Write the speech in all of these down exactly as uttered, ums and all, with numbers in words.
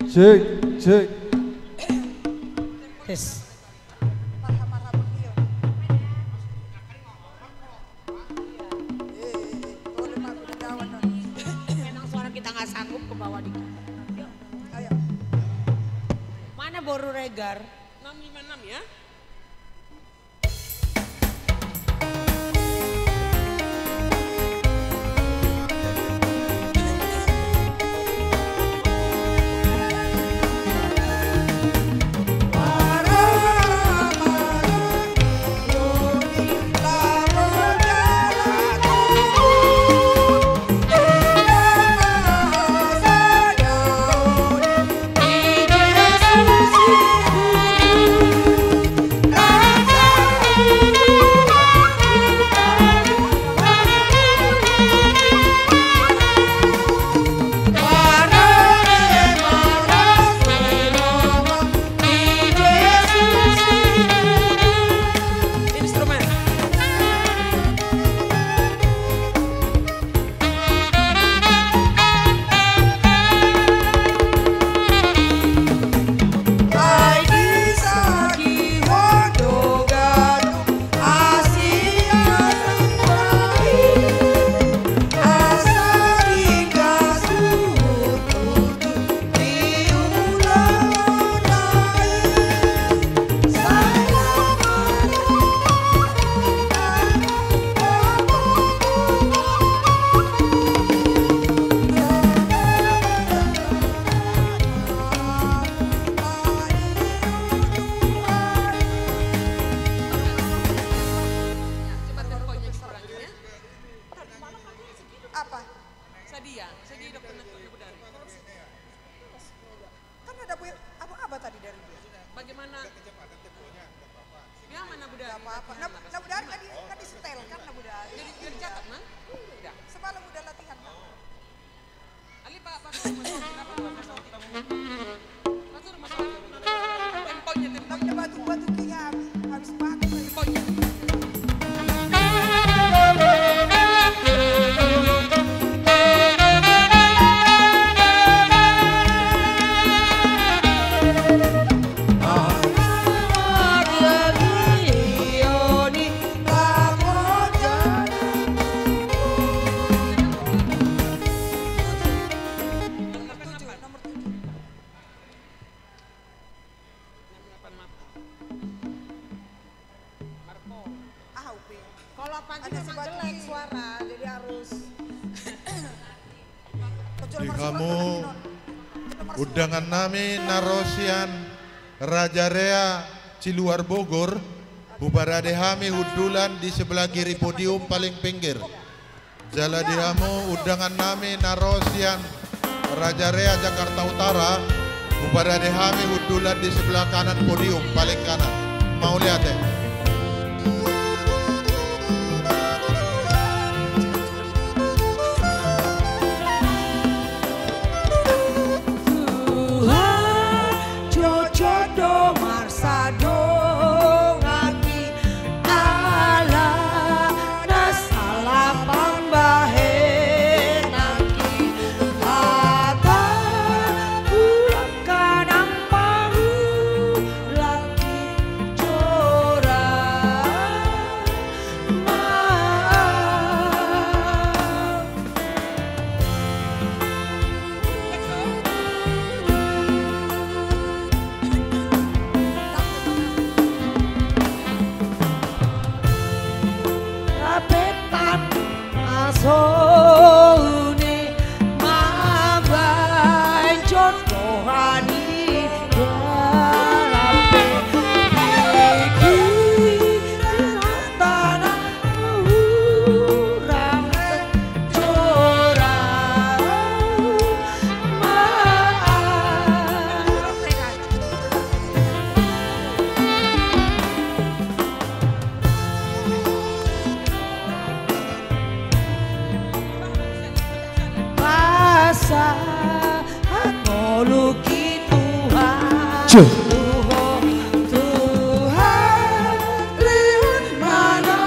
Cek, cek. Tes. Memang suara kita nggak sanggup ke bawah dikit. Ayo. Mana boru Regar? Enam lima enam ya. Apa? Sadia, sadia dokter na budari. Kan ada bu, apa, apa tadi dari dia? Bagaimana? Ya, mana budari? Nggak apa-apa. Na, na budari tadi kan disetel kan na budari. Jadi, jadi catat, Mang? Udah. Semalam udah latihan, Mang. Kalau Panji memang jelek suara, jadi harus. Di hamu undangan nami na ro sian Raja Rea Ciluar Bogor, huparade hami hundulan di sebelah kiri podium paling pinggir. Jala di hamu undangan nami na ro sian Raja Rea Jakarta Utara, huparade hami hundulan di sebelah kanan podium paling kanan. Mauliate. Tuhan, jotjot do marsadongan i, ala na sala pambahenan i, hata ulang kanang parulang i jora. Pasahat ngolungki Tuhan. Tuhan, lehon ma na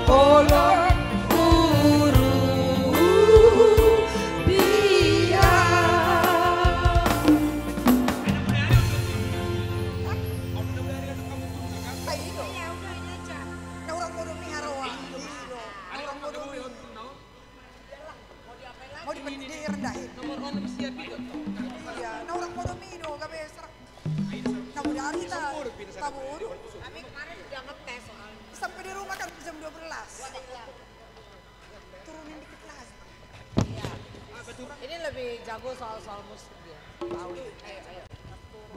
olo urupian. Kaburu. Kami kemarin udah ngetes soalnya. Sampai di rumah kan jam dua belas. Turunin dikit lagi. Iya. Ini lebih jago soal-soal musik dia. Tahu. Ayo, ayo.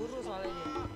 Guru soalnya dia.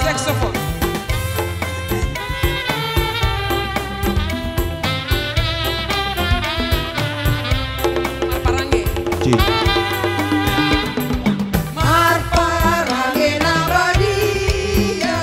Saxophone. Marparange. Cik. Marparange na badia.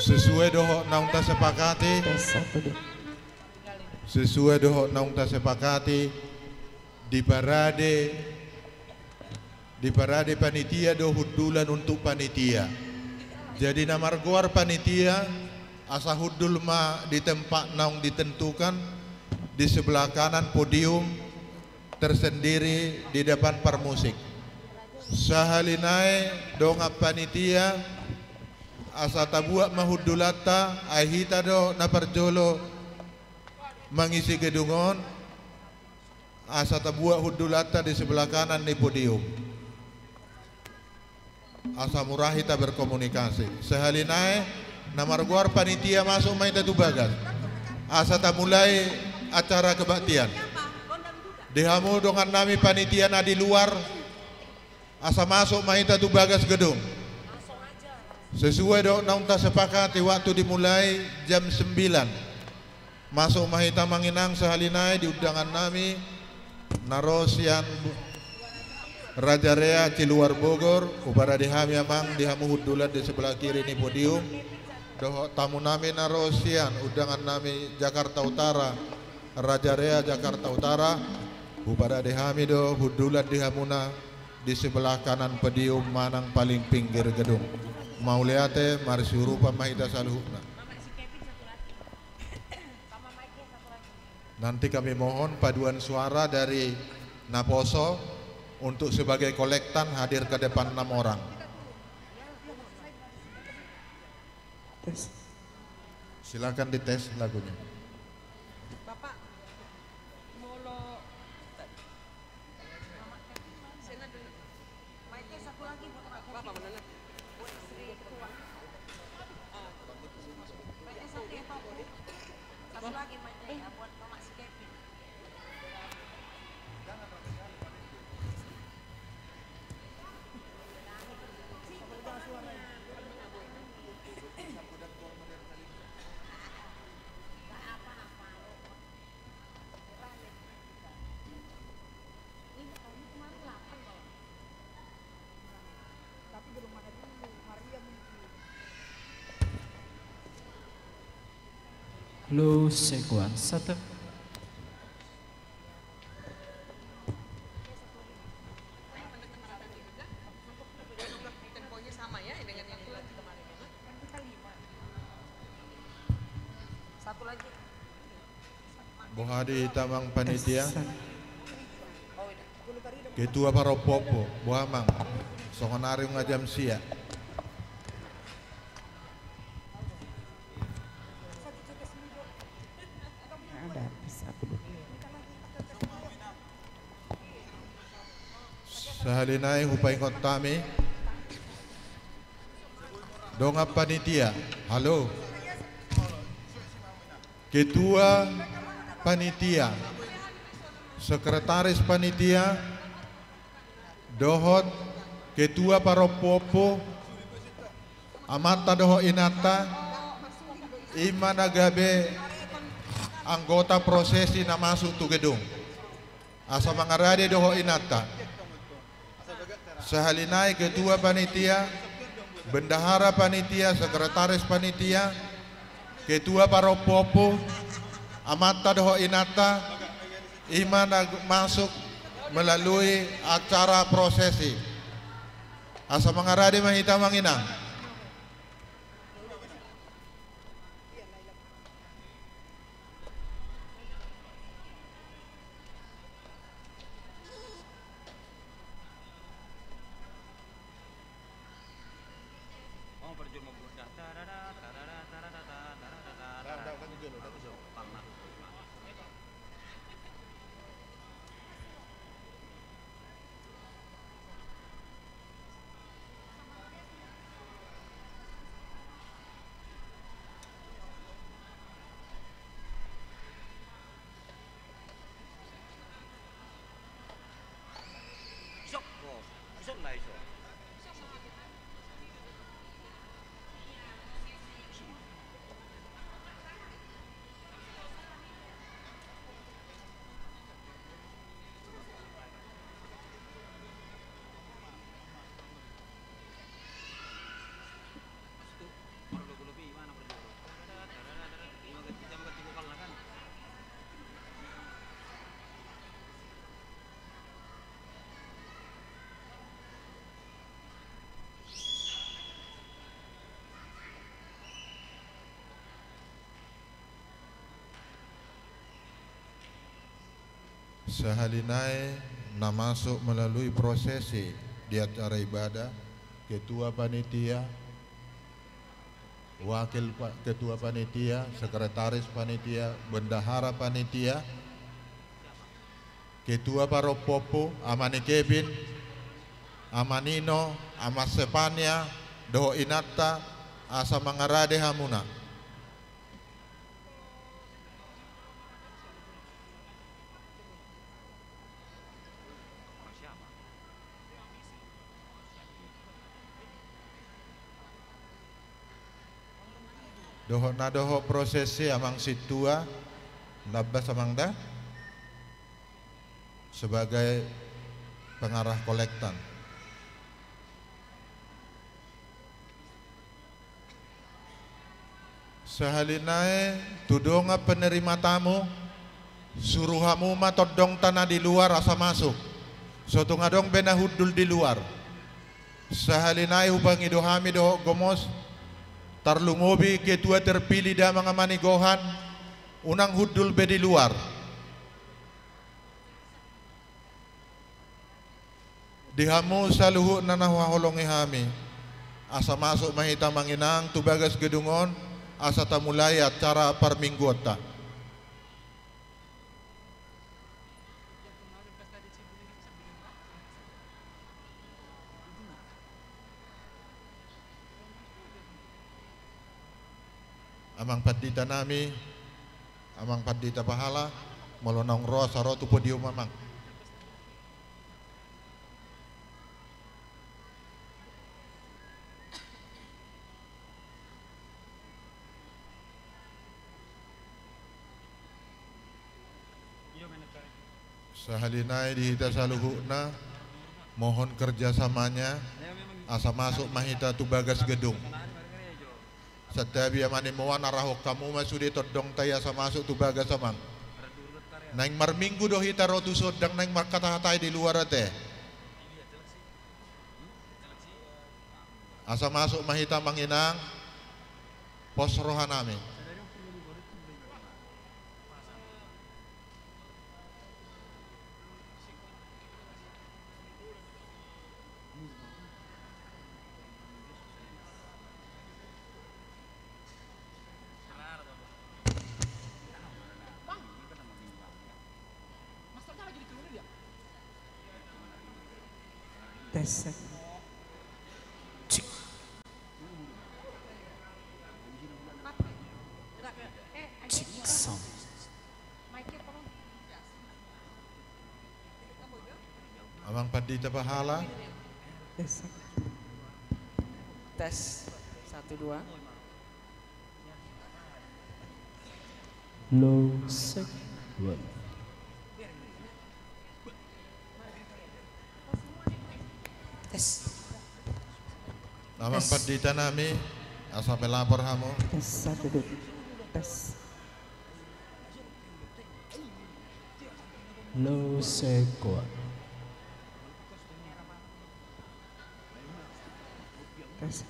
Sesuai dohot naung tasepakati. Tes satu, dua. Sesuai dohot naung tasepakati, diparade, diparade panitia do hundulan untuk panitia. Jadi na margoar panitia, asa hundul ma di tempat naung ditentukan, di sebelah kanan podium, tersendiri di depan parmusik. Sahali nai dongan panitia, asa tabuat ma hundulanta, ai hita do na parjolo mangisi gedung on, asa tabuat hundulanta di sebelah kanan ni podium. Asa murah hita berkomunikasi. Sahali nai, na margoar panitia masuk ma hita tu bagas. Asa tamulai acara kebaktian. Di hamu dongan nami panitia na di luar, asa masuk ma hita tu bagas gedung. Sesuai dohot naung tasepakati waktu dimulai jam sembilan. Masuk ma hita manang sahali nai di undangan nami, na ro sian Raja Rea Ciluar Bogor, huparade hami amang di hamu hundulan di sebelah kiri ni podium, dohot tamu nami na ro sian undangan nami Jakarta Utara, Raja Rea Jakarta Utara, huparade hami do hundulan di hamuna di sebelah kanan podium manang paling pinggir gedung. Mauliate, marsiurupan ma hita saluhutna. Nanti kami mohon paduan suara dari naposo, Untuk sebagai kolektan hadir ke depan enam orang. Tes. Silakan dites lagunya. Bapak, molo Halo, sekuan satu. Boha di hita amang panitia? Ketua parompuompu, boha amang? Songon ari nunga jam sia. Sahali nai hupaingot hami. Dongan panitia, halo. Ketua panitia, sekretaris panitia, dohot ketua parompuompu, amanta dohot inanta, i ma na gabe anggota prosesi na masuk tu gedung. Asa mangarade dohot inanta. Sahali nai ketua panitia, bendahara panitia, sekretaris panitia, ketua parompuompu, amanta dohot inanta, i ma na masuk melalui acara prosesi. Asa mangarade ma hita amang inang. Sahali nai na masuk melalui prosesi di acara ibadah, ketua panitia, wakil pa-, ketua panitia, sekretaris panitia, bendahara panitia, ketua parompuompu, ama ni Kevin, ama Nino, ama Stefania, dohot inanta, asa mangarade hamuna. Dohot na dohot prosesi amang sintua, lambas amang da, sebagai pengarah kolektan. Sahali nai tu dongan penerima tamu, suru hamu ma tondongta na di luar asa masuk. So tung adong be na hundul di luar. Sahali nai hupangido hami dohot gomos, tarlumobi ketua terpilih damang ama ni gohan, unang hundul be di luar. Di hamu saluhutna na huhaholongi hami, asa masuk ma hita amang inang tu bagas gedung on, asa tamulai acara parmingguonta. Amang pandita nami, amang pandita pahala, molo naung ro asa ro tu podium amang. Sahali nai di hita saluhutna, mohon kerjasamanya, asa masuk ma hita tu bagas gedung. Santabi amang inang, arahon hamu ma sude tondongta i asa masuk tu bagas amang. Naeng marminggu do hita ro tuson, ndang naeng marhatahatai di luar ate. Asa masuk ma hita amang inang, pos roha nami. Tes. Cek. Cek, sound. Amang pandita pahala. Tes. Tes. Satu, dua. Low, sek, one. Tes. Amang pandita nami, asa melapor hamu. Tes, satu, dua. Tes. Low, sek, one. Tes.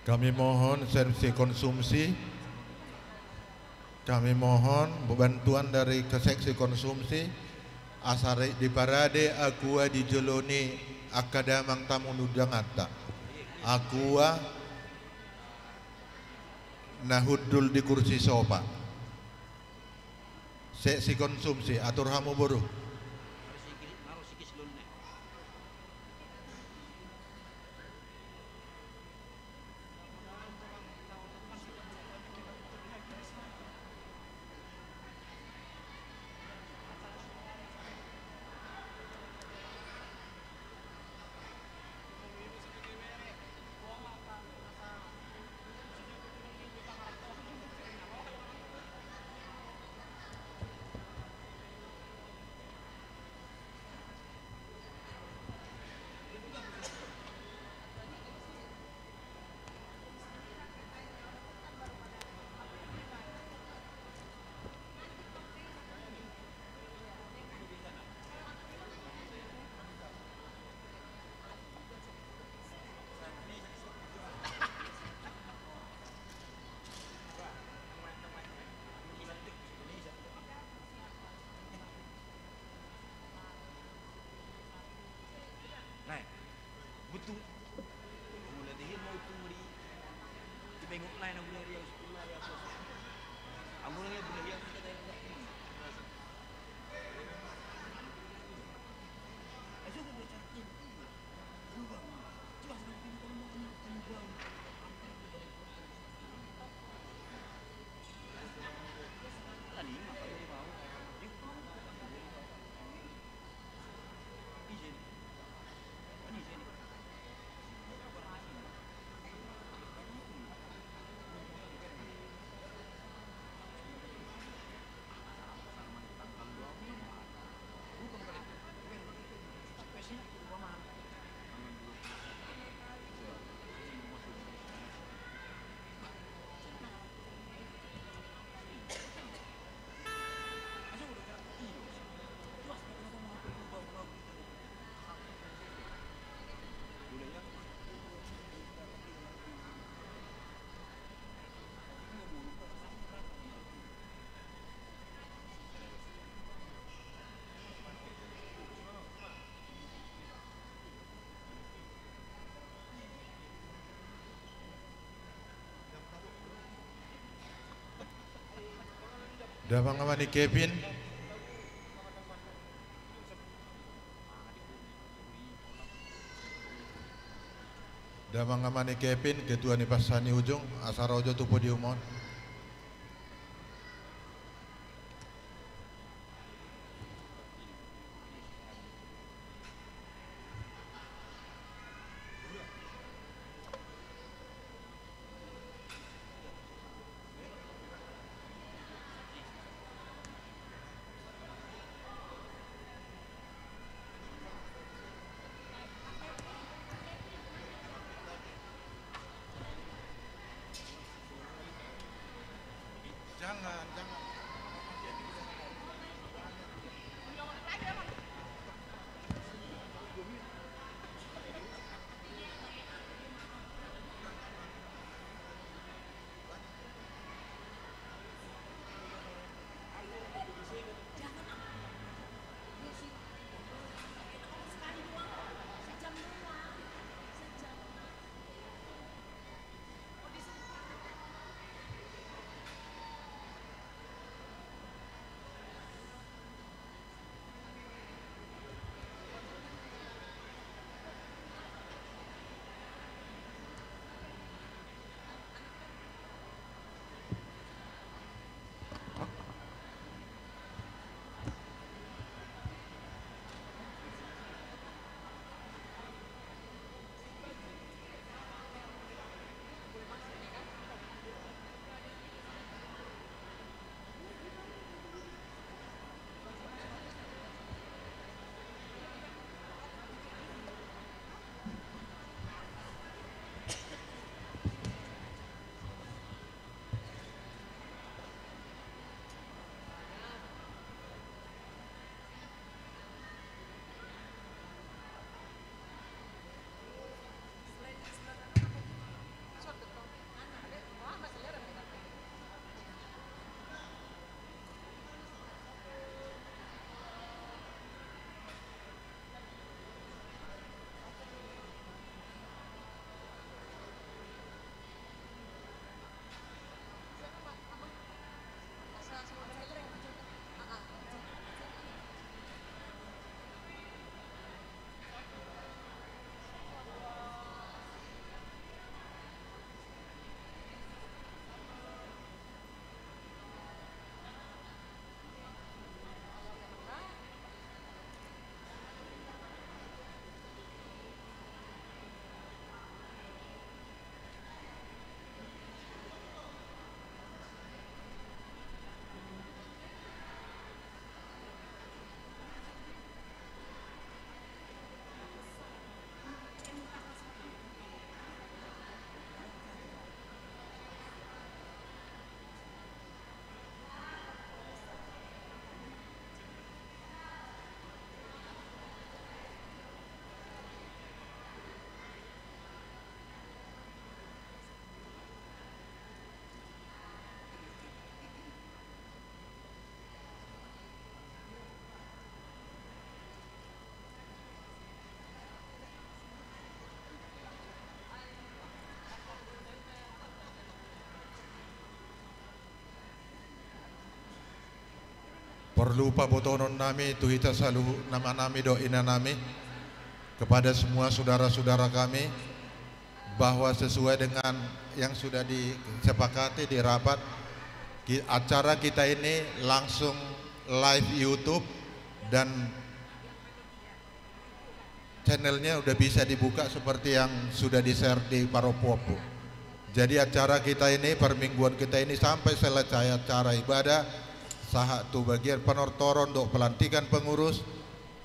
Kami mohon seksi konsumsi, kami mohon bantuan dari ke seksi konsumsi, asa re-, diparade Aqua di jolo ni angka damang tamu ni danganta. Aqua na hundul di kursi sofa. Seksi konsumsi, atur hamu boru. Nah, butuh. Mula dehin mau tuh di, di bengok lain, aku dari yang sekolah ya, aku. Aku dari yang sekolah ya, aku. Damang ama ni Kevin. Damang ama ni Kevin, ketua ni Pasani Ujung, asa ro jo tu podium on. Porlu pabotohonon nami tu hita saluhut amanami dohot inanami, kepada semua saudara-saudara kami, bahwa sesuai dengan yang sudah disepakati di rapat, ki-, acara kita ini langsung live YouTube dan channelnya udah bisa dibuka seperti yang sudah di-share di parompuompu. Jadi acara kita ini, permingguan kita ini sampai selesai acara ibadah, sahat tu bagian panortoron dohot pelantikan pengurus,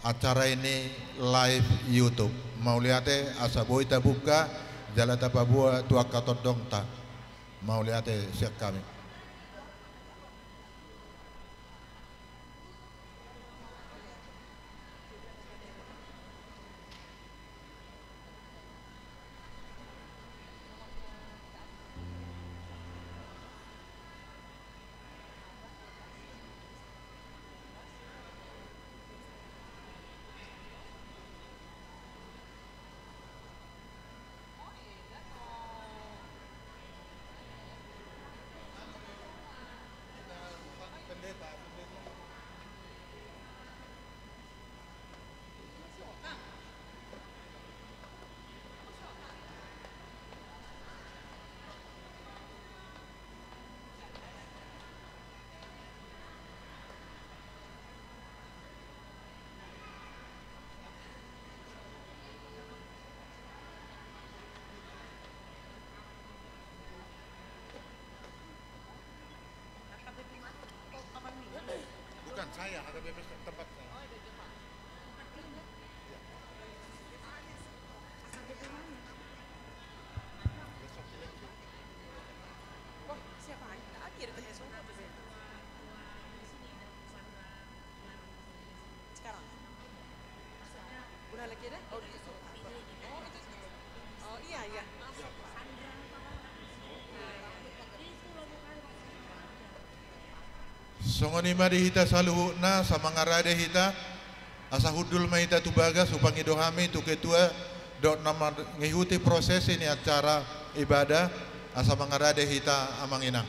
acara ini live YouTube. Mauliate, asa boi tabuka, jala tapaboa tu angka tondongta. Mauliate sian hami. Bukan saya, H K B P tempat saya. Sekarang? Udah lagi ada? Oh, di situ. Oh, itu. Oh, iya, iya. Songon i ma di hita saluhutna, asa mangarade hita, asa hundul ma hita tu bagas, hupangido hami tu ketua dohot na mangihuti prosesi ni acara ibadah, asa mangarade hita, Amang Inang.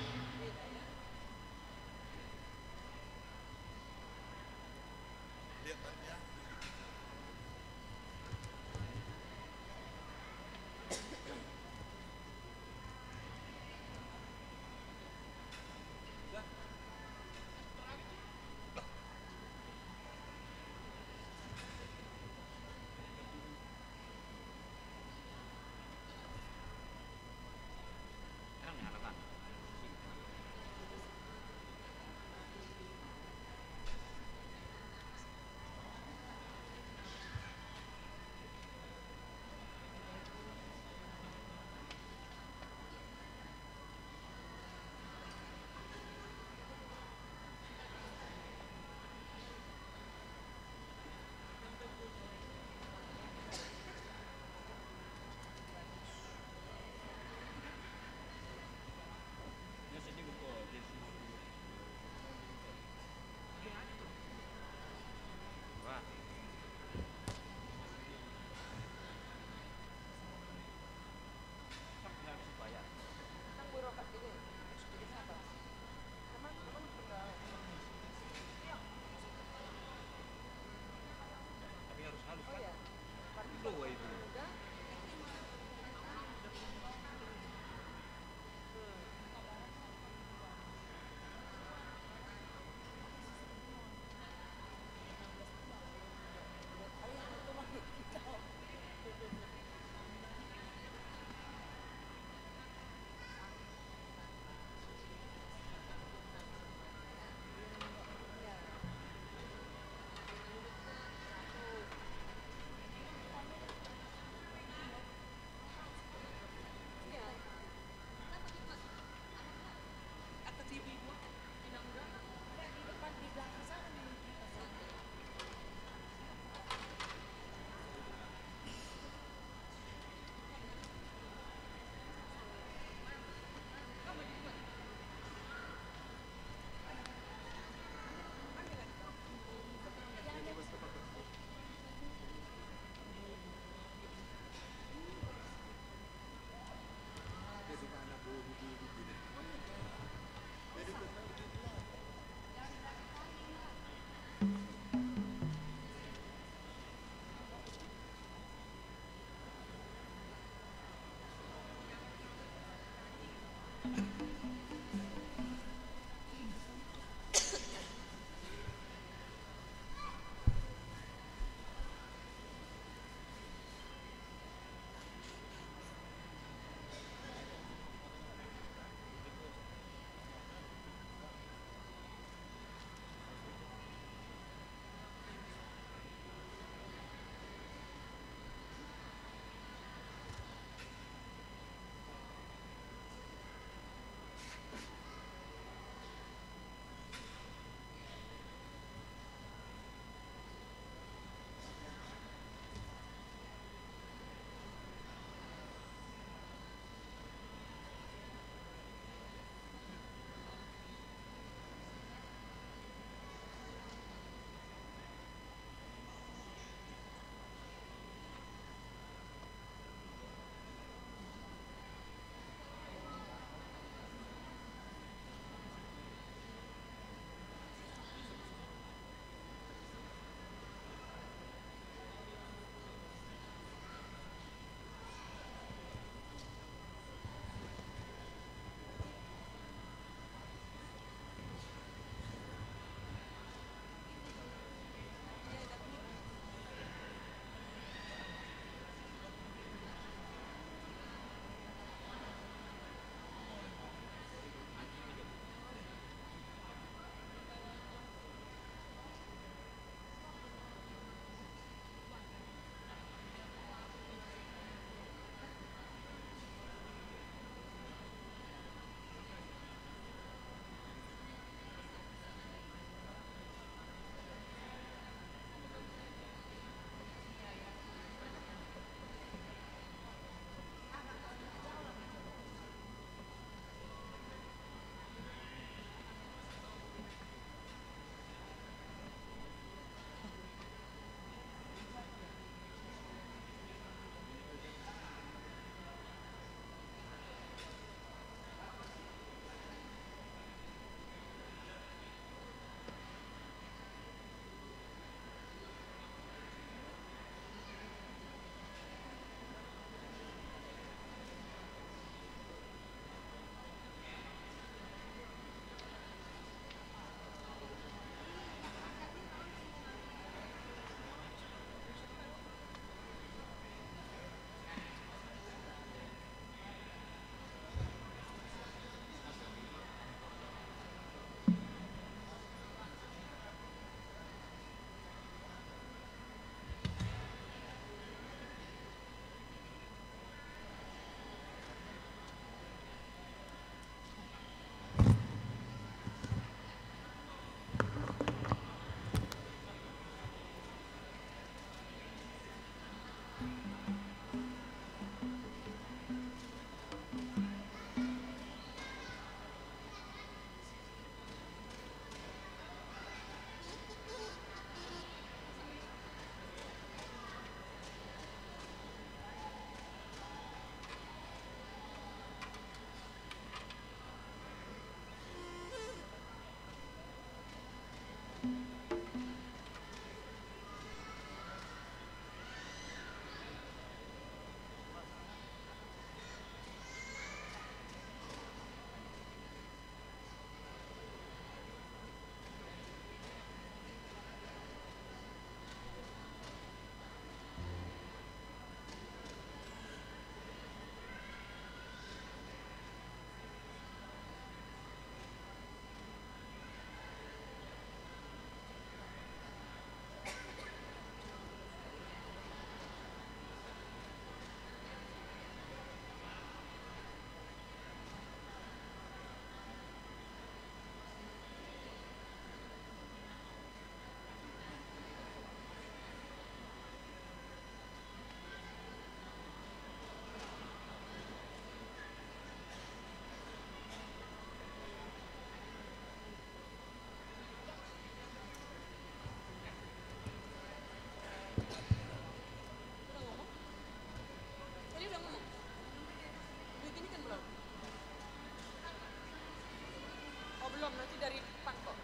Tadi udah ngomong? Begini kan belum? Oh, belum, nanti dari depan kok.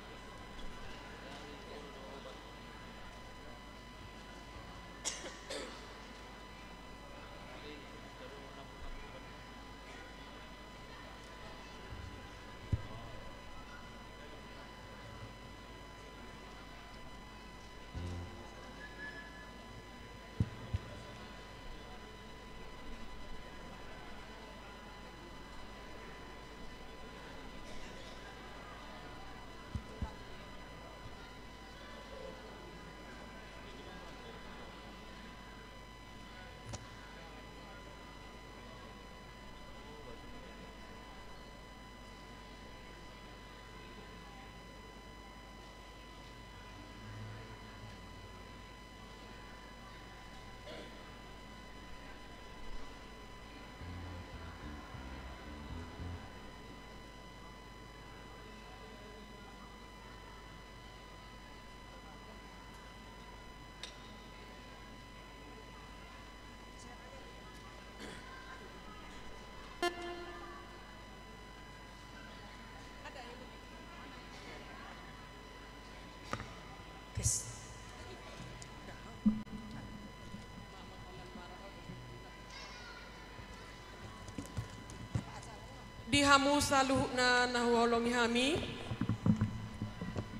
Di hamu saluhutna na huhaholongi hami,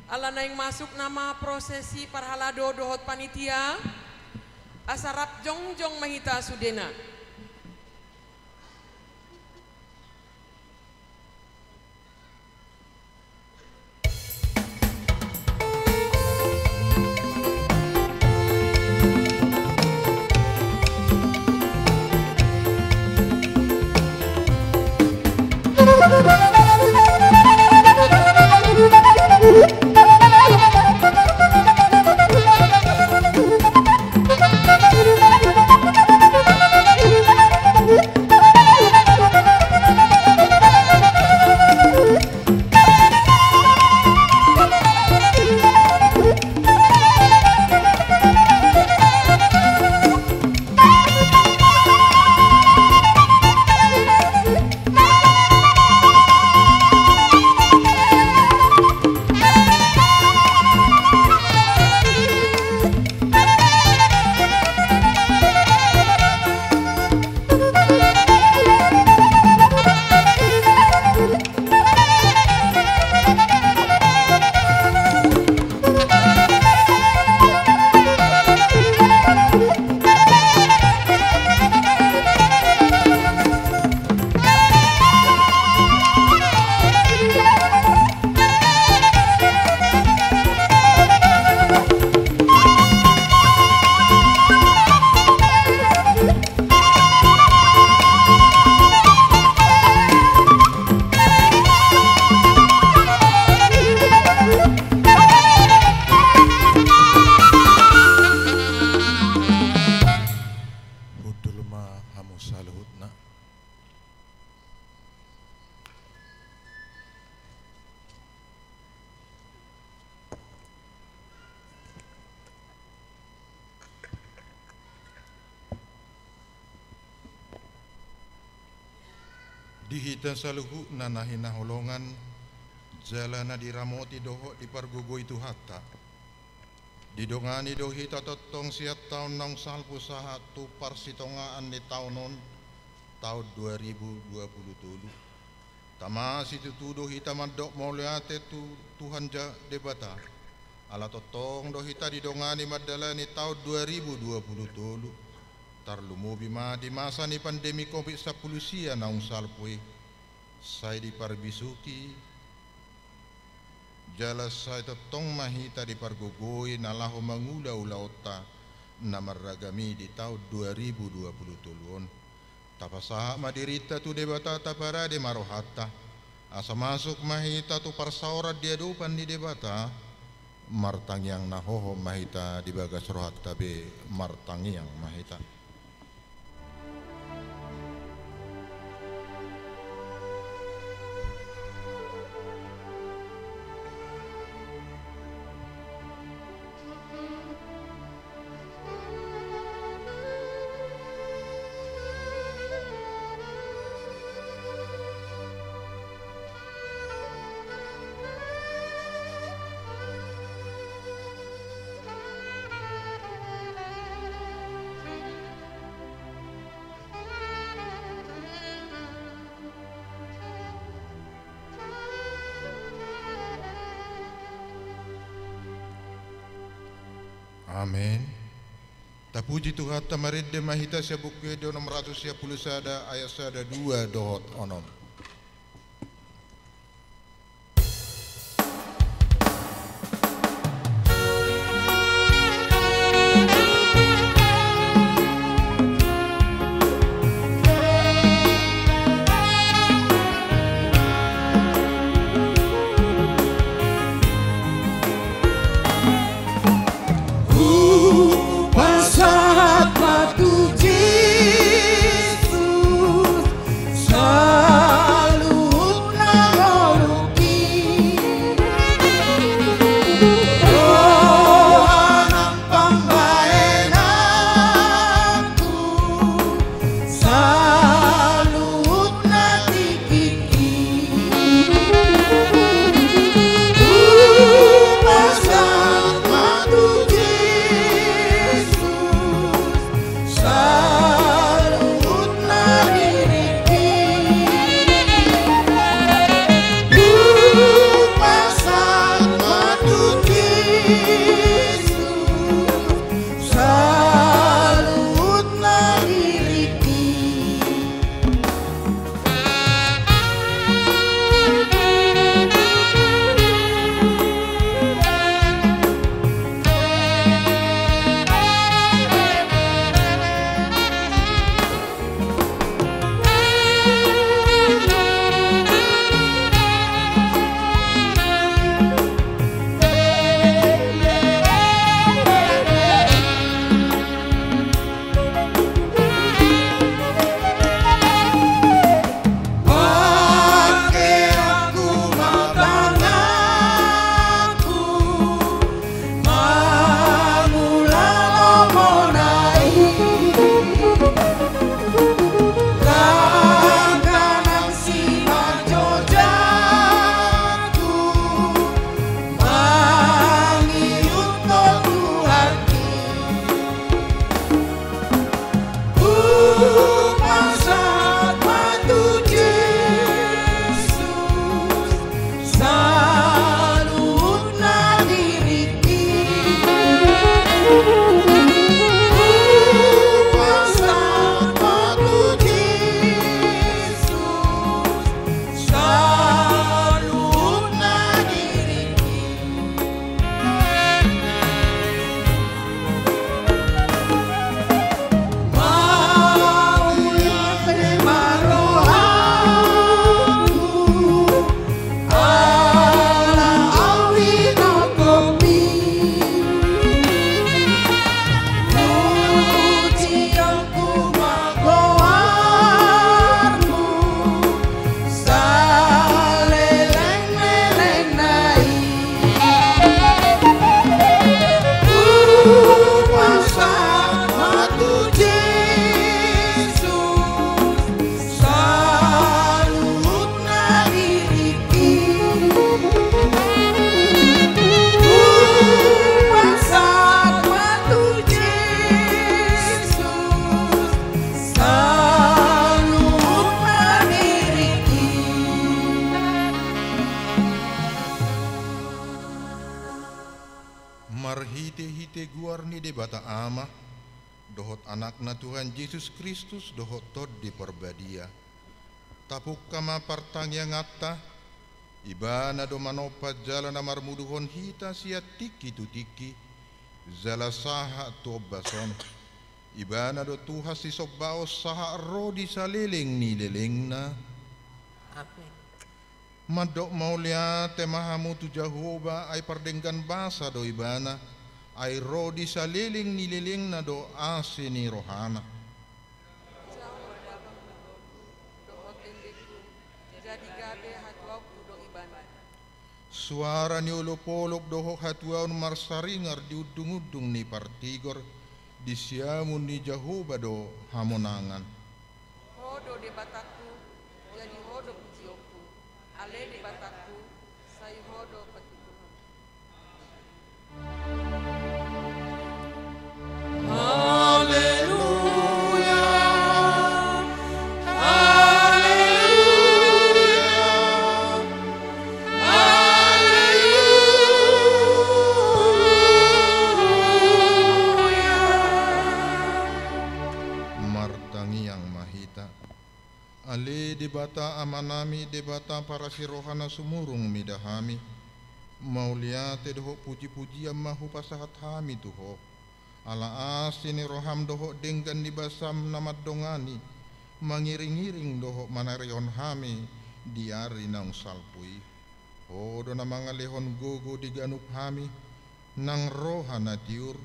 ala naeng masuk nama prosesi parhalado dohot panitia, asa rap jongjong ma hita sudena. Saluhutna. Di hita saluhutna na hinaholongan, jala na diramoti dohot dipargogoi Tuhanta, didongani do hita tongtong sian taon naung salpu sahat tu parsitongaan ni taon on, taon dua ribu dua pulu tolu. Tama situtu do hita mandok mauliate tu Tuhan Ja-, Debata. Ala tongtong do hita didongani mandalani taon dua ribu dua pulu tolu. Tarlumobi ma di masa ni pandemi covid sampulu sia naung salpu i. Sai diparbisuhi, jala sai tongtong ma hita dipargogoi na laho mangula ulaonta na marragam i di taon dua ribu dua pulu tolu on. Tapasahat ma dirinta tu Debata, taparade ma rohanta, asa masuk ma hita tu parsaoran di adopan ni Debata. Martangiang na hohom ma hita di bagas rohanta be, martangiang ma hita. Amen. Tapuji Tuhanta, marende ma hita sian Buku Ende onom ratus sia pulu sada, ayat sada, dua dohot onom. Hupasahat ma tu Jesus, sa- Goar ni Debata Ama, dohot Anakna Tuhan Jesus Kristus, dohot Tondi Parbadia. Tapungka ma partangianganta. Ibana do manompa jala na marmuduhon hita sian tingki tu tingki, jala sahat tu ombas on. Ibana do Tuhan sisombaon sahat ro di saleleng ni lelengna. Amen. Mandok mauliate ma hamu tu Jahowa, ai pardenggan basa do Ibana, ai ro di saleleng ni lelengna do asi ni rohana. Jahowa do abangku dohot dendeku, jadi gabe hatuaonku do Ibana. Suara ni olopolop dohot hatuaon marsaringar di undungundung ni partigor, di siamun ni Jahowa do hamonangan. Ho do Debatangku, jadi Ho do pujionku. Ale Debatangku, sai Ho do patuduhonku. Haleluya, haleluya, haleluya. Martangiang ma hita. Ale Debata Amanami, Debata parasi roha na sumurung mida hami, mauliate dohot pujipujian ma hupasahat hami tu Ho. Ala asi ni roham dohot denggan ni basam na mandongani, mangiringiring dohot manarihon hami di ari naung salpu i. Ho do na mangalehon gogo di ganup hami, nang roha na tiur,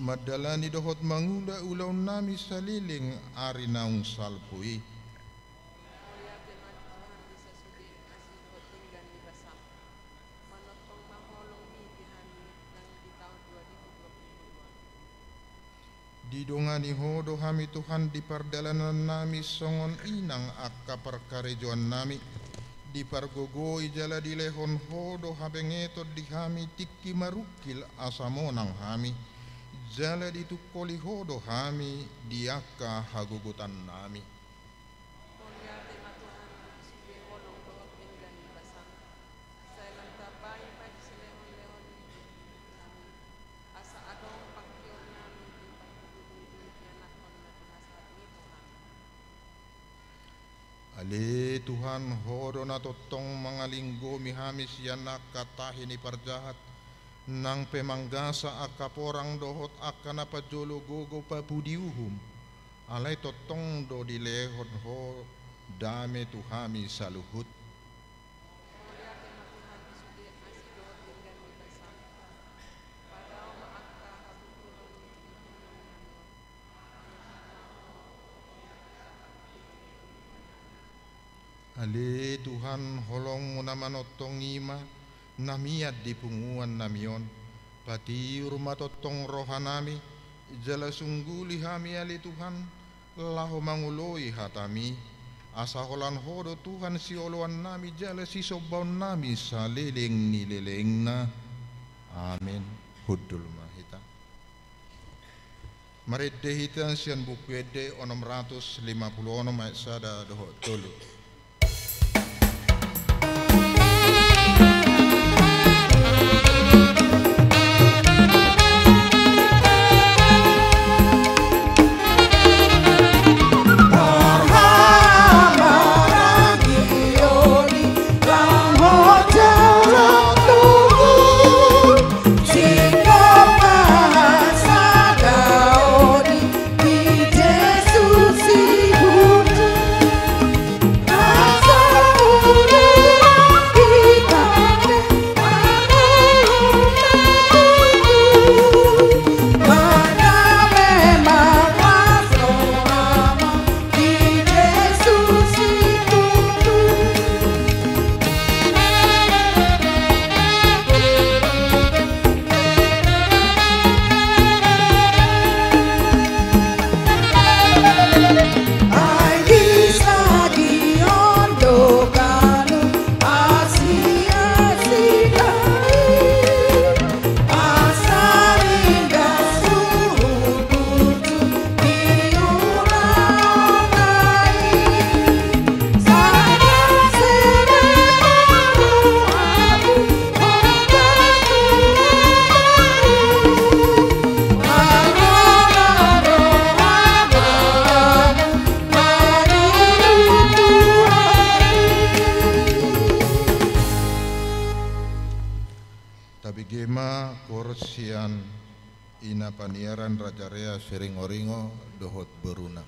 mandalani dohot mangula ulaonnami saleleng ari naung salpu i. Mauliate ma di Tuhan di sasude asi dohot denggan ni basam. Manongtong ma holongmi di hami nang di taon dua ribu dua puluh dua. Didongani Ho do hami Tuhan di pardalanannami songon i nang angka parkarejoannami. Dipargogoi jala dilehon Ho do habengeton di hami tingki marungkil asa monang hami. Jala ditungkoli Ho do hami di angka hagogotannami. Mauliate ma Tuhan di sude holong dohot denggan ni basam. Sai lam tabai padi silehonlehon ni hami. Asa adong pangkeonnami di parpudi ni ianakhon na pinasahatmi tu hami. Ale Tuhan, Ho do na tongtong mangalinggomi hami sian angka tahi ni parjahat, nang pe manggasa angka porang dohot angka na parjolo gogo papudi uhum. Alai tongtong do dilehon Ho dame tu hami saluhut. Mauliate ma Tuhan di sude asi dohot denggan ni basam. Padao ma angka haburjuon ni punguannami on. Ale Tuhan, holongmu na manongtong i ma na mian di punguannami on. Patiur ma tongtong rohanami, jala sungguli hami ale Tuhan, laho mangoloi hatami, asa holan Ho do Tuhan sioloannami jala sisombaonnami saleleng ni lelengna. Amen. Hundul ma hita. Marende hita sian Buku Ende onom ratus lima pulu onom ayat sada dohot tolu. Ina paniaran Raja Rea Siringoringo dohot boruna.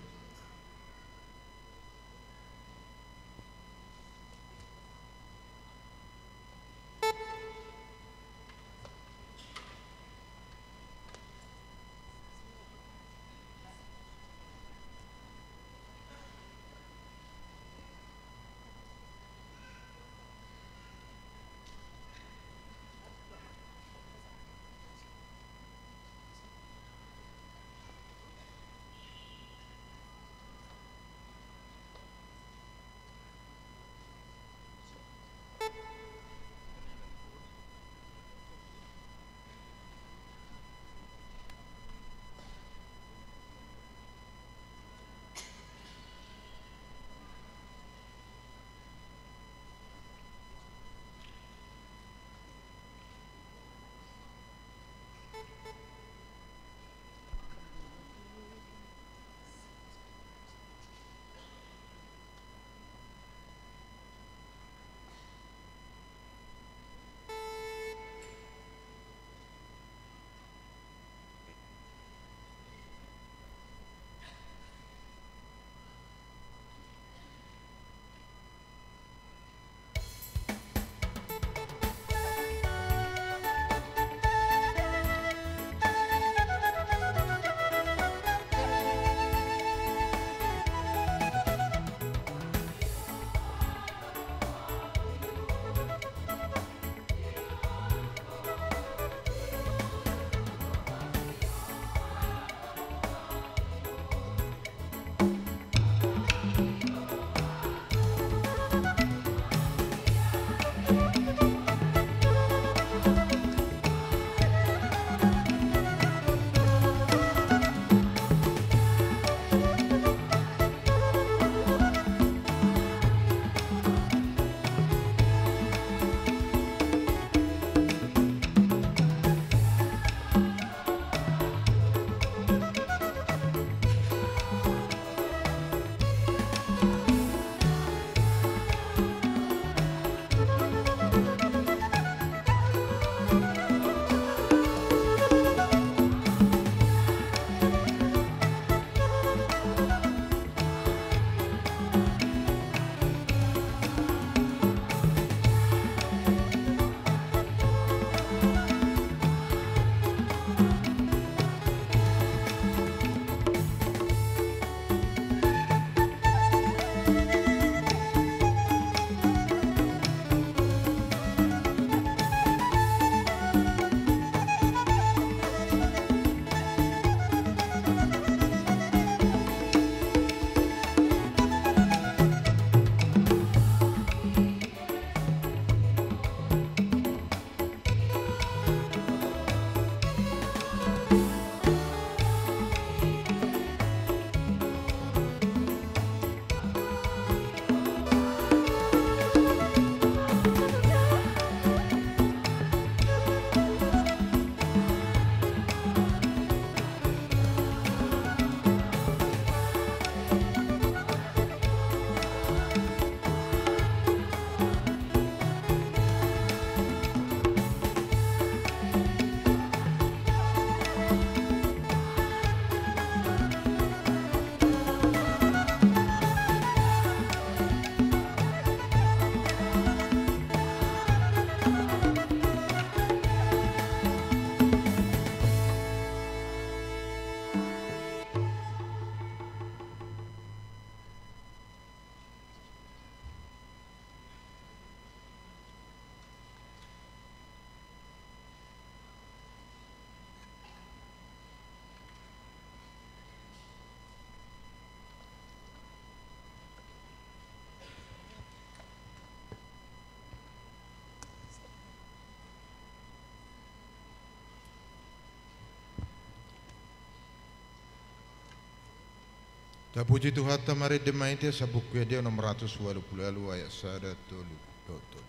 Tapuji Tuhanta, marende ma hita sian Buku Ende onom ratus ualu pulu ualu ayat sada, tolu, dohot tolu.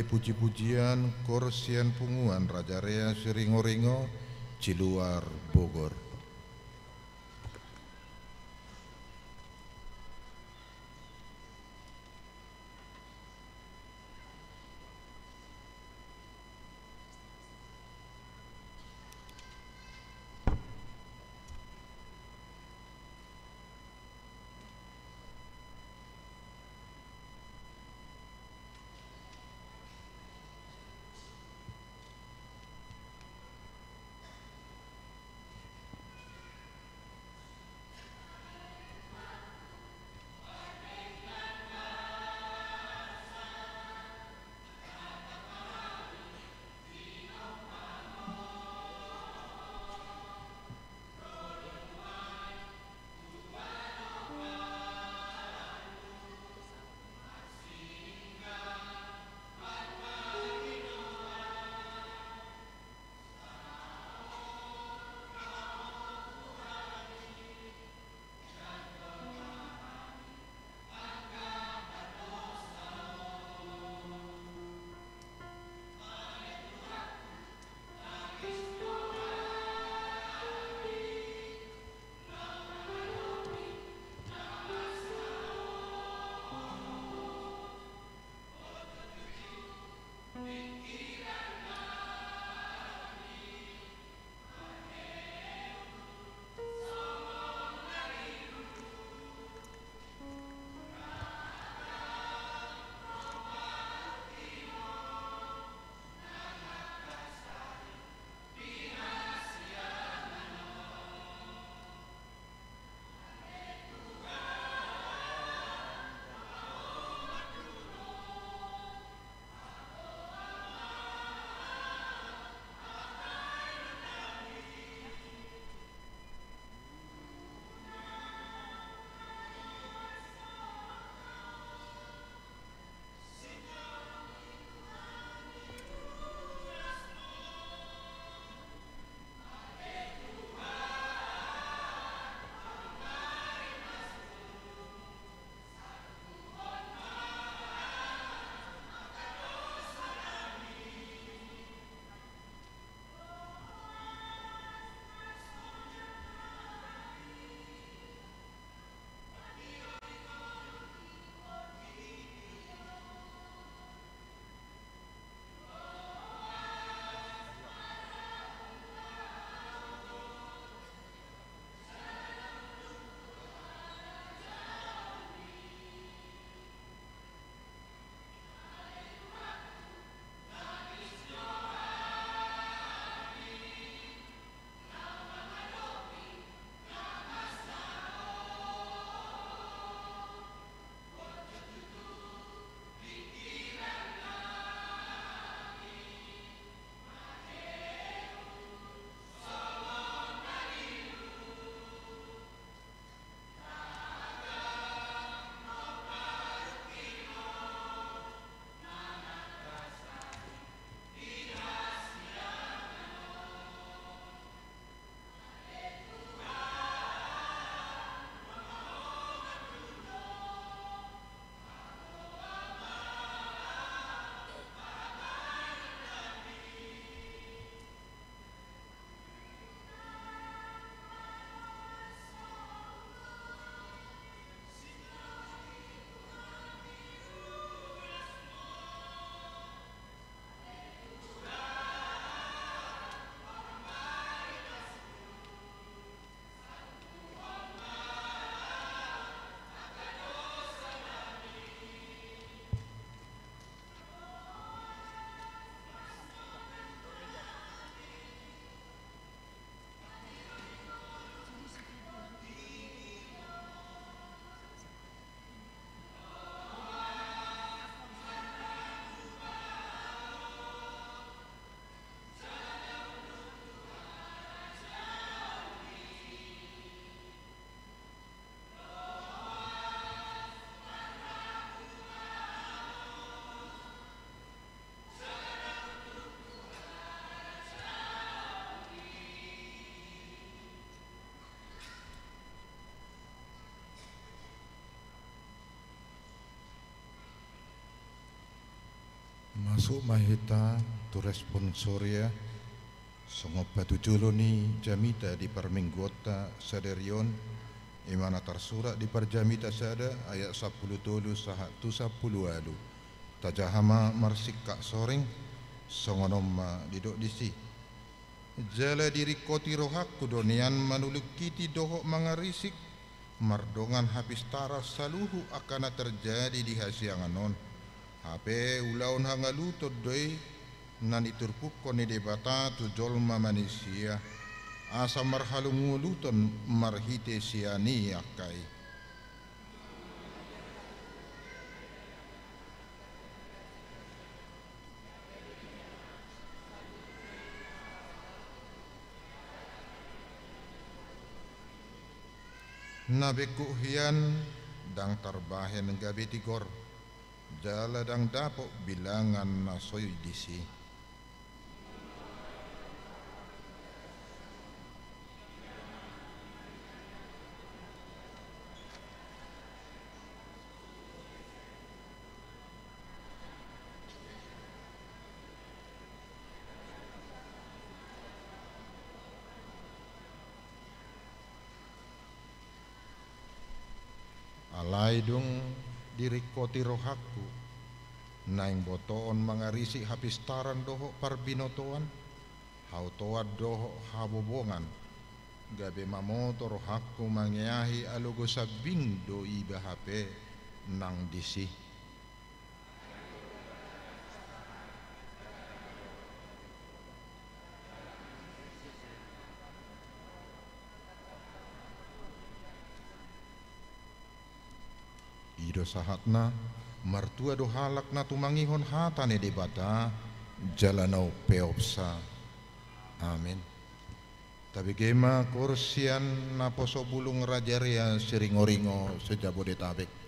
Puji-pujian, kor sian punguan Raja Rea Siringoringo, Ciluar, Bogor. Masuk ma hita tu responsoria, songon patujolo ni jamita di parmingguonta sadari on, i ma na tarsurat di Parjamita sada ayat sampulu tolu sahat tu sampulu ualu. Tajaha ma marsingkat soring, songon on ma didok disi. Jala diringkoti rohangku do nian manulingkiti dohot mangarisik, mardongan hapistaran saluhut angka na terjadi di hasiangan on. Hape ulaon hangaluton do i na niturpukkon ni Debata tu jolma manisia, asa marhalungualuton marhite sian i angka i. Na bengkuk hian ndang tarbahen gabe tigor, jala ndang dapot bilangan na so i disi. Alai dung diringkoti rohangku, naeng botoon mangarisik hapistaran dohot parbinotoan, hautoan dohot habobongan, gabe mamoto rohangku mangeahi alogo sambing do iba hape nang disi. I do sahatna, martua do halak na tumangihon hata ni Debata, jala na umpeopsa. Amen. Tabege ma koor sian naposo bulung raja rea siringoringo se-Jabodetabek.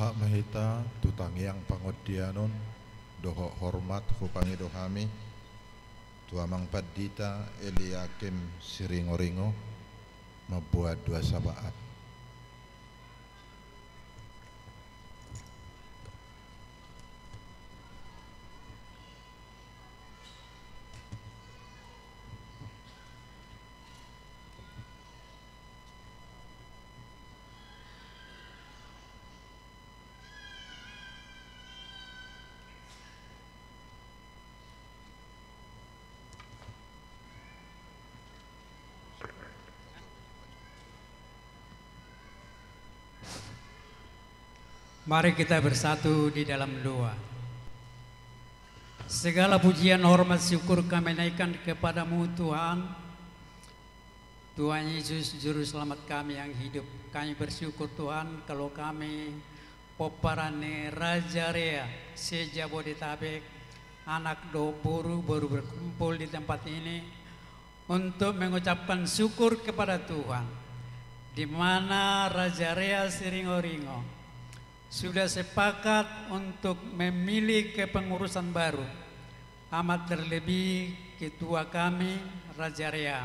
Sahat ma hita tu tangiang pangondianon dohot hormat hupangido hami tu Amang Pandita Eliakim Siringoringo mambuat dua syafaat. Mari kita bersatu di dalam doa. Segala pujian, hormat, syukur kami naikkan kepada-Mu, Tuhan. Tuhan Yesus, Juru Selamat kami yang hidup. Kami bersyukur, Tuhan, kalau kami pomparan ni Raja Rea se-Jabodetabek, anak dohot boru, baru berkumpul di tempat ini untuk mengucapkan syukur kepada Tuhan, di mana Raja Rea Siringoringo sudah sepakat untuk memilih kepengurusan baru, amat terlebih ketua kami, Raja Rea,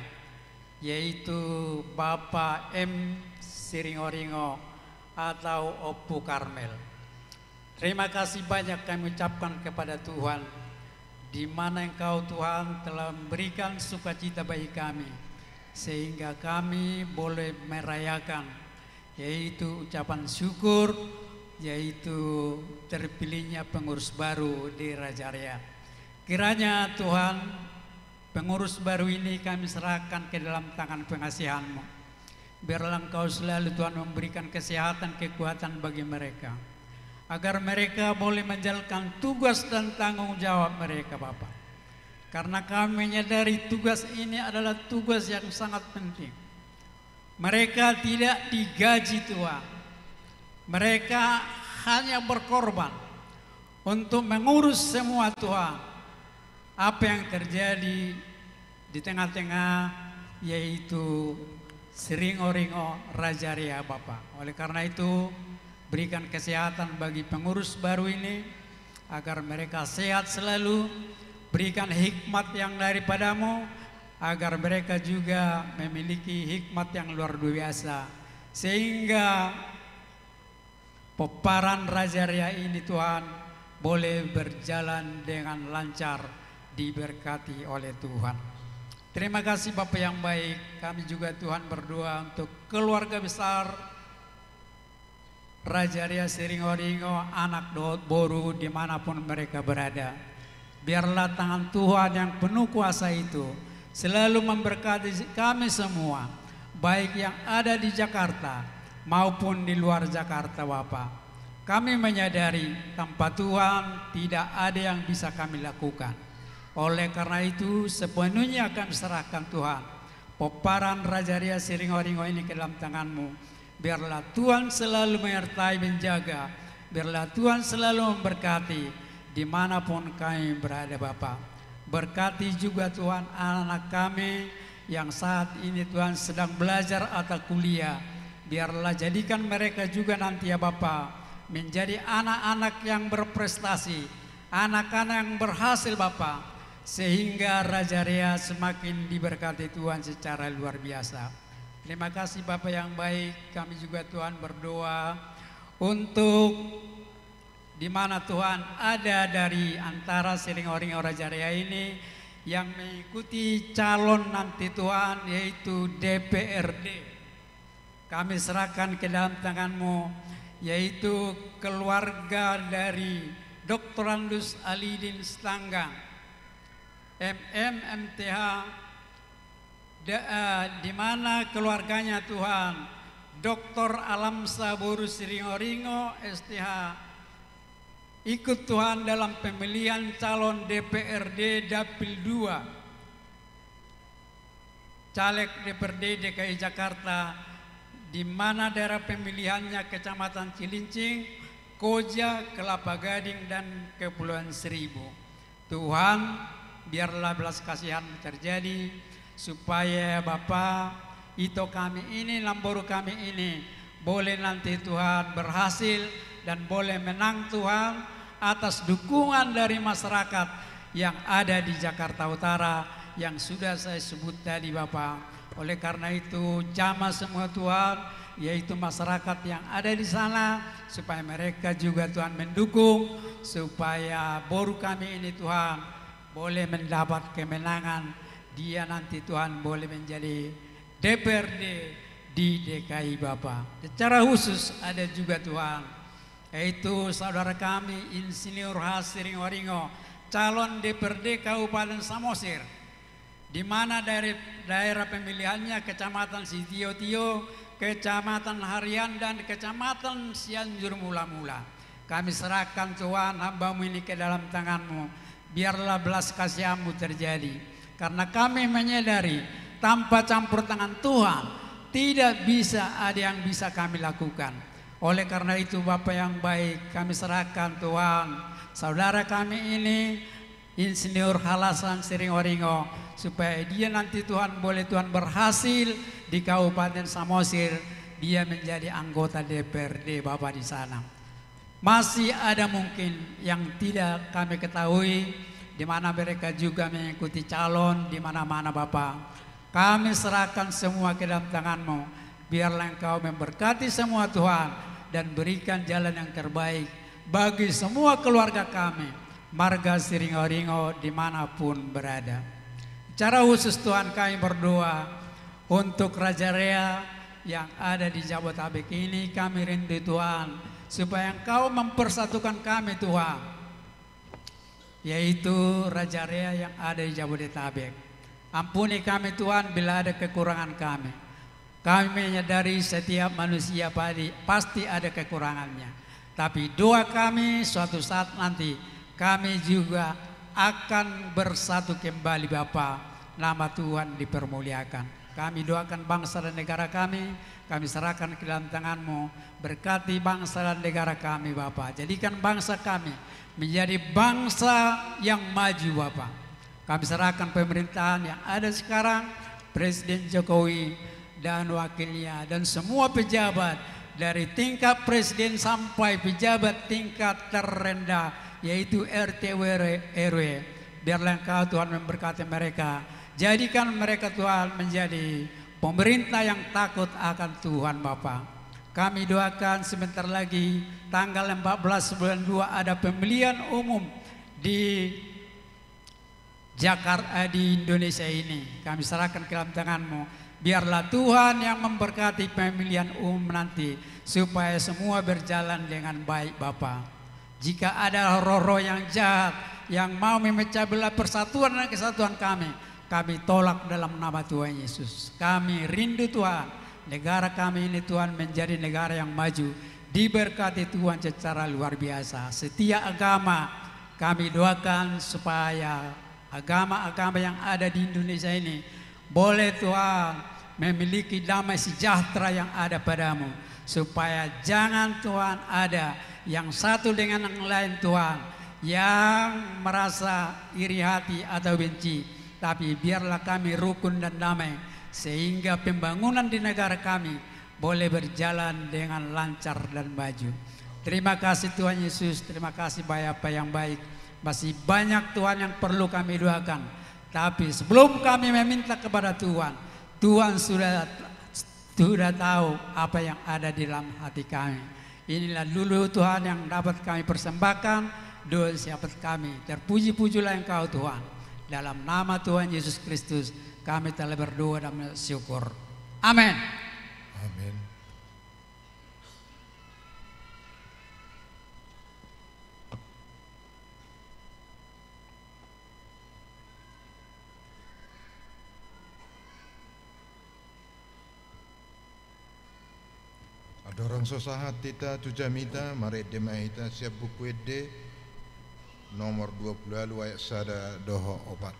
yaitu Bapak M Siringoringo atau Ompu Karmel. Terima kasih banyak kami ucapkan kepada Tuhan, di mana Engkau, Tuhan, telah memberikan sukacita bagi kami, sehingga kami boleh merayakan, yaitu ucapan syukur, yaitu terpilihnya pengurus baru di Raja Rea. Kiranya, Tuhan, pengurus baru ini kami serahkan ke dalam tangan pengasihan-Mu. Biarlah Engkau selalu, Tuhan, memberikan kesehatan, kekuatan bagi mereka, agar mereka boleh menjalankan tugas dan tanggung jawab mereka, Bapa. Karena kami menyadari tugas ini adalah tugas yang sangat penting. Mereka tidak digaji, Tuhan. Mereka hanya berkorban untuk mengurus semua, Tuhan, apa yang terjadi di tengah-tengah, yaitu Siringoringo Raja Rea, Bapa. Oleh karena itu, berikan kesehatan bagi pengurus baru ini, agar mereka sehat selalu. Berikan hikmat yang daripada-Mu, agar mereka juga memiliki hikmat yang luar biasa, sehingga pomparan Raja Rea ini, Tuhan, boleh berjalan dengan lancar, diberkati oleh Tuhan. Terima kasih, Bapa yang baik. Kami juga, Tuhan, berdoa untuk keluarga besar Raja Rea Siringoringo, anak dohot boru, di mana pun mereka berada. Biarlah tangan Tuhan yang penuh kuasa itu selalu memberkati kami semua, baik yang ada di Jakarta maupun di luar Jakarta, Bapa. Kami menyadari tanpa Tuhan tidak ada yang bisa kami lakukan. Oleh karena itu, sepenuhnya kami serahkan, Tuhan, pomparan Raja Rea Siringoringo ini ke dalam tangan-Mu. Biarlah Tuhan selalu menyertai, menjaga. Biarlah Tuhan selalu memberkati di mana pun kami berada, Bapa. Berkati juga, Tuhan, anak-anak kami yang saat ini, Tuhan, sedang belajar atau kuliah. Biarlah jadikan mereka juga nanti, ya Bapa, menjadi anak-anak yang berprestasi, anak-anak yang berhasil, Bapa, sehingga Raja Rea semakin diberkati Tuhan secara luar biasa. Terima kasih, Bapa yang baik. Kami juga, Tuhan, berdoa untuk di mana, Tuhan, ada dari antara Siringoringo Raja Rea ini yang mengikuti calon nanti, Tuhan, yaitu D P R D. Kami serahkan ke dalam tangan-Mu, yaitu keluarga dari Doktorandus Alidin Sitanggang, M M, M T H, da-, eh, di mana keluarganya, Tuhan, Doktor Alamsa boru Siringoringo, S T H, ikut, Tuhan, dalam pemilihan calon D P R D Dapil dua, caleg D P R D D K I Jakarta, di mana daerah pemilihannya Kecamatan Cilincing, Koja, Kelapa Gading, dan Kepulauan Seribu. Tuhan, biarlah belas kasihan terjadi, supaya Bapa, ito kami ini, namboru kami ini, boleh nanti, Tuhan, berhasil dan boleh menang, Tuhan, atas dukungan dari masyarakat yang ada di Jakarta Utara yang sudah saya sebut tadi, Bapa. Oleh karena itu, jamah semua, Tuhan, yaitu masyarakat yang ada di sana, supaya mereka juga, Tuhan, mendukung, supaya boru kami ini, Tuhan, boleh mendapat kemenangan. Dia nanti, Tuhan, boleh menjadi D P R D di D K I, Bapa. Secara khusus ada juga, Tuhan, yaitu saudara kami Insinyur H. Siringoringo, calon D P R D Kabupaten Samosir, di mana dari daerah pemilihannya Kecamatan Sitiotio, Kecamatan Harian, dan Kecamatan Sianjur Mulamula. Kami serahkan, Tuhan, hamba-Mu ini ke dalam tangan-Mu. Biarlah belas kasihan-Mu terjadi. Karena kami menyadari, tanpa campur tangan Tuhan, tidak bisa ada yang bisa kami lakukan. Oleh karena itu, Bapa yang baik, kami serahkan, Tuhan, saudara kami ini, Insinyur H. Hasan Siringoringo, supaya dia nanti, Tuhan, boleh, Tuhan, berhasil di Kabupaten Samosir, dia menjadi anggota D P R D, Bapa, di sana. Masih ada mungkin yang tidak kami ketahui, di mana mereka juga mengikuti calon di mana-mana, Bapa. Kami serahkan semua ke dalam tangan-Mu. Biarlah Engkau memberkati semua, Tuhan, dan berikan jalan yang terbaik bagi semua keluarga kami, marga Siringoringo, dimanapun berada. Secara khusus, Tuhan, kami berdoa untuk Raja Rea yang ada di Jabodetabek ini. Kami rindu, Tuhan, supaya Engkau mempersatukan kami, Tuhan, yaitu Raja Rea yang ada di Jabodetabek. Ampuni kami, Tuhan, bila ada kekurangan kami. Kami menyadari setiap manusia padi-, pasti ada kekurangannya. Tapi doa kami, suatu saat nanti kami juga akan bersatu kembali, Bapa. Nama Tuhan dipermuliakan. Kami doakan bangsa dan negara kami, kami serahkan ke dalam tangan-Mu. Berkati bangsa dan negara kami, Bapa. Jadikan bangsa kami menjadi bangsa yang maju, Bapa. Kami serahkan pemerintahan yang ada sekarang, Presiden Jokowi dan wakilnya, dan semua pejabat dari tingkat presiden sampai pejabat tingkat terendah, yaitu R T, R W. Biarlah Engkau, Tuhan, memberkati mereka. Jadikan mereka, Tuhan, menjadi pemerintah yang takut akan Tuhan, Bapa. Kami doakan sebentar lagi, tanggal empat belas bulan dua, ada pemilihan umum di Jakarta, eh, di Indonesia ini. Kami serahkan ke dalam tangan-Mu. Biarlah Tuhan yang memberkati pemilihan umum nanti, supaya semua berjalan dengan baik, Bapa. Jika ada roh-roh yang jahat yang mau memecah belah persatuan dan kesatuan kami, kami tolak dalam nama Tuhan Yesus. Kami rindu, Tuhan, negara kami ini, Tuhan, menjadi negara yang maju, diberkati Tuhan secara luar biasa. Setiap agama, kami doakan supaya agama-agama yang ada di Indonesia ini boleh, Tuhan, memiliki damai sejahtera yang ada pada-Mu, supaya jangan, Tuhan, ada yang satu dengan yang lain, Tuhan, yang merasa iri hati atau benci, tapi biarlah kami rukun dan damai, sehingga pembangunan di negara kami boleh berjalan dengan lancar dan maju. Terima kasih, Tuhan Yesus, terima kasih, Bapa yang baik. Masih banyak, Tuhan, yang perlu kami doakan. Tapi sebelum kami meminta kepada Tuhan, Tuhan sudah, sudah tahu apa yang ada di dalam hati kami. Inilah dulu, Tuhan, yang dapat kami persembahkan, doa siapat kami. Terpuji-pujilah Engkau, Tuhan. Dalam nama Tuhan Yesus Kristus, kami telah berdoa dan bersyukur. Amin. Amin. Andorang so sahat hita tu jamita, marende ma hita sian Buku Ende nomor dua pulu ualu, ayat sada dohot opat.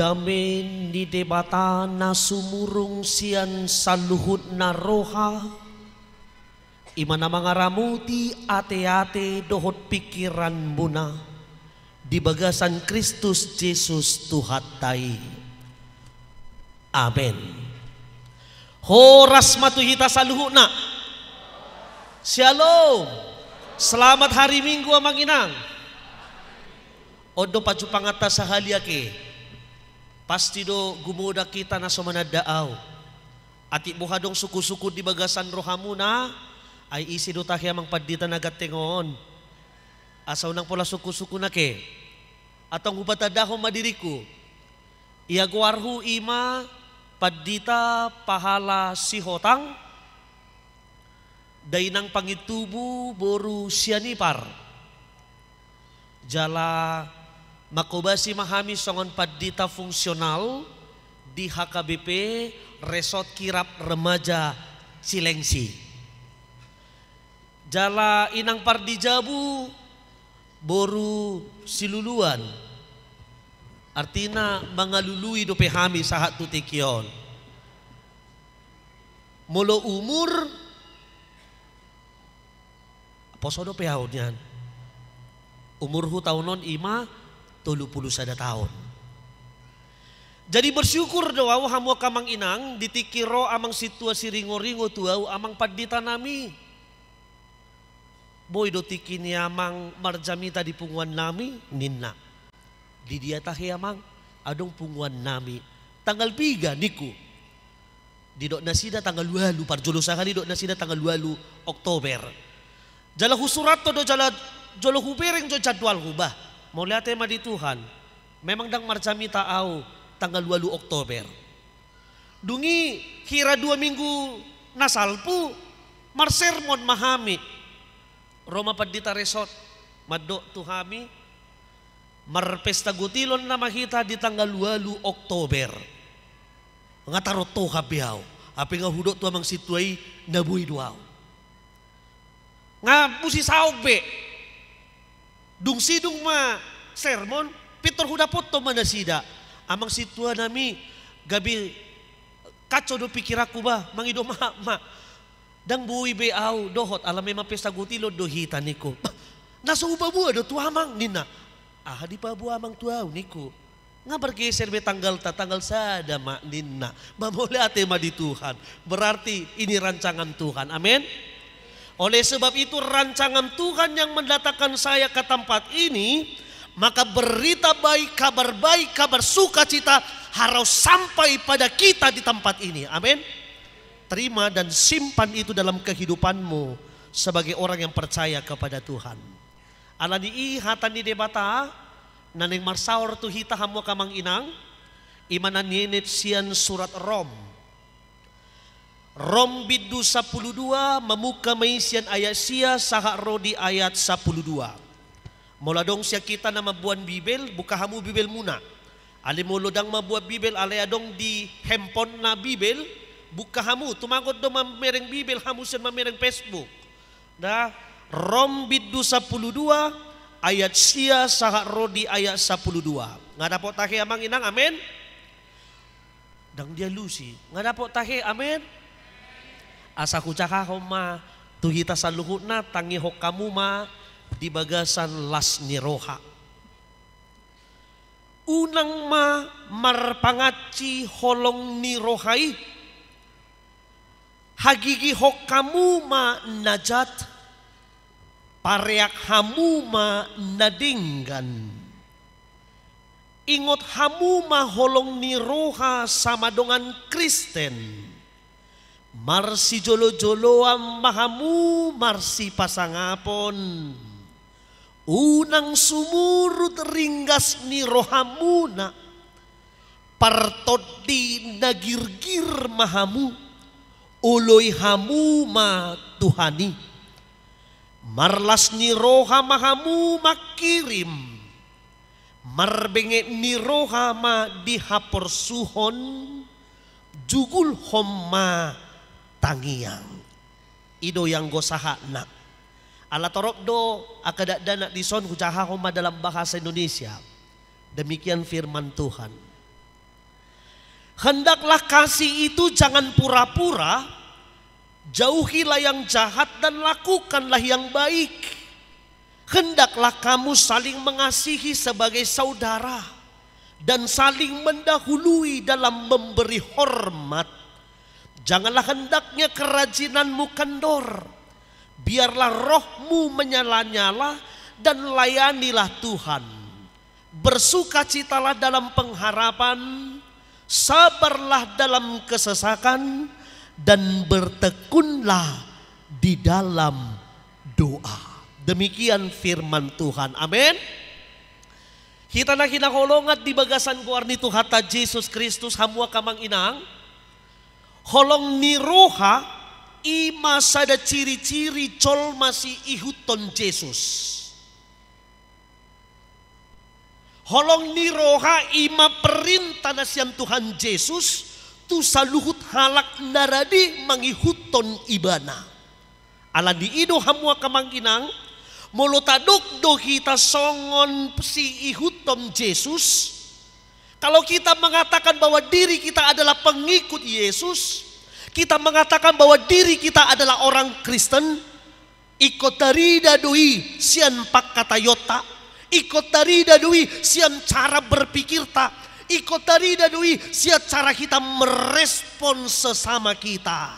Amen. Ni Debata na sumurung sian saluhutna roha, i ma na mangaramoti ateate dohot pingkiranmuna di bagasan Kristus Jesus Tuhanta i. Amen. Horas ma tu hita saluhutna. Syalom. Selamat hari Minggu, amang inang. On do pajumpanganta sahali ake. Pasti do gumodang hita na so mananda au. Atik boha adong sungkun-sungkun di bagasan rohamuna, ai ise do tahe amang pandita na ganteng on. Asa unang pola sungkun-sungkun ake. Antong hupatandahon ma diringku. Ia goarhu i ma Pandita Pahala Sihotang, dainang Pangintubu boru Sianipar. Jala manghobasi ma hami songon pandita fungsional di H K B P Resort Kirap Remaja Cilengsi. Jala inang Pardijabu boru Siluluan, artina mangalului dope hami sahat tu tingki on. Molo umur, poso dope au nian. Umurhu taon on i ma tolu pulu sada taon. Jadi bersyukur do au hamu angka amang inang, di tingki ro amang sintua siringoringo tu au, amang pandita nami. Boi do tingki ni amang marjamita di punguan nami, ninna. Di dia tahe amang, adong punguan nami. Tanggal piga ningku. Didok nasida tanggal ualu, parjolo sahali didok nasida tanggal ualu Oktober. Jala husurathon do jala jolo hubereng jo jadwalhu, bah. Mauliate ma di Tuhan. Memang ndang marjamita au tanggal ualu Oktober. Dung i hira dua minggu na salpu, marsermon ma hami. Ro ma pandita Resort, mandok tu hami, marpesta gotilon nama hita di tanggal ualu Oktober. Nga tarot toha be au, hape nga hudok tu amang sintua i na boi do au. Nga musi saok be. Dung sidung ma sermon, pintor hudapothon ma nasida. Amang sintua nami, gabe kacau do pingkiranku, bah, mangido maaf ma. Ndang boi be au dohot, ala memang pesta gotilon do hita ningku. Na so hupaboa do tu amang, ninna. Aha dipaboa amang tu au ningku. Nga margeser be tanggalta, tanggal sada ma, ninna. Mauliate ma di Tuhan. Berarti ini rancangan Tuhan. Amin. Oleh sebab itu, rancangan Tuhan yang mendatangkan saya ke tempat ini, maka berita baik, kabar baik, kabar sukacita harus sampai pada kita di tempat ini. Amin. Terima dan simpan itu dalam kehidupanmu sebagai orang yang percaya kepada Tuhan. Alani i hata ni Debata, na naeng marsaor tu hita hamu angka amang inang, i ma na nienet sian surat Rom. Rom bindu sampulu dua, mamungka ma i sian ayat sia sahat ro di ayat sampulu dua. Molo adong sian hita na mamboan Bibel, buka hamu Bibelmuna. Alai molo ndang mamboan Bibel, alai adong di handphonena Bibel, buka hamu, tumagon do mamereng Bibel hamu sian mamereng Facebook. Da, Rom bindu sampulu dua, ayat sia sahat ro di ayat sampulu dua. Nga dapot tahe amang inang, amin. Ndang dialusi, nga dapot tahe, amin. Asa hujahahon ma tu hita saluhutna, tangihon hamu ma di bagasan las ni roha. Unang ma marpangansi holong ni roha i. Hagigihon hamu ma na jat, pareak hamu ma na denggan. Ingot hamu ma holong ni roha sama dongan Kristen. Marsijolojoloan ma hamu marsipasangapon. Unang sumurut ringgas ni rohamuna. Partondi na girgir ma hamu. Oloi hamu ma Tuhan i. Marlas ni roha ma hamu mangkirim. Marbenget ni roha ma di haporsuhon, jugulhon ma tangiang. I do i anggo sahatna. Ala torop do angka dakdanak dison, hujahahon ma dalam bahasa Indonesia. Demikian firman Tuhan. Hendaklah kasih itu jangan pura-pura, jauhilah yang jahat dan lakukanlah yang baik. Hendaklah kamu saling mengasihi sebagai saudara dan saling mendahului dalam memberi hormat. Janganlah hendaknya kerajinanmu kendor. Biarlah rohmu menyala-nyala dan layanilah Tuhan. Bersukacitalah dalam pengharapan, sabarlah dalam kesesakan, dan bertekunlah di dalam doa. Demikian firman Tuhan. Amin. Hita na hinaholongan di bagasan goar ni Tuhanta Jesus Kristus, hamu angka amang inang, holong ni roha i ma sada ciri-ciri jolma siihuthon Jesus. Holong ni roha i ma perintah na sian Tuhan Jesus tu saluhut halak na rade mangihuthon Ibana. Ala ni i do, hamu angka amang inang, molo tadok do hita songon siihuthon Jesus, kalau kita mengatakan bahwa diri kita adalah pengikut Yesus, kita mengatakan bahwa diri kita adalah orang Kristen, ingkon tarida do i sian pangkataianta, ingkon tarida do i sian cara berpikirta, ingkon tarida do i sian cara hita merespon sesama kita.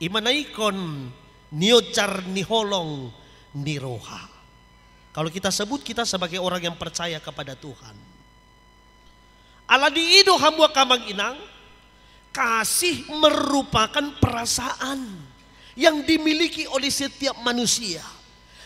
I ma na ingkon niojar ni holong ni roha. Kalau kita sebut kita sebagai orang yang percaya kepada Tuhan. Ala ni i do, hamu angka amang inang, kasih merupakan perasaan yang dimiliki oleh setiap manusia.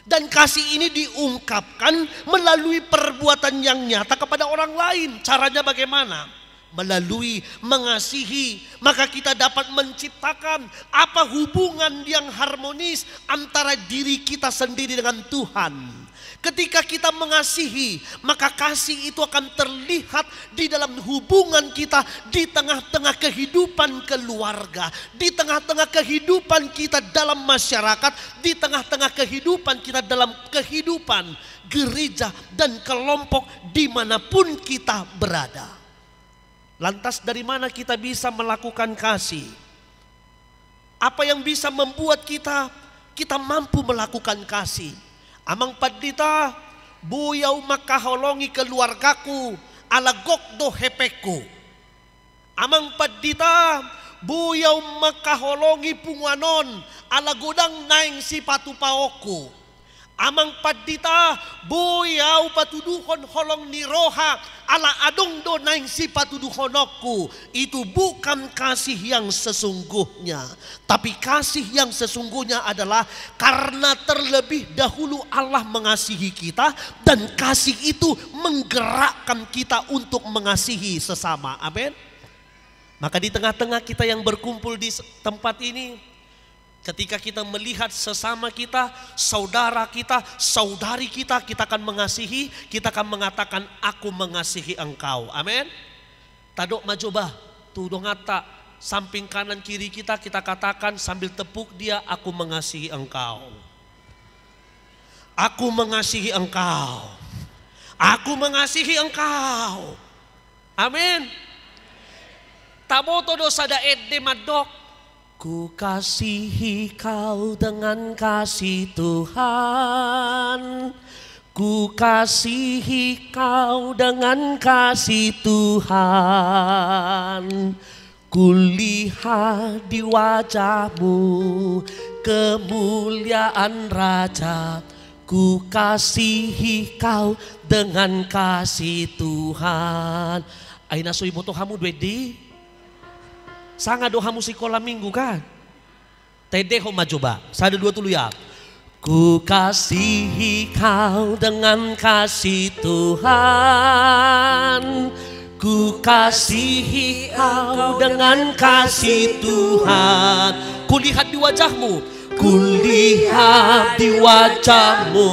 Dan kasih ini diungkapkan melalui perbuatan yang nyata kepada orang lain. Caranya bagaimana? Melalui mengasihi, maka kita dapat menciptakan apa, hubungan yang harmonis antara diri kita sendiri dengan Tuhan. Ketika kita mengasihi, maka kasih itu akan terlihat di dalam hubungan kita di tengah-tengah kehidupan keluarga, di tengah-tengah kehidupan kita dalam masyarakat, di tengah-tengah kehidupan kita dalam kehidupan gereja dan kelompok di mana pun kita berada. Lantas, dari mana kita bisa melakukan kasih? Apa yang bisa membuat kita, kita mampu melakukan kasih? Amang pandita, boi ahu mangkaholongi keluargaku, ala gok do hepengku. Amang pandita, boi ahu mangkaholongi punguan on, ala godang naeng sipatupaonku. Amang pandita, boi ahu patuduhon holong ni roha, ala adong do naeng sipatuduhononku. Itu bukan kasih yang sesungguhnya. Tapi kasih yang sesungguhnya adalah karena terlebih dahulu Allah mengasihi kita, dan kasih itu menggerakkan kita untuk mengasihi sesama. Amin. Maka di tengah-tengah kita yang berkumpul di s-, tempat ini, ketika kita melihat sesama kita, saudara kita, saudari kita, kita akan mengasihi, kita akan mengatakan, "Aku mengasihi engkau." Amin. Tadok ma jo ba tu donganta, samping kanan kiri kita, kita katakan sambil tepuk dia, "Aku mengasihi engkau. Aku mengasihi engkau. Aku mengasihi engkau." Amin. Taboto do sada ende mandok, "Kukasihi kau dengan kasih Tuhan. Kukasihi kau dengan kasih Tuhan. Kulihat di wajahmu kemuliaan Raja. Kukasihi kau dengan kasih Tuhan." Ai na so iboto hamu do ende i? Sanga do hamu sikola minggu, kan? Taendehon ma jo ba. Sada, dua, tolu, ya. Kukasihi kau dengan kasih Tuhan. Kukasihi kau dengan kasih Tuhan. Kulihat di wajahmu. Kulihat di wajahmu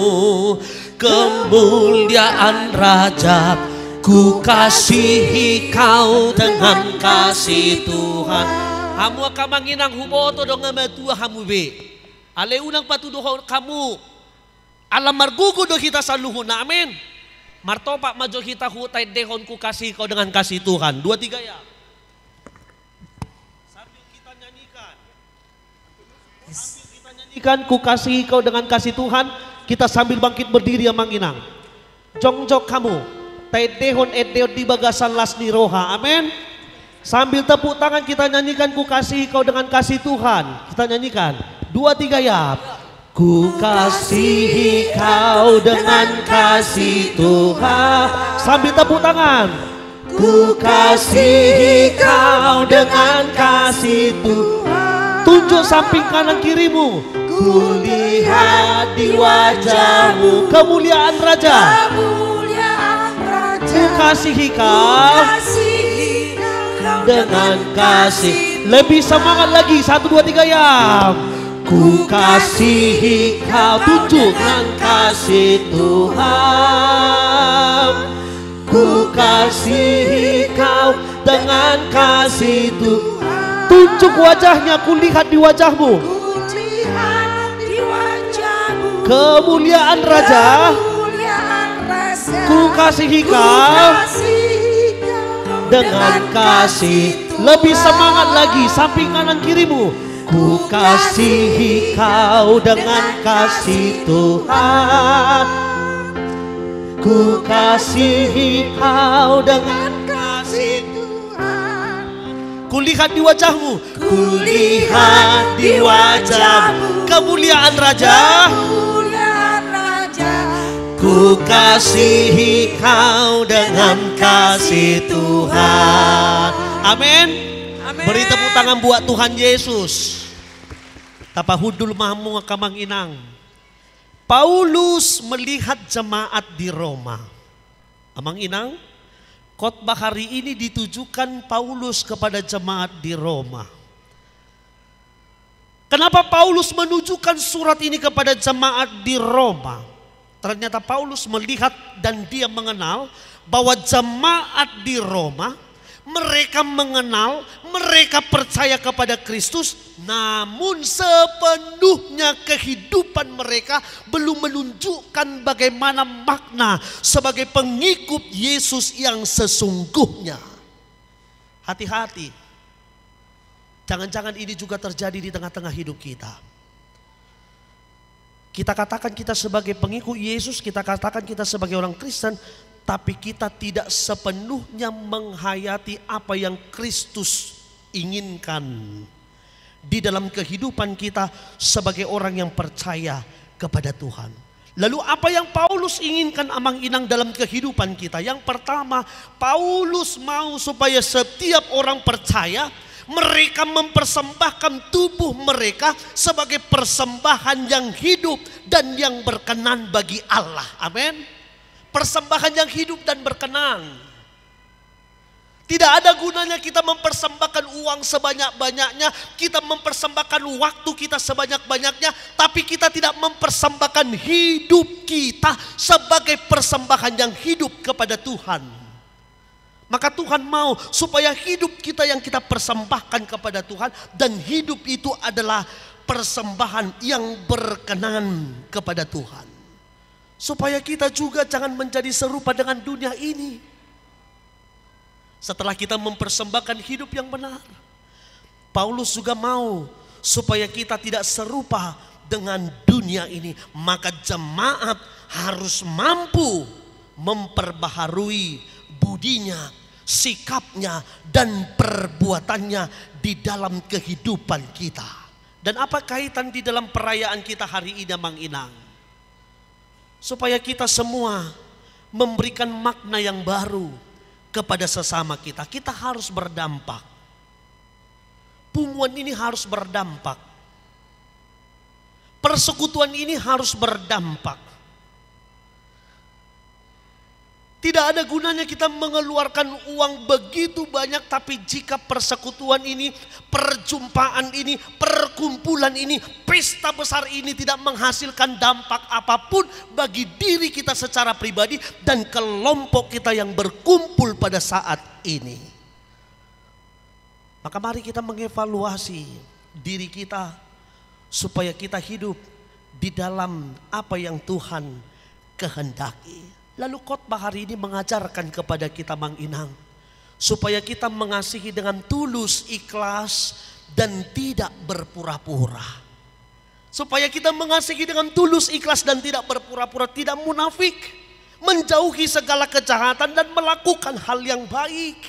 kemuliaan Raja. Kukasihi kau dengan kasih Tuhan. Hamu angka amang inang, huboto do nga matua hamu be. Alai unang patuduhon hamu. Ala margogo do hita saluhutna. Amin. Martopak ma jo hita, taendehon Kukasihi Kau dengan Kasih Tuhan. Dua, tiga, ya. Sambil kita nyanyikan. Sambil kita nyanyikan Kukasihi Kau dengan Kasih Tuhan, kita sambil bangkit berdiri, amang inang. Jongjong hamu, taendehon endeon di bagasan las ni roha. Amen. Sambil tepuk tangan kita nyanyikan Kukasihi Kau dengan Kasih Tuhan. Kita nyanyikan. Dua, tiga, ya. Kukasihi Kau dengan Kasih Tuhan. Sambil tepuk tangan. Kukasihi Kau dengan Kasih Tuhan. Tunjuk samping kanan kirimu. Kulihat di wajahmu kemuliaan Raja. Kemuliaan Raja. Kukasihi Kau. Kukasihi Kau dengan kasih. Lebih semangat lagi. Satu, dua, tiga, ya. Kukasihi Kau. Tunjuk dengan Kasih Tuhan. Kukasihi Kau dengan Kasih Tuhan. Tunjuk wajahnya, kulihat di wajahmu. Kulihat di wajahmu. Kemuliaan Raja. Kemuliaan Raja. Kukasihi Kau. Kukasihi Kau dengan kasih. Lebih semangat lagi, samping kanan kirimu. Kukasihi Kau dengan Kasih Tuhan. Kukasihi Kau dengan Kasih Tuhan. Kulihat di wajahmu. Kulihat di wajahmu kemuliaan Raja. Kemuliaan Raja. Kukasihi Kau dengan Kasih Tuhan. Amen. Amen. Beri tepuk tangan buat Tuhan Yesus. Tapahundul ma hamu, amang inang. Paulus melihat jemaat di Roma. Amang inang, khotbah hari ini ditujukan Paulus kepada jemaat di Roma. Kenapa Paulus menunjukkan surat ini kepada jemaat di Roma? Ternyata Paulus melihat dan dia mengenal bahwa jemaat di Roma, mereka mengenal, mereka percaya kepada Kristus, namun sepenuhnya kehidupan mereka belum menunjukkan bagaimana makna sebagai pengikut Yesus yang sesungguhnya. Hati-hati. Jangan-jangan ini juga terjadi di tengah-tengah hidup kita. Kita katakan kita sebagai pengikut Yesus, kita katakan kita sebagai orang Kristen, tapi kita tidak sepenuhnya menghayati apa yang Kristus inginkan di dalam kehidupan kita sebagai orang yang percaya kepada Tuhan. Lalu, apa yang Paulus inginkan, amang inang, dalam kehidupan kita? Yang pertama, Paulus mau supaya setiap orang percaya, mereka mempersembahkan tubuh mereka sebagai persembahan yang hidup dan yang berkenan bagi Allah. Amin. Persembahan yang hidup dan berkenan. Tidak ada gunanya kita mempersembahkan uang sebanyak-banyaknya, kita mempersembahkan waktu kita sebanyak-banyaknya, tapi kita tidak mempersembahkan hidup kita sebagai persembahan yang hidup kepada Tuhan. Maka Tuhan mau supaya hidup kita yang kita persembahkan kepada Tuhan, dan hidup itu adalah persembahan yang berkenan kepada Tuhan. Supaya kita juga jangan menjadi serupa dengan dunia ini. Setelah kita mempersembahkan hidup yang benar, Paulus juga mau supaya kita tidak serupa dengan dunia ini. Maka jemaat harus mampu memperbaharui budinya, sikapnya, dan perbuatannya di dalam kehidupan kita. Dan apa kaitan di dalam perayaan kita hari ini, amang inang? Supaya kita semua memberikan makna yang baru kepada sesama kita. Kita harus berdampak. Punguan ini harus berdampak. Persekutuan ini harus berdampak. Tidak ada gunanya kita mengeluarkan uang begitu banyak, tapi jika persekutuan ini, perjumpaan ini, perkumpulan ini, pesta besar ini tidak menghasilkan dampak apapun bagi diri kita secara pribadi dan kelompok kita yang berkumpul pada saat ini. Maka mari kita mengevaluasi diri kita supaya kita hidup di dalam apa yang Tuhan kehendaki. Lalu khotbah hari ini mengajarkan kepada kita, Amang Inang, supaya kita mengasihi dengan tulus, ikhlas, dan tidak berpura-pura. Supaya kita mengasihi dengan tulus, ikhlas, dan tidak berpura-pura, tidak munafik, menjauhi segala kejahatan, dan melakukan hal yang baik.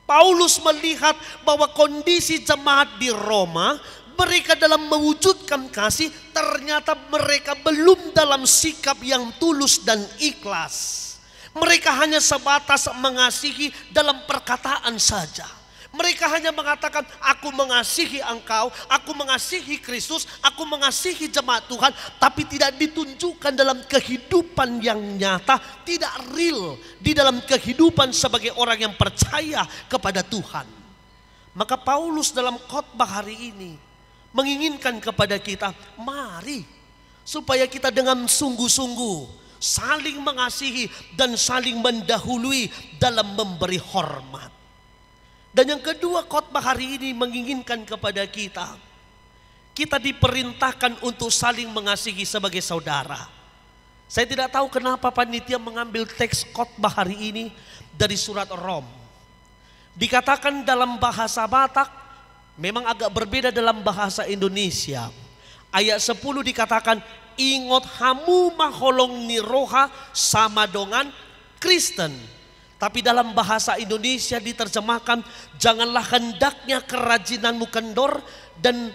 Paulus melihat bahwa kondisi jemaat di Roma, mereka dalam mewujudkan kasih, ternyata mereka belum dalam sikap yang tulus dan ikhlas. Mereka hanya sebatas mengasihi dalam perkataan saja. Mereka hanya mengatakan, "Aku mengasihi engkau, aku mengasihi Kristus, aku mengasihi jemaat Tuhan," tapi tidak ditunjukkan dalam kehidupan yang nyata, tidak real di dalam kehidupan sebagai orang yang percaya kepada Tuhan. Maka Paulus dalam khotbah hari ini menginginkan kepada kita, mari supaya kita dengan sungguh-sungguh saling mengasihi dan saling mendahului dalam memberi hormat. Dan yang kedua, khotbah hari ini menginginkan kepada kita, kita diperintahkan untuk saling mengasihi sebagai saudara. Saya tidak tahu kenapa panitia mengambil teks khotbah hari ini dari surat Rom. Dikatakan dalam bahasa Batak, memang agak berbeda dalam bahasa Indonesia. Ayat sepuluh dikatakan, "Ingot hamu ma holong ni roha sama dongan Kristen." Tapi dalam bahasa Indonesia diterjemahkan, "Janganlah hendaknya kerajinanmu kendor, dan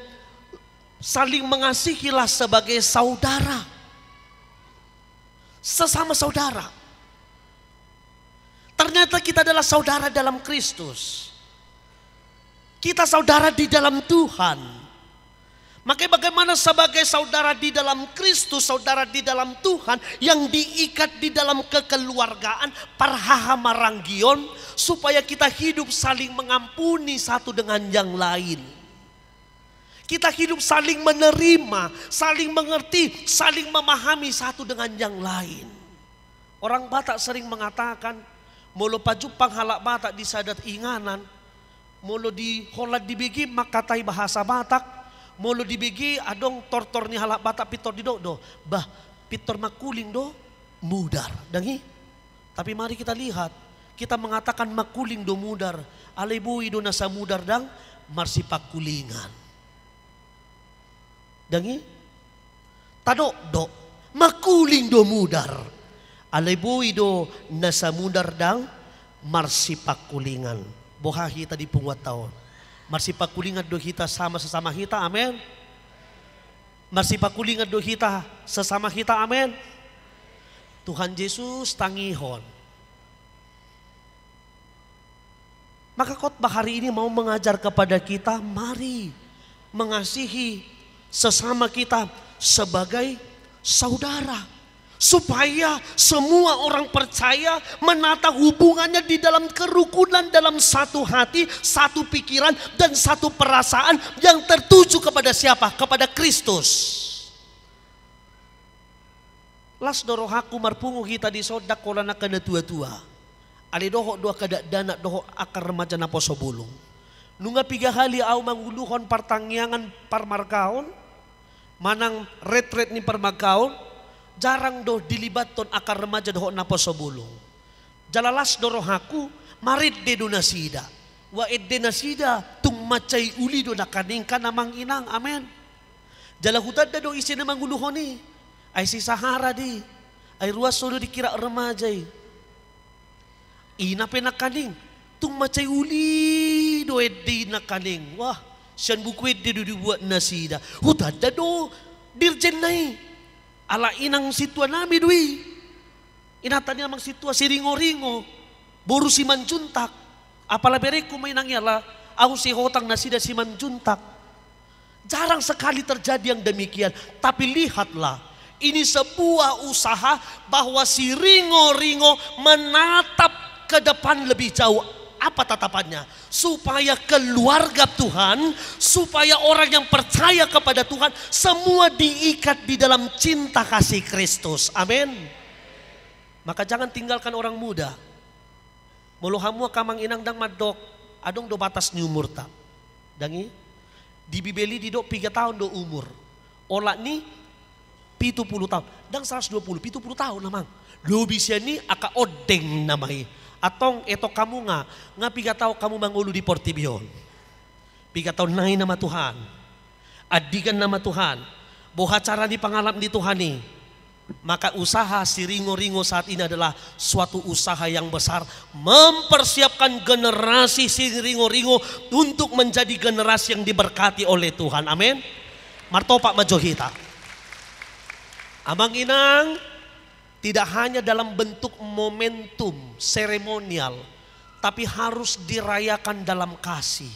saling mengasihilah sebagai saudara." Sesama saudara. Ternyata kita adalah saudara dalam Kristus. Kita saudara di dalam Tuhan. Maka bagaimana sebagai saudara di dalam Kristus, saudara di dalam Tuhan, yang diikat di dalam kekeluargaan, parhahamaranggion, supaya kita hidup saling mengampuni satu dengan yang lain. Kita hidup saling menerima, saling mengerti, saling memahami satu dengan yang lain. Orang Batak sering mengatakan, molo pajumpang halak Batak di sada inganan, molo di holan dibege mangkatai bahasa Batak, molo dibege adong tortor ni halak Batak pintor didok do, "Bah, pintor mangkuling do mudar." Dang i? Tapi mari kita lihat, kita mengatakan mangkuling do mudar, alai boi do na samudar ndang marsipangkulingan. Dang i? Tadok do, mangkuling do mudar, alai boi do na samudar ndang marsipangkulingan. Boha hita di punguanta on? Marsipangkulingan do hita sama sesama hita, amen. Marsipangkulingan do hita sesama hita, amen. Tuhan Yesus tangihon. Maka khotbah hari ini mau mengajar kepada kita, mari mengasihi sesama kita sebagai saudara. Supaya semua orang percaya menata hubungannya di dalam kerukunan, dalam satu hati, satu pikiran, dan satu perasaan yang tertuju kepada siapa? Kepada Kristus. Las do rohangku marpungu hita dison, ndang holan angka na tua-tua. Alai dohot do angka dakdanak dohot angka remaja naposo bolong. Nunga piga hali ahu manguluhon partangiangan parmargaon, manang retret ni parmargaon, jarang do dilibathon angka remaja dohot naposo bolong. Jala las do rohangku, marende do nasida. Uaende nasida tung mansai uli do nangkaning, kan, amang inang, amen. Jala hutanda do ise na manguluhon i, ai si Sahara do i, ai ruas do dikira remaja i. Ina pe nangkaning, tung mansai uli do ende i nangkaning. Wah, sian buku ende do dibuat nasida. Hutanda do dirjenna i. Ala inang sintua nami do i. Inanta ni amang sintua Siringo-ringo, boru Simanjuntak. Apala berengku ma inang i, ala ahu Sihotang, nasida Simanjuntak. Jarang sekali terjadi yang demikian. Tapi lihatlah, ini sebuah usaha bahwa Siringo-ringo menatap ke depan lebih jauh. Apa tatapannya? Supaya keluarga Tuhan, supaya orang yang percaya kepada Tuhan, semua diikat di dalam cinta kasih Kristus. Amin. Maka jangan tinggalkan orang muda. Molo hamu angka amang inang ndang mandok, adong do batas ni umurta. Dang i? Di Bibel i didok piga taon do umur. Olat ni Pitu pulu taon. Ndang saratus dua pulu, pitu pulu taon, Amang. Lobi sian i angka ondeng nama i. Antong etok hamu nga, nga piga taon hamu mangolu di portibi on. Piga taon nai nama Tuhan. Andigan nama Tuhan. Boha cara ni pangalap ni Tuhan i. Maka usaha si Ringo-Ringo saat ini adalah suatu usaha yang besar, mempersiapkan generasi si Ringo-Ringo untuk menjadi generasi yang diberkati oleh Tuhan. Amin. Martopak ma jo hita. Amang inang, tidak hanya dalam bentuk momentum seremonial, tapi harus dirayakan dalam kasih.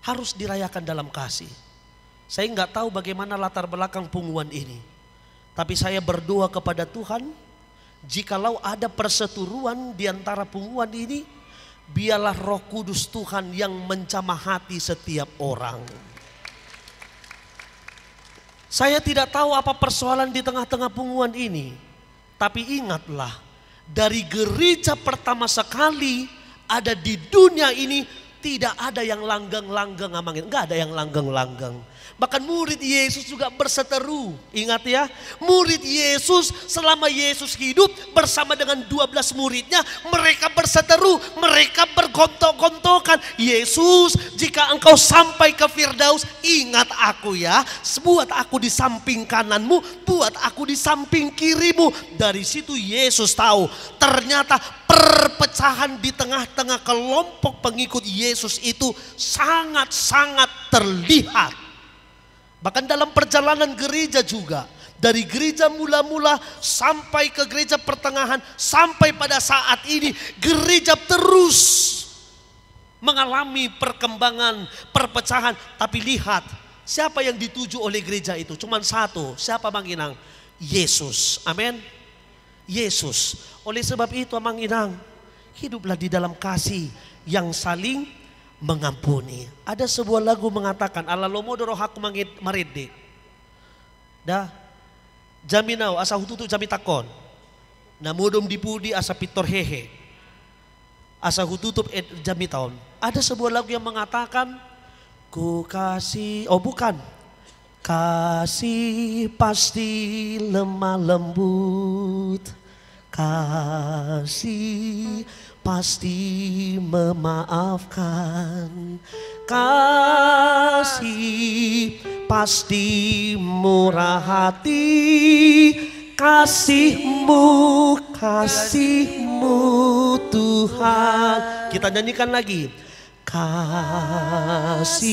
Harus dirayakan dalam kasih. Saya nggak tahu bagaimana latar belakang punguan ini. Tapi saya berdoa kepada Tuhan, jikalau ada perseteruan di antara punguan ini, biarlah Roh Kudus Tuhan yang menjamah hati setiap orang. Saya tidak tahu apa persoalan di tengah-tengah punguan ini, tapi ingatlah, dari gereja pertama sekali ada di dunia ini, tidak ada yang langgeng-langgeng, Amang inang. Nggak ada yang langgeng-langgeng. Bahkan murid Yesus juga berseteru. Ingat ya, murid Yesus, selama Yesus hidup bersama dengan dua belas muridnya, mereka berseteru, mereka bergontok-gontokan. "Yesus, jika engkau sampai ke Firdaus, ingat aku ya, buat aku di samping kananmu, buat aku di samping kirimu." Dari situ Yesus tahu, ternyata perpecahan di tengah-tengah kelompok pengikut Yesus itu sangat-sangat terlihat. Bahkan dalam perjalanan gereja juga, dari gereja mula-mula sampai ke gereja pertengahan, sampai pada saat ini, gereja terus mengalami perkembangan, perpecahan. Tapi lihat, siapa yang dituju oleh gereja itu? Cuman satu. Siapa, Amang inang? Yesus. Amin. Yesus. Oleh sebab itu, Amang inang, hiduplah di dalam kasih yang saling mengampuni. Ada sebuah lagu mengatakan, ala lomo do rohangku mangid-, marende. Da, jamita on, asa hututup jamitangkon. Na modom di pudi asa pintor hehe. Asa hututup ed-, jamita on. Ada sebuah lagu yang mengatakan, ku kasih, oh, bukan. Kasih pasti lemah lembut, kasih pasti memaafkan, kasih pasti murah hati, kasih-Mu, kasih-Mu, Tuhan. Kita nyanyikan lagi. Kasih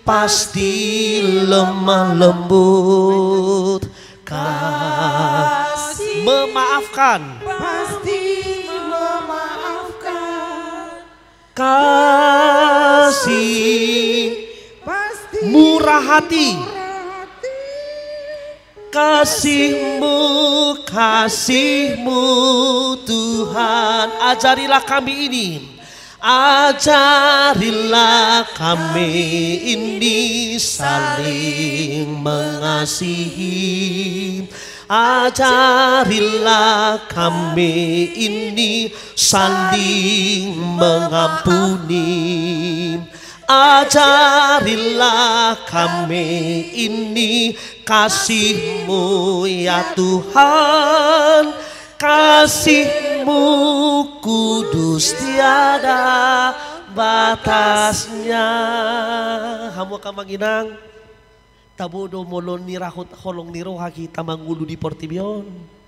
pasti lemah lembut, kasih memaafkan, pasti memaafkan, kasih pasti murah hati, murah hati. Kasih-Mu, kasih-Mu, Tuhan, ajarilah kami ini. Ajarilah kami ini saling mengasihi. Ajarilah kami ini saling mengampuni. Ajarilah kami ini kasih-Mu, ya Tuhan, kasih-Mu kudus tiada batasnya. Hamu angka amang inang, tabo do molo nirahut holong ni roha hita mangolu di portibi on?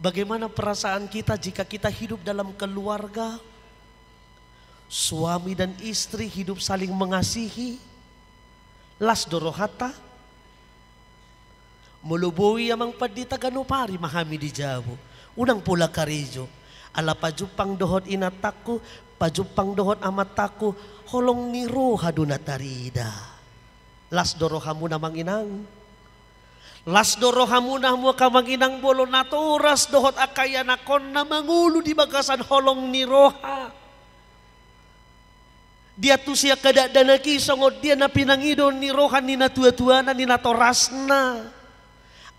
Bagaimana perasaan kita jika kita hidup dalam keluarga, suami dan istri hidup saling mengasihi, las do rohanta? Molo boi amang pandita ganup ari ma hami di jabu, unang pola karejo, ala pajumpang dohot inantangku, pajumpang dohot amantangku, holong ni roha do na tarida. Las do rohamuna amang inang? Las do rohamuna hamu angka amang inang molo natoras dohot angka ianakhonna mangolu di bagasan holong ni roha? Dia tu si angka dakdanak i songon dia na pinangido ni roha ni natuatuana, ni natorasna?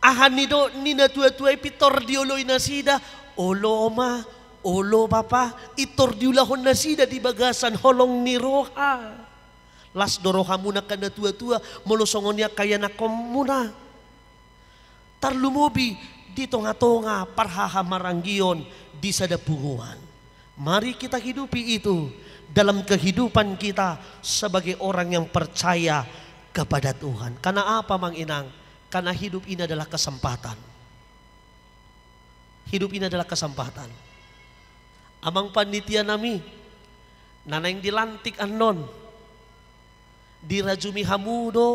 Aha nidok ni natuatua i pintor dioloi nasida? Olo ma, Olo Bapa, pintor diulahon nasida di bagasan holong ni roha. Las do rohamuna angka natuatua, molo songon i angka ianakhonmuna. Tarlumobi di tongatonga parhahamaranggion di sada punguan. Mari kita hidupi itu dalam kehidupan kita sebagai orang yang percaya kepada Tuhan. Karena apa, Amang Inang? Karena hidup ini adalah kesempatan. Hidup ini adalah kesempatan. Amang panitia nami, na naeng dilantik annon, dirajumi hamu do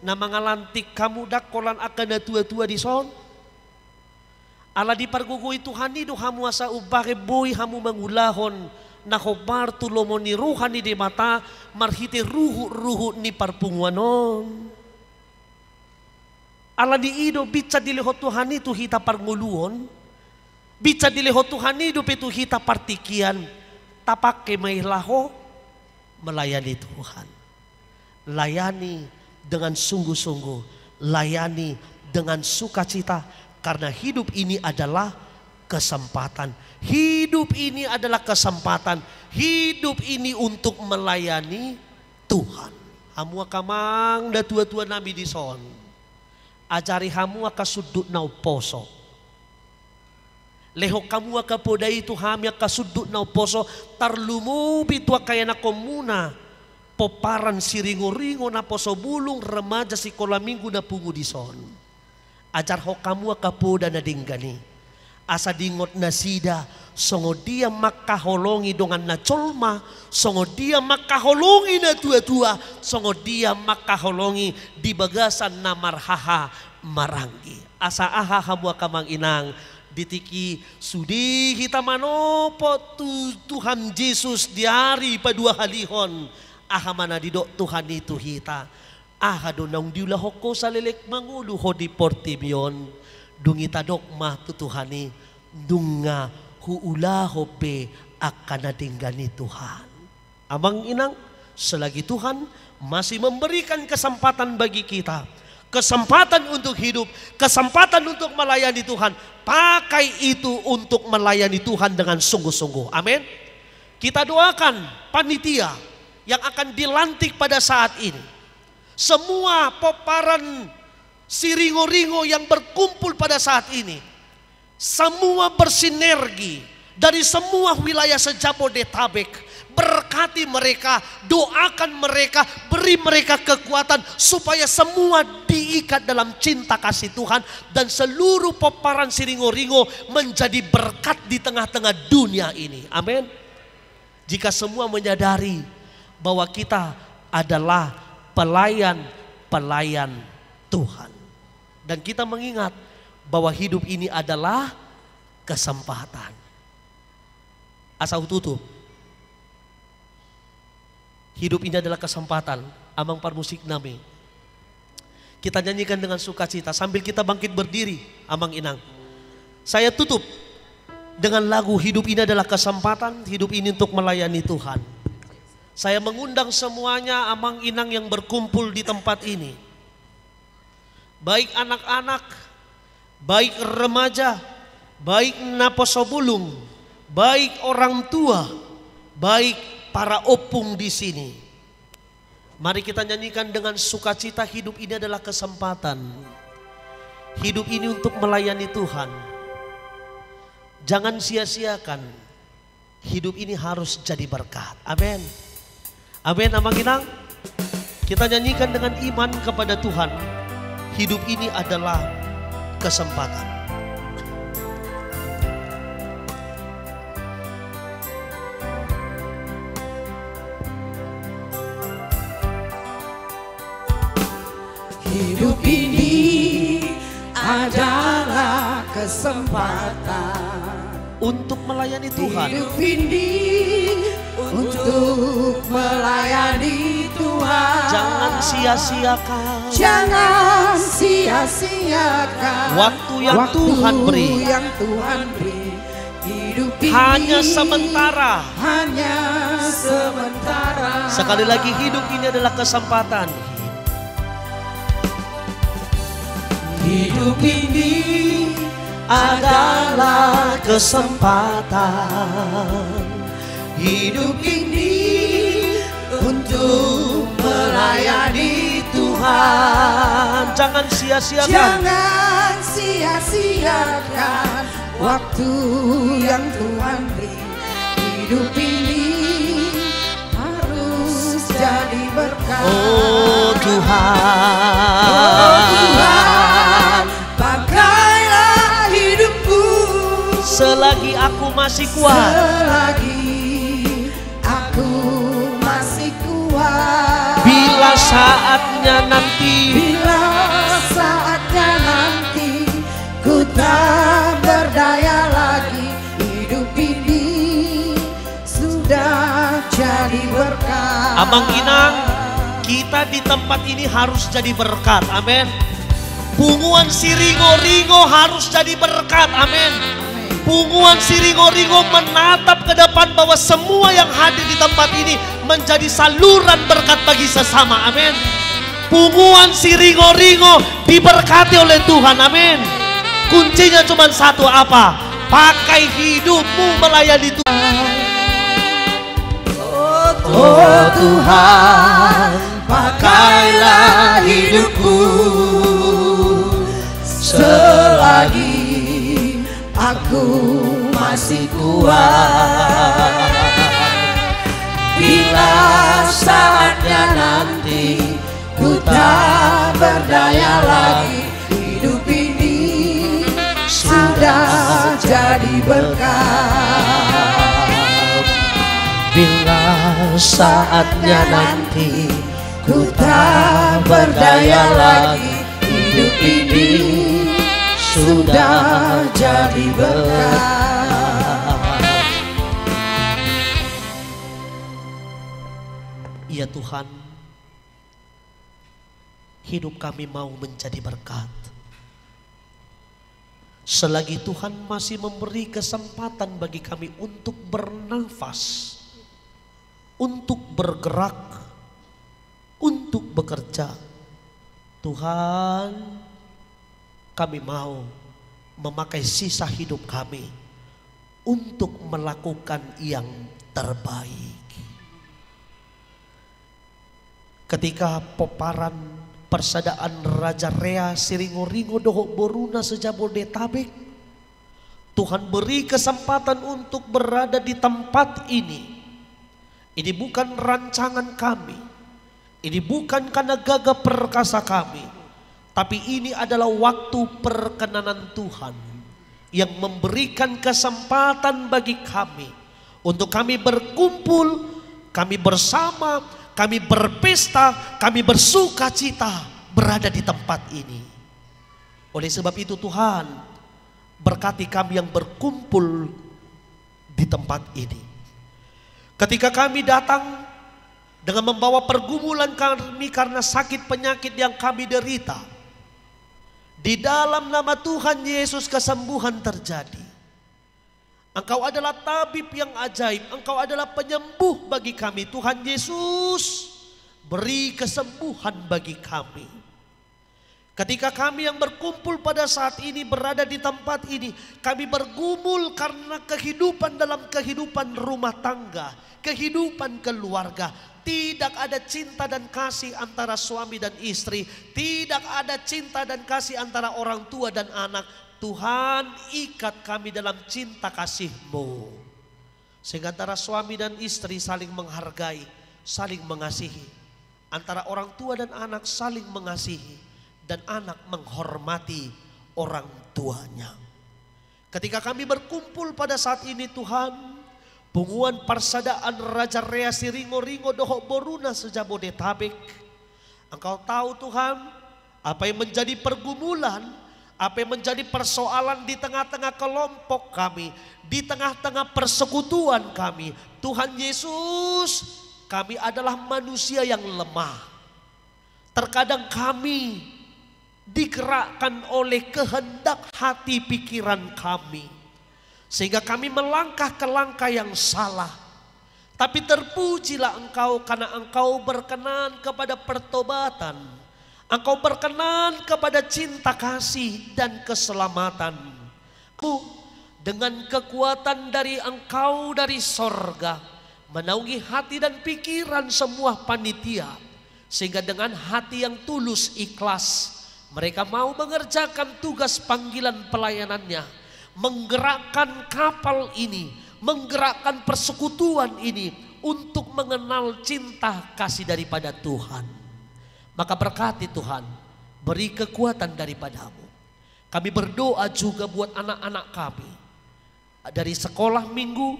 na mangalantik hamu, ndang holan angka natuatua dison? Ala dipargogoi Tuhan i do hamu asa umbahen boi hamu mangulahon na hombar tu lomo ni roha ni Debata marhite ruhutruhut ni parpunguan on. Ala ni i do binsar dilehon Tuhan i tu hita parngoluon, binsar dilehon Tuhan i dope tu hita partingkian, tapangke ma i laho melayani Tuhan. Layani dengan sungguh-sungguh, layani dengan sukacita, karena hidup ini adalah kesempatan. Hidup ini adalah kesempatan. Hidup ini untuk melayani Tuhan. Hamu angka amang natuatua nami dison, ajari hamu angka sundut na umposo. Lehon hamu angka poda i tu hami angka sundut na umposo, tarlumobi tu angka ianakhonmuna pomparan Siringoringo, naposo bulung, remaja, sikola minggu na pungu dison. Ajarhon hamu angka poda na denggan i, asa diingot nasida songon dia mangkaholongi donganna jolma, songon dia mangkaholongi natuatua, songon dia mangkaholongi di bagasan na marhahamaranggi. Asa aha hamu angka amang inang, di tingki sude hita manopot tu Tuhan Jesus di ari paduahalihon, aha ma na didok Tuhan i tu hita? Aha do naung diulahon ho saleleng mangolu ho di portibi on? Dung i tadok ma tu Tuhan i, nunga huulahon be angka na denggan i Tuhan. Amang inang, selagi Tuhan masih memberikan kesempatan bagi kita, kesempatan untuk hidup, kesempatan untuk melayani Tuhan, pakai itu untuk melayani Tuhan dengan sungguh-sungguh. Amin. Kita doakan panitia yang akan dilantik pada saat ini. Semua pomparan Siringoringo yang berkumpul pada saat ini, semua bersinergi dari semua wilayah se-Jabodetabek, berkati mereka, doakan mereka, beri mereka kekuatan supaya semua diikat dalam cinta kasih Tuhan dan seluruh pomparan Siringoringo menjadi berkat di tengah-tengah dunia ini. Amin. Jika semua menyadari bahwa kita adalah pelayan-pelayan Tuhan. Dan kita mengingat bahwa hidup ini adalah kesempatan. Asa hututup. Hidup ini adalah kesempatan, amang parmusik nami. Kita nyanyikan dengan sukacita sambil kita bangkit berdiri, amang inang. Saya tutup dengan lagu Hidup Ini Adalah Kesempatan, hidup ini untuk melayani Tuhan. Saya mengundang semuanya, amang inang yang berkumpul di tempat ini, baik anak-anak, baik remaja, baik naposo bulung, baik orang tua, baik para ompung di sini. Mari kita nyanyikan dengan sukacita, hidup ini adalah kesempatan. Hidup ini untuk melayani Tuhan. Jangan sia-siakan. Hidup ini harus jadi berkat. Amin. Amin, amang inang. Kita nyanyikan dengan iman kepada Tuhan. Hidup ini adalah kesempatan. Hidup ini adalah kesempatan untuk melayani Tuhan. Hidup ini untuk melayani Tuhan. Jangan sia-siakan. Jangan sia-siakan waktu yang Tuhan beri. Waktu yang Tuhan beri. Hidup ini hanya sementara. Hanya sementara. Sekali lagi, hidup ini adalah kesempatan. Hidup ini adalah kesempatan hidup ini untuk melayani Tuhan. Jangan sia-siakan. Jangan sia-siakan waktu yang Tuhan beri. Hidup ini harus jadi berkat. Oh Tuhan. Oh Tuhan, pakailah hidupku. Selagi aku masih kuat. Selagi aku masih kuat. Bila saatnya nanti. Bila saatnya nanti, ku tak berdaya lagi. Hidup ini sudah jadi berkat. Amang inang, kita di tempat ini harus jadi berkat. Amin. Punguan Siringo-ringo harus jadi berkat. Amin. Punguan Siringo-ringo menatap ke depan bahwa semua yang hadir di tempat ini menjadi saluran berkat bagi sesama. Amin. Punguan Siringo-ringo diberkati oleh Tuhan. Amin. Kuncinya cuma satu, apa? Pakai hidupmu melayani Tuhan. Oh Tuhan, pakailah hidupku selagi aku masih kuat. Bila saatnya nanti ku tak berdaya lagi, hidup ini sudah jadi berkat. Bila saatnya nanti ku tak berdaya lagi, hidup ini sudah jadi berkat. Ya Tuhan, hidup kami mau menjadi berkat. Selagi Tuhan masih memberi kesempatan bagi kami untuk bernafas, untuk bergerak, untuk bekerja, Tuhan, kami mau memakai sisa hidup kami untuk melakukan yang terbaik. Ketika pomparan parsadaan Raja Rea Siringo-ringo dohot boruna se-Jabodetabek, Tuhan beri kesempatan untuk berada di tempat ini. Ini bukan rancangan kami. Ini bukan karena gagah perkasa kami. Tapi ini adalah waktu perkenanan Tuhan yang memberikan kesempatan bagi kami untuk kami berkumpul, kami bersama, kami berpesta, kami bersukacita berada di tempat ini. Oleh sebab itu, Tuhan, berkati kami yang berkumpul di tempat ini. Ketika kami datang dengan membawa pergumulan kami karena sakit penyakit yang kami derita, di dalam nama Tuhan Yesus kesembuhan terjadi. Engkau adalah tabib yang ajaib, Engkau adalah penyembuh bagi kami. Tuhan Yesus, beri kesembuhan bagi kami. Ketika kami yang berkumpul pada saat ini berada di tempat ini, kami bergumul karena kehidupan dalam kehidupan rumah tangga, kehidupan keluarga. Tidak ada cinta dan kasih antara suami dan istri. Tidak ada cinta dan kasih antara orang tua dan anak. Tuhan, ikat kami dalam cinta kasih-Mu. Sehingga antara suami dan istri saling menghargai, saling mengasihi. Antara orang tua dan anak saling mengasihi, dan anak menghormati orang tuanya. Ketika kami berkumpul pada saat ini, Tuhan, punguan parsadaan Raja Rea Siringo-ringo dohot boruna se-Jabodetabek, Engkau tahu, Tuhan, apa yang menjadi pergumulan, apa yang menjadi persoalan di tengah-tengah kelompok kami, di tengah-tengah persekutuan kami. Tuhan Yesus, kami adalah manusia yang lemah. Terkadang kami digerakkan oleh kehendak hati pikiran kami, sehingga kami melangkah ke langkah yang salah. Tapi terpujilah Engkau, karena Engkau berkenan kepada pertobatan. Engkau berkenan kepada cinta kasih dan keselamatan. dengan kekuatan dari Engkau dari sorga, menaungi hati dan pikiran semua panitia, sehingga dengan hati yang tulus ikhlas, mereka mau mengerjakan tugas panggilan pelayanannya, menggerakkan kapal ini, menggerakkan persekutuan ini untuk mengenal cinta kasih daripada Tuhan. Maka berkati Tuhan, beri kekuatan daripada-Mu. Kami berdoa juga buat anak-anak kami. Dari sekolah minggu,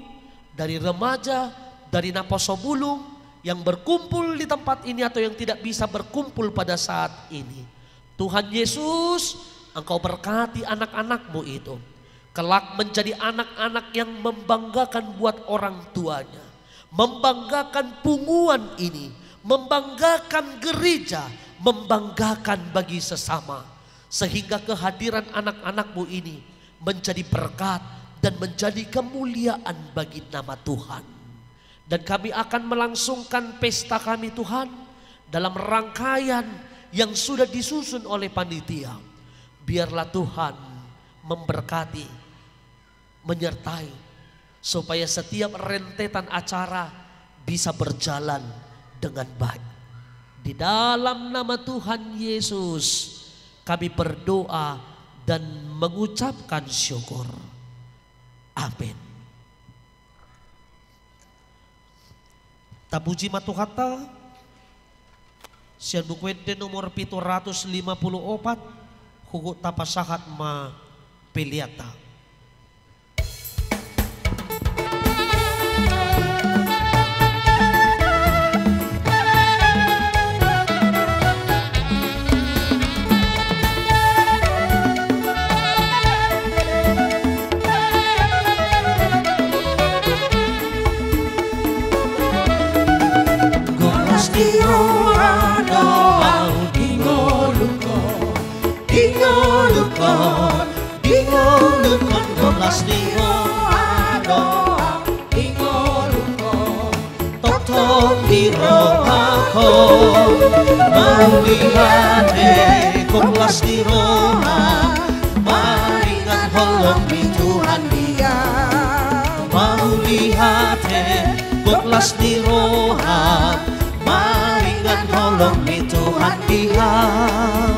dari remaja, dari naposobulung yang berkumpul di tempat ini atau yang tidak bisa berkumpul pada saat ini. Tuhan Yesus, Engkau berkati anak-anak-Mu itu. Kelak menjadi anak-anak yang membanggakan buat orang tuanya. Membanggakan punguan ini. Membanggakan gereja. Membanggakan bagi sesama. Sehingga kehadiran anak-anak-Mu ini menjadi berkat dan menjadi kemuliaan bagi nama Tuhan. Dan kami akan melangsungkan pesta kami, Tuhan, dalam rangkaian yang sudah disusun oleh panitia. Biarlah Tuhan memberkati, menyertai, supaya setiap rentetan acara bisa berjalan dengan baik. Di dalam nama Tuhan Yesus, kami berdoa dan mengucapkan syukur. Amin. Tapuji ma Tuhanta, sian Buku Ende nomor pitu ratus lima puluh opat, huhut tapasahat ma peleanta. Gok las ni roha do au di ngolungkon, di ngolungkon, di ngolungkon. Gok las ni roha do au di ngolungkon, tongtong di rohakon mauliate. Gok las ni roha maringan holong ni Tuhan di au mauliate. Gok las ni roha maringan holong ni Tuhan di au.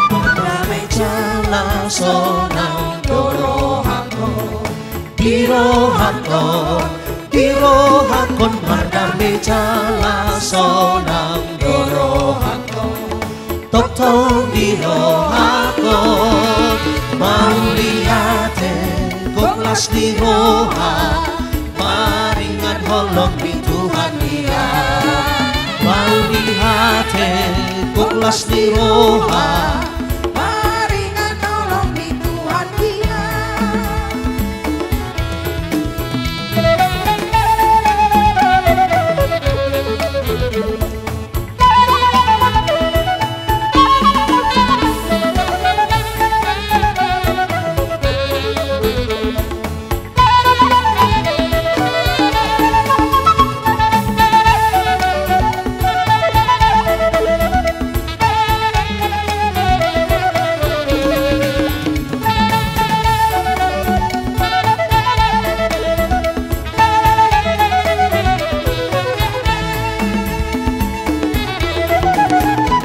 Mardame jala sonang do rohangkon, di rohangkon, di rohangkon. Mardame jala sonang do rohangkon, tongtong di rohakon mauliate. Gok las ni roha maringan holong ni Tuhan di au mauliate. Gok las ni roha maringan holong ni Tuhan di au.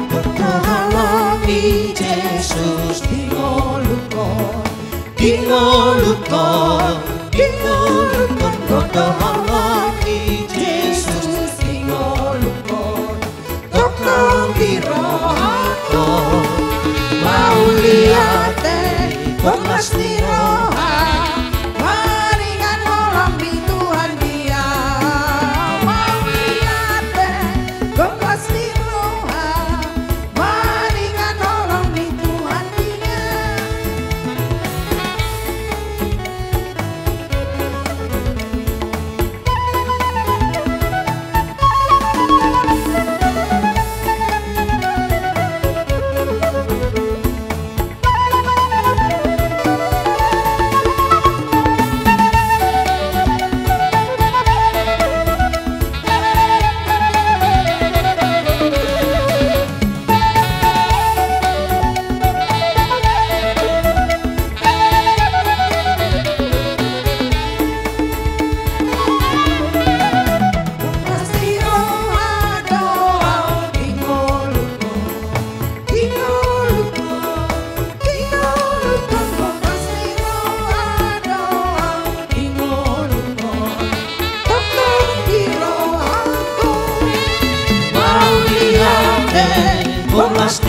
Gok do holong ni Jesus di ngolungkon, di ngolungkon, di ngolungkon. Gok do holong ni Jesus di ngolungkon, tongtong di rohakon mauliate. Gok las ni roha maringan holong ni Tuhan di au mauliate.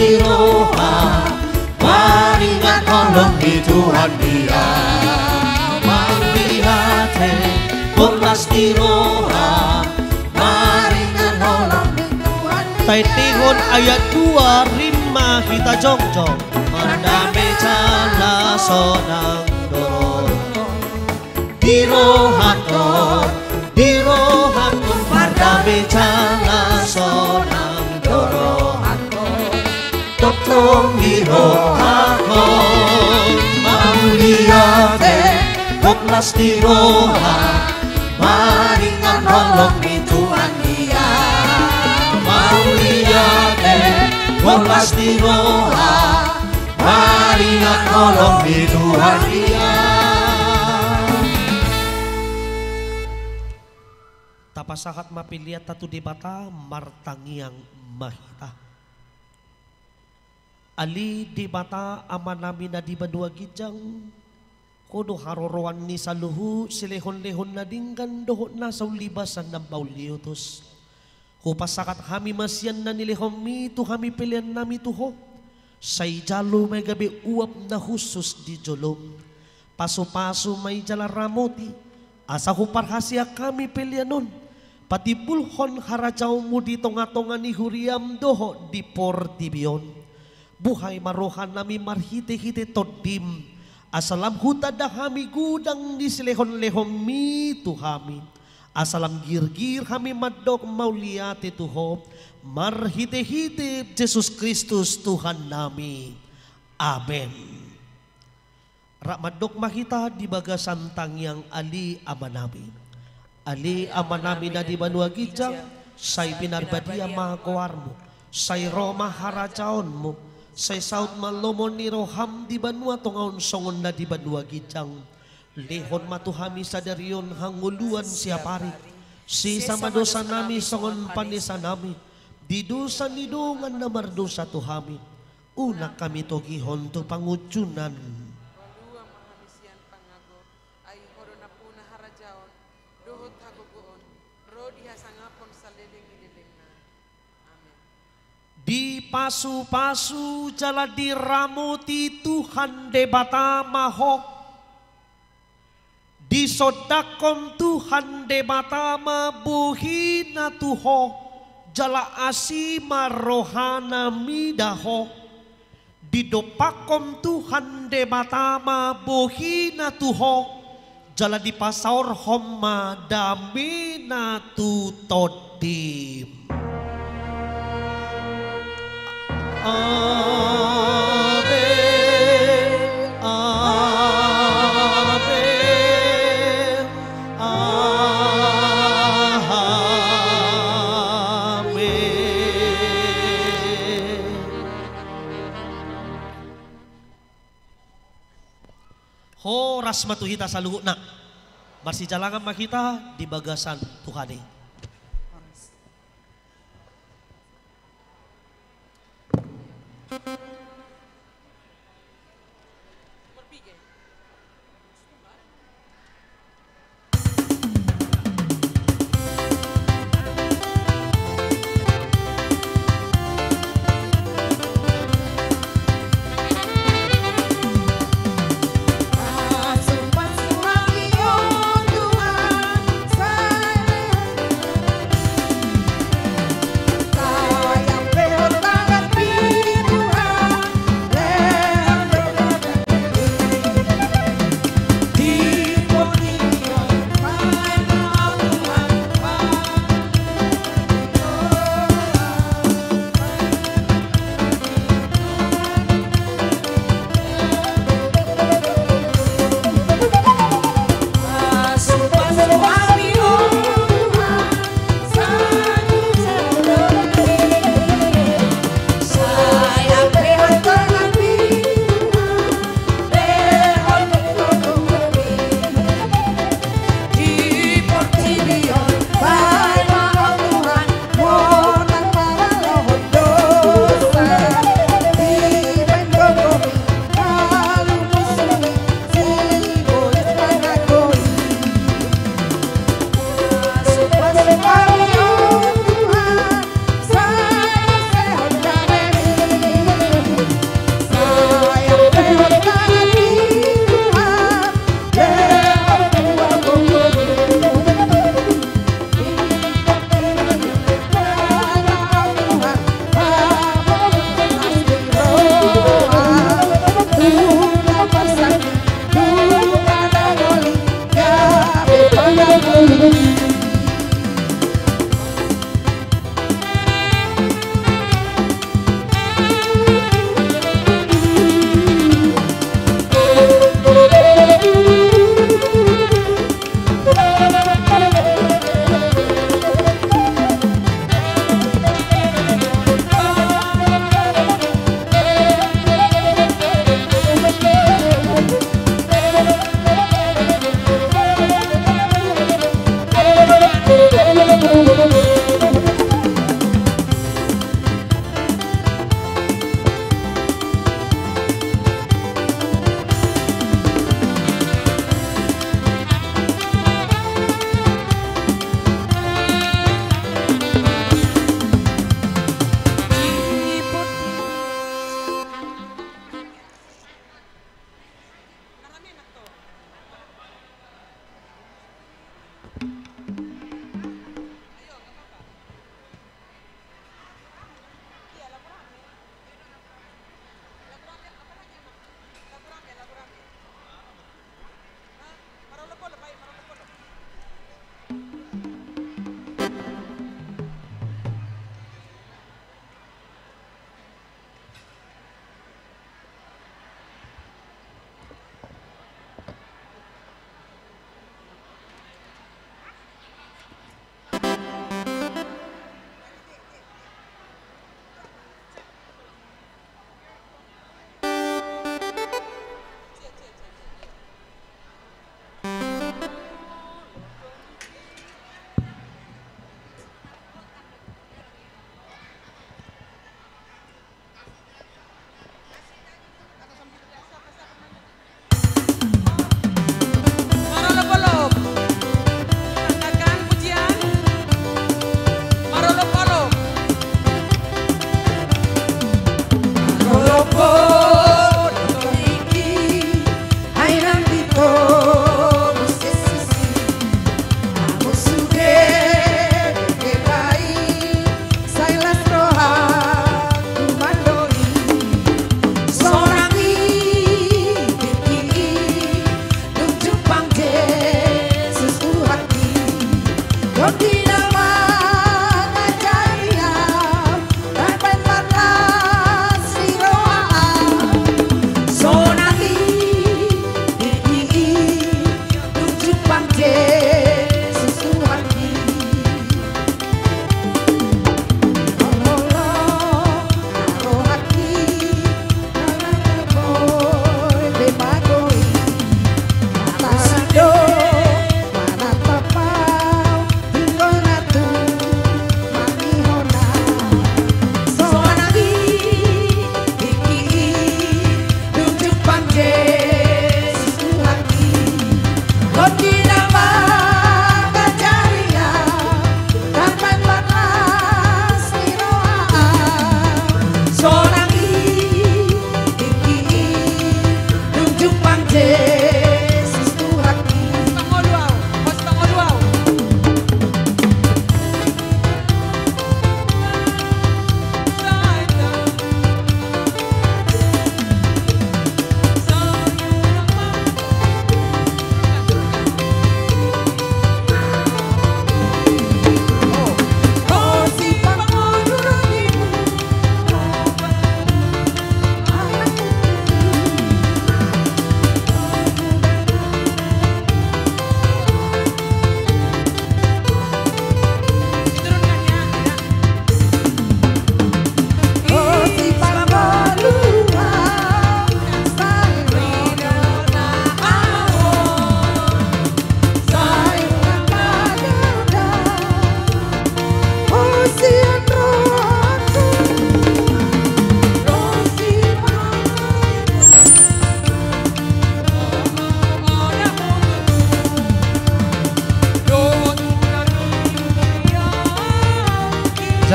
Di roha, maringan holong ni Tuhan dia. Mauliate, horas di roha, maringan holong ni Tuhan dia. Taendehon ayat dua, rima hita jongjong. Mardame jala sonang do. Di rohangkon, di rohangkon, mardame jala sonang do rohangkon. Tongtong di rohangkon, mauliate, horas di roha, maringan holong ni Tuhan dia. Mauliate, horas di roha, maringan holong ni Tuhan dia. Tapasahat ma peleanta tu Debata, martangiang ma hita. Ale Debata Amanami na di banua ginjang, Ho do haroroan ni saluhut silehonlehon na denggan dohot na saulibasa na mauliotos. Hupasahat hami ma sian na nilehonMi tu hami peleannami tu Ho. Sai jalo ma i gabe uap na hushus di joloM. Pasupasu ma i jala ramoti, asa huparhaseang hami pelean on patimbulhon harajaonMu di tongatonga ni huriaM dohot di portibi on. Buhai ma rohanami marhitehite TondiM, asa lam hutanda hami godang ni silehonlehonMi tu hami, asa lam girgir hami mandok mauliate tu Ho, marhitehite Jesus Kristus Tuhannami. Amen. Rap mandok ma hita di bagasan tangiang. Ale Amanami. Ale Amanami na di banua ginjang, sai pinarbadia ma goarMu, sai ro ma harajaonMu, sai saut ma lomo ni rohaM di banua tonga on songon na di banua ginjang. Lehon ma tu hami sadari on hangoluan siapari, sesa ma dosanami songon panesanami di dosa ni dongan na mardosa tu hami. Unang hami togihon tu pangunjunan. Palua ma hami sian pangago, ai Ho do nampuna harajaon, dohot hagogoon, ro di hasangapon saleleng ni lelengna. Amen. Dipasupasu jala diramoti Tuhan Debata ma ho. Disondangkon Tuhan Debata ma bohiNa tu ho, jala asi ma rohaNa mida ho. Didompakkon Tuhan Debata ma bohiNa tu ho, jala dipasaorhon ma dameNa tu tondim. Amen. Amen. Amen. Horas ma tu hita saluhutna. Marsijalangan ma hita di bagasan Tuhan i.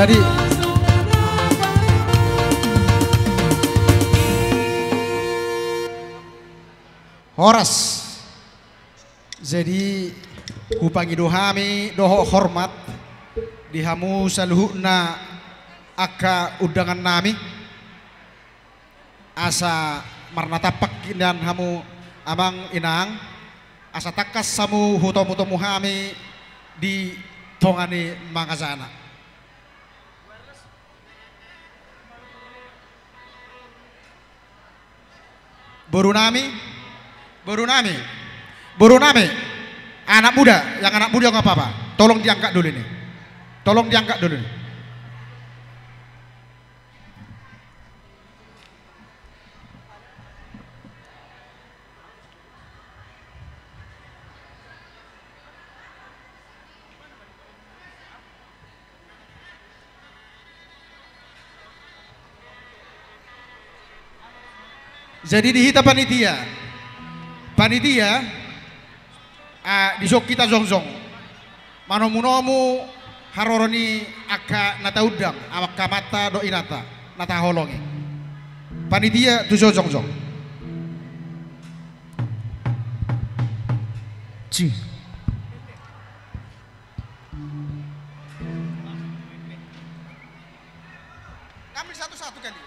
Jadi, horas. Jadi, hupangido hami dohot hormat di hamu saluhutna angka undangan nami. Asa marnatampak nian hamu amang inang, asa tangkas hamu hutomu-tomu hami di tonga ni mangajana. Boru nami, boru nami, boru nami, anak muda, yang anak muda nggak apa-apa, tolong diangkat dulu ini, tolong diangkat dulu ini. Jadi di hita panitia, panitia, ah, dison hita jongjong manomu-nomu haroro ni angka na taundang, angka amanta dohot inanta na tahaholongi. Panitia tuson jongjong. Ci. Ambil satu-satu kali.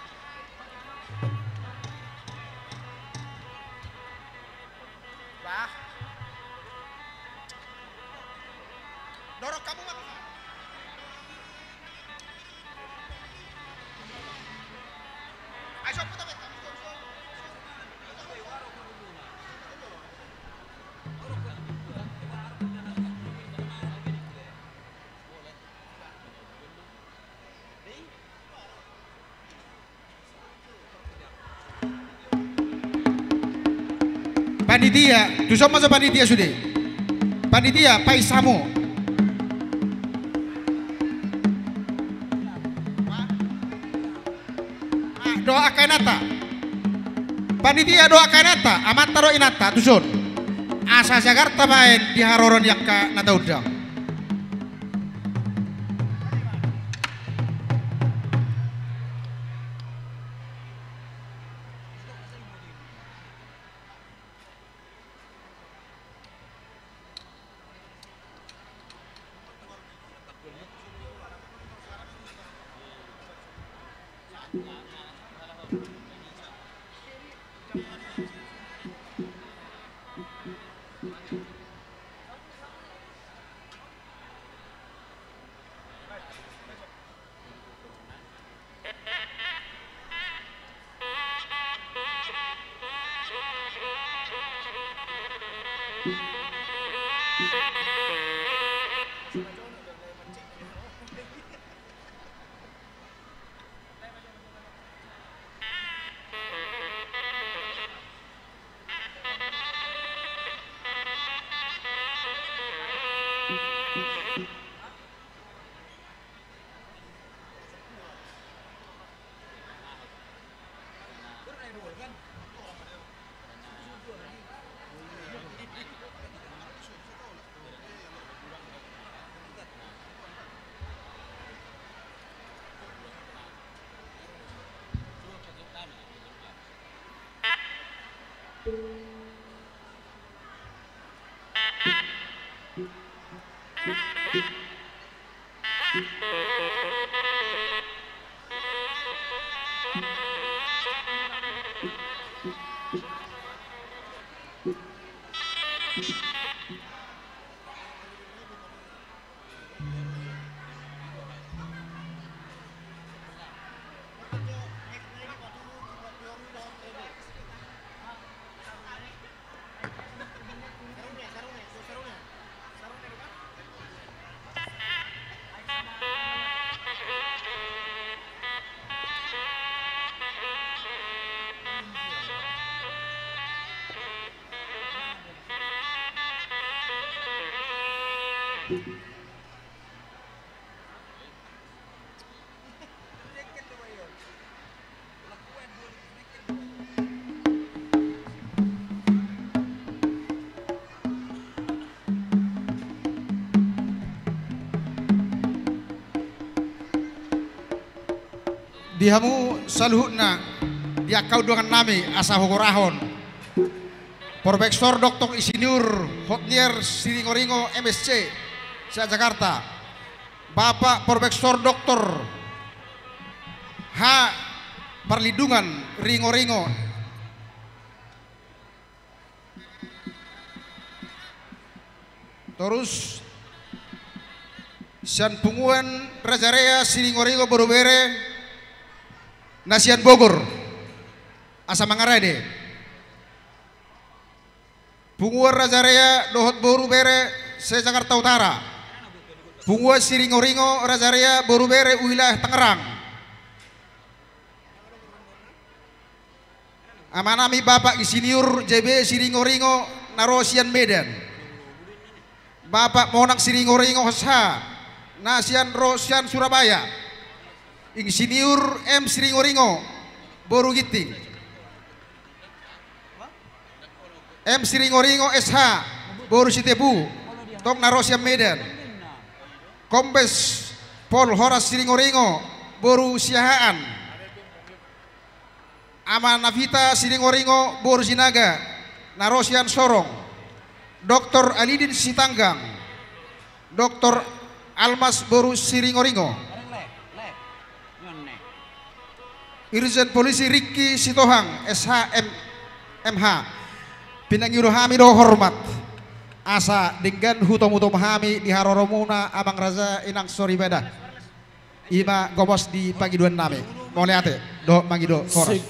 Bah. Dorong kamu, Bang. Ayo, putar, putar. Panitia, tuson ma jo panitia sude. Panitia, pais hamu. Ah, dohot angka inanta. Panitia dohot angka inanta, amanta dohot inanta, tuson. Asa jagar tabaen di haroro ni angka na taundang. Di hamu saluhutna, di angka undangannami asa hugorahon. Profesor Doktor Insinyur Hotniar Siringoringo, M.Sc, se-Jakarta. Bapak Profesor Doktor H. Parlindungan Ringoringo. Torus, sian punguan Raja Rea Siringoringo boru bere, na sian Bogor, asa mangarade. Punguan Raja Rea dohot boru bere se-Jakarta Utara. Punguan Siringoringo Raja Rea boru bere wilayah Tangerang. Amanami Bapak Insinyur J B Siringoringo na ro sian Medan. Bapak Monang Siringoringo, S.H., na sian, ro sian Surabaya. Insinyur M Siringoringo, boru Ginting. M Siringoringo, S.H., boru Sitepu, tong na ro sian Medan. Kombes Pol Horas Siringoringo, boru Siahaan. Ama Navita Siringoringo, boru Sinaga, na ro sian Sorong. Doktor Alidin Sitanggang, Doktor Almas boru Siringoringo. Irjen Polisi Rikki Sitohang, S.H., M.H. Pinangido hami do hormat asa denggan hutomutom hami di haroromuna, amang raja, inang soripada. I ma gomos di pangidoannami. Mauliate dohot mangido horas.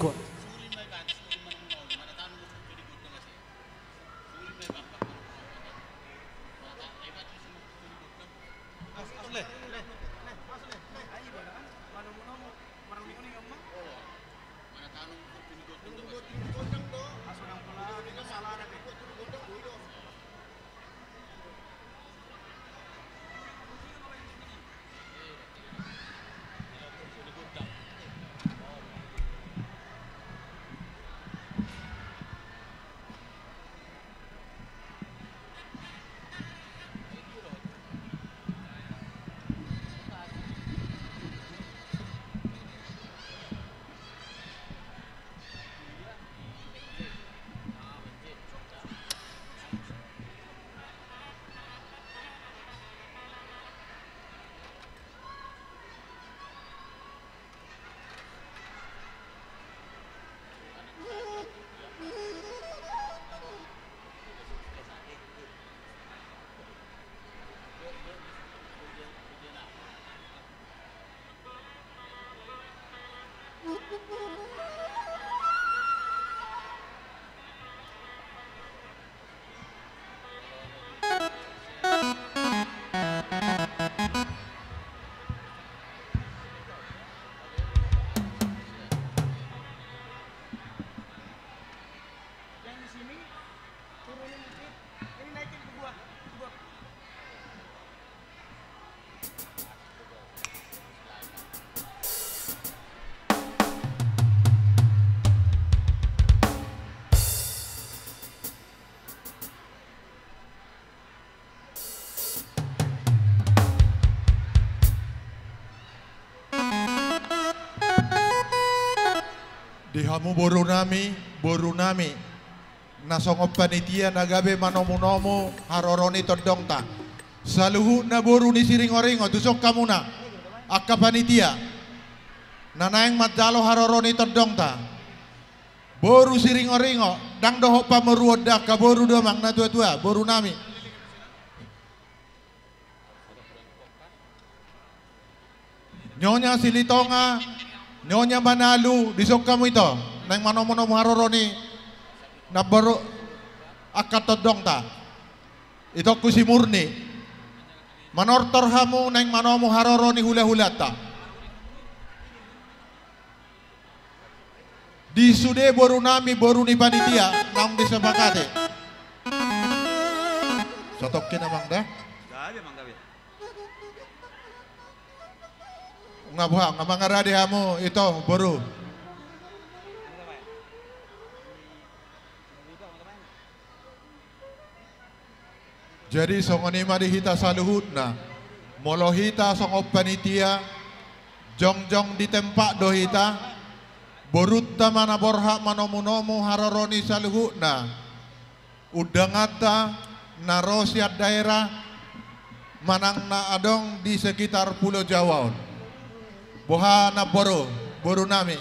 Di hamu borunami, borunami, na songon panitia na gabe manomunomu haroro ni tondongta. Saluhutna boru ni Siringoringo, tuson hamuna, angka panitia na naeng manjalo haroro ni tondongta. Boru Siringoringo, ndang dohot pamoruon da, angka boru do, amang natuatua, borunami. Nyonya Silitonga, Nyonya Manalu, dison hamu ito, naeng manomunomu haroro ni namboru angka tondongta. Itongku si Murni, manortor hamu naeng manomu haroro ni hulahulanta. Di sude borunami, boru ni panitia, naung disepakati. Satongkin, amang da. Nga boha, nga mangarade hamu ito, boru. Jadi songon i ma di hita saluhutna, molo hita songon panitia, Jongjong di tempat do hita, borunta ma na borhat manomunomu haroro ni saluhutna undanganta na ro sian daerah manang na adong di sekitar Pulo Jawa on. Boha namboru, borunami?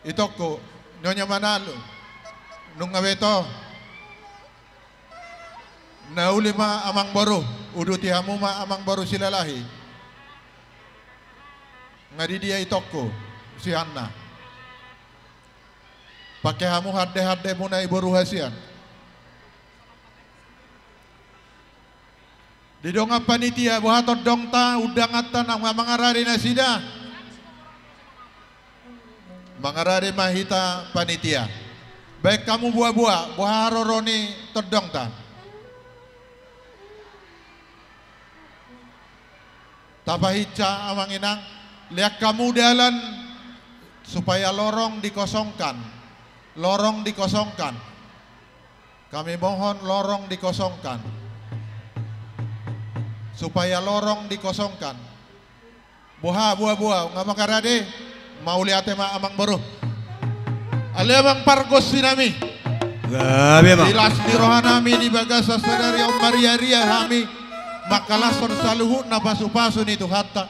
Itongku, Nyonya Manalu, nunga be to? Na uli ma amangboru, uduti hamu ma amangboru Silalahi. Nga di dia itongku si Hanna? Pake hamu hande-handemuna i boru hasian. Di dongan panitia, boha tondongta, undanganta na mangarade nasida? Mangarade ma hita panitia. Baen hamu boa-boa, boha haroro ni tondongta? Tapahinsa amang inang, lean hamu dalan supaya lorong dikosongkan. Lorong dikosongkan. Kami mohon lorong dikosongkan. Supaya lorong dikosongkan. Boha, boa-boa, nga mangarade? Mauliate ma amangboru. Ale amang pargonsinami. Gabe ma. Di las ni rohanami di bagasan sadari on maria-ria hami mangkalashon saluhutna pasu-pasu ni Tuhanta.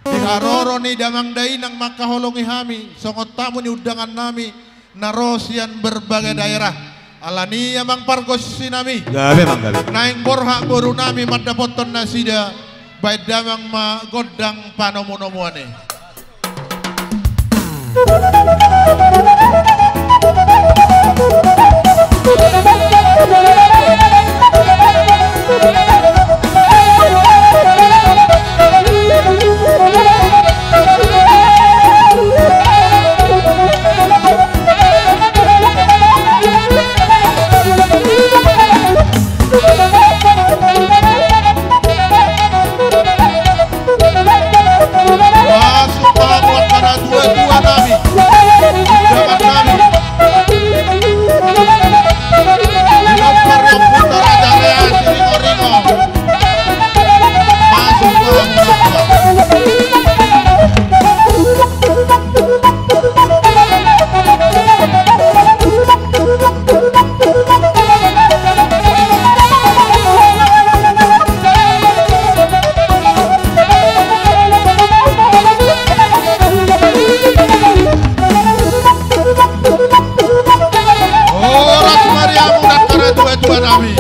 Di haroro ni damang dainang mangkaholongi hami songon tamu ni undangannami na ro sian berbagai daerah. Alani i amang pargonsinami. Gabe ma, gabe. Naeng borhat borunami mandapothon nasida, baen damang ma gondang panomunomuan i. Masuk ma hamu angka na tua-tua nami. Jaman nami. Di ompar ni ompunta Raja Lea Siringo-ringo. Masuk ma hamu angka. Horas ma di hamu angka na tua-tua nami.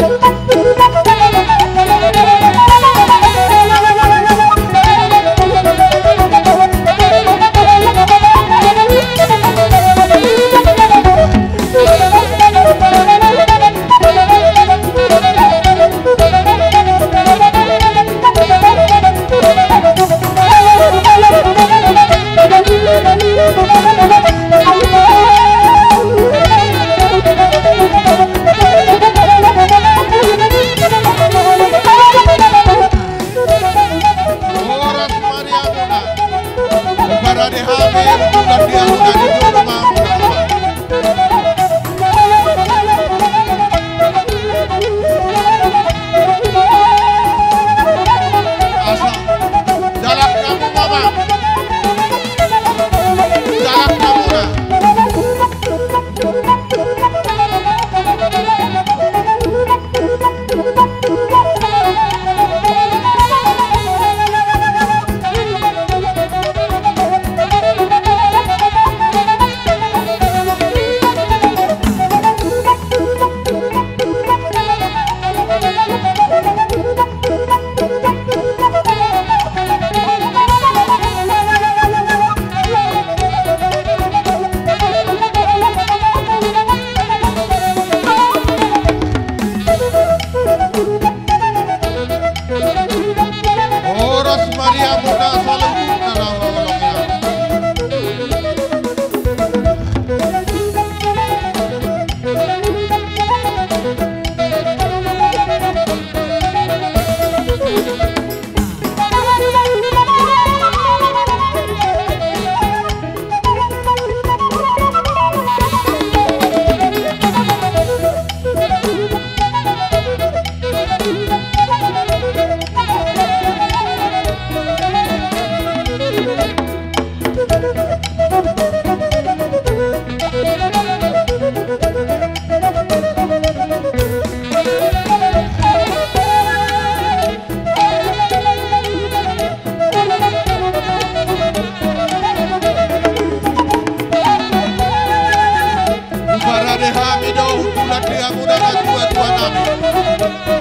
Hami do hundulan di hamu na tuatua nami,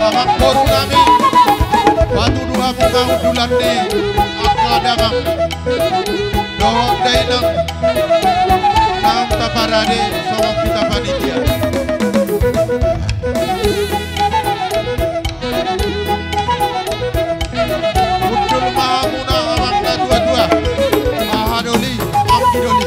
amangboru nami. Patudu hamu ma hundulan ni angka damang dohot dainang naung taparade songon hita panitia. Hundul ma hamuna amang na tuatua. Aha doli, anggi doli.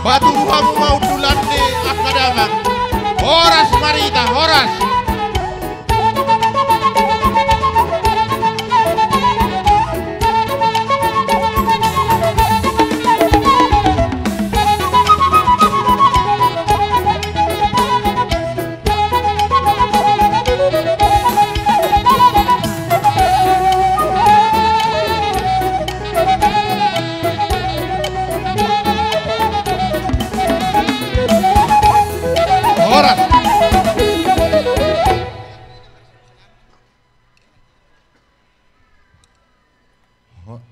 Patudu hamu ma hundulan ni angka damang. Horas ma di hita, horas. Horas. Ho-,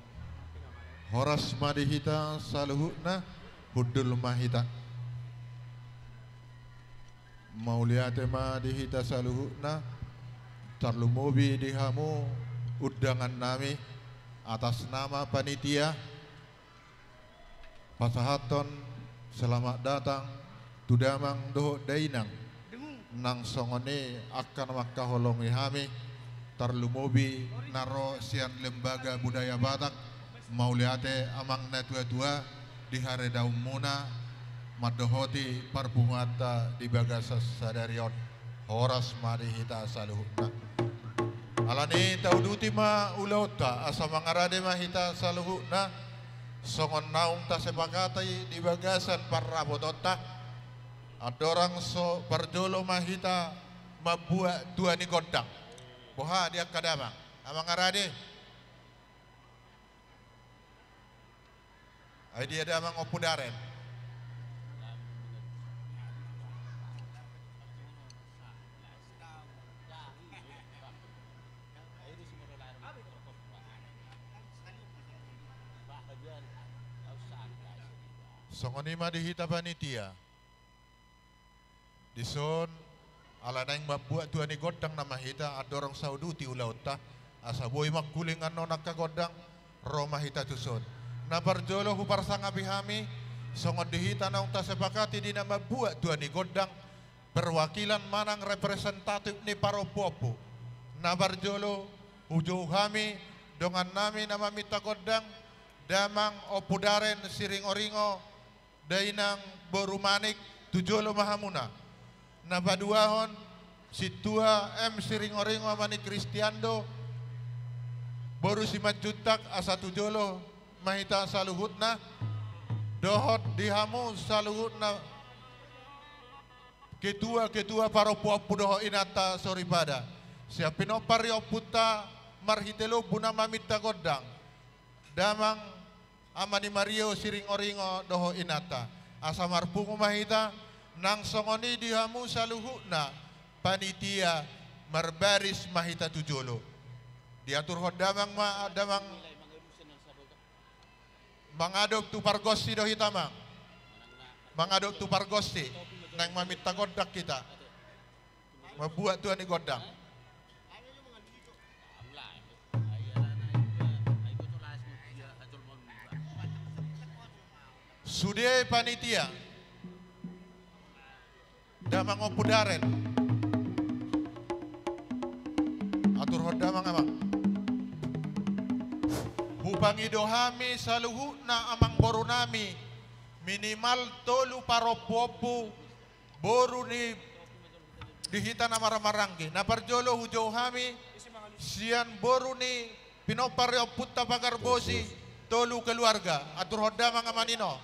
horas ma di hita saluhutna, hundul ma hita. Mauliate ma di hita saluhutna, tarlumobi di hamu undangan nami, atas nama panitia, pasahathon selamat datang tu damang dohot dainang, nang songon i angka na mangkaholongi hami, tarlumobi na ro sian Lembaga Budaya Batak. Mauliate amang na tuatua di haredaonmuna mandohoti parpunguanta di bagasan sadari on. Horas ma di hita saluhutna. Alani tauduti ma ulaonta, asa mangarade ma hita saluhutna, songon naung tasepakati di bagasan parrapotonta. Andorang so parjolo ma hita mambuat tua ni gondang. Boha di angka damang, amang arade? Ai dia damang Ompu Daren? Songon i ma di hita panitia. Dison, ala naeng mambuat tua ni gondang nama hita, andorang so tauduti ulaonta, asa boi mangkuling annon angka gondang, ro ma hita tuson. Na parjolo huparsangapi hami, songon di hita naung tasepakati di na mambuat tua ni gondang, perwakilan manang representatif ni parompuompu. Na parjolo, hujou hami, dongan nami na maminta gondang, damang Ompu Daren Siringoringo, dainang boru Manik, tu jolo ma hamuna. Na paduahon, sintua M Siringoringo Manik Kristiando, boru Simanjuntak, asa tu jolo ma hita saluhutna, dohot di hamu saluhutna ketua-ketua parompuompu dohot inanta soripada. Sian pinompar ni ompunta marhite lombu na maminta gondang. Damang Ama ni Mario Siringoringo dohot inanta. Asa marpungu ma hita, nang songon i di hamu saluhutna panitia, marbaris ma hita tu jolo. Diaturhon damang ma, damang mangadop tu pargonsi do hita, amang. Mangadop tu pargonsi, naeng maminta gondang hita. Mambuat tua ni gondang. Sude panitia. Damang Ompu Daren. Aturhon damang, amang. Hu, Pangido hami saluhutna amangboru nami, minimal tolu parompuompu boru ni di hita na marhahamaranggi. Na parjolo hujou hami sian boru ni pinompar ni ompunta Pagarbosi, tolu keluarga. Aturhon damang amang, ino.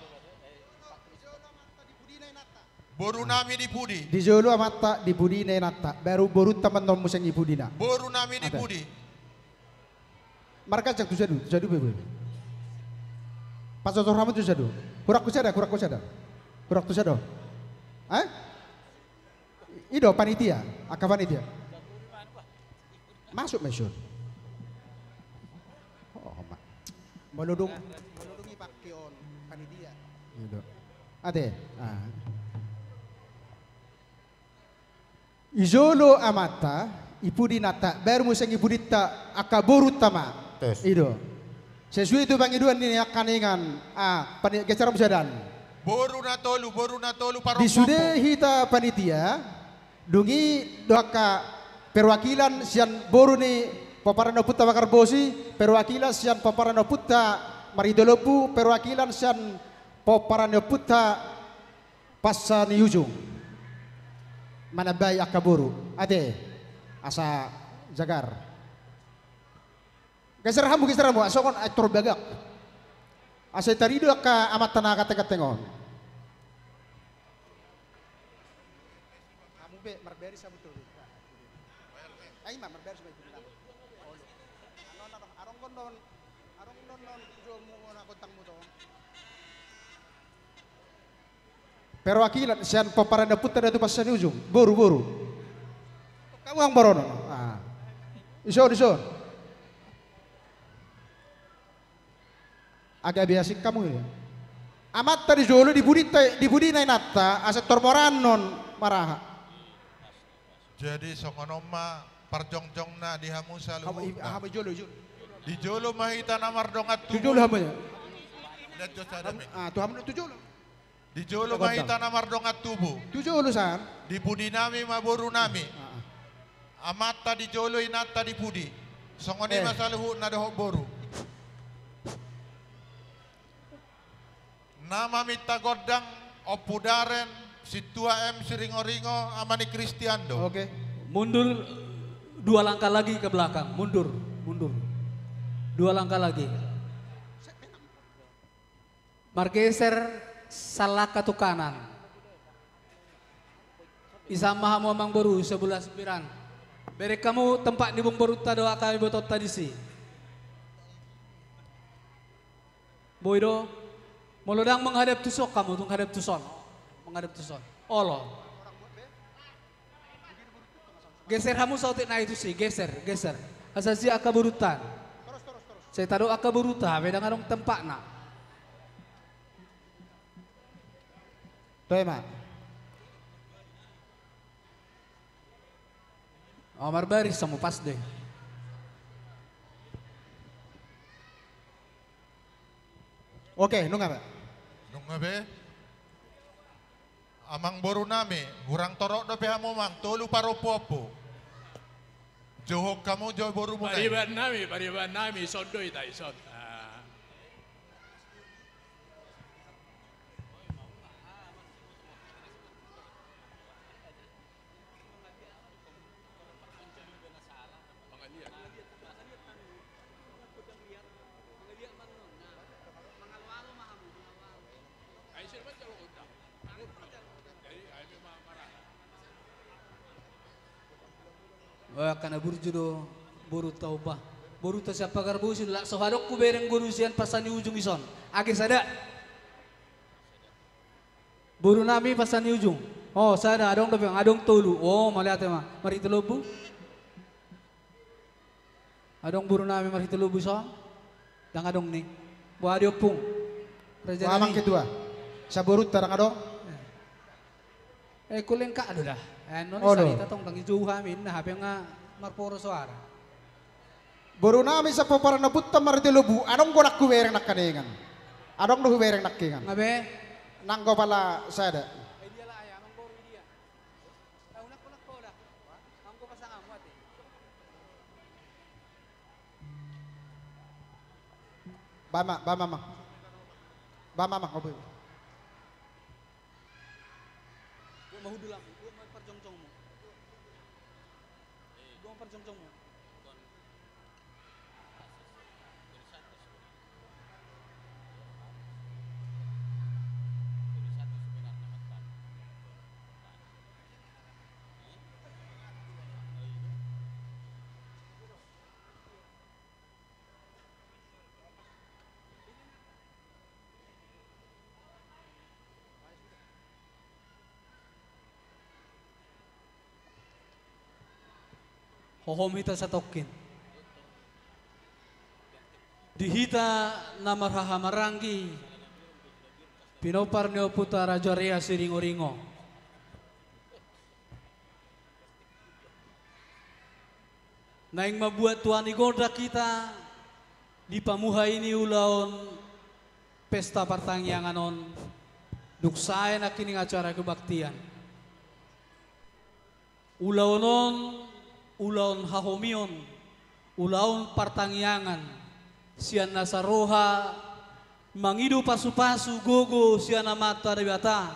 Boru nami di pudi. Di jolo amanta, di pudi na inanta, baru borunta ma annon muse i pudina. Boru nami di pudi. Marganjang tu sada, tu sada be. Pasotor hamu tu sada. Hurang tu sada, hurang tu sada. Hurang tu sada. Eh? I do panitia, angka panitia. Masuk ma ison. Oh, ma. Molo dung, molo dung i pake on panitia. I do. Ate. Ah. I jolo amanta, i pudi inanta, baru muse i pudinta, angka borunta ma. Tes. I do. Sesuai tu pangidoan ni angka ningan, ah, pani-, geser hamu sada. Boru na tolu, boru na tolu parompuompu. Di sude hita panitia, dung i do angka perwakilan sian boru ni pomparan ni ompunta Pagarbosi, perwakilan sian pomparan ni ompunta Marhitolombu, perwakilan sian pomparan ni ompunta Passa ni Ujung. Manambai angka boru. Ate, asa jagar. Geser hamu, geser hamu, songon aktor bagak. Asa tarido angka amanta na ganteng-ganteng on. Hamu be, marbaris hamu tu. Ai ma, marbaris ma. Olo. Anon, anon, arong gondon, arong gondon, jo mu na kontang mu to. Perwakilan sian pomparan ni ompunta Datu Passa ni Ujung. Boru, boru. Hamu amang boru on. Ah. Ison, ison. Agak biasik hamu i. Amanta di jolo, di pudinta, di pudi na inanta, asa tor mora annon maraha. Jadi songon on ma parjongjongna di hamu saluhutna. Hamu i, hamu i jolo, jolo. Di jolo ma hita na mardongan tubu. Tu jolo hamu ya. Lihat jo sada. Hamu, ah, tu hamu tu jolo. Di jolo ma hita na mardongan tubu. Tu jolo san. Di pudi nami ma boru nami. Ah, ah. Amanta di jolo, inanta di pudi. Songon i ma saluhutna dohot boru. Na maminta gondang, Ompu Daren, Sintua M Siringoringo, Ama ni Kristian do. Oke. Mundur dua langkah lagi ke belakang. Mundur, mundur. Dua langkah lagi. Margeser salangkah tu kanan. Isam ma hamu amang boru, sebelah sembilan. Bereng hamu tempat ni amang borunta dohot angka ibotonta disi. Boi do. Molo ndang menghadap tu son hamu, tung hadap tu son. Menghadap tu son. Olo. Geser hamu saotik nai tusi, geser, geser. Asa sian angka borunta. Sai tadok angka borunta, hape ndang adong tempatna. Toe ma. Oh, marbaris hamu pas do i. Oke, nunga be. Nunga be. Amang boru nami, hurang torop dope hamu amang, tolu parompuompu. Johon hamu jo borumu nai. Pariban nami, pariban nami, ison do hita, ison. Ah. Wah, angka na burju do borunta on bah. Borunta sian Pagarbosi do, lak so adong hubereng boru sian Passa ni Ujung ison. Age sada. Boru nami Passa ni Ujung. Oh, sada, adong dope, adong tolu. Oh, mauliate ma. Marhitolombu. Adong boru nami Marhitolombu ison? Ndang adong ni. Boha di ompung? Raja nami. Amang ketua. Saborunta ndang adong? Eh, kuleng ka do da. Eh, noni sarita tong ndang dijou hami, ninna hape nga marporo soara. Boru nami sian pomparan ni ompunta Marhitolombu, adong do nangkin hubereng nangkiningan. Adong do hubereng nangkiningan. Nga be? Nanggo pala sada. Eh, dia lah, ya, nanggo boru dia. Tahu nak, nak kau dah. Nanggo pasanganmu ate. Ba ma, ba mamang. Ba mamang, ope. Dua ma hudul am, dua ma parjongjongmu. Dua ma parjongjongmu. Hohom hita satongkin. Di hita na marhahamaranggi, pinompar ni ompunta Raja Rea Siringoringo. Naeng mambuat tua ni gondang hita di pamuhai ni ulaon pesta partangiangan on, dung sae nangkining acara kebaktian. Ulaon on, ulaon hahomion, ulaon partangiangan, sian nasa roha, mangido pasupasu gogo sian Amanta Debata,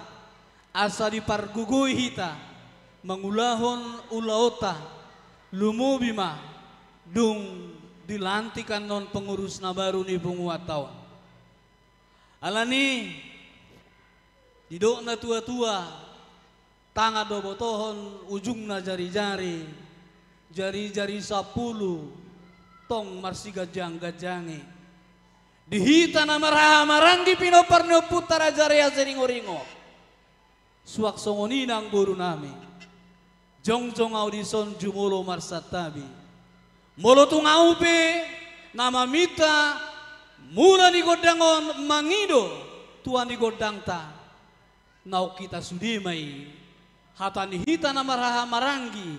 asa dipargogoi hita mangulahon ulaonta, lumobi ma dung dilantik annon pengurus na baru ni punguanta on. Alani, didok na tuatua, tangan do botohon, ujungna jarijari, jarijari sampulu tong marsiganjangganjangi. Di hita na marhahamaranggi pinompar ni ompunta Raja Rea Siringoringo, suang songon i nang borunami. Jongjong ahu dison jumolo marsantabi. Molo tung ahu pe na maminta mula ni gondang on mangido tua ni gondangta, naung hita sude ma i, hata ni hita na marhahamaranggi,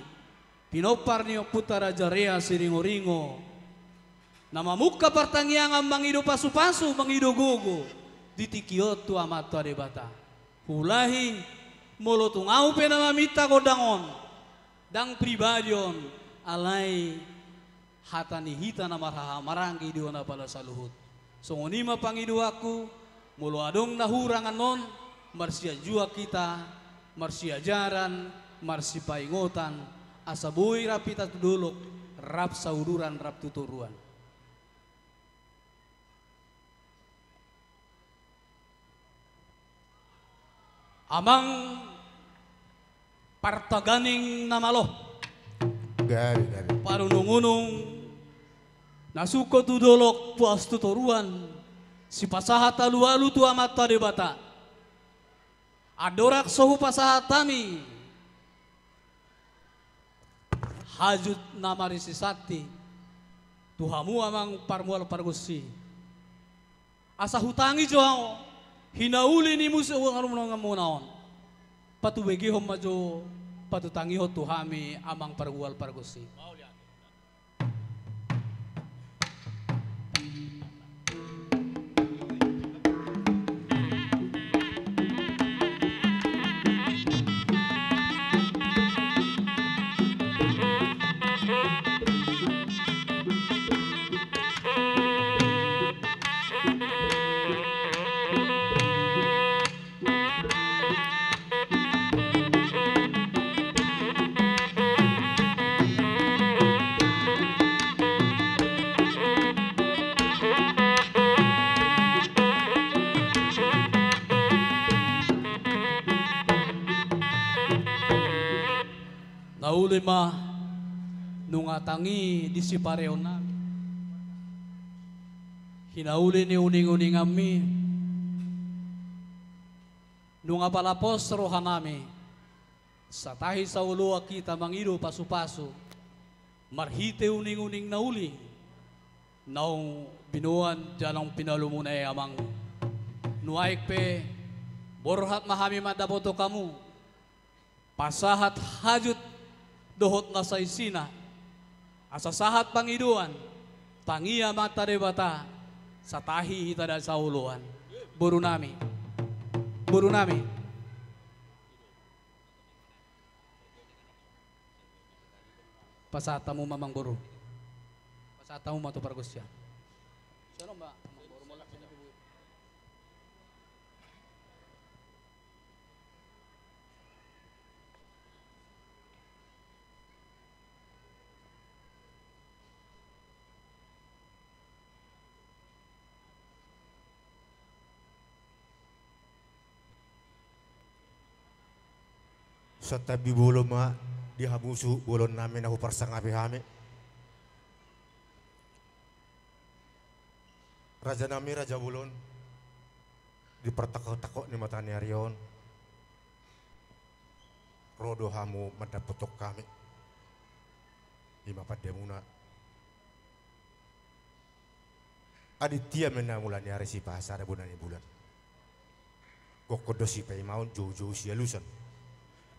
pinompar ni ompunta Raja Rea Siringoringo, na mamungka partangiangan mangido pasupasu, mangido gogo di tingki on tu Amanta Debata. Huulahi, molo tung ahu pe na maminta gondang on, ndang pribadi on, alai hata ni hita na marhahamaranggi di on apala saluhut. Songon i ma pangidoanku, molo adong na hurang annon, marsianjuan hita, marsiajaran, marsipaingotan, asa boi rap hita tu dolok, rap sauduran, rap tu toruan. Amang partaganing na malo. Gari, gari. Parunungunung na sungkot tu dolok, puas tu toruan, sipasahat alualu tu Amanta Debata. Andorang so hupasahat hami hajut na marisi santi tu hamu amang parmual pargonsi, asa hutangi jo hinauli ni muse uang rumah ngamuna on. Patubegehon ma jo, patutangihon tu hami amang parmual pargonsi. Na uli ma nunga tangi di sipareonnami, hinauli ni uninguninganmi. Nunga pala pos rohanami, satahi saoloan hita mangido pasupasu marhite uninguning na uli naung binoan jala naung pinalumuna i amang. Nuaeng pe borhat ma hami mandapothon hamu pasahat hajut dohot na saisina, asa sahat pangidoan, tangi Amanta Debata, satahi hita da saoloan. Borunami, borunami, pasahat hamu ma amang boru, pasahat hamu ma tu pargonsian. Sian on ma amang boru. Santabi bolon ma di hamu suhut bolon nami na huparsangapi hami. Raja nami, raja bolon, di partangkok-tangkok ni mata ni ari on, ro do hamu mandapothon hami. Ima pandemuna. Aditya ma na mula ni ari, sipahasada bona ni bulan. Gokkon do sipaimaon, joujou sialusan.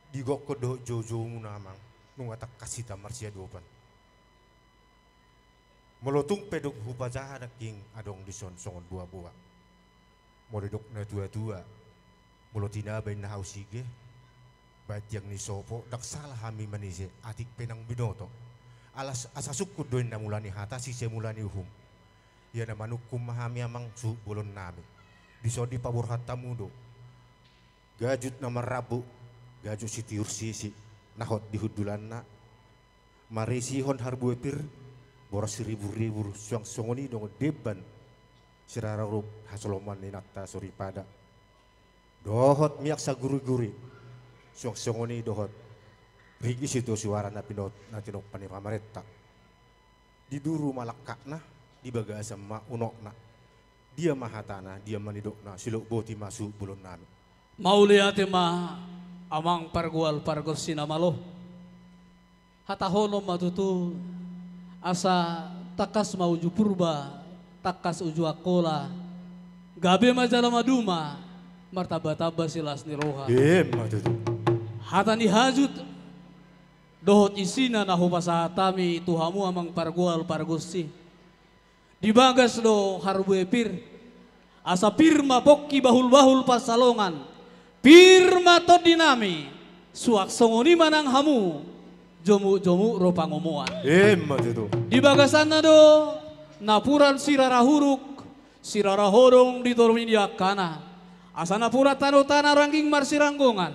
Digokkon do joujoumuna amang, nunga tangkas hita marsiadopan. Molo tung pe dung hupajaha nangkin adong dison songon boaboa. Molo didok natuatua, molo tinaba inna hau sige, baen tiang ni sopo, ndang sala hami manise, atik pe nang binoto. Alas asa sungkun do inna mula ni hata, sise mula ni uhum. Ia na manungkun ma hami amang suhut bolon nami. Dison dipaborhat hamu do gajut na marrambu, gajut sitiur sisi, na hot di hundulanna, marisihon harbue pir, boras siriburribur, suang songon i dongan demban sirara huruk, hasoloman ni inanta soripada. Dohot miak saguriguri, suang songon i dohot ringgit sitio suara na pinot, na tinompa ni pamarenta. Di duru ma langkatna, di bagasan ma unokna. Dia ma hatana, dia ma nidokna, silehon boti ma suhut bolon nami. Mauliate ma amang pargual pargonsi na malo. Hatahonon ma tutu, asa tangkas ma uju Purba, tangkas uju Angkola, gabe ma jala maduma, martambatamba silas ni roha. Ima tutu. Hata ni hajut dohot isina na hupasahat hami tu hamu amang pargual pargonsi. Di bagas do harbue pir, asa pir ma pongki bahulbahul pansalongan, pir ma tondi nami, suang songon i ma nang hamu, jomukjomuk ro pangomoan. Ima tutu. Di bagasanna do napuran sirara huruk, sirara hodong di toru ni angkana, asa napuran tano tana rangging marsiranggongan.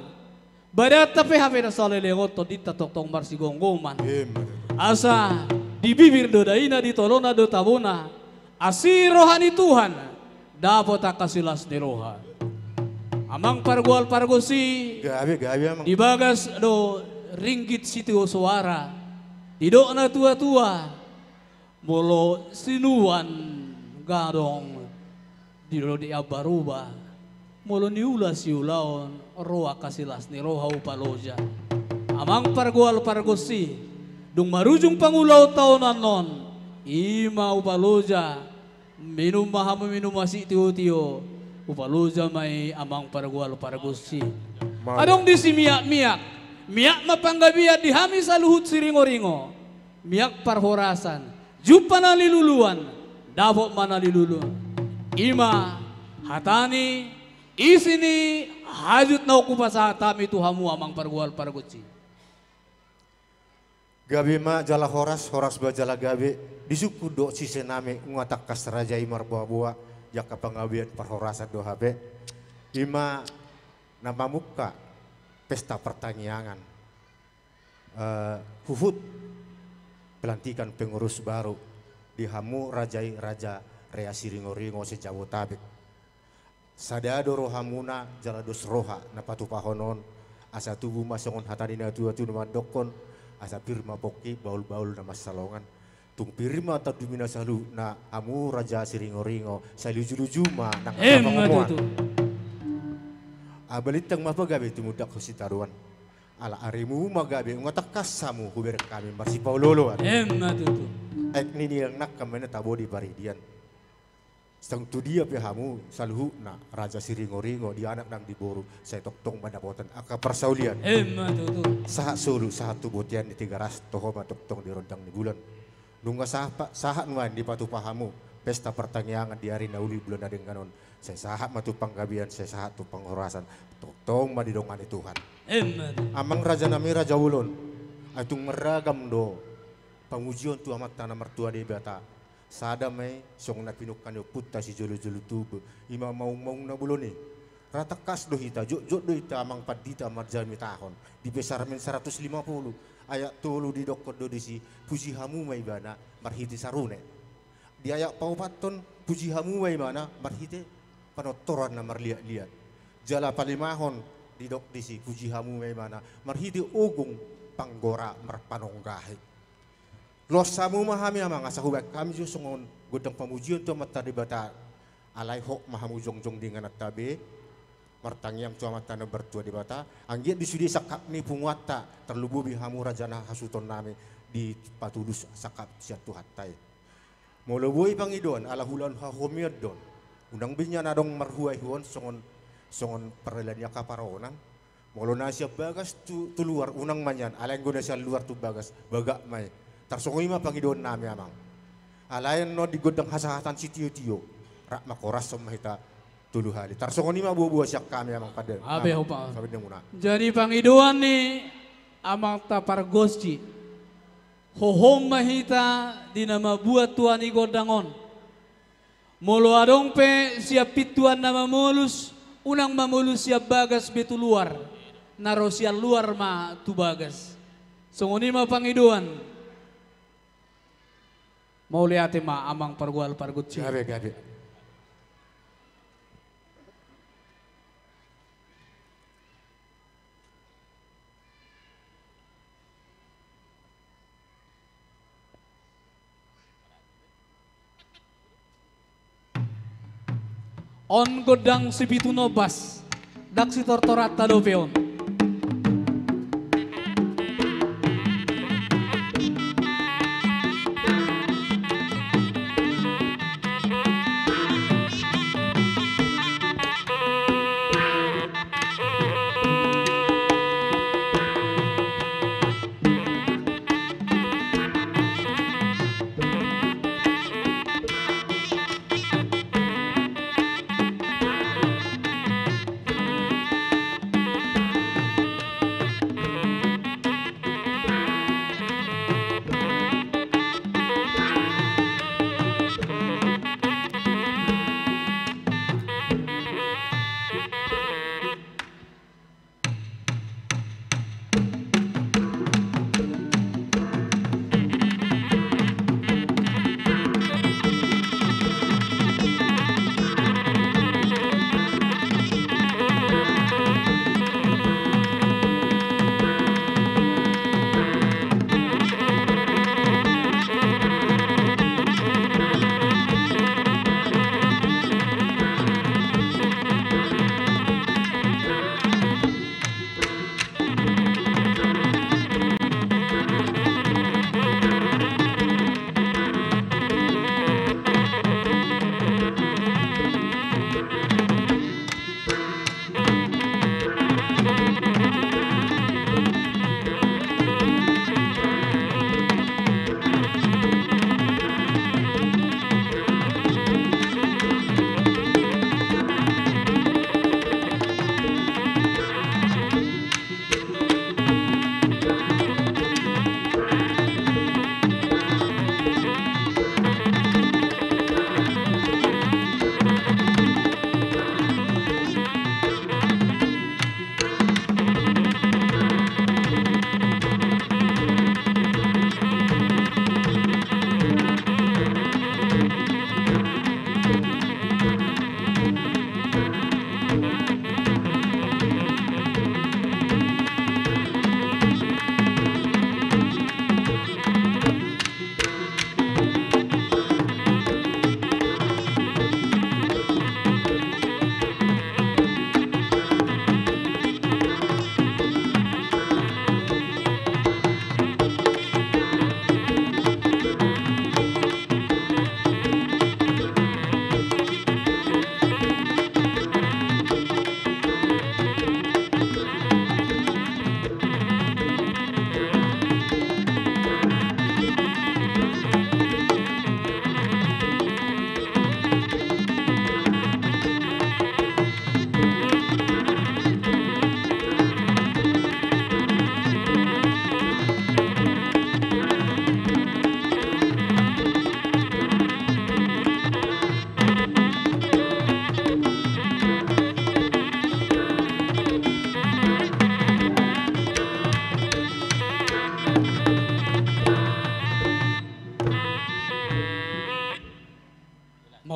Badanta pe hape na saleleng on tondinta tongtong marsigomgoman. Ima tutu. Asa di bibir do daina, di tolonan do tabona. Asi roha ni Tuhan, dapot angka silas ni roha. Amang pargual pargonsi. Gabe, gabe, amang. Di bagas do ringgit sitio suara. Didok natuatua. Molo sinuan gadong di lolo ni ambaruba, molo niula siulaon, ro angka silas ni roha upaloja. Amang pargual pargonsi, dung marujung pangulaon taon annon, ima upaloja, minum ma hamu minum asi tiotio, upaloja ma i amang pargual pargonsi. Adong disi miakmiak, miak ma panggabean di hami saluhut siringoringo, miak parhorasan, jumpa na niluluan, dapot ma na niluluan. Ima hata ni isi ni hajut na hupasahat hami tu hamu amang pargual pargonsi. Gabe ma jala horas, horas ma jala gabe. Disungkun do sise nami, nunga tangkas raja i marboaboa, jala panggabean parhorasan do hape. Ima na mamungka pesta partangiangan. Eh, huhut pelantikan pengurus baru di hamu raja i, Raja Rea Siringoringo se-Jabotabek. Sada do rohamuna jala dos roha na patupahon on, asa tubu ma songon hata ni natuatua na mandokkon, asa pir ma pongki, bahulbahul na mansalongan. Tung pir ma tondimi na saluhutna, hamu Raja Siringoringo, sai lujuluju ma nang pangomoan. Ima tutu. Balintang ma pagabe tumundalhon sitadoan. Ala arimu ma gabe, nunga tangkas hamu hubereng hami marsipaolooloan. Ima tutu. Aek ni nilang nangkan ma na tabo di paridian. Sai tung tu dia pe hamu saluhutna Raja Siringoringo, di anak nang di boru, sai tongtong ma dapotan angka parsaulian. Ima tutu. Sahat solu, sahat tu bontean ni Tigaras, toho ma tongtong di rondang ni bulan. Nunga sahat, sahat nuaeng dipatupa hamu pesta partangiangan di ari na uli bulan na denggan on. Sai sahat ma tu panggabean, sai sahat tu panghorasan. Tongtong ma didongani Tuhan. Amen. Amang raja nami, raja bolon. Ai tung marragam do pamujion tu Amanta na martua Debata. Sada ma i songon na pinungka ni ompunta sijolo-jolo tubu, i ma maung-maung na bolon i. Ra tangkas do hita, jotjot do hita amang pandita marjamitahon di Psalmen saratus lima pulu ayat tolu, didokkon do disi, puji hamu ma Ibana marhite sarune. Di ayat paopathon, puji hamu ma Ibana marhite panortoran na marliat-liat. Jala palimahon, didok disi, puji hamu ma Ibana marhite ogung panggora marpanonggahi. Loas hamu ma hami amang, asa hubaen hami jo songon gondang pamujion tu Amanta Debata. Alai hot ma hamu jongjong di ingananta be, martangiang tu Amanta na martua Debata, anggiat di sude sangkap ni punguanta, tarlumobi hamu raja na hasuhuton nami, dipatulus sangkap sian Tuhanta i. Molo boi pangidoan, ala hulan hahomion do on, unang be nian adong marhuahuaon songon, songon parela ni angka paraonan. Molo na sian bagas tu, tu luar, unang ma nian, alai anggo na sian luar tu bagas, bagak ma i. Tarsongon i ma pangidoan nami amang. Alai annon di gondang hasahatan sitiotio, rap mangkorashon ma hita tolu hali. Tarsongon i ma boaboa sian hami amang pande. Abe, amang, hopa. Pande muna. Jadi pangidoan ni amanta pargonsi, hohom ma hita di na mambuat tua ni gondang on. Molo adong pe sian pintuan na mamolus, unang mamolus sian bagas be tu luar, na ro sian luar ma tu bagas. Songon i ma pangidoan. Mauliate ma amang pargual pargonsi. Gabe, gabe. On gondang sipitu nombas, ndang sitortoranta dope on.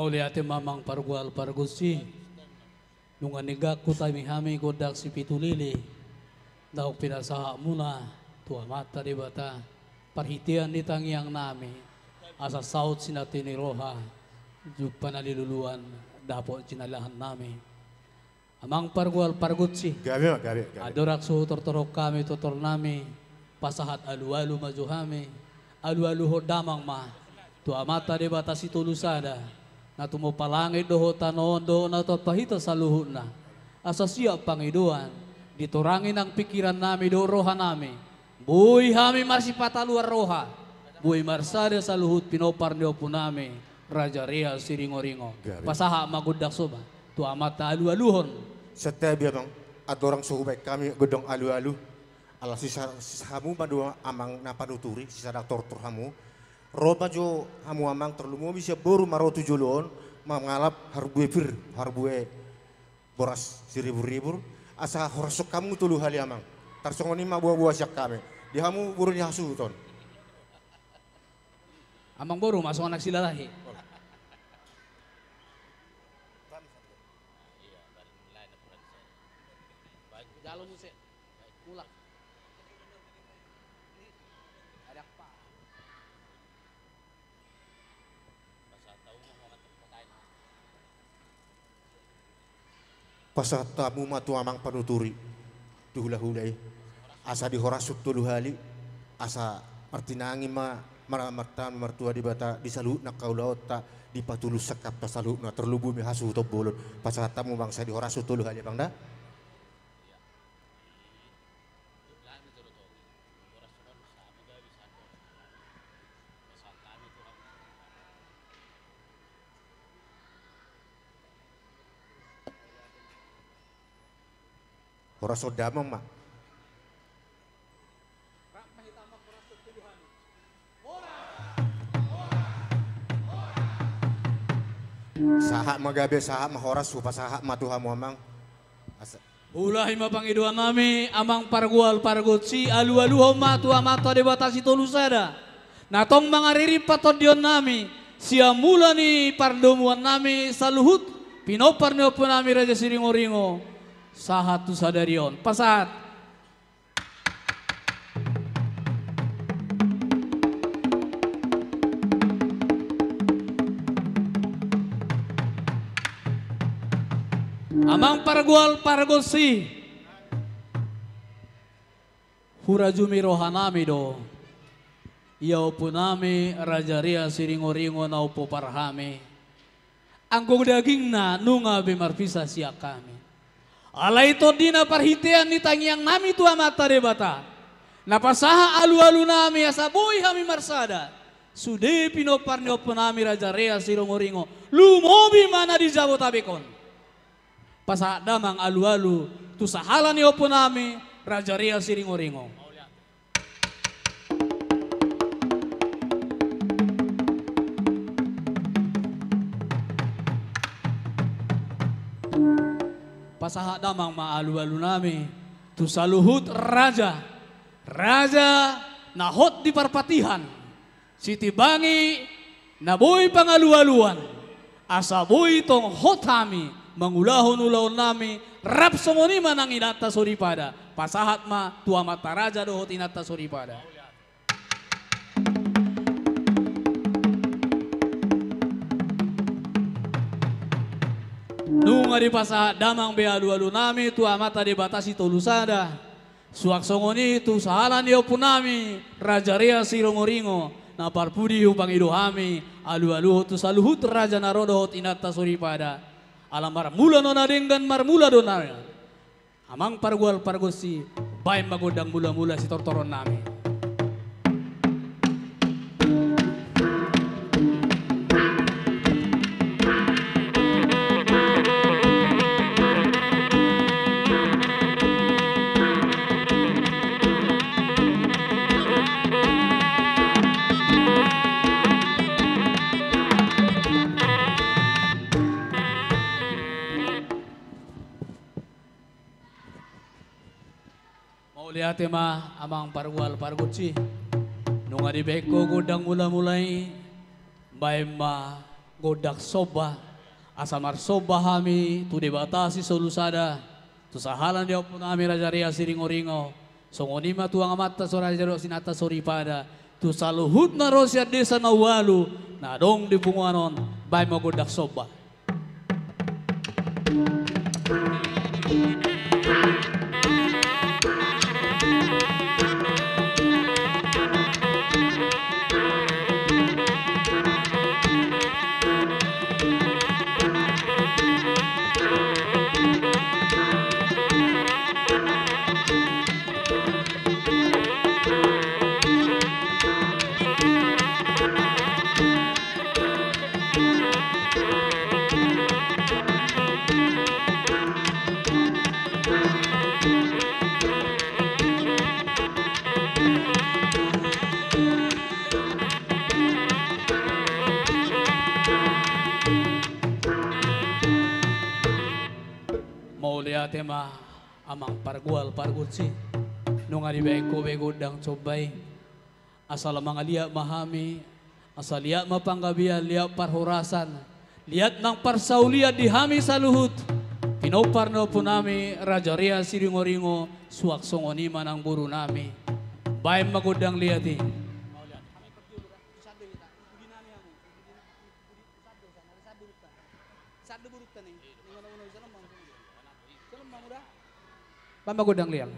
Mauliate ma amang pargual pargonsi. Nunga ninggang hutami hami gondang sipitu lili, ndang pinasahat muna tu Amanta Debata, parhitean ni tangiang nami, asa saut sinantining roha, jumpa na niluluan, dapot jinalahan nami. Amang pargual pargonsi. Gabe ma, gabe, gabe. Andorang so hutortorhon hami tortor nami, pasahat alualu ma jo hami, alualuhon damang ma tu Amanta Debata Sitolu Sada, na tumompa langit dohot tano on dohot na tumompa hita saluhutna. Asa siap pangidoan, ditorangi nang pingkiran nami dohot roha nami, boi hami marsipataluan roha, boi marsada saluhut pinompar ni ompu nami, Raja Rea Siringoringo. Gabe. Pasahat ma gondang soba tu Amanta alualuhon. Santabi amang, andorang so hubaen hami gondang alualu. Ala sisa, sisa hamu ma do amang na panuturi, sisada tortor hamu. Ro ma jo hamu amang tarlumobi sian boru ma ro tu jolo on, mangalap harbue pir, harbue boras siriburribur, asa horashon hamu tolu hali amang. Tarsongon i ma boaboa sian hami. Di hamu boru ni hasuhuton. Amang boru ma songon na silalahi. Jalo muse. Mulak. Ada apa? Pasahat hamu ma tu amang panuturi, tu hulahula i, asa dihorashon tolu hali, asa martinangi ma, mar-, marta-, martua Debata di saluhut angka ulaonta, dipatulus sangkapta saluhutna, tarlumobi hasuhuton bolon. Pasahat hamu amang, asa dihorashon tolu hali amang da. Horashon damang ma. Sahat ma gabe, sahat ma horas, hupasahat ma tu hamu amang. Asa- Ulahi ma pangidoan nami, amang pargual pargonsi, alualuhon ma tu Amanta Debata Sitolu Sada, na tong mangaririmpan tondion nami, sian mula ni pardomuan nami saluhut, pinompar ni ompu nami Raja Siringoringo, sahat tu sadari on. Pasahat. Amang pargual pargonsi, hurajumi roha nami do, ia ompu nami Raja Rea Siringoringo na umpompar hami. Anggo dagingna nunga be marpisah sian hami. Alai tondina parhitean ni tangiang nami tu Amanta Debata, na pasahat alualu nami asa boi hami marsada, sude pinompar ni ompu nami Raja Rea Siringoringo, lumobi ma na di Jabotabek on. Pasahat damang alualu tu sahala ni ompu nami Raja Rea Siringoringo. Pasahat damang ma alualu nami tu saluhut raja, raja na hot di parpatihan, sitimbangi na boi pangalualuan, asa boi tong hot hami mangulahon ulaon nami, rap songon i ma nang inanta soripada. Pasahat ma tu amanta raja dohot inanta soripada. Nunga dipasahat damang be alualu nami tu Amanta Debata Sitolu Sada. Suang songon i tu sahala ni ompu nami Raja Rea Siringoringo, na parpudi hupangido hami alualuhon tu saluhut raja na ro dohot inanta soripada. Ala marmula do na denggan, marmula do na. Amang pargual pargonsi, baen ma gondang mulamula sitortoron nami. Mauliate ma amang pargual pargonsi. Nunga dibaen ho gondang mulamula i, baen ma Gondang somba, asa marsomba hami tu Debata Sisolu Sada, tu sahala ni ompunami Raja Ria Siringoringo, songon i ma tu amanta so raja dohot sinanta soripada, tu saluhutna ro sian desa na ualu, na adong di punguan on, baen ma gondang somba. Mauliate ma. Amang pargual pargonsi, nunga dibaen ho be gondang somba i. Asa lam mangaliat ma hami, asa liat ma panggabean, liat parhorasan, liat nang parsaulian di hami saluhut, pinompar ni ompunami Raja Ria Siringoringo, suang songon i ma nang borunami. Baen ma gondang liat i. Baen ma gondang liat.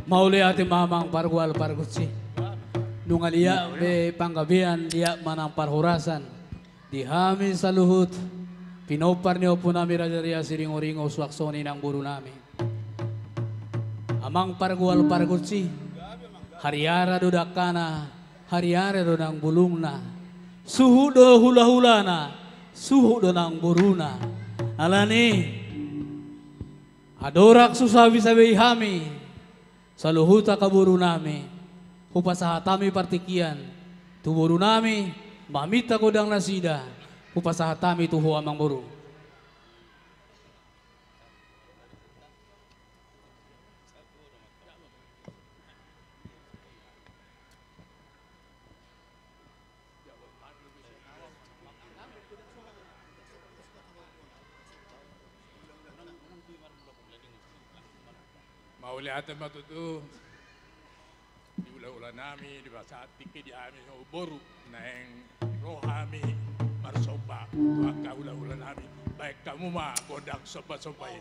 Mauliate ma amang pargual pargonsi. Nunga liat be panggabean, liat ma nang parhorasan. Di hami saluhut pinompar ni ompunami Raja Ria Siringoringo, suang songon i nang borunami. Amang pargual pargonsi, hariara do dangkana, hariara do nang bulungna. Suhut do hulahulana, suhut do nang boruna. Alani adorang so sabe-sabe i hami, saluhut angka borunami, hupasahat hami partingkian tu borunami, maminta gondang nasida, hupasahat hami tu ho amang boru. Mauliate ma tutu di hulahulanami, di pasahat tingki di hami songon boru, naeng ro hami marsomba tu angka hulahulanami, baen hamu ma gondang sombasomba i.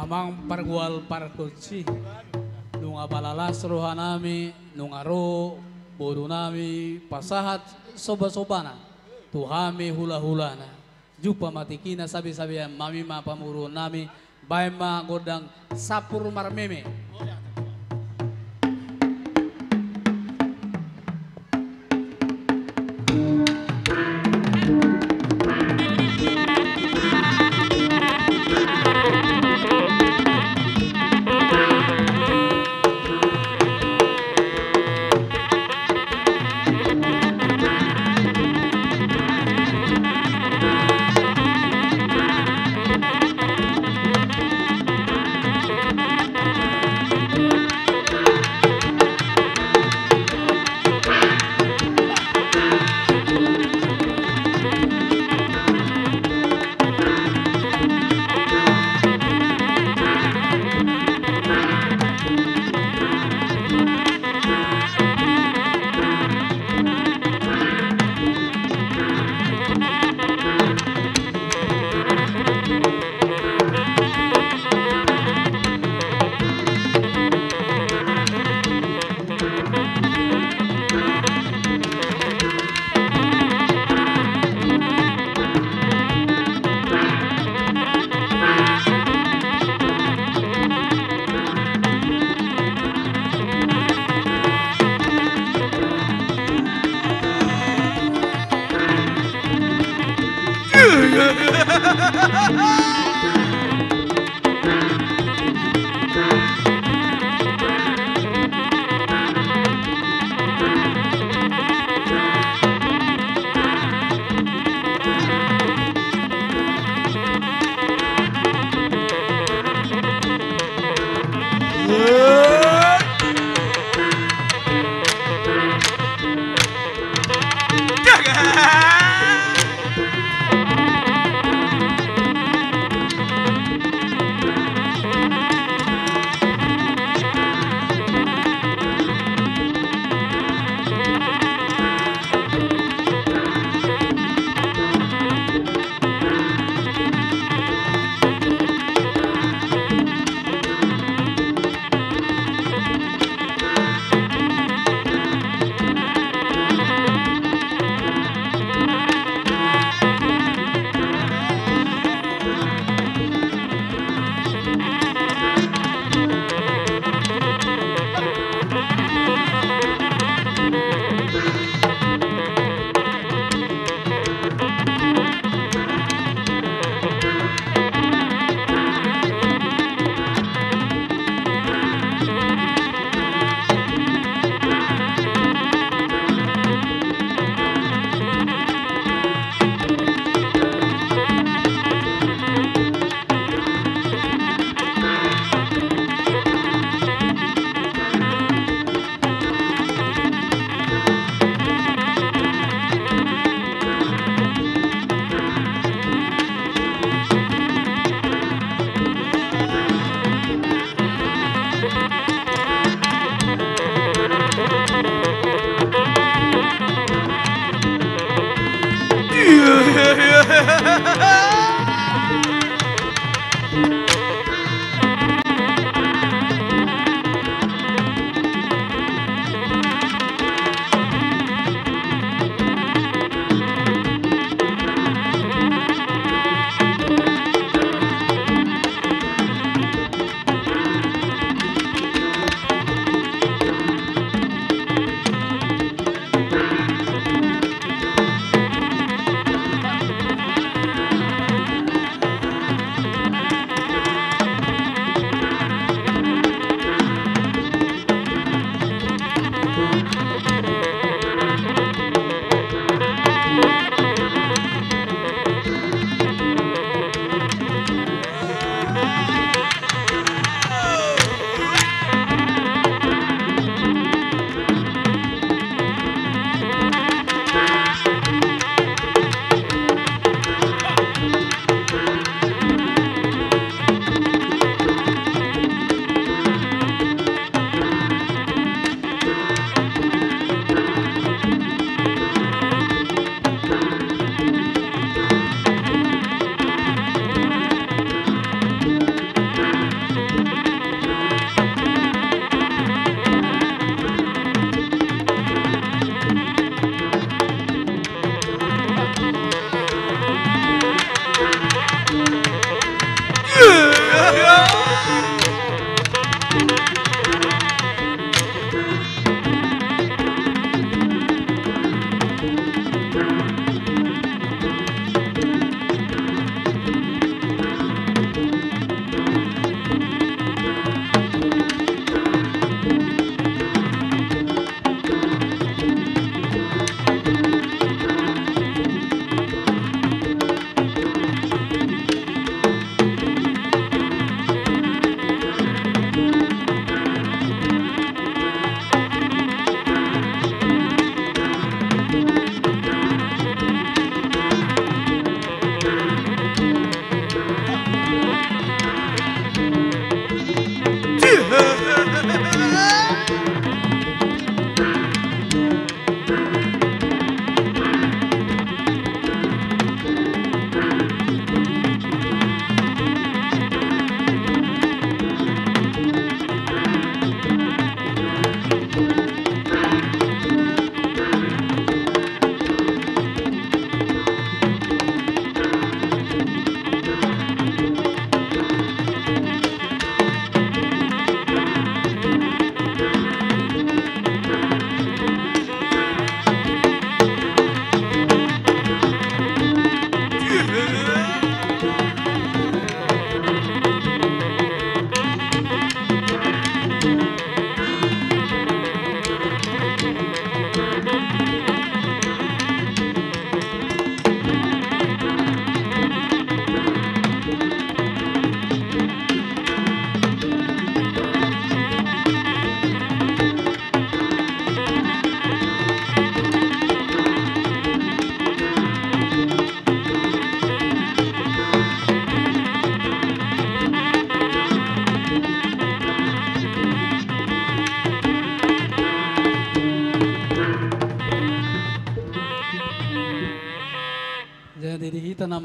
Amang pargual pargonsi, nunga pala las rohanami, nunga ro borunami pasahat soba-sobana tu hami hula-hulana. Jumpa ma tingkina sabe-sabean, hami ma pamoruonnami, baen ma gondang sampur marmeme.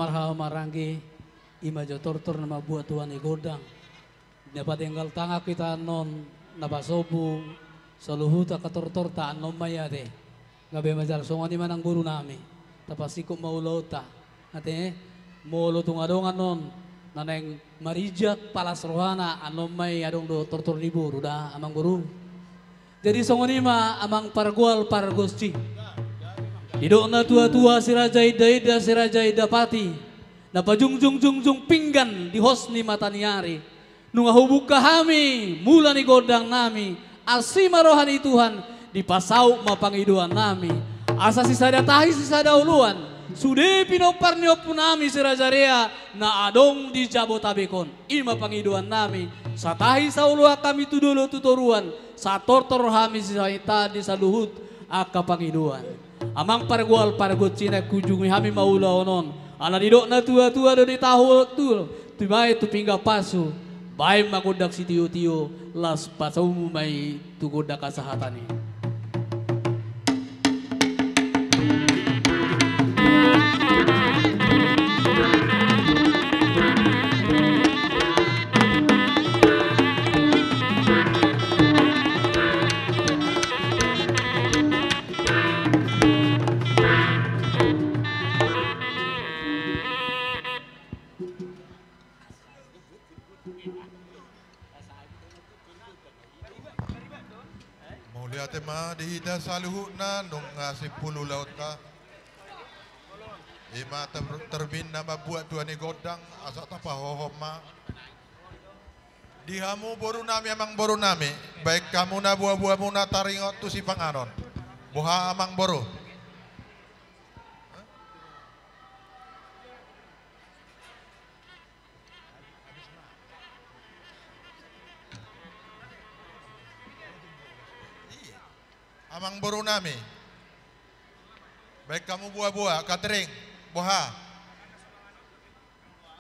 Aha maranggi, ima jo tortor na mambuat tua ni gondang. Na padenggal tangan hita annon, na pasombu saluhut angka tortorta annon ma i ate. Gabe ma jala songon i ma nang boru nami. Tapasingkop ma ulaonta. Ate, molo tung adong annon na naeng marijak palas rohana annon ma i, adong do tortor ni boru da, amang boru. Jadi songon i ma amang pargual pargonsi. Didok na tua-tua, si raja inda-inda, si raja inda pati, na pajungjung-jungjung pinggan di hos ni mata ni ari. Nunga hubuka hami mula ni gondang nami, asi ma roha ni Tuhan, dipasaut ma pangidoan nami. Asa sisada tahi sisada oloan, sude pinompar ni ompu nami si Raja Rea na adong di Jabotabek on. I ma pangidoan nami, satahi saoloan hami tu dolok tu toruan, satortor hami sisainta di saluhut angka pangidoan. Amang pargual pargonsi, naeng huujungi hami ma ulaon on. Ala didok na tua-tua do, di tahu tu, tu baen tu pinggan pasu, baen ma gondang sitio-tio, laos pasombu ma i tu gondang hasahatan i. Mauliate ma di hita saluhutna, nunga simpul ulaonta. I ma ter-, terminna mambuat tua ni gondang, asa tapahohom ma. Di hamu boru nami, amang boru nami, baen hamu na boa-boamuna taringot tu sipanganon. Boha amang boru? Amang boru nami, baen hamu boa-boa, catering, boha?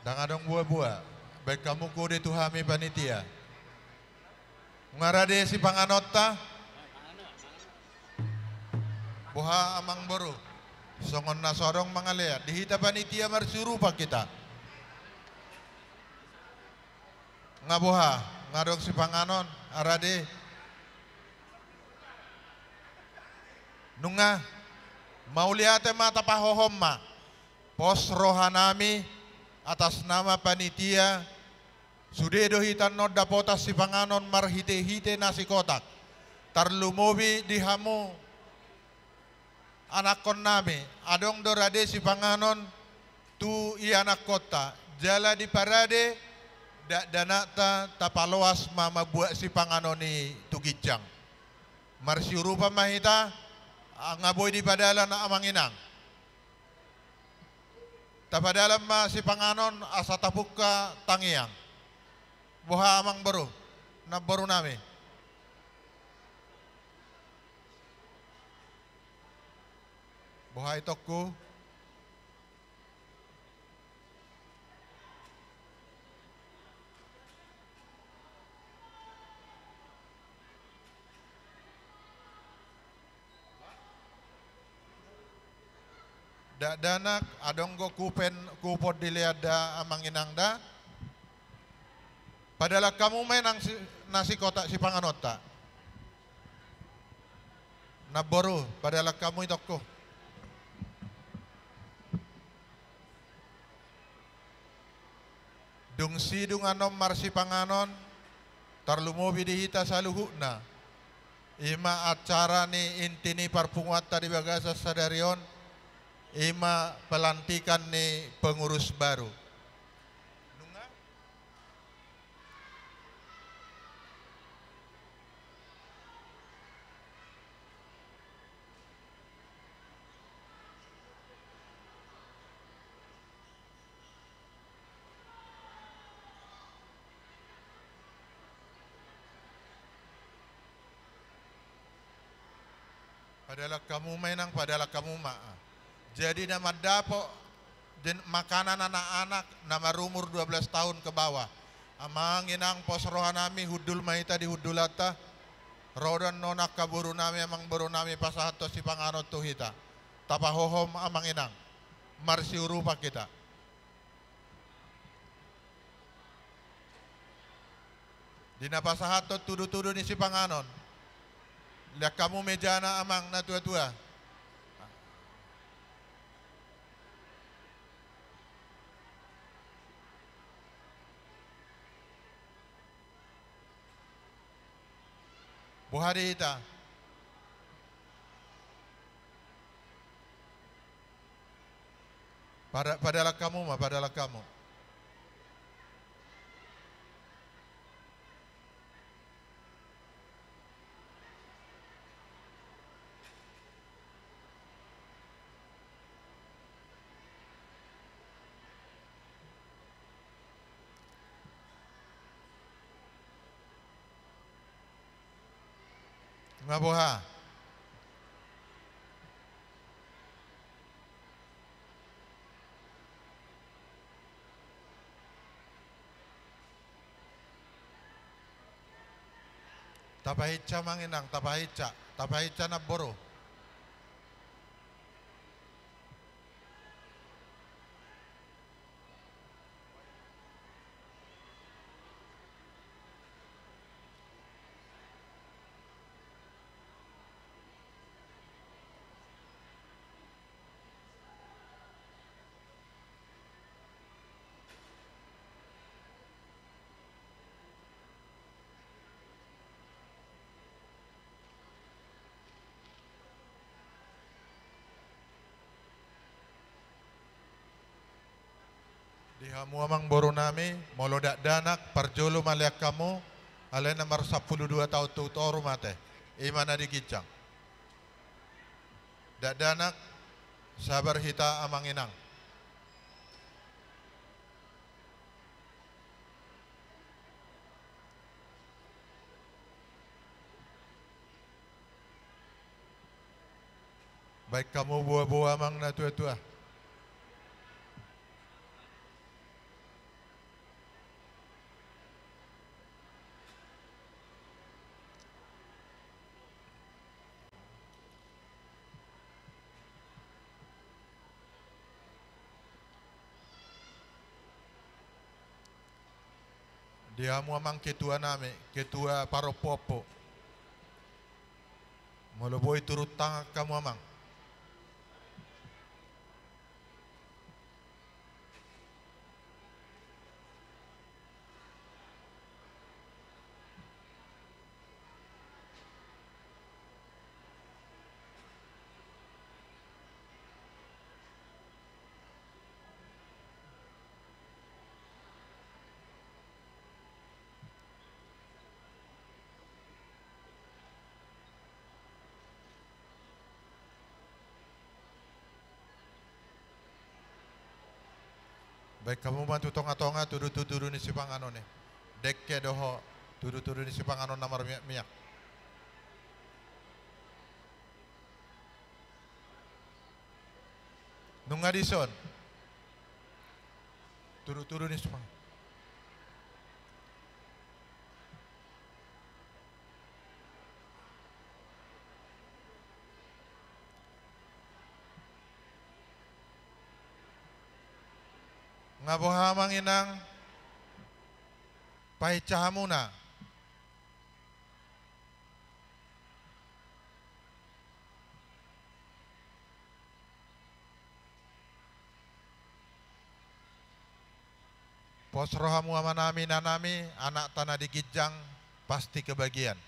Ndang adong boa-boa. Baen hamu kode tu hami panitia. Nunga rade sipanganonta? Boha amang boru? Songon na so adong mangalean, di hita panitia marsiurupan hita. Nga boha? Nga adong sipanganon, rade? Nunga. Mauliate ma, tapahohom ma. Pos roha nami, atas nama panitia, sude do hita annon dapotan sipanganon marhite-hite nasi kotak. Tarlumobi di hamu anakkon nami, adong do rade sipanganon tu ianakkonta, jala diparade dakdanakta, tapaloas ma mambuat sipanganon i tu ginjang. Marsiurupan ma hita, nga boi dipadalan amang inang. Tapadalan ma sipanganon asa tapungka tangiang. Boha amang boru, namboru nami? Boha itongku? Dakdanak, adong do kupen, kupon dilean da amang inang da. Padalan hamu ma inang si, nasi kotak sipanganonta. Namboru, padalan hamu itongku. Dung sidung annon marsipanganon, tarlumobi di hita saluhutna. I ma acara ni inti ni parpunguanta di bagasan sadari on, i ma pelantikan ni pengurus baru. Nunga? Padalan hamu ma inang, padalan hamu ma. Jadi na mandapot jen-, makanan anak-anak na marumur dua belas tahun ke bawah. Amang inang, pos roha nami, hundul ma hita di hundulanta. Ro do annon angka boru nami, amang boru nami, pasahathon sipanganon tu hita. Tapahohom amang inang. Marsiurupan hita. Di na pasahathon tudutudu ni sipanganon, lean hamu mejana amang na tuatua. Boha di hita? Pada, padalan hamu ma, padalan hamu. Nga boha? Tapahinsa amang inang, tapahinsa, tapahinsa namboru. Di hamu amang boru nami, molo dakdanak, parjolo ma lean hamu, alai na marsampulu dua taon tu toru mate, i ma na di ginjang. Dakdanak, sabar hita amang inang. Baen hamu boaboa amang na tuatua. Di hamu amang ketua nami, ketua parompuompu. Molo boi turun tangan hamu amang. Baen hamu ma tu tongatonga tudutudu ni sipanganon i. Dengke dohot tudutudu ni sipanganon na marmiakmiak. Nunga dison. Tudutudu ni sipang. Nga boha amang inang, pahinsa hamuna. Pos rohamu amanami, inanami, anakta na di ginjang pasti kebagian.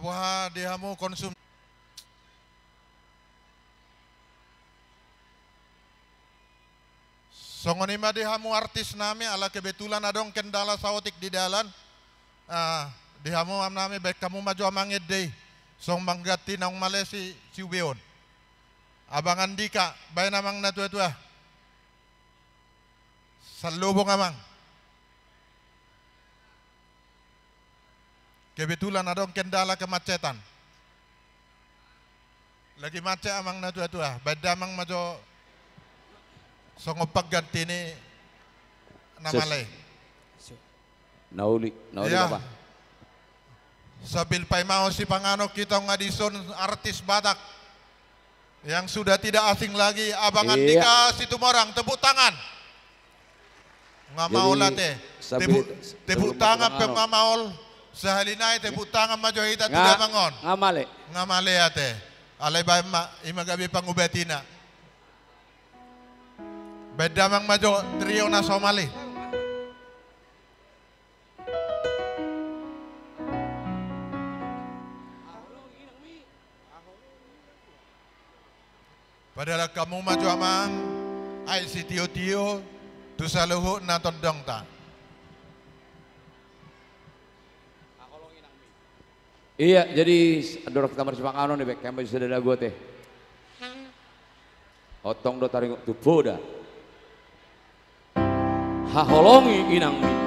Boha di hamu konsum-, songon i ma di hamu artis nami, ala kebetulan adong kendala saotik di dalan. Ah, di hamu am nami, baen hamu ma jo amang ende i. Songon pangganti naung male si, si Ubeon. Abang Andika, baen amang na tua-tua. Sallobong amang. Kebetulan adong kendala kemacetan. Lagi macet amang na tua-tua. Baen damang ma jo songon pangganti ni na male. Na uli, na uli. Sambil paimahon sipanganon, hita nunga dison artis Batak yang sudah tidak asing lagi, Abang Andika Situmorang, tepuk tangan. Nga maol ate. Tepuk tangan pe nga maol. Sahali nai tepuk tangan ma jo hita tu damang on. Nga male. Nga male ate. Alai baen ma, i ma gabe pangubatina. Baen damang ma jo trio na so male. Padalahon hamu ma jo amang aek sitio-tio tu saluhut na tondongta. Ia, jadi andorang hita marsipanganon, dibaen hamu ma jo sada lagu ate. Otong do taringot tu poda. Haholongi inangmi.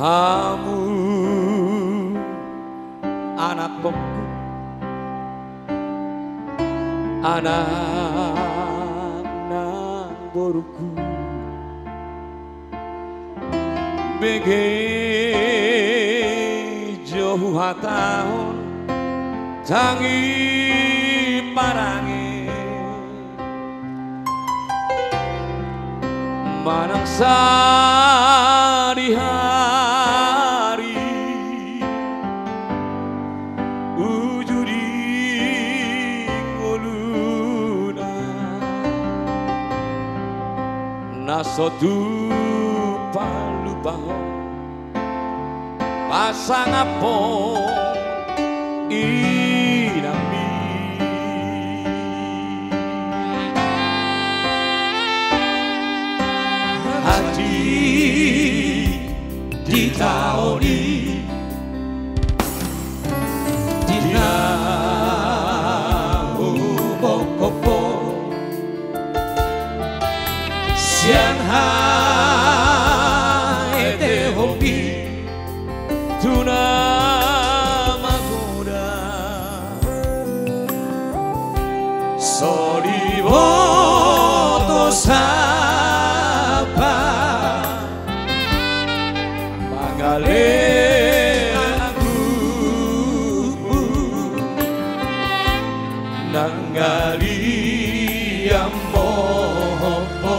Hamu anakkonku, anak nang boruku, bege jo huhatahon tangi parange. Manang sadihari uju di ngoluna, na so tupa lupahon pasangaphon inangmi. Atik di taon i, di na hubokophon sian haetehonmi tu na magodang. So diboto sapa mangalean gumbu, nangalian mohopho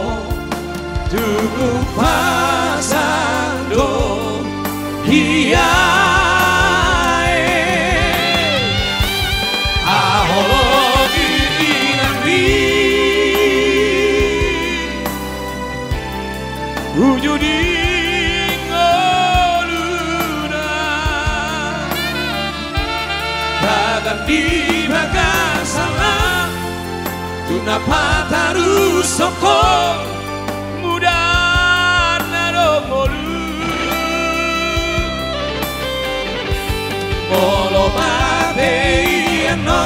tugu pasang do hiai. Haholongi inangmi. Uju di ngoluna, bagan di bagasan, tu na patarushon ho mudarna do ngolu. Molo mate i annon,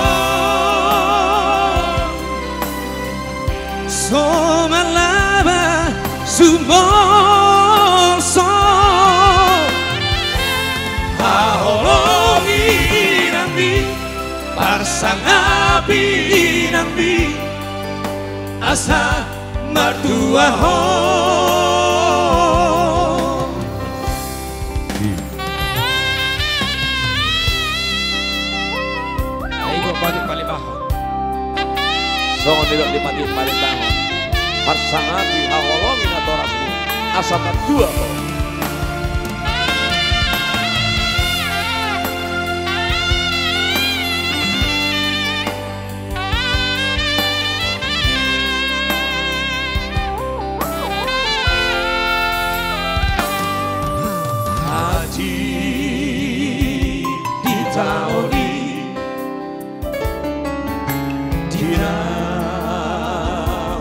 so mallaba sumolso. Haholongi inangmi, parsangapi inangmi, asa martua ho. Ai do batik palembahon. Songon nidok di batik palembahon. Parsangapi, haholongi na tor asa martua ho. Aji di taon i, di na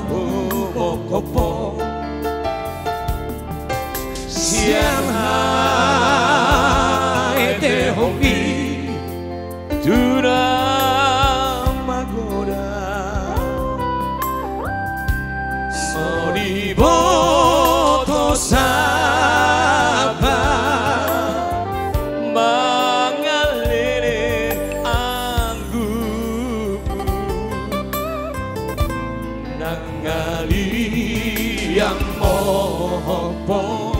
hubokkop ho sian haetehonmi tu na magodang. So diboto sapa mangalele anggumu, nang ngaliang mohopong,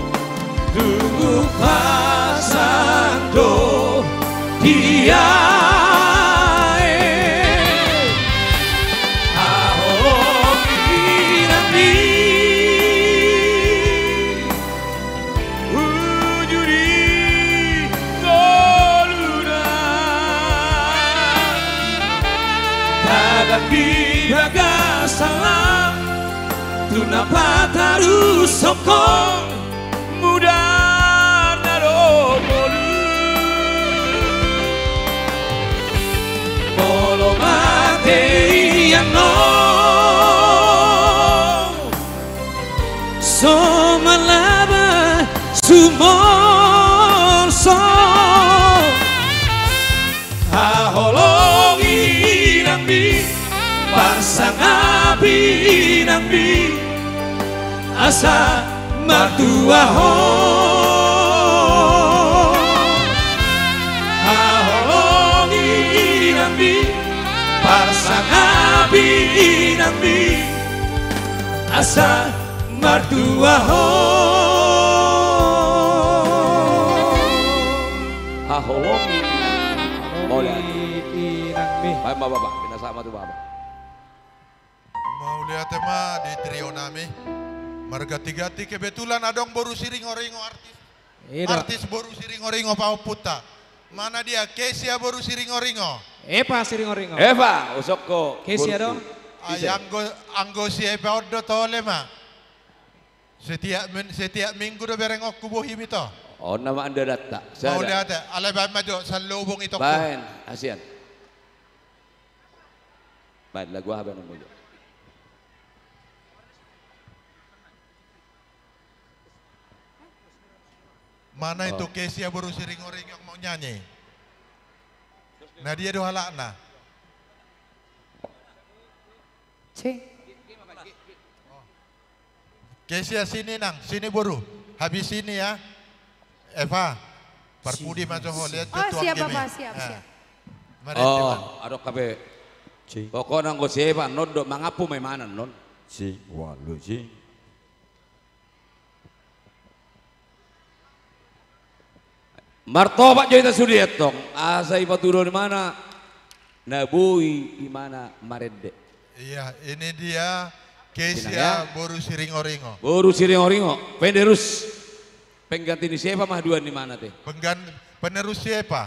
tugu pasang do di aek. Haholongi nami, uju di ngoluna, tagan di bagasan na tu na patarushon ho, mudar na do ngolu. Molo mate i annon, so malaba sumorso. Haholongi nami, pasangapi nami, asa martua ho. Haholongi nami, pasangapi nami, asa martua ho. Haholongi. Mauliate. Baen ma bapa, pinasahat ma tu bapa. Mauliate ma di trio nami. Marganti-ganti, kebetulan adong boru Siringoringo artis. Iya, dok. Artis boru Siringoringo pahompunta. Mana dia? Kesia boru Siringoringo. Eva Siringoringo. Eva, usok ho. Kesia dong. Ai, anggo, anggo si Eva on do tole ma. Setiap min-, setiap minggu do berengonku bohimi to. On nama anda data. Mauliate, alai baen ma jo, sallobong itongku. Baen, hasian. Baen, lagu aha baenonmu jo? Mana itu Kesia boru Siringoringo yang mau nyanyi? Na dia do halakna? Cing. Kesia sini nang, sini boru. Habis sini ya. Eva, parpudi ma jo ho, lihat jo tuanggi. Oh, siap, Bapak, siap, siap. Mari, oh, adong hape. Cing. Pokokna anggo si Eva annon do mangampu ma imana annon. Cing, walu, cing. Martopak jo hita sude antong, asa ipatudu imana na boi imana marende. Iya, ini dia Kesia boru Siringoringo. Boru Siringoringo, penerus. Pengganti ni si Eva ma haduan ni imana te. Penggan-, penerus si Eva.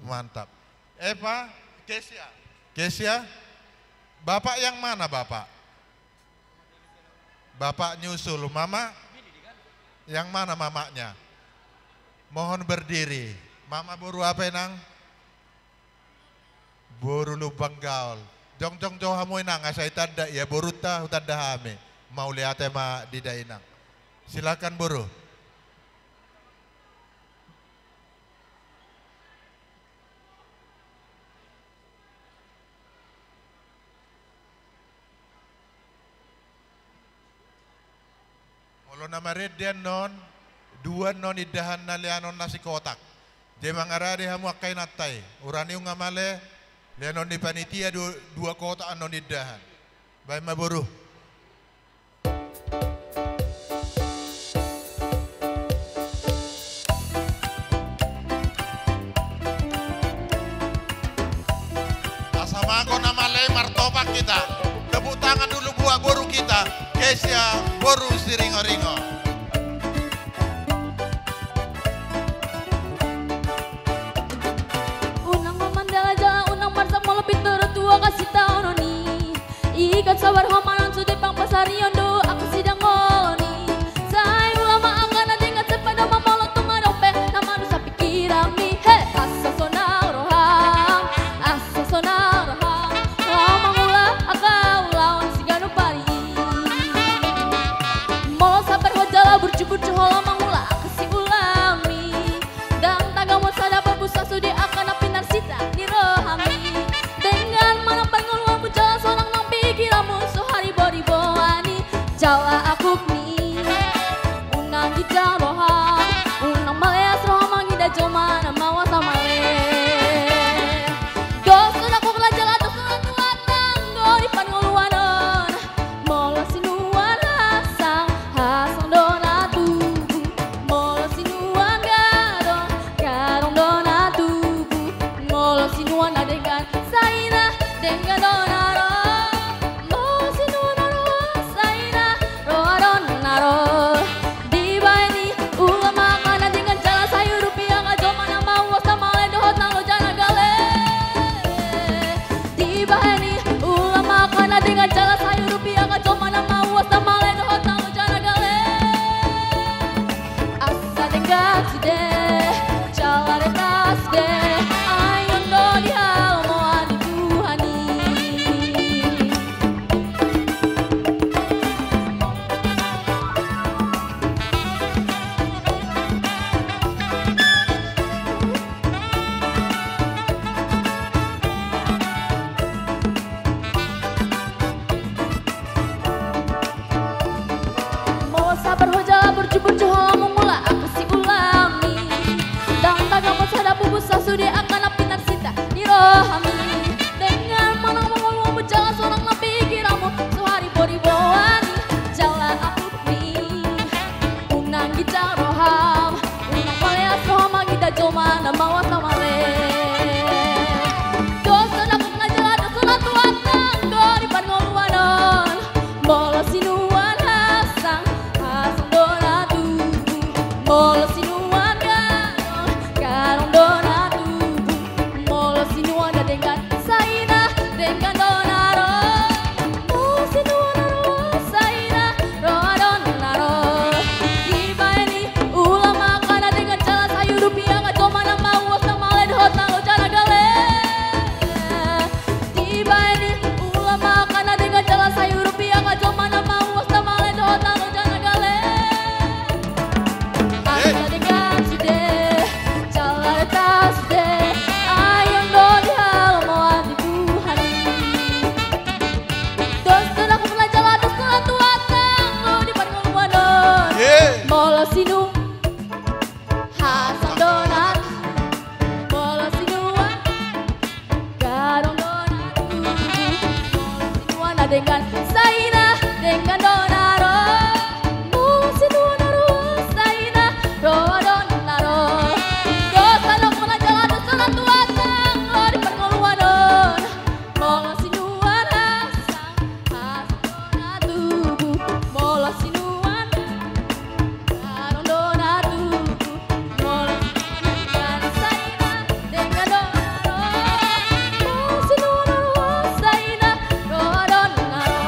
Mantap. Eva, Kesia. Kesia, bapak yang mana, Bapak? Bapak nyusul, Mama? Yang mana mamanya? Mohon berdiri. Mama boru apa, Inang? Boru Lumban Gaol. Jongjong jo hamu, Inang, asa itanda ia borunta, hutanda hami. Mauliate ma di da, Inang. Silakan, boru. Molo na marende annon, dua annon indahan na leanon na sikotak. Jadi mangarade hamu angka inanta i. Urani unang male, leanon ni panitia du-, dua kotak annon indahan. Baen ma boru. Asa mago na male, martopak hita. Tepuk tangan dulu buat boru kita, Kesia boru Siringoringo. Jala roham, unang maleas roham mangida jolma na mauas na male. Dos do na hurang jala dos do na tuat nang do di parngoluan on. Molo sinuan hasang, hasang do na tubu. Molo sinuan gadong, gadong do na tubu. Molo sinuan na denggan, sai na denggan do na ro. Molo sinuan na roa, sai na roa do na ro. Dibahen i, ula ma angka na denggan jala sai urupi angka jolma na mauas na male dohot na loja na gale. Dibahen i, ula ma angka na denggan jala sai urupi angka jolma na mauas na male dohot na loja na gale. Asa denggan sude, jala reta sude, ai on do di halomoan ni Tuhan i. Molo sabar ho jala burju-burju ho mangula angka siulam i. Ndang tagamon sada pupus sasude angka na pinarsinta ni rohami. Denggan ma nang mangolu-olu jala sonang nang pikiranmu, so haribo-riboan i jala ampuni. Unang ginjang roham, unang maleas roham mangida jolma na mauas na male. Dos do na hurang jala dos do na tuat nang do di parngoluan on. Molo sinuan hasang, hasang do na tubu. Molo sinuan gadong, gadong do na tubu. Molo sinuan na denggan, sai na denggan do na ro. Molo sinuan na roa, sai na roa do na ro. Dibahen i, ula ma angka na denggan jala sai urupi angka jolma na mauas na male dohot na loja na gale. Dibahen i, ula ma angka na denggan jala sai urupi angka jolma na mauas na male dohot na loja na gale. Asa denggan sude, jala reta sude, ai on do di halomoan ni Tuhan i. Dos do na hurang jala dos do na tuat nang do di parngoluan on. Molo sinu hasang do na, molo sinuan gadong do na tubu. Molo sinuan na denggan, sai na denggan do na ro. Molo sinuan na roa, sai na roa do na ro. Dos do na hurang jala dos do na tuat nang do di parngoluan on. Molo sinuan hasang, hasang do na tubu. Molo sinuan gadong do na tubu. Molo sinuan na denggan, sai na denggan do na ro. Molo sinuan na roa, sai na roa do na ro.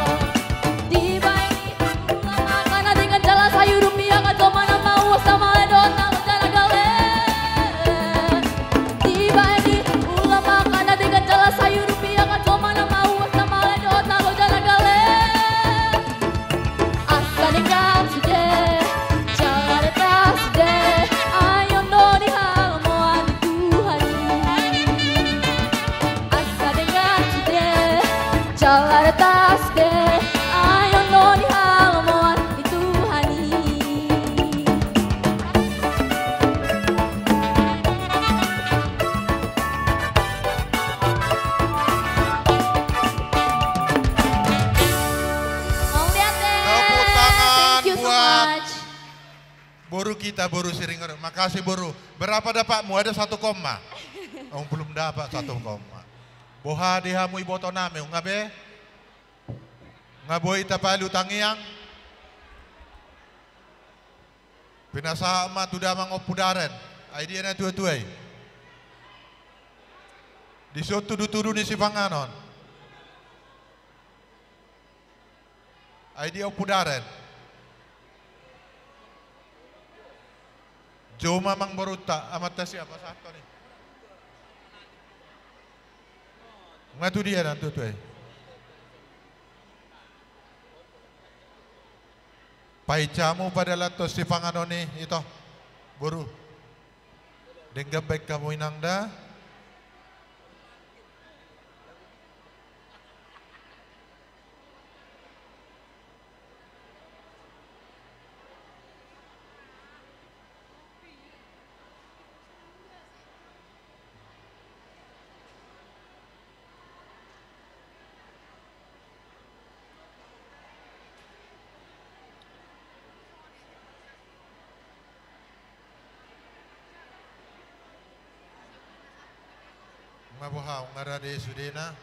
Dibahen i, ula ma angka na denggan jala sai urupi angka jolma na mauas na male dohot na loja na gale. Dibahen i, ula ma angka na denggan jala sai urupi angka jolma na mauas na male dohot na loja na gale. Asa denggan sude, jala reta sude, ai on do di halomoan ni Tuhan i. Asa denggan sude, jala reta sude, ai on do di halomoan ni Tuhan i. Mauliate. Tepuk tangan. Thank you so much. Boru kita, boru Siringar. Makasih, boru. Berapa dapatmu? Ada satu koma? Oh, belum dapat satu koma. Boha di hamu iboto nami, nunga be? Nunga boi tapalu tangiang? Pinasahat ma tu damang Ompu Daren. Ai dia na tua-tua i? Dison tudu-tudu ni sipanganon. Ai dia Ompu Daren? Jou ma amang borunta, amanta siapa sahat toni? Nunga tu dia na tua-tua i? Painsai hamu padalanhon sipanganon i, ito, boru. Denggan baen hamu inang da. Ma boha, nunga rade sudena.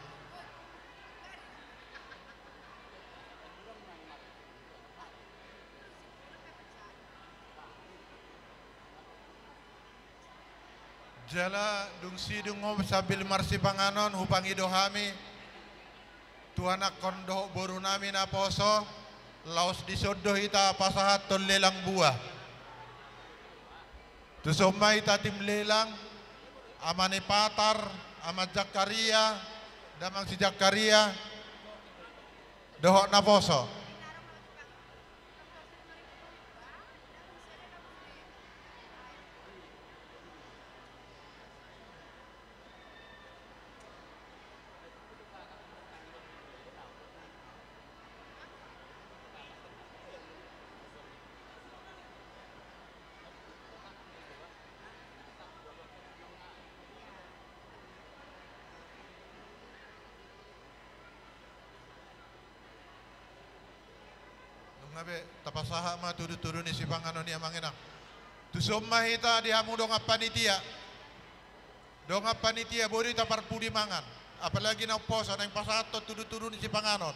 Jala dung sidung on sambil marsipanganon hupangido hami tu anakkon dohot borunami naposo, laos dison do hita pasahathon lelang buah. Tuson ma hita tim lelang, Ama ni Patar, Ama Zakaria, Damang si Zakaria, dohot naposo. Nunga be, tapasahat ma tudutudu ni sipanganon i, Amang Inang. Tuson ma hita di hamu dongan panitia. Dongan panitia, boi do hita parpudi mangan. Apalagi na umposo, naeng pasahathon tudutudu ni sipanganon.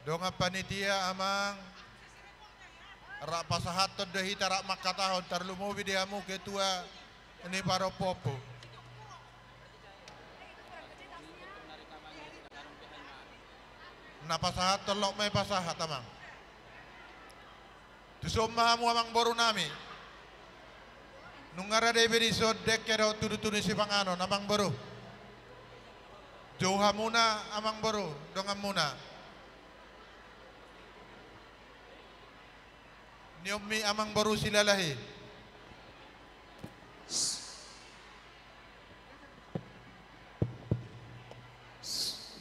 Dongan panitia, Amang, rap pasahathon do hita, rap mangkatahon, tarlumobi di hamu ketua ni parompuompu. Na pasahathon lok ma i pasahat, Amang. Tuson ma hamu, Amangborunami. Nunga rade be dison dengke dohot tudutudu ni sipanganon, Amangboru. Jou hamuna, Amangboru, donganmuna. Nion mi, Amangboru Silalahi.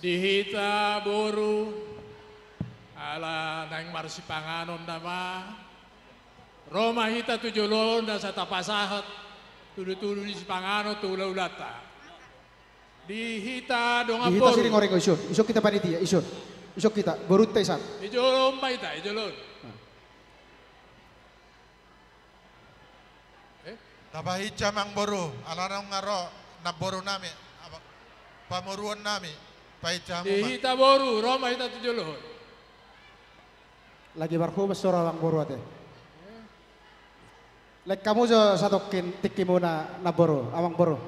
Di hita boru, ala naeng marsipanganon nama, ro ma hita tu jolo on asa tapasahat tudutudu ni sipanganon tu hulahulanta. Di hita dongan boru. Di hita Siringoringo, ison, ison hita panitia, ison. Ison hita, borunta i san. Di jolo on ma hita, di jolo on. Tapahinsa, Amangboru, ala nunga ro namborunami, pamoruonnami, pahinsa hamu ma. Di hita boru, ro ma hita tu jolo on. Lagi marhobas sora, Amangboru, ate. Lek hamu jo satongkin tingkimuna, namboru, Amangboru.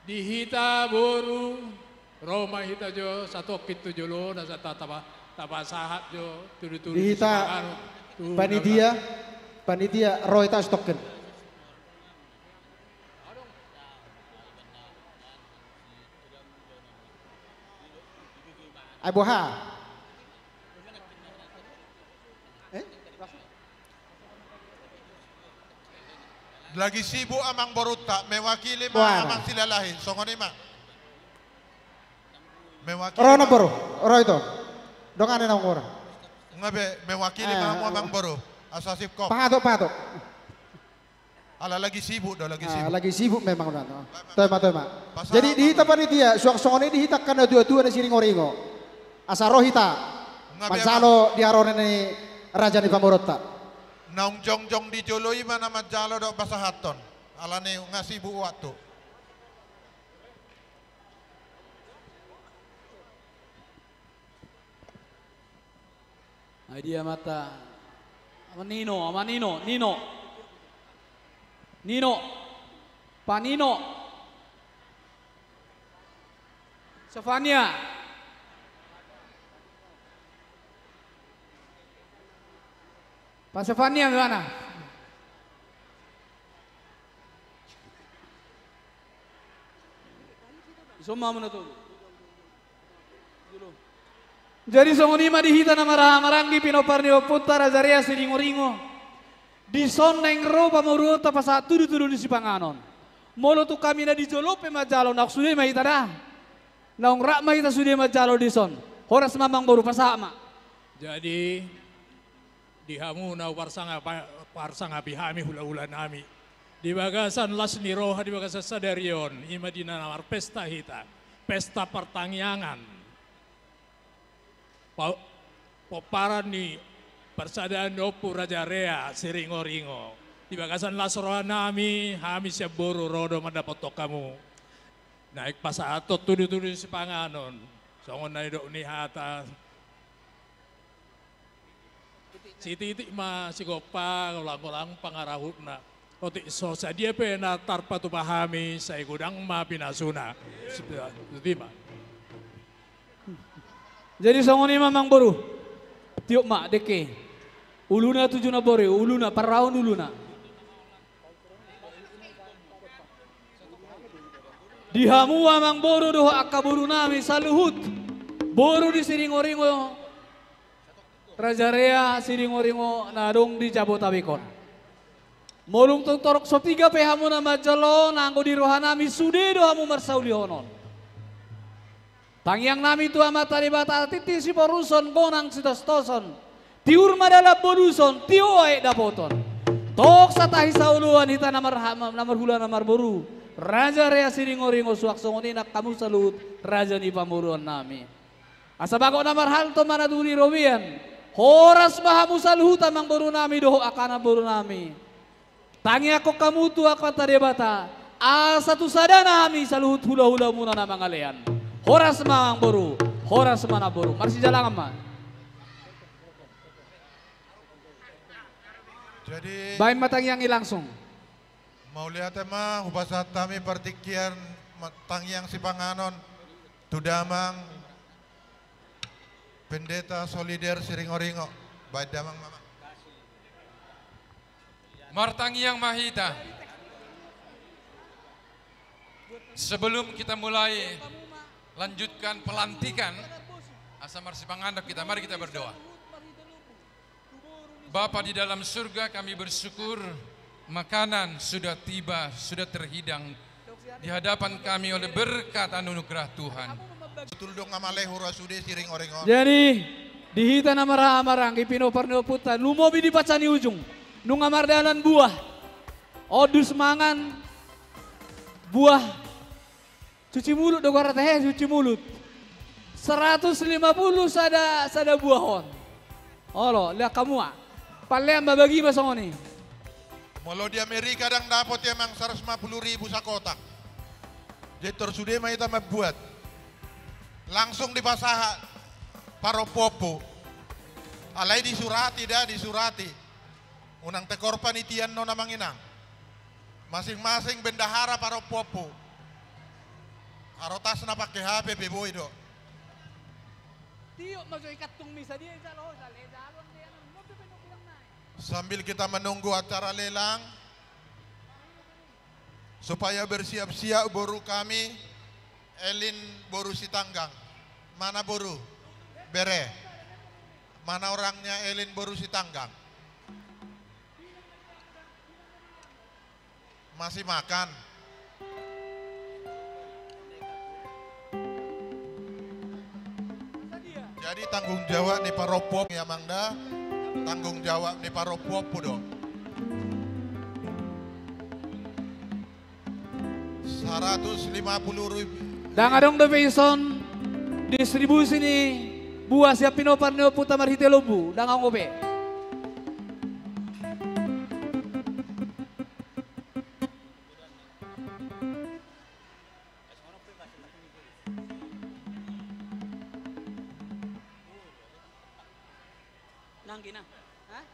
Di hita boru, ro ma hita jo satongkin tu jolo on asa ta-, tapa-, tapasahat jo tudutudu ni sipanganon tu hulahulanta. Di hita panitia, panitia, ro hita satongkin. Ai boha? Eh? Lagi sibuk Amangborunta, mewakili ma Amang Silalahi, songon i ma. Mewakili ma. Ro namboru, ro ito. Dongani na umur. Nunga be, mewakili ma hamu, Amangboru. Asa singkop. Pahatok, pahatok. Ala lagi sibuk do, lagi sibuk. Ah, lagi sibuk memang, Amang. Toe ma, toe ma. Jadi di hita panitia, suang songon i di hita angka natuatua na Siringoringo. Asa ro hita manjalo di haroro ni raja ni pamoruonta. Naung jongjong di jolo i ma na manjalo dohot pasahathon. Alani nunga sibuk waktu. Ai dia ma ta. Ama Nino, Ama Nino, Nino. Nino. Pa Nino. Sofania. Pa Sofania, di mana? Ison ma muna tu. Jadi songon i ma di hita na marhahamaranggi, pinompar ni ompunta Raja Rea Siringoringo. Dison naeng ro pamoruonta pasahat tudutudu ni sipanganon. Molo tung hami na di jolo pe manjalo, naung sude ma hita da. Naung rap ma hita sude manjalo dison. Horas ma, Amangboru, pasahat ma. Jadi, di hamu na huparsangapi, parsangapi hami hulahulanami. Di bagasan las ni roha, di bagasan sadari on, i ma di na marpesta hita, pesta partangiangan. Pa-, pomparan ni parsadaan ni Ompu Raja Rea Siringoringo. Di bagasan las roha nami, hami sian boru ro do mandapothon hamu. Naeng pasahathon tudutudu sipanganon. Songon na nidok ni hata. Sititi ma sigompa, ulang-ulang pangarahutna. Otik so sadia pe na tarpatupa hami, sai godang ma pinasuna. Sip-, sititi ma. Jadi songon i ma, Amangboru. Tiop ma, dengke. Uluna tu juna bore, uluna, parraon uluna. Di hamu Amangboru dohot angka boru nami saluhut, boru di Siringoringo, Raja Rea Siringoringo na adong di Jabotabek on. Molo tung torop so piga pe hamu na manjalo, nanggo di roha nami sude do hamu marsaulihon on. Tangiang nami tu Amanta Debata, tintin siporuson, gonang sitostoson, tiur ma dalan boluson, tio aek dapoton. Tong satahi saoloan hita na marha-, na marhula na marboru, Raja Rea Siringoringo, suang songon i nang hamu saluhut raja ni pamoruon nami. Asa bagot na marhalto ma na tu di robean. Horas ma hamu saluhut, Amangboru nami dohot angka namboru nami. Tangiangkon hamu tu Amanta Debata, asa tu sadana hami saluhut hulahulamuna na mangalean. Horas ma Amangboru, horas ma namboru. Marsijalangan ma. Jadi, baen ma tangiang i langsung. Mauliate ma, hupasahat hami partingkian ma-, tangiang sipanganon tu damang Pendeta Solider Siringoringo. Baen damang ma. Martangiang ma hita. Sebelum kita mulai lanjutkan pelantikan, asa marsipanganon hita, mari kita berdoa. Bapa di dalam surga, kami bersyukur makanan sudah tiba, sudah terhidang di hadapan kami oleh berkat anugerah Tuhan. Tuldong amalehu rasude Siringoringo. Jadi, di hita na marhahamaranggi, pinompar ni ompunta, lumobi di panca ni ujung, nunga mardalan buah. Ondus mangan buah. Cuci mulut do goarna he, cuci mulut. Seratus lima puluh sada, sada buah on. Olo, lihat kamu ah. Pallean ma bagi ma songon i. Molo di Amerika ndang dapot ia mang seratus lima puluh ribu sakotak. Jadi tor sude ma hita mambuat. Langsung dipasahat parompuompu. Alai disurati da, disurati. Unang tekor panitian non amang inang. Masing-masing bendahara parompuompu. Arotas na pake H P pe boi do. Tiop ma jo i kantung misa dia jalo, jale, jalo, dia, non, non, non, non, non, non. Sambil kita menunggu acara lelang, supaya bersiap-siap boru kami, Elin boru Sitanggang. Mana boru? Bere. Mana orangnya Elin boru Sitanggang? Masih makan. Jadi tanggung jawab ni parompuompu ya, Mang, da. Tanggung jawab ni parompuompu do. Seratus lima puluh ribu. Ndang adong dope ison distribusi ni buah sian pinompar ni ompunta marhite lombu. Ndang adong dope. Nanggi na. Hah?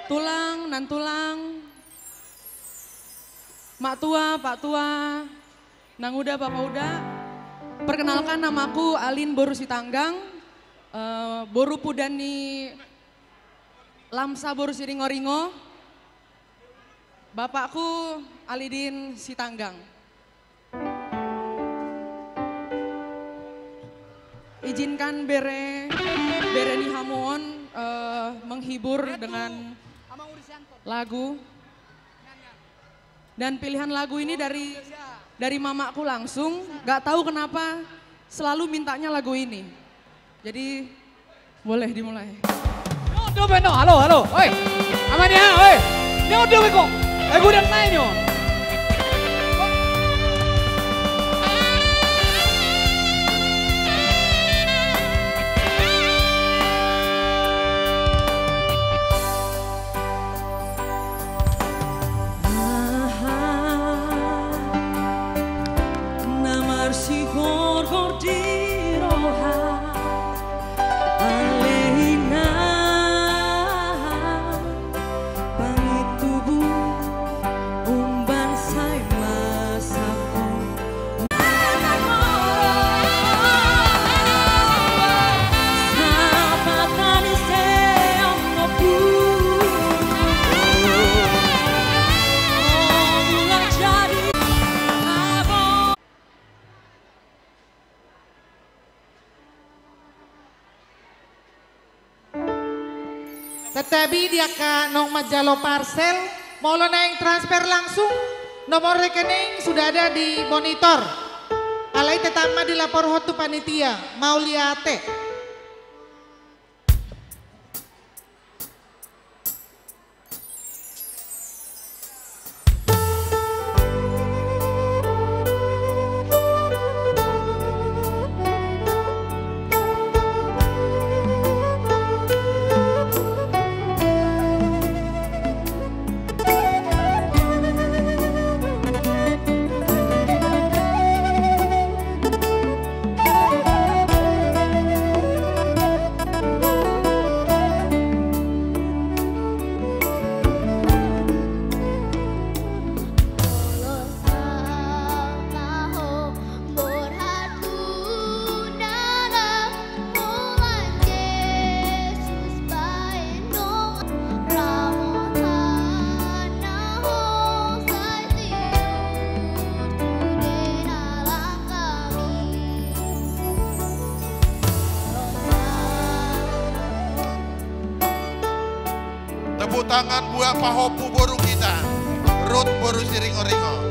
Tulang, nantulang, mak tua, pak tua, nanguda, bapak uda, perkenalkan, namaku Alin boru Sitanggang, Eh, boru poda ni Lamsa boru Siringoringo, bapakku Alidin Sitanggang. Izinkan bere, bere ni hamu on, eh, menghibur dengan lagu. Dan pilihan lagu ini dari, dari mamaku langsung, nggak tahu kenapa selalu mintanya lagu ini. Jadi, boleh dimulai. Nyodo be no, halo, halo, oi. Amania, oi. Nyodo be ko. Eh, gudang naik nyo. Aha, na marsigorgor di roha, ale inang, pangintubu umbahen sai masako. Tetapi di angka naung manjalo parsel, molo naeng transfer langsung, nomor rekening sudah ada di monitor. Alai tetap ma dilaporhon tu panitia, mauliate. Tepuk tangan buat pahompu boru kita, Ruth boru Siringoringo.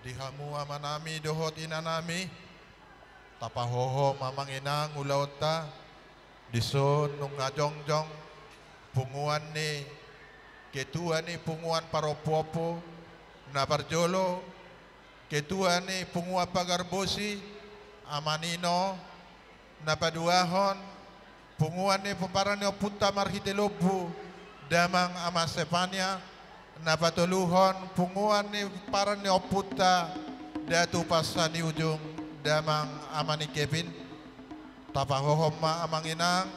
Di hamu amanami dohot inanami, tapahohom amang inang ulaonta, dison nunga jongjong punguan ni, ketua ni punguan parompuompu, na parjolo, ketua ni punguan Pagarbosi, Ama Nino, na paduahon, punguan ni pomparan ni ompunta marhite lombu, damang Ama Stefania, na patoluhon, punguan ni pomparan ni ompunta, Datu Pasha ni Ujung, damang Ama ni Kevin. Tapahohom ma amang inang,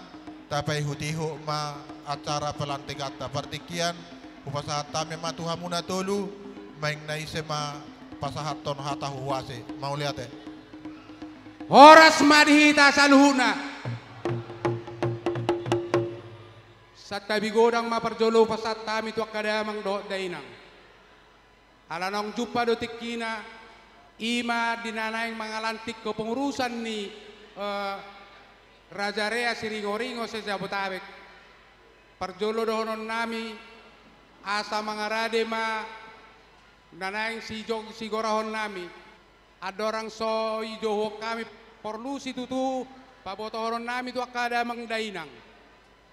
tapaihutihut ma acara pelantikanta. Partingkian, hupasahat hami ma tu hamu na tolu, maing na ise ma pasahathon hata huhuasi. Mauliate. Horas ma di hita saluhutna. Santabi godang ma parjolo hupasahat hami tu angka damang dohot dainang. Ala naung jumpa do tingkina, i ma di na naeng mangalantik kepengurusan ni, eh, Raja Rea Siringoringo se-Jabodetabek. Parjolo dohononnami, asa mangarade ma na naeng sijo-, sigorahonnami. Andorang so dijouhon hami, porlu situtu pabotohononnami tu angka damang dainang.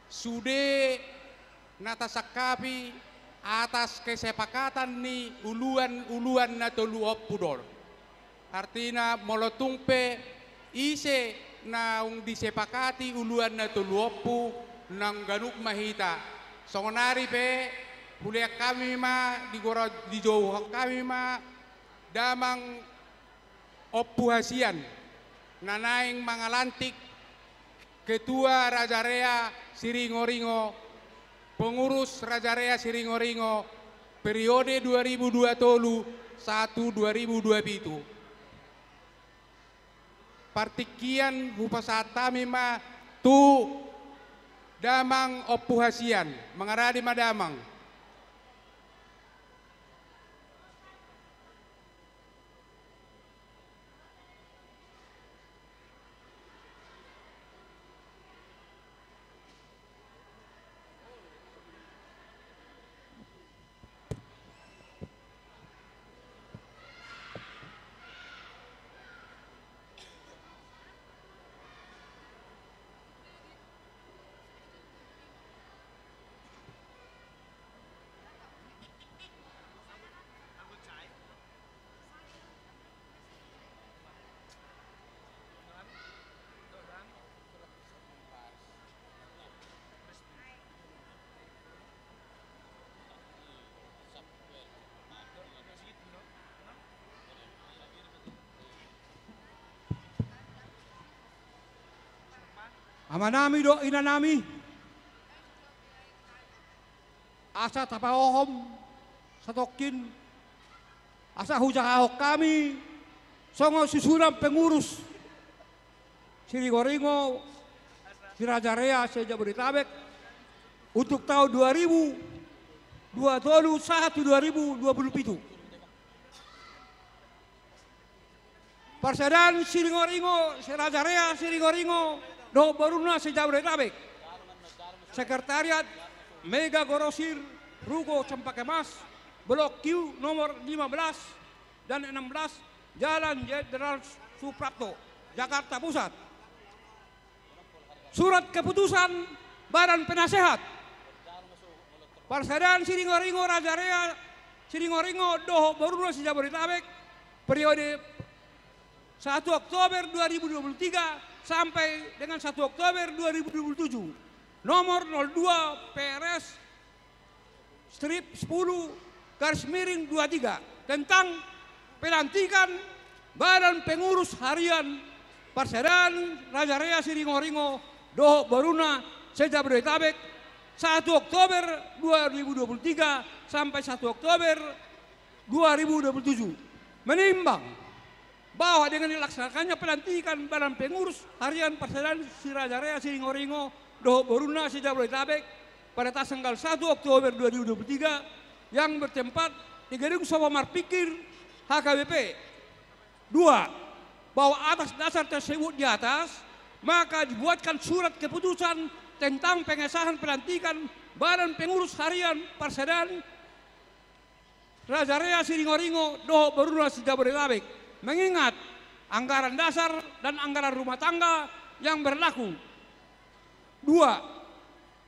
Sude na tasangkapi atas kesepakatan ni uluan-uluan na tolu ompu do on. Artina, molo tung pe ise naung disepakati uluan na tolu ompu, naung ganup ma hita. Songon nari pe, hulean hami ma, digora-, dijouhon hami ma, damang Ompu Hasian, na naeng mangalantik Ketua Raja Rea Siringoringo, pengurus Raja Rea Siringoringo, periode dua ribu dua tolu sahat tu dua ribu dua pitu. Partingkian hupasahat hami ma tu damang Ompu Hasian, mangarade ma damang. Amanami dohot inanami, asa tapahohom satongkin, asa hujahahon hami songon susunan pengurus Siringoringo, si Raja Rea se-Jabodetabek, untuk tahun dua ribu dua tolu sahat tu dua ribu dua puluh pitu. Parsadaan Siringoringo, si Raja Rea Siringoringo dohot boruna se-Jabodetabek. Sekretariat Mega Grosir, Ruko Cempaka Mas, Blok Q nomor lima belas dan enam belas, Jalan Jenderal Suprapto, Jakarta Pusat. Surat keputusan Badan Penasehat. Parsadaan Siringoringo, Raja Rea Siringoringo dohot boruna se-Jabodetabek, periode satu Oktober dua ribu dua puluh tiga sampai dengan satu Oktober dua ribu dua puluh tujuh, nomor nol dua P R S strip sepuluh garis miring dua tiga, tentang pelantikan Badan Pengurus Harian Parsadaan Raja Rea Siringoringo dohot boruna se-Jabodetabek, satu Oktober dua ribu dua puluh tiga sampai satu Oktober dua ribu dua puluh tujuh, menimbang bahwa dengan dilaksanakannya pelantikan Badan Pengurus Harian Parsadaan si Raja Rea Siringoringo dohot boruna se-Jabodetabek pada tanggal satu Oktober dua ribu dua puluh tiga yang bertempat di Gedung Sofa Marpikir H K B P. Dua, bahwa atas dasar tersebut di atas, maka dibuatkan surat keputusan tentang pengesahan pelantikan Badan Pengurus Harian Parsadaan Raja Rea Siringoringo dohot boruna se-Jabodetabek, mengingat anggaran dasar dan anggaran rumah tangga yang berlaku. Dua,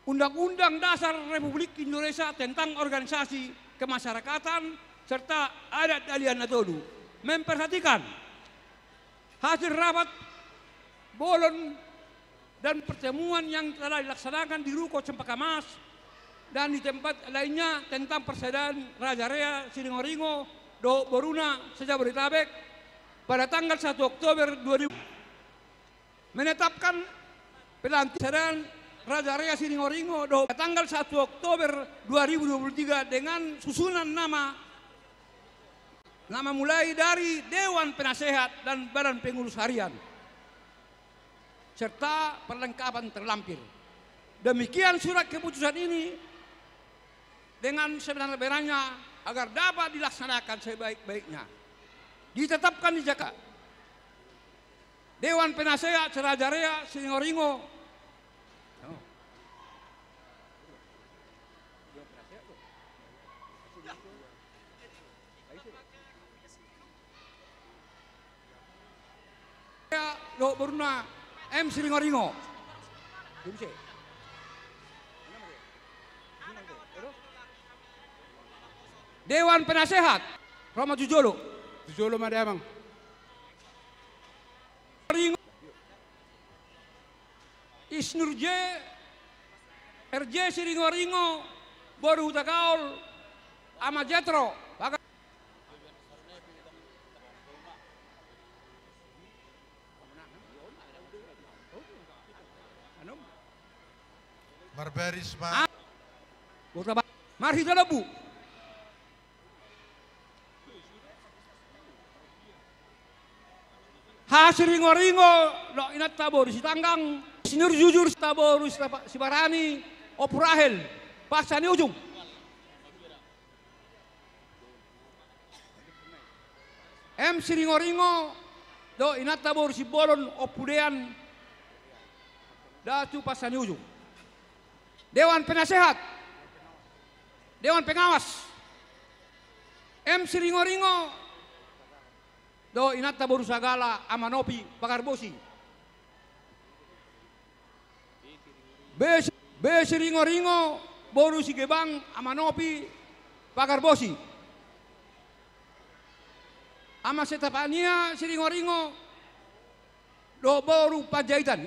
Undang-Undang Dasar Republik Indonesia tentang Organisasi Kemasyarakatan serta Adat Dalihan Natolu, memperhatikan hasil rapat bolon dan pertemuan yang telah dilaksanakan di Ruko Cempaka Mas dan di tempat lainnya tentang persaudaraan Raja Rea Siringoringo dohot boruna se-Jabodetabek pada tanggal satu Oktober dua ribu, menetapkan pelantikan persaudaraan Raja Rea Siringoringo dohot tanggal satu Oktober dua ribu dua puluh tiga dengan susunan nama, nama mulai dari Dewan Penasehat dan Badan Pengurus Harian, serta perlengkapan terlampir. Demikian surat keputusan ini dengan sebenar-benarnya agar dapat dilaksanakan sebaik-baiknya. Ditetapkan di Jakarta. Dewan Penasehat se-Raja Rea Siringoringo. Dohot boruna M Siringoringo. Dewan Penasehat. Ro ma tu jolo. Tu jolo ma damang. Isnur J, R J Siringoringo, boru Hutagaol, Ama Jetro, Pagar. Marbaris ma. Ah. Marhite lombu. Hasiringoringo dohot inanta boru Sitanggang, Sinurjujur, inanta boru Sita-, Sibarani, Ompu Rahel, Pasani Ujung. M Siringoringo dohot inanta boru Simbolon, Ompu Dean, Datu Pasani Ujung. Dewan Penasehat, Dewan Pengawas, M Siringoringo dohot inanta boru Sagala, Ama Nopi, Pagarbosi. B, B Siringoringo, boru Sigebang, Ama Nopi, Pagarbosi. Ama Setapania Siringoringo dohot boru Panjaitan.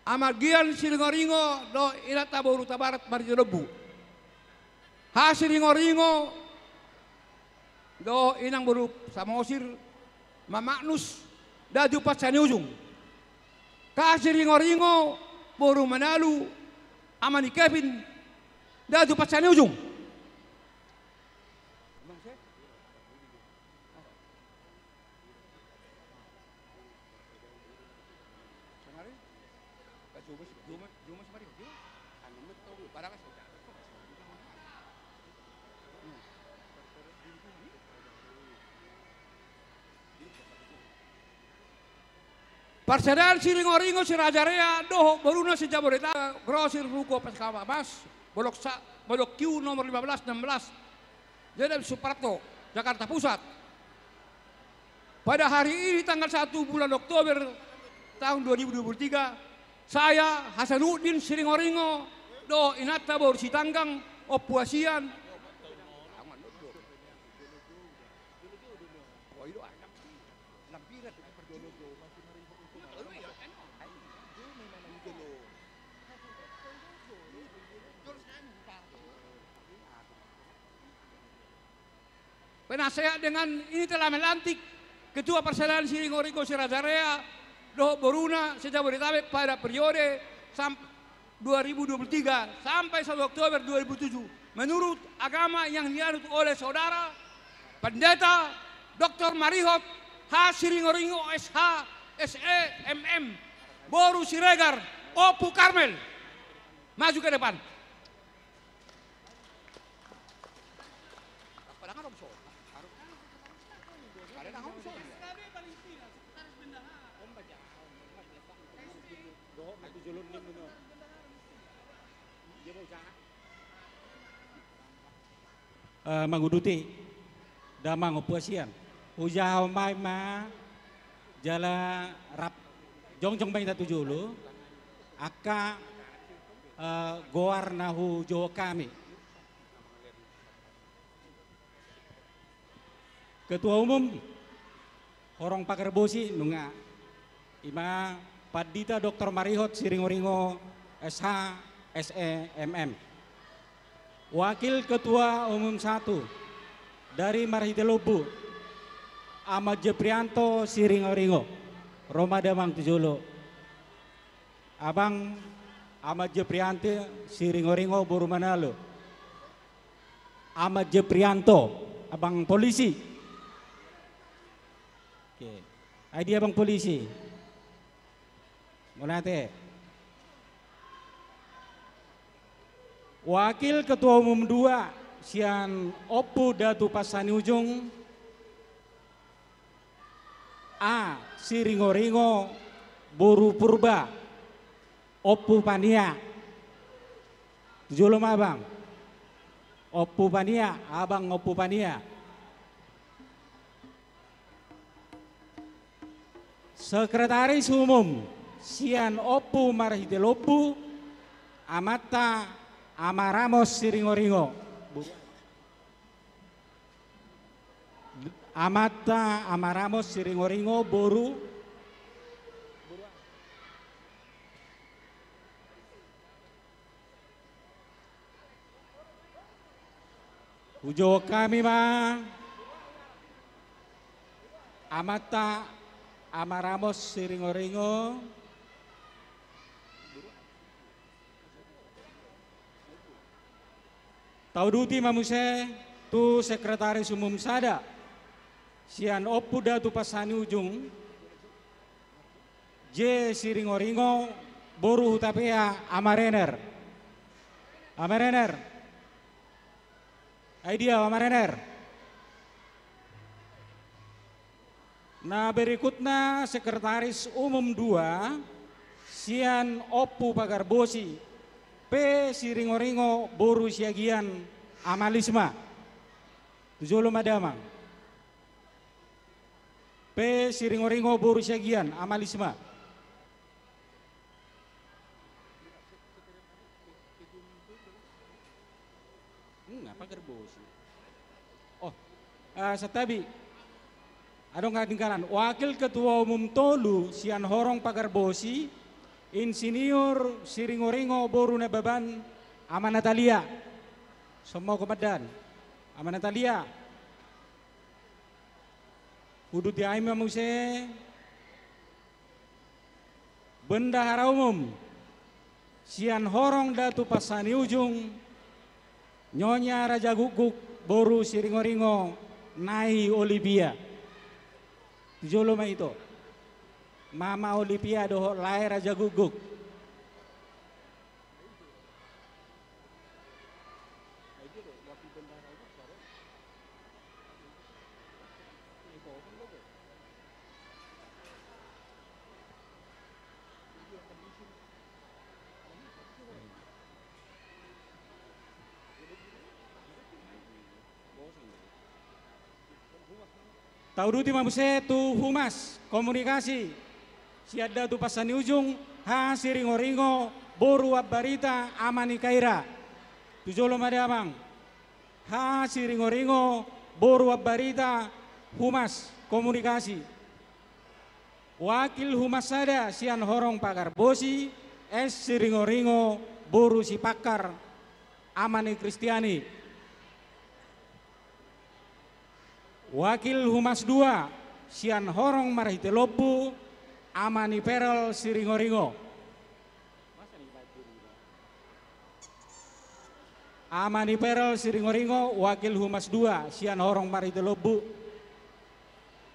Ama Gian Siringoringo dohot inanta boru Tabarat, marhite lombu. Hasiringoringo dohot inang boru Samosir, Ma Magnus, Datu Pasani Ujung. Hasiringoringo, boru Manalu, Ama ni Kevin, Datu Pasani Ujung. Parsadaan Siringoringo si Raja Rea dohot boruna se-Jabodetabek, grosir Ruko Cempaka Mas, Pondok Sa-, Pondok Q nomor lima belas, enam belas, Jalan Suprapto, Jakarta Pusat. Pada hari ini, tanggal satu bulan Oktober tahun dua ribu dua puluh tiga, saya, Hasanuddin Siringoringo, dohot inanta boru Sitanggang, Ompu Hasian, penasehat dengan ini telah melantik Ketua Parsadaan Siringoringo si Raja Rea dohot boruna se-Jabodetabek pada periode sam-, dua ribu dua puluh tiga sampai satu Oktober dua ribu tujuh, menurut agama yang dianut oleh Saudara Pendeta Doktor Marihot H Siringoringo, S H, S E, M M, boru Siregar, Ompu Karmel. Maju ke depan. eh, manguduti damang Ompu Asian. Hujahahon ma i ma jala rap jongjong ma hita tu jolo angka, eh, goar na hujou hami. Ketua Umum Horong Pagarbosi nunga, i ma Pandita Doktor Marihot Siringoringo, S H, S E, M M. Wakil Ketua Umum satu dari Marhite Lombu, Ama Jeprianto Siringoringo. Ro ma damang tu jolo. Abang Ama Jeprianto Siringoringo boru Manalo. Ama Jeprianto, abang polisi. Oke. Ai dia abang polisi? Mauliate. Wakil Ketua Umum dua sian Ompu Datu Pasani Ujung, A Siringoringo boru Purba, Ompu Pania. Tu jolo ma abang. Ompu Pania, abang Ompu Pania. Sekretaris Umum sian Ompu Marhite Lombu, amanta Ama Ramos Siringoringo. Amanta Ama Ramos Siringoringo boru. Hujou hami ma amanta Ama Ramos Siringoringo. Tauduti ma muse tu Sekretaris Umum sada sian Ompu Datu Pasani Ujung, J Siringoringo boru Hutapea, Ama Rener. Ama Rener. Ai dia Ama Rener? Na berikutna Sekretaris Umum dua sian Ompu Pagarbosi, P Siringoringo boru Siagian, Ama Lisma. Tu jolo ma damang. P Siringoringo boru Siagian, Ama Lisma. Hmm, apa Pagarbosi? Oh, eh, santabi. Adong hatinggalan. Wakil Ketua Umum tolu sian Horong Pagarbosi, Insinyur Siringoringo boru Nababan, Ama Natalia. Somo komandan. Ama Natalia. Uduti hami ma muse. Bendahara Umum sian Horong Datu Pasani Ujung, Nyonya Raja Gukguk boru Siringoringo, Nai Olivia. Tu jolo ma ito. Mama Olivia dohot Lae Raja Gukguk. Tauduti ma muse tu Humas Komunikasi sian Datu Pasani Ujung, H Siringoringo boru Ambarita, Ama ni Kaira. Tu jolo ma damang. H Siringoringo boru Ambarita, Humas Komunikasi. Wakil Humas sada sian Horong Pagarbosi, S Siringoringo boru Sipakkar, Ama ni Kristiani. Wakil Humas dua sian Horong Marhite Lombu, Ama ni Perel Siringoringo. Ama ni Perel Siringoringo, Wakil Humas dua sian Horong Marhite Lombu.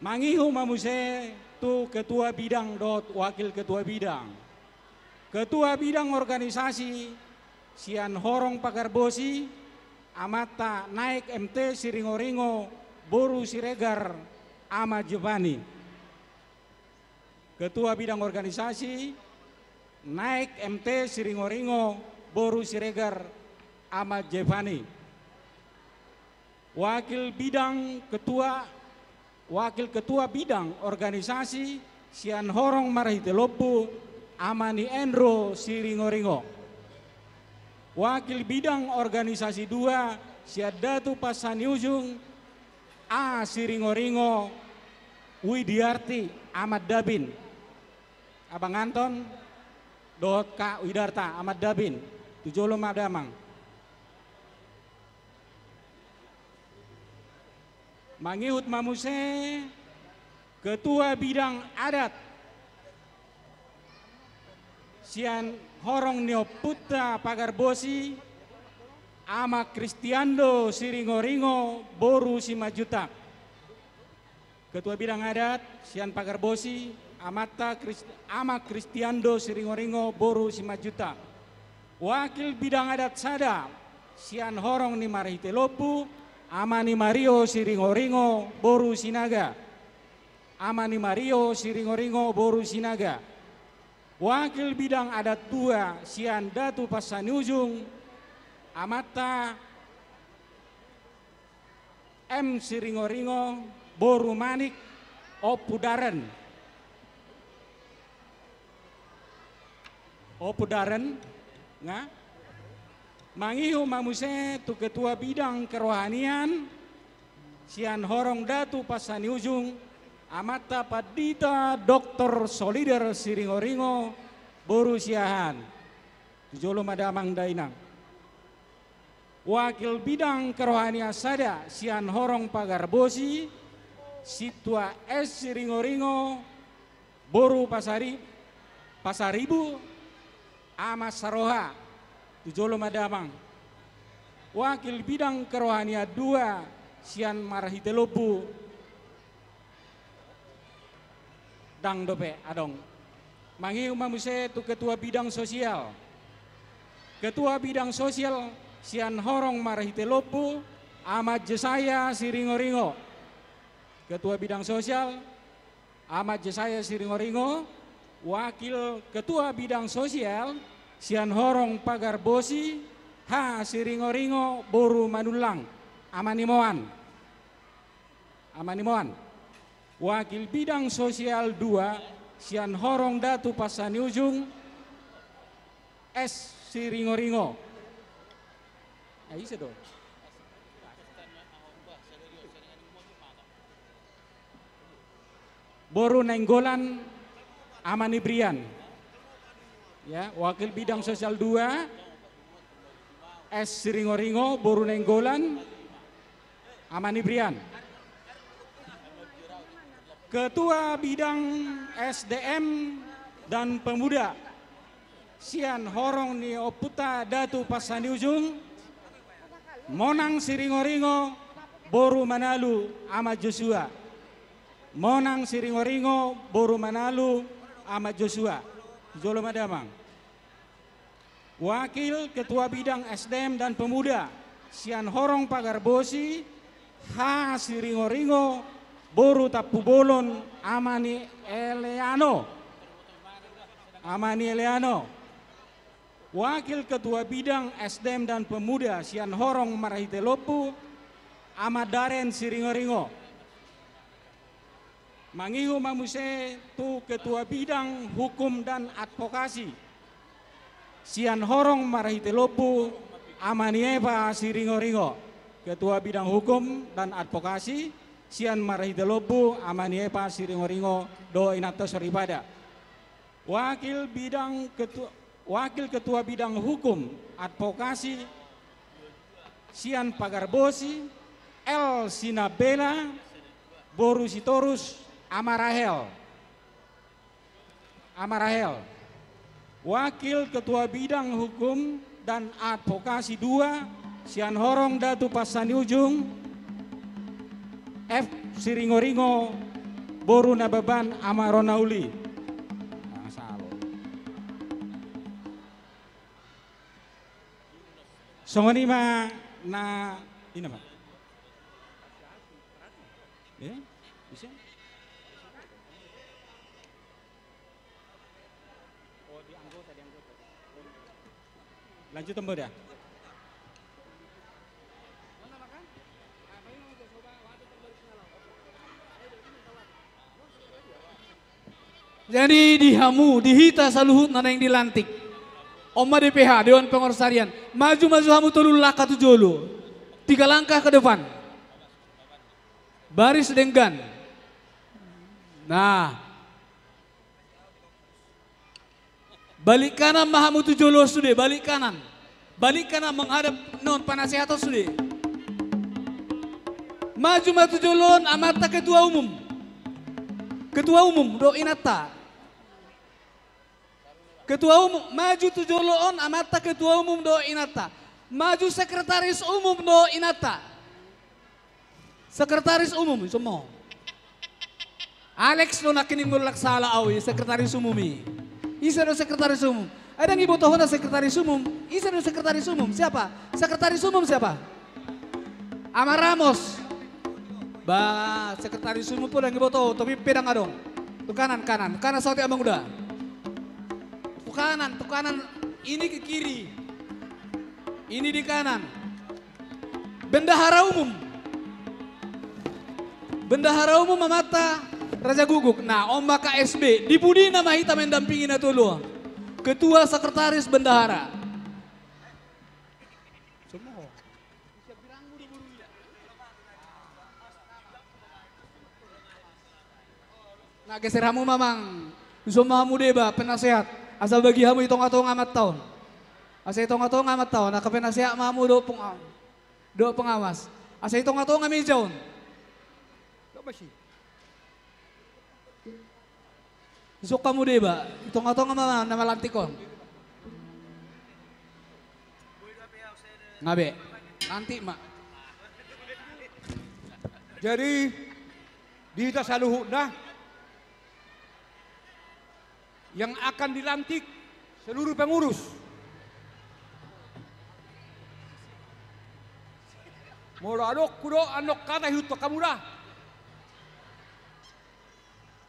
Mangihut ma muse tu Ketua Bidang dohot Wakil Ketua Bidang. Ketua Bidang Organisasi sian Horong Pagarbosi, Amanta Naek M T Siringoringo boru Siregar, Ama Jepani. Ketua Bidang Organisasi, Naek M T Siringoringo boru Siregar, Ama Jepani. Wakil bidang ketua, wakil ketua bidang organisasi sian horong marhite lombu, Ama ni Enro Siringoringo. Wakil bidang organisasi dua sian Datu Pasani Ujung, A Siringoringo Widiarti Amandabin. Abang Anton dohot Kak Widarta Amandabin, tu jolo ma damang. Mangihut ma muse ketua bidang adat sian horong ni ompunta Pagarbosi, Ama Kristiando Siringoringo boru Simanjuntak. Ketua bidang adat sian Pagarbosi, amanta Kris-, Ama Kristiando Siringoringo boru Simanjuntak. Wakil bidang adat sada sian horong ni marhite lombu, Ama ni Mario Siringoringo boru Sinaga. Ama ni Mario Siringoringo boru Sinaga. Wakil bidang adat dua sian Datu Pasani Ujung, amanta M Siringoringo boru Manik, Ompu Daren. Ompu Daren, nga? Mangihut ma muse tu ketua bidang kerohanian sian horong Datu Pasani Ujung, amanta Pandita Doktor Solider Siringoringo boru Siahaan. Tu jolo ma damang dainang. Wakil bidang kerohanian sada sian horong Pagarbosi, Sintua S Siringoringo boru Pasari-, Pasaribu, Ama Saroha. Tu jolo ma damang. Wakil bidang kerohanian dua sian marhite lombu, ndang dope adong. Mangihut ma muse tu ketua bidang sosial. Ketua bidang sosial sian horong marhite lombu, Ama Jesaya Siringoringo. Ketua bidang sosial, Ama Jesaya Siringoringo. Wakil ketua bidang sosial sian horong Pagarbosi, H Siringoringo boru Manullang, Ama ni Moan. Ama ni Moan. Wakil bidang sosial dua sian horong Datu Pasani Ujung, S Siringoringo. Ah, ise do? Boru Nainggolan, Ama ni Brian. Ya, wakil bidang sosial dua, S Siringoringo boru Nainggolan, Ama ni Brian. Ketua bidang S D M dan pemuda sian horong ni ompunta Datu Pasani Ujung, Monang Siringoringo boru Manalu, Ama Joshua. Monang Siringoringo boru Manalu, Ama Joshua. Jolo ma damang. Wakil ketua bidang S D M dan pemuda sian horong Pagarbosi, H Siringoringo boru Tampubolon, Ama ni Eleano. Ama ni Eleano. Wakil ketua bidang S D M dan pemuda sian horong marhite lombu, Ama Daren Siringoringo. Mangihut ma muse tu ketua bidang hukum dan advokasi sian horong marhite lombu, Ama ni Epa Siringoringo. Ketua bidang hukum dan advokasi sian marhite lombu, Ama ni Epa Siringoringo dohot inanta soripada. Wakil bidang ketua, wakil ketua bidang hukum advokasi sian Pagarbosi, L Sinabela boru Sitorus, Ama Rahel. Ama Rahel. Wakil ketua bidang hukum dan advokasi dua sian horong Datu Pasani Ujung, F Siringoringo boru Nababan, Ama Ronauli. Nah, salo. Songon i ma na, ina ma. Eh, bisa? Lanjut, Mbak, ya. Jadi di hamu, di hita saluhutna naeng dilantik, on ma D P H, Dewan Pengorsarian. Maju, maju hamu tolu langkah tu jolo. Tiga langkah ke depan. Baris denggan. Nah. Balik kanan ma hamu tu jolo sude, balik kanan. Balik kanan menghadap non penasehat on sude. Maju ma tu jolo on amanta ketua umum. Ketua umum dohot inanta. Ketua umum, maju tu jolo on amanta ketua umum dohot inanta. Maju sekretaris umum dohot inanta. Sekretaris umum, ison ma. Alex do nangkining, molo ndang sala au i, sekretaris umum i. Ise do sekretaris umum? Ai ndang iboto hona sekretaris umum. Ise do sekretaris umum? Siapa? Sekretaris umum siapa? Ama Ramos. Ba, sekretaris umum pe ndang iboto, tapi pe ndang adong. Tu kanan, kanan. Kanan saotik amang uda. Tu kanan, tu kanan. Ini ke kiri. Ini di kanan. Bendahara umum. Bendahara umum amanta Raja Guguk. Nah, on ma K S B. Di pudi nama hita mendampingi na tolu on? Ketua, sekretaris, bendahara. Semua. Na geser hamu ma amang. Ison ma hamu deba penasehat. Asa bagi hamu i tonga-tonga amanta on. Asa i tonga-tonga amanta on. Angka penasehat ma hamu dohot peng-, dohot pengawas. Asa i tonga-tonga meja on. Ison hamu deba. I tonga-tonga ma na malantik on. Nga be. Lantik ma. Jadi, di hita saluhutna yang akan dilantik seluruh pengurus. Molo adong hudok annon hata ihuthon hamu da.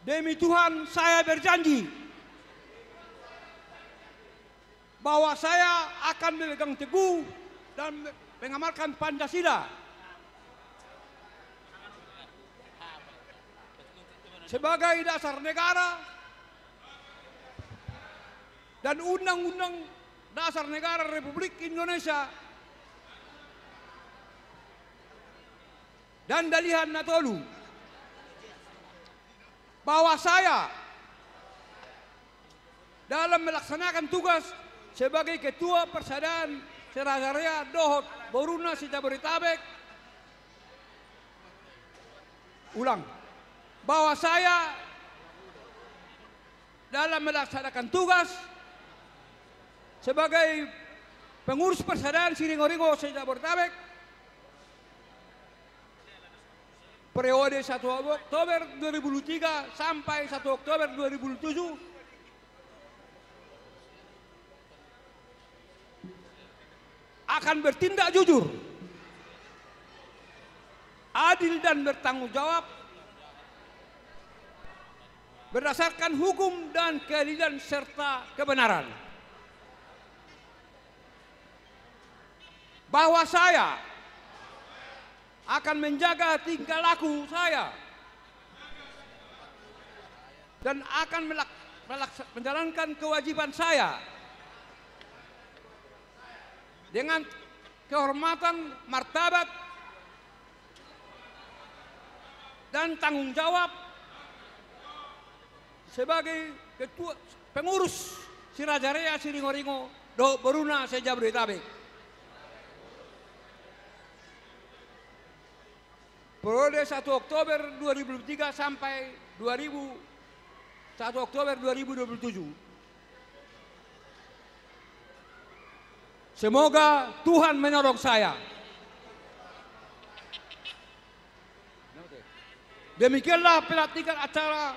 Demi Tuhan, saya berjanji bahwa saya akan memegang teguh dan mengamalkan Pancasila sebagai dasar negara dan Undang-Undang Dasar Negara Republik Indonesia. Dan dalihan na tolu, bahwa saya dalam melaksanakan tugas sebagai Ketua Persadaan se-Rajarea dohot Boruna se-Jabodetabek, ulang, bahwa saya dalam melaksanakan tugas sebagai pengurus Persadaan Siringo-Ringo se-Jabodetabek, periode satu Oktober dua ribu dua puluh tiga sampai satu Oktober dua ribu dua puluh tujuh, akan bertindak jujur, adil dan bertanggung jawab berdasarkan hukum dan keadilan serta kebenaran. Bahwa saya akan menjaga tingkah laku saya dan akan melak-, melaksa-, menjalankan kewajiban saya dengan kehormatan, martabat, dan tanggung jawab sebagai ketua pengurus se-Rajarea Siringo-Ringo dohot Boruna se-Jabodetabek. Periode satu Oktober dua ribu dua puluh tiga sampai dua ribu, satu Oktober dua ribu dua puluh tujuh. Semoga Tuhan menolong saya. Demikianlah pelantikan acara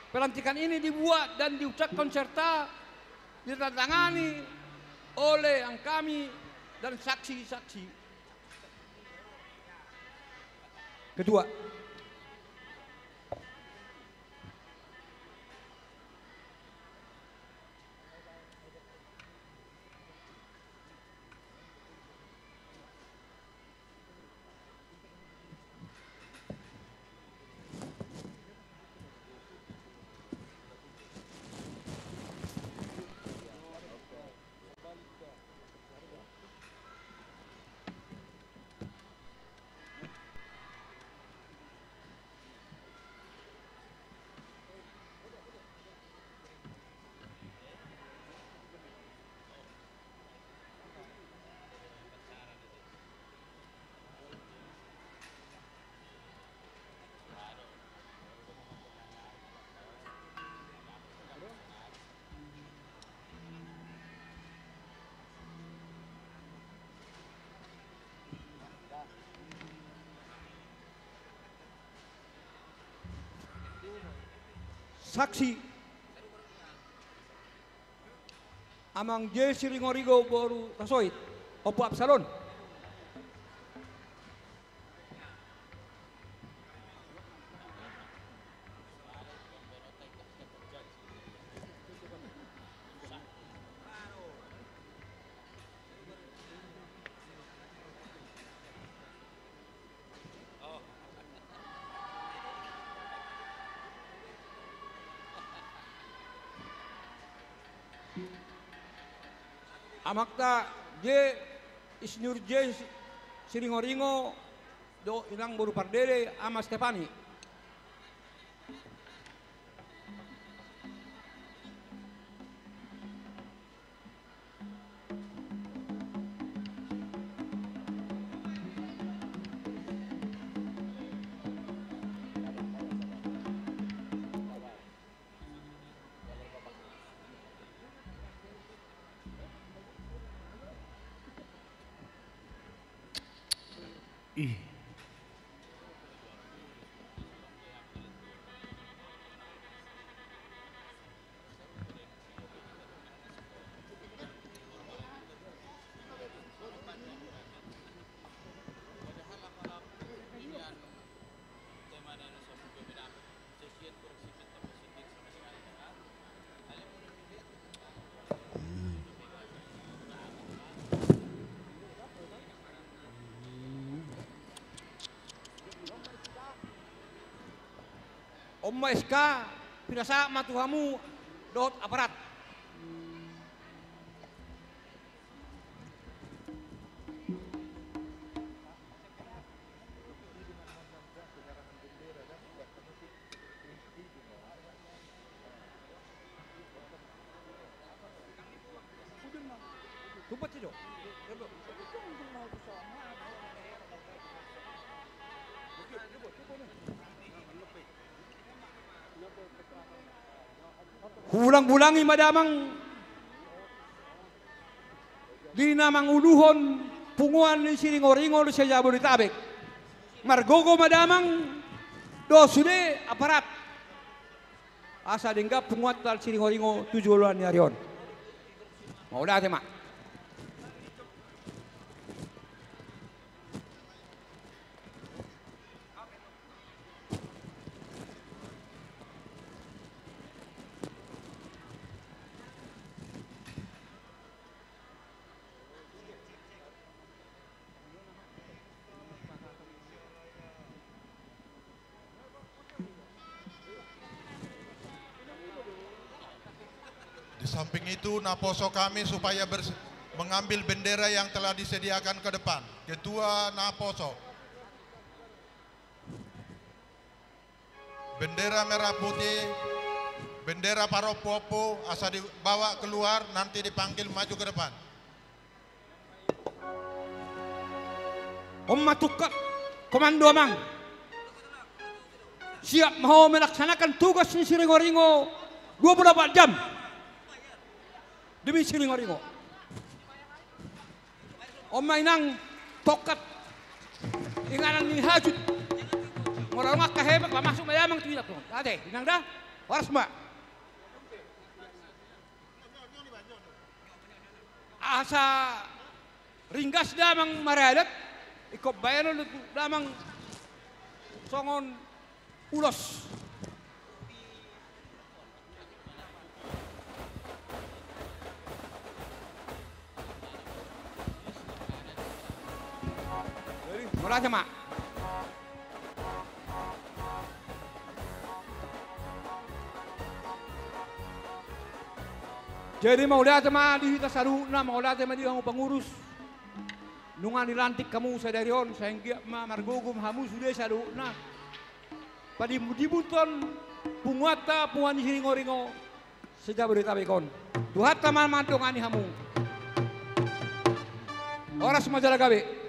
pelantikan ini dibuat dan diucapkan serta ditandatangani oleh yang kami dan saksi-saksi. Ketua. Saksi. Amang J Siringoringo boru Rasoid, Ompu Absalon. Amanta J, Insinyur J Siringoringo dohot inang boru Pardede, Ama Stefani. On ma S K, pinasahat ma tu hamu dohot aparat. Huulang-ulangi ma damang di na manguluhon punguan ni Siringoringo di se-Jabodetabek. Margogo ma damang dohot sude aparat. Asa denggan punguanta Siringoringo tu joloan ni ari on. Mauliate ma. Di samping itu, naposo kami supaya bers-, mengambil bendera yang telah disediakan ke depan. Ketua Naposo. Bendera merah putih, bendera parompu-ompu, asa dibawa keluar, nanti dipanggil maju ke depan. On ma tungkot, komando amang. Siap ma ho melaksanakan tugas ni Siringoringo dua puluh empat jam. Demi Siringoringo. On ma inang tongkat inganan ni hajut. Molo nunga hebat, pamasuk ma damang tu inang. Ate, inang da. Horas ma. Asa ringgas damang maradat, ingkon baenon damang songon ulos. Mauliate ma. Jadi mauliate ma di hita saluhutna, mauliate ma di hamu pangurus. Nunga nilantik hamu sadari on, sai anggiat ma margogo hamu sude saluhutna. Padimbutdibuthon punguanta, punguan ni Siringoringo se-Jabodetabek on. Tuhanta ma mandongani hamu. Horas ma jala gabe.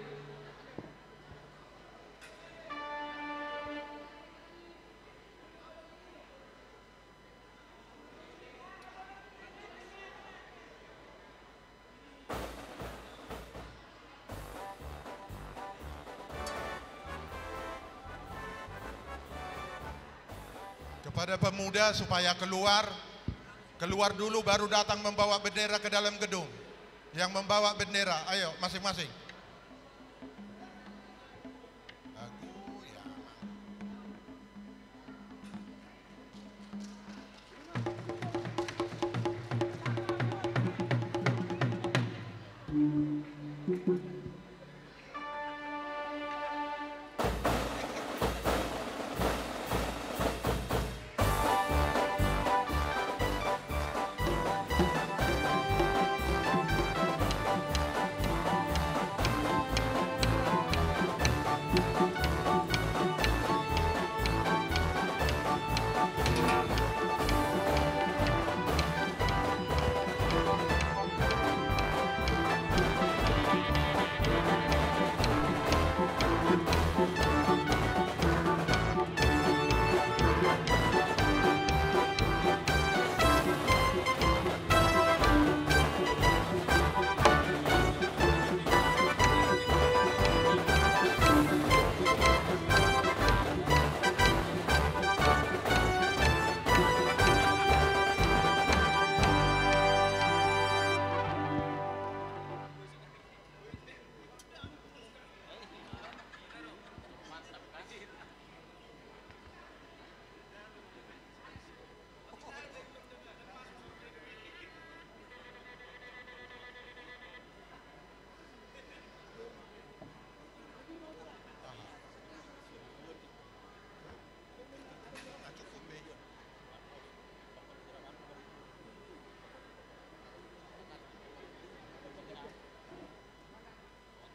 Pada pemuda supaya keluar, keluar dulu, baru datang membawa bendera ke dalam gedung. Yang membawa bendera, ayo masing-masing. Aku, ya.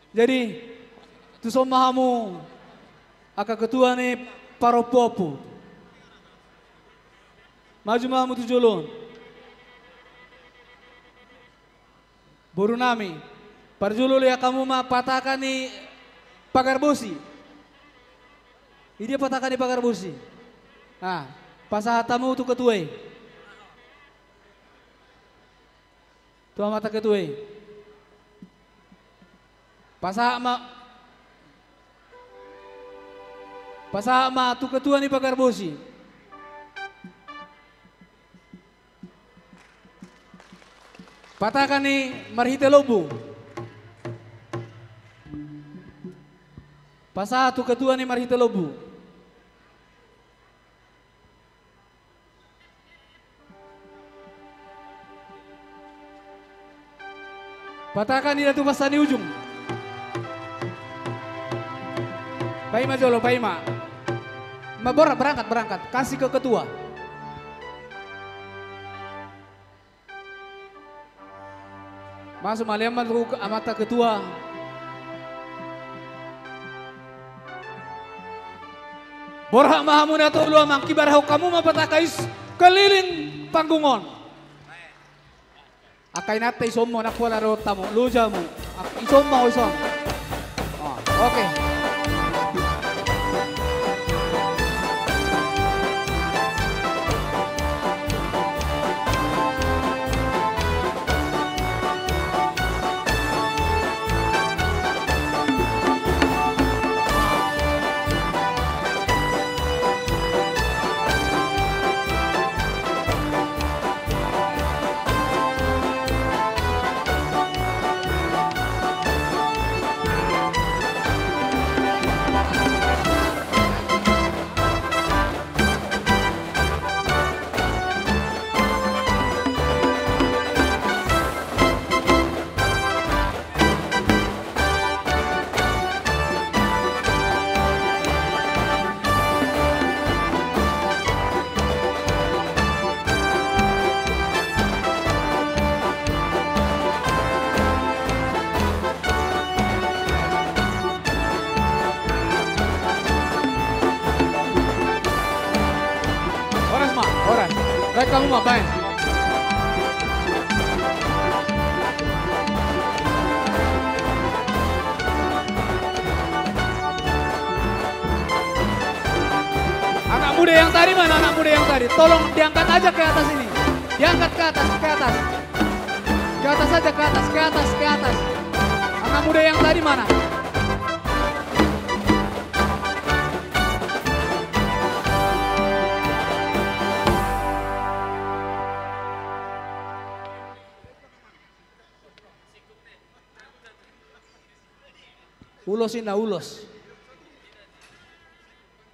Jadi, tuson ma hamu angka ketua ni parompuompu. Maju ma hamu tu jolo on. Boru nami, parjolo liat hamu ma pataka ni pagar bosi. Idia pataka ni pagar bosi? Ah, pasahat hamu tu ketua i. Tu amanta ketua i. Pasahat ma, pasahat ma tu ketua ni pagar bosi. Pataka ni marhite lombu. Pasahat tu ketua ni marhite lombu. Pataka ni Datu Pasta ni Ujung. Paima jolo, paima. Ma, bor-, berangkat, berangkat. Kasih ke ketua. Masuk ma, lean ma tu amanta ketua. Borhat ma hamu na tolu, amang, kibarahon hamu ma pataka i keliling panggung on. Angka inanta, ison ma, nang pola dohot hamu, loja hamu. Ison ma, ison. Oh, oke. Horas ma, horas. Baen hamu ma, baen. Anak muda yang tadi mana, anak muda yang tadi? Tolong diangkat aja ke atas ini. Diangkat ke atas, ke atas. Ke atas aja, ke atas, ke atas, ke atas. Anak muda yang tadi mana? Ulos, ina, ulos.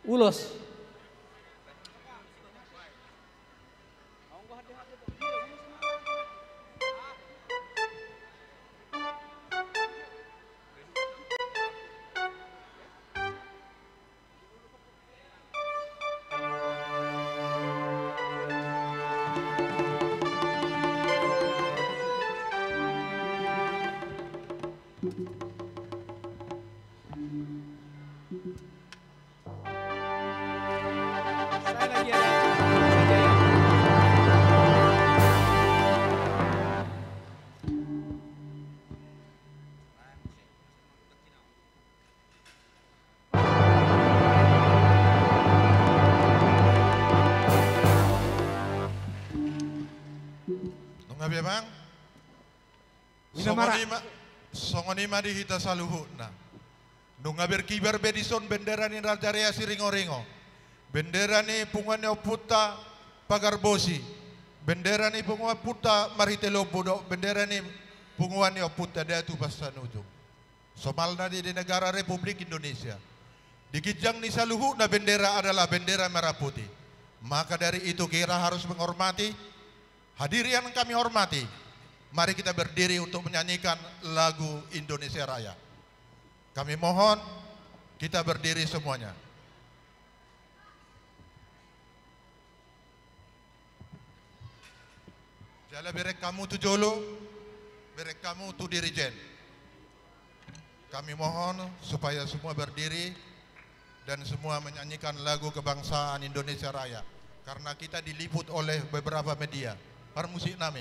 Ulos. Nunga be, Bang? Songon i ma, songon i ma di hita saluhutna. Nunga berkibar be dison bendera ni Raja Rea Siringoringo, bendera ni punguan ni ompunta Pagarbosi, bendera ni punguan ni ompunta Marhite Lombu dohot bendera ni punguan ni ompunta Datu Passanujung. Somalna di, di negara Republik Indonesia. Di ginjang ni saluhutna bendera adalah bendera merah putih. Maka dari itu kita harus menghormati. Hadirin yang kami hormati, mari kita berdiri untuk menyanyikan lagu Indonesia Raya. Kami mohon kita berdiri semuanya. Jala bereng hamu tu jolo, bereng hamu tu dirijen. Kami mohon supaya semua berdiri dan semua menyanyikan lagu kebangsaan Indonesia Raya, karena kita diliput oleh beberapa media. Parmusik nami.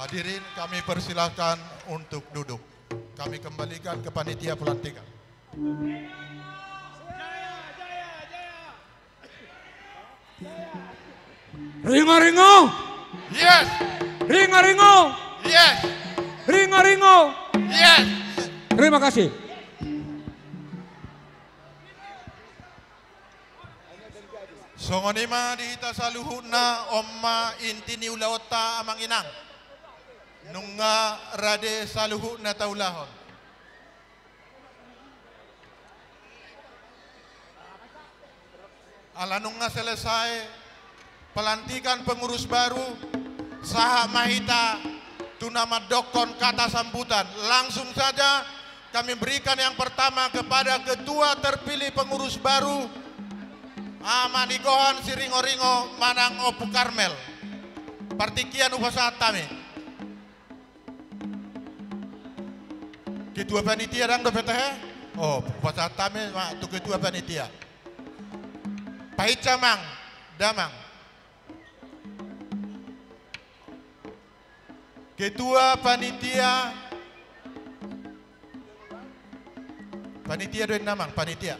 Hadirin, kami persilahkan untuk duduk. Kami kembalikan ke panitia pelantikan. Ringo, Ringo. Yes. Ringo, Ringo. Yes. Ringo, Ringo. Yes. Terima kasih. Songon i ma di hita saluhutna, on ma inti ni ulaonta, amang inang. Nunga rade saluhutna taulahon. Ala nunga selesai pelantikan pengurus baru, sahat ma hita tu na mandokkon kata sambutan. Langsung saja kami berikan yang pertama kepada ketua terpilih pengurus baru, Ama ni Gohan Siringoringo manang Ompu Karmel. Partingkian hupasahat hami. Ketua panitia ndang dope tahe? O, hupasahat hami ma tu ketua panitia. Pahinsa amang, damang. Ketua panitia. Panitia do inna amang, panitia.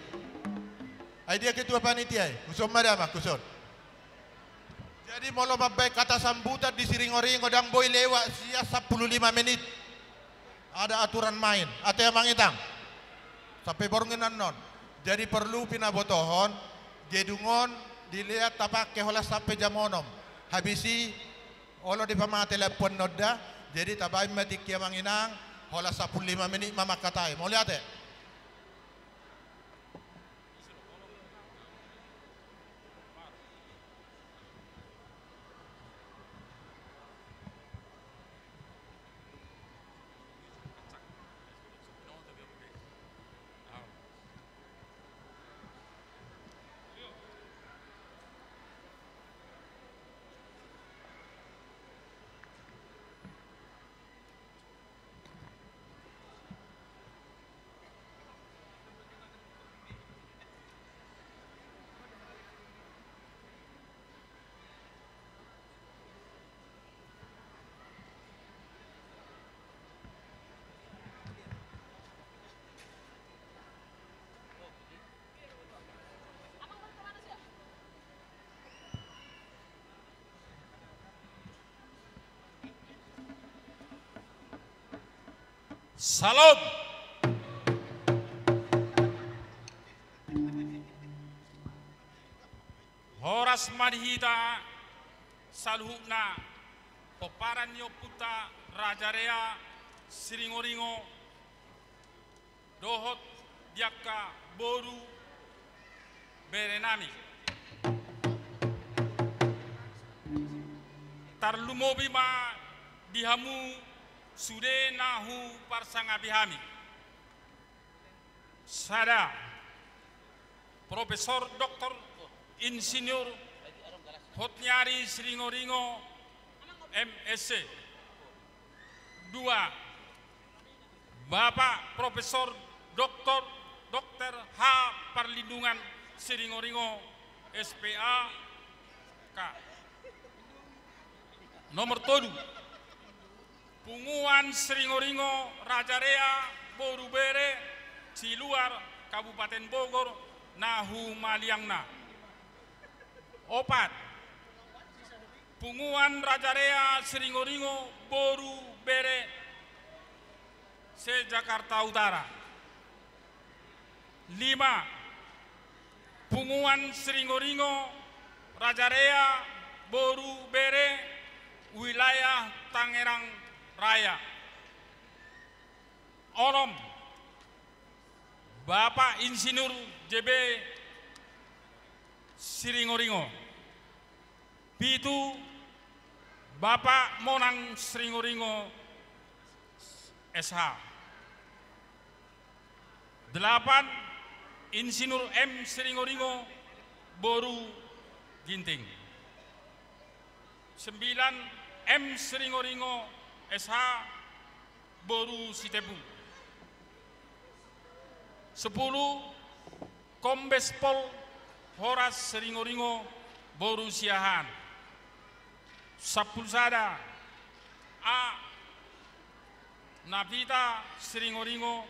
Ai dia ketua panitia i? Huson ma damang, huson. Jadi molo mambaen hata sambutan di Siringoringo ndang boi lewat sian sampulu lima menit. Ada aturan main. Ate amang itang. Sampe borngin annon. Jadi porlu pinabotohon, gedung on dilean tapake holan sampe jam onom. Habis i olo dipamate lampu annonda, jadi tabaen ma tingki amang inang, holan sampulu lima menit ma mangkatai. Mauliate. Salam. Horas ma di hita saluhutna, pomparan ni ompunta Raja Rea Siringoringo, dohot di angka boru berenami. Tarlumobi ma di hamu sude na huparsangapi hami. Sada, Profesor Doktor Insinyur Hotniari Siringoringo, M.Si. Dua, Bapak Profesor Doktor, Dokter H. Parlindungan Siringoringo, S.Pa., K. Nomor tolu, Punguan Siringoringo Raja Rea boru bere siluar Kabupaten Bogor na humaliangna. Opat, Punguan Raja Rea Siringoringo boru bere se-Jakarta Utara. Lima, Punguan Siringoringo Raja Rea boru bere wilayah Tangerang Raya. Onom, Bapak Insinyur J.B. Siringoringo. Pitu, Bapak Monang Siringoringo, S.H. Delapan, Insinyur M. Siringoringo boru Ginting. Sembilan, M. Siringoringo, S.H. boru Sitepu. Sepuluh, Kombes Pol Horas Siringoringo boru Siahaan. Sampulu sada, A. Navita Siringoringo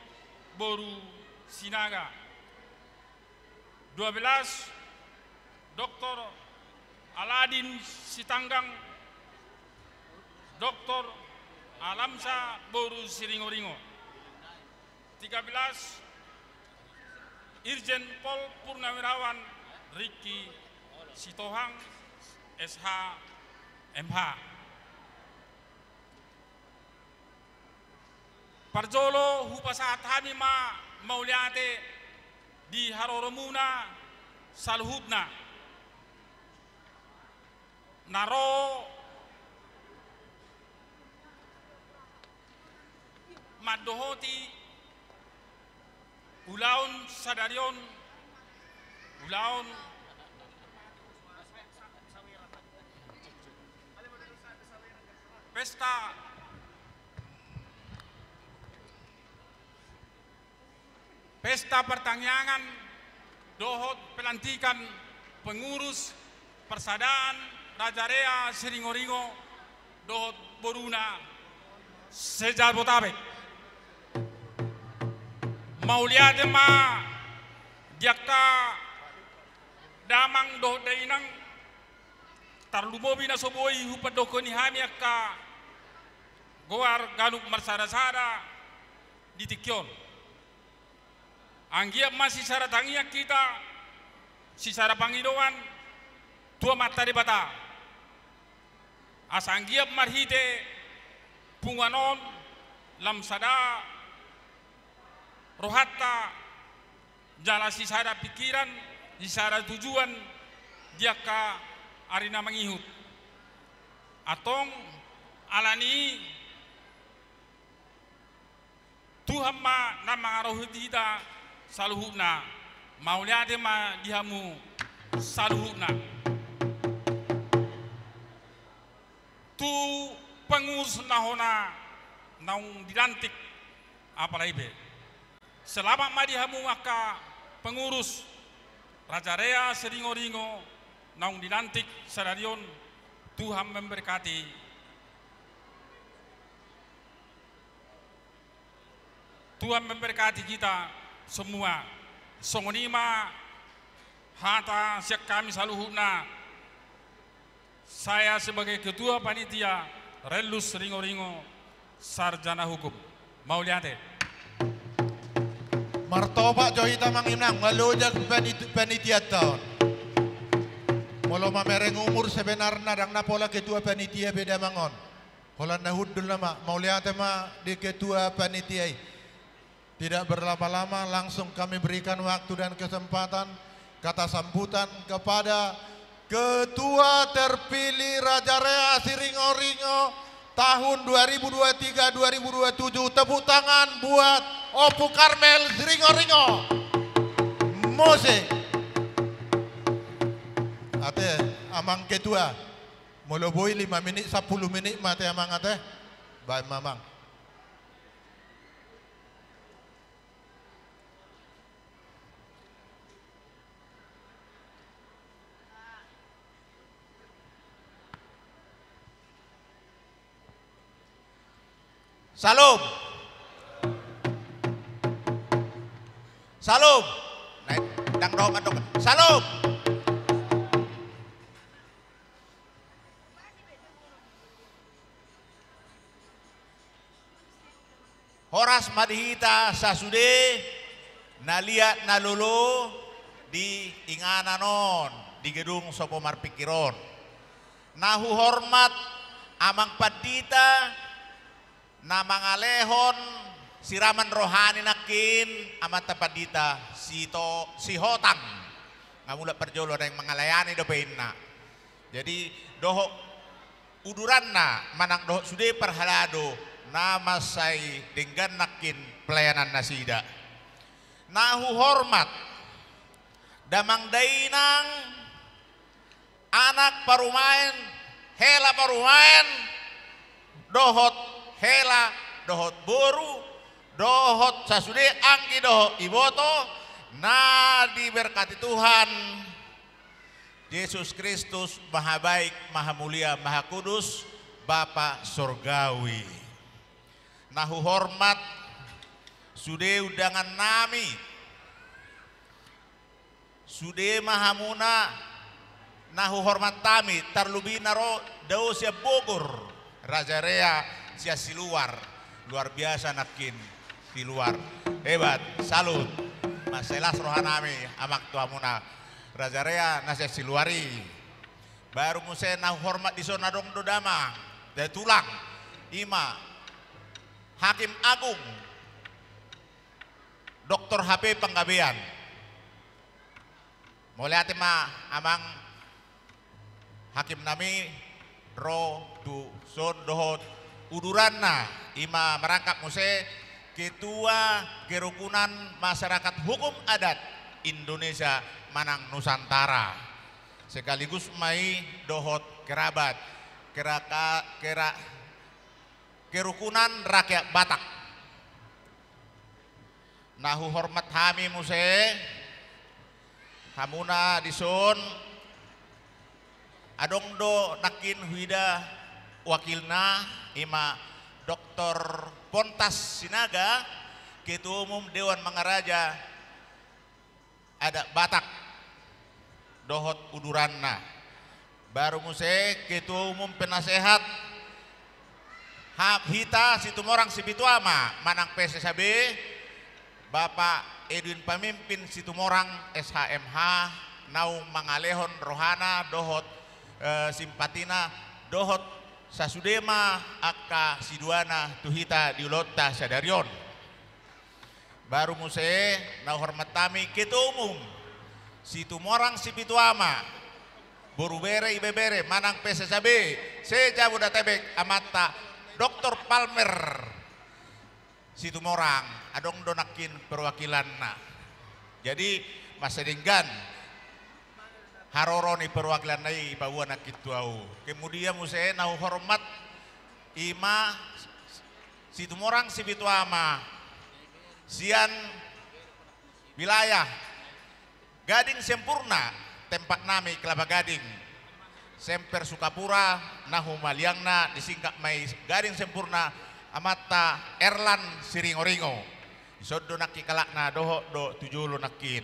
boru Sinaga. Dua belas, Doktor Aladin Sitanggang, Doktor Alamsa boru Siringoringo. Tiga belas, Irjen Pol Purnawirawan Riki Sitohang, S.H., M.H. Parjolo hupasahat hami ma mauliate di haroromuna saluhutna na ro mandohoti ulaon sadari on, ulaon Pesta, pesta pertangiangan dohot pelantikan pengurus Parsadaan Raja Rea Siringoringo dohot boruna se-Jabotabek. Mauliate ma di angka damang dohot dainang, tarlumobi na so boi hupandokhon hami angka goar ganup marsada-sada di tingki on. Anggiat ma sisada tangiang hita, sisada pangidoan tu Amanta Debata. Asa anggiat marhite punguan on lam sada rohanta jala sisada pikiran, sisada tujuan di angka ari na mangihut. Antong alani i Tuhan ma na mangarohon hita saluhutna. Mauliate ma di hamu saluhutna. Tu pengurus na hona naung dilantik apala i pe. Selamat ma di hamu angka pengurus Raja Rea Siringoringo naung dilantik sadari on. Tuhan memberkati. Tuhan memberkati kita semua. Songon i ma hata sian hami saluhutna. Saya sebagai ketua panitia Rellus Ringo-Ringo, sarjana hukum. Mauliate. Martopak jo hita amang inang, molo jala panit-, panitianta on. Molo mamereng umur sebenarna ndang na pola ketua panitia be damang on. Holan na hundul nama, mauliate ma di ketua panitia i. Tidak berlama-lama, langsung kami berikan waktu dan kesempatan kata sambutan kepada Ketua terpilih Raja Rea Siringo-Ringo tahun dua ribu dua tiga dua ribu dua tujuh. Tepuk tangan buat Ompu Karmel Siringo-Ringo. Mose. Ate, Amang Ketua. Molo boi lima menit, sampulu menit ma ate, Amang, ate. Baen ma, Amang. Salom. Salom. Nah, ndang dohot mandok. Salom. Horas ma di hita sasude na liat na lolo di inganan on, di gedung Sopo Marpingkir on. Na huhormat Amang Pandita, na mangalehon siraman rohani nangkin, Amanta Pandita Sito-, Sihotang. Nga mulak parjolo naeng mangalayani dope inna. Jadi, dohot uduranna manang dohot sude parhalado na mansai denggan nangkin pelayanan nasida. Na huhormat damang dainang, anak parumaen, hela parumaen, dohot hela, dohot boru, dohot sasude anggi dohot iboto, na diberkati Tuhan Jesus Kristus, Maha Baik, Maha Mulia, Maha Kudus, Bapa Sorgawi. Na huhormat sude undangan nami, sude ma hamuna na huhormat hami, tarlubi na ro dao sian Bogor, Raja Rea sian Siluar, luar biasa nangkin Siluar. Hebat, salut. Mansai las roha nami, Amang, tu hamuna Raja Rea na sian Siluar i. Baru muse na huhormat dison adong do damang, da tulang, i ma Hakim Agung Doktor H P Panggabean. Mauliate ma, Amang, Hakim nami ro tu son dohot uduranna, i ma merangkap muse Ketua Kerukunan Masyarakat Hukum Adat Indonesia manang Nusantara. Sekaligus ma i dohot kerabat, keraka-, kera-, Kerukunan Rakyat Batak. Na huhormat hami muse, hamuna dison, adong do nangkin huida wakilna, ima Doktor Pontas Sinaga, Ketua Umum Dewan Mangaraja Adat Batak dohot uduranna. Baru muse Ketua Umum Penasehat ha-, hita Situmorang Sipitu Ama manang P S S A B, Bapak Edwin Pamimpin Situmorang, S H M H, naung mangalehon rohana dohot, eh, simpatina dohot sasude ma angka siduana tu hita di ulaonta sadari on. Baru muse na huhormat hami Ketua Umum Situmorang Sipitu Ama, boru bere ibebere manang P S S A B se-Jabodetabek, amanta Doktor Palmer Situmorang, adong do nangkin perwakilanna. Jadi, mansai denggan haroro ni perwakilanna i paboa nangkin tu ahu. Kemudian muse na huhormat ima Situmorang Sipitu Ama sian wilayah Gading Sempurna, tempat nami Kelapa Gading, Semper Sukapura, na humaliangna disingkat ma i Gading Sempurna, amanta Erlan Siringoringo. Dison do nangkin halakna, dohot do tu jolo nangkin.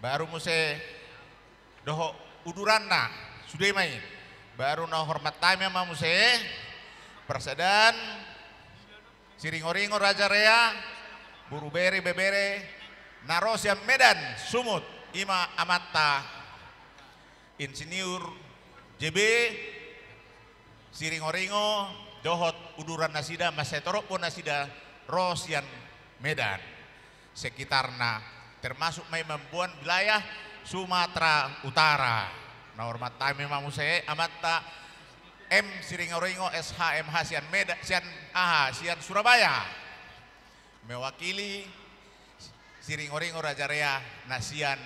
Baru muse dohot uduranna, sude ma i. Baru na huhormat hami ma muse parsadaan Siringoringo Raja Rea, boru bere ibebere, na ro sian Medan, Sumut, ima amanta Insinyur J B Siringoringo dohot uduran nasida, mansai torop do nasida ro sian Medan sekitarna, termasuk ma i mamboan wilayah Sumatera Utara. Na huhormat hami ma muse amanta M Siringoringo, S H M H, sian Medan, sian aha, sian Surabaya, mewakili Siringoringo Raja Rea na sian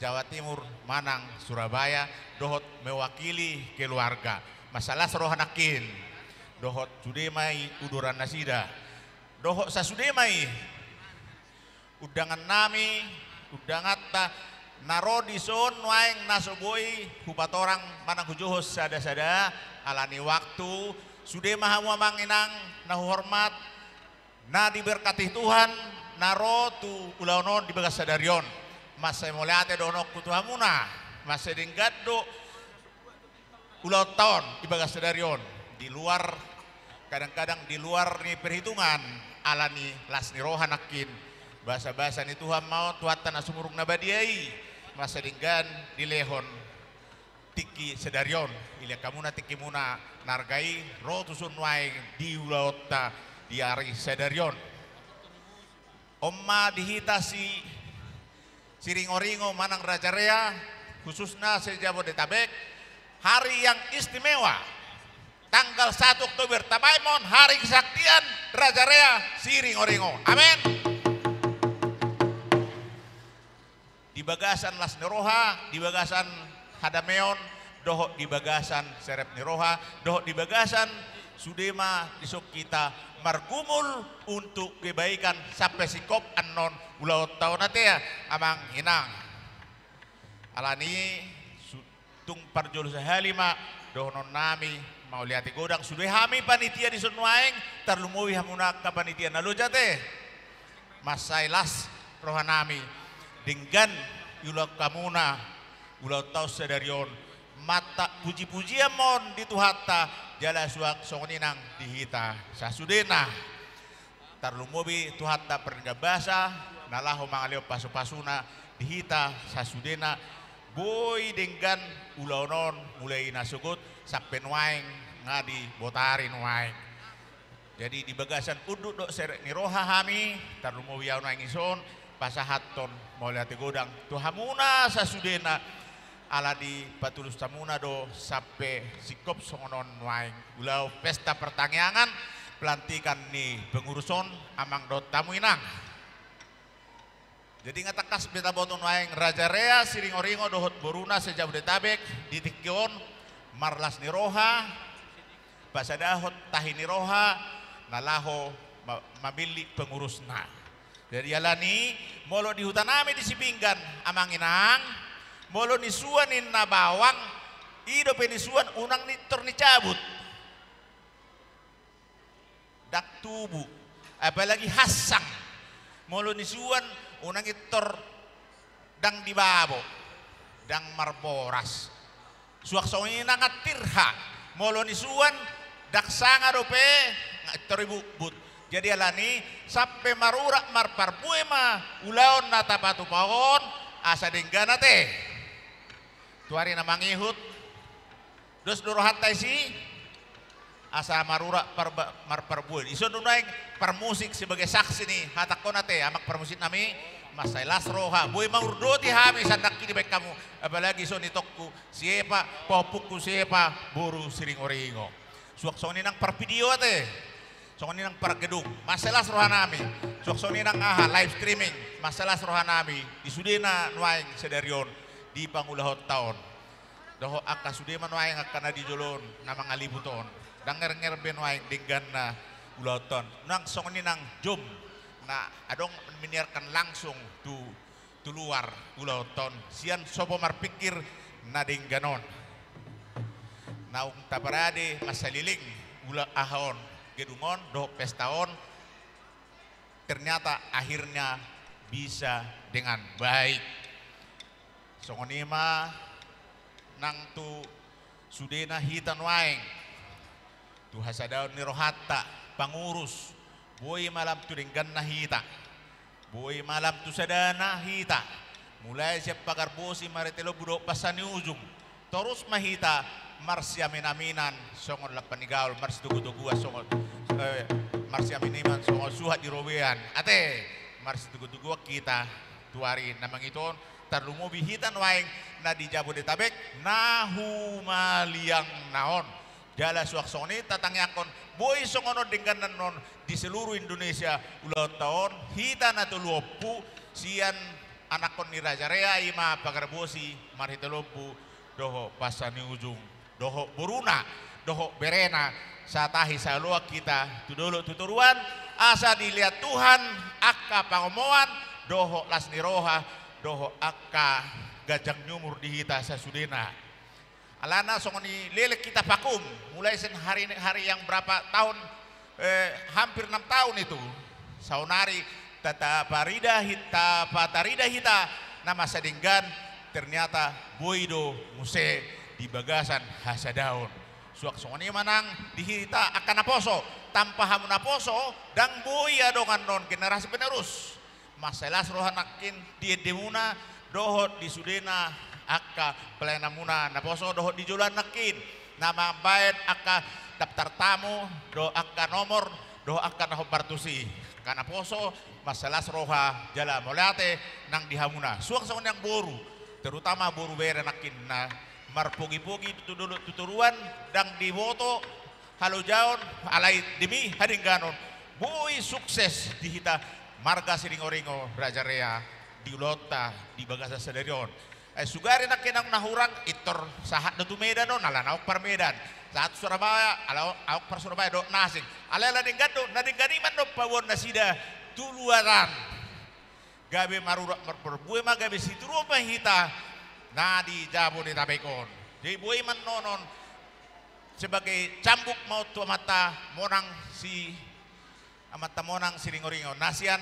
Jawa Timur manang Surabaya, dohot mewakili keluarga. Mansai las roha nangkin dohot sude ma i uduran nasida, dohot sasude ma i undangan nami, undanganta na ro dison nuaeng na so boi hupatorang manang hujohon sada-sada, ala ni waktu. Sude ma hamu amang inang na huhormat, na diberkati Tuhan, na ro tu ulaon on di bagas sadari on. Mansai mauliate dohononku tu hamuna, mansai denggan do ulaonta on di bagas sadari on, di luar, kadang-kadang di luar ni perhitungan, ala ni las ni roha nangkin. Basa-basa ni Tuhan ma on, Tuhanta na sumurung na badia i, mansai denggan dilehon tingki sadari on, dilehon hamuna tingkimuna na arga i, ro tuson nuaeng di ulaonta di ari sadari on. On ma di hita si Siringoringo manang Raja Rea, khususna se-Jabodetabek, hari yang istimewa, tanggal satu Oktober, tabaen ma on hari kesaktian Raja Rea Siringoringo. Amen. Di bagasan las ni roha, di bagasan hadameon, dohot di bagasan serep ni roha, dohot di bagasan sude ma dison hita margumul untuk kebaikan sampe singkop annon ulaonta on, ate amang inang. Ala ni i, su-, tung parjolo sahali ma dohonon nami mauliate godang sude hami panitia dison nuaeng, tarlumobi hamuna angka panitia na loja, ate. Mansai las roha nami, denggan diulahon hamuna ulaonta on sadari on. Mantap, puji-pujian ma on di Tuhanta, jala suang songon i nang di hita sasudena. Tarlumobi Tuhanta pardenggan basa, na laho mangalehon pasu-pasuna di hita sasudena, boi denggan ulaon on mulai nasogot sampe nuaeng, nga dibotari nuaeng. Jadi di bagasan unduk dohot serep ni roha hami, tarlumobi ahu nuaeng dison, pasahathon mauliate godang tu hamuna sasudena, ala dipatulus hamuna do sampe singkop songon on nuaeng ulaon pesta partangiangan pelantikan ni pengurus on, amang dohot hamu inang. Jadi nga tangkas be taboto nuaeng Raja Rea Siringoringo dohot boruna se-Jabodetabek di tingki on marlas ni roha, pasadahon tahi ni roha na laho ma-, mamillit pengurusna. Jadi alani, molo di hutanami di Sipinggan, amang inang, molo nisuan ninna bawang, i dope nisuan unang ni tor nicabut. Ndang tubu, apalagi hansang. Molo nisuan, unang i tor ndang dibabo, ndang marboras. Suang songon i nang antirha, molo nisuan, ndang sanga dope, nga i tor ibutbut. Jadi alani, sampe marurat marparbue ma ulaon na tapatupa on, asa denggan ate. Tu ari na mangihut, dos do rohanta disi, asa marurat parba-, marparbue. Dison do nuaeng parmusik sebagai saksi ni hatangkon ate, amang parmusik nami, mansai las roha. Boi mangurdoti hami sandangki dibaen hamu, apalagi songon itongku si Epa, pahompungku si Epa, boru Siringoringo. Suang songon i nang parvideo ate, songon i nang pargedung, mansai las rohanami. Suang songon i nang aha, live streaming, mansai las rohanami di sudena nuaeng sadari on di pangulahonta on. Dohot angka sude ma nuaeng angka na di jolo on na mangaliput on. Ndang ngernger be nuaeng dengganna ulaonta on. Nang songon i nang jom na adong menyiarkan langsung tu, tu luar ulaonta on. Sian sopo marpingkir na denggan on. Naung taparade mansai leleng ula aha on, gedung on, dohot pesta on. Ternyata akhirnya bisa dengan baik. Songon i ma nang tu sudena hita nuaeng, tu hasadaon ni rohanta, pangurus, boi ma lam tu dengganna hita, boi ma lam tu sadana hita, mulai sian Pagarbosi, Marhite Lombu dohot Pasani Ujung, torus ma hita marsiaminaminan songon lampan ni gaol, marsitogutoguan songon, eh, marsiaminaminan songon suhat di robean. Ate, marsitogutoguan hita tu ari na mangihut on, tarlumobi hita nuaeng na di Jabodetabek, na humaliangna on. Jala suang songon i tatangiangkon, boi songon on dengganna on di seluruh Indonesia ulaonta on, hita na tolu ompu, sian anakkon ni Raja Rea, i ma Pagarbosi, Marhite Lombu, dohot Pasani Ujung, dohot boruna, dohot berena, satahi sahaloan hita tu dolok tu toruan, asa dilehon Tuhan angka pangomoan, dohot las ni roha, dohot angka ganjang ni umur di hita sasudena. Alana songon i leleng hita vakum, mulai sian hari, hari yang berapa tahun, eh, hampir enam tahun itu. Saonari tata parida hita, patarida hita na masa denggan, ternyata boi do muse di bagasan hasadaon. Suang songon i ma nang di hita angka naposo, tanpa hamu naposo, ndang boi adong annon generasi penerus. Mansai las roha nangkin di endemuna, dohot di sudena angka pelayananmuna naposo, dohot di joloan nangkin na mambaen angka daftar tamu, dohot angka nomor, dohot angka na hombar tusi. Angka naposo, mansai las roha, jala mauliate nang di hamuna. Suang songon i nang boru, terutama boru bere nangkin na marpogipogi tu dolok tu toruan, ndang diboto halojaon, alai demi hadengganon, boi sukses di hita marga Siringoringo Raja Rea di ulaonta di bagasan sadari on. Eh, sugari nangkin na hurang, pintor sahat do tu Medan on, ala naung par Medan. Sahat tu Surabaya, ala naung par Surabaya, dohot na asing. Alai ala denggan do, na denggan i ma annon paboaon nasida tu luaran. Gabe marurat marparbue ma, gabe situruon ma hita na di Jabodetabek on. Jadi boi ma annon on sebagai cambuk ma on tu amanta monang si, amanta monang Siringoringo na sian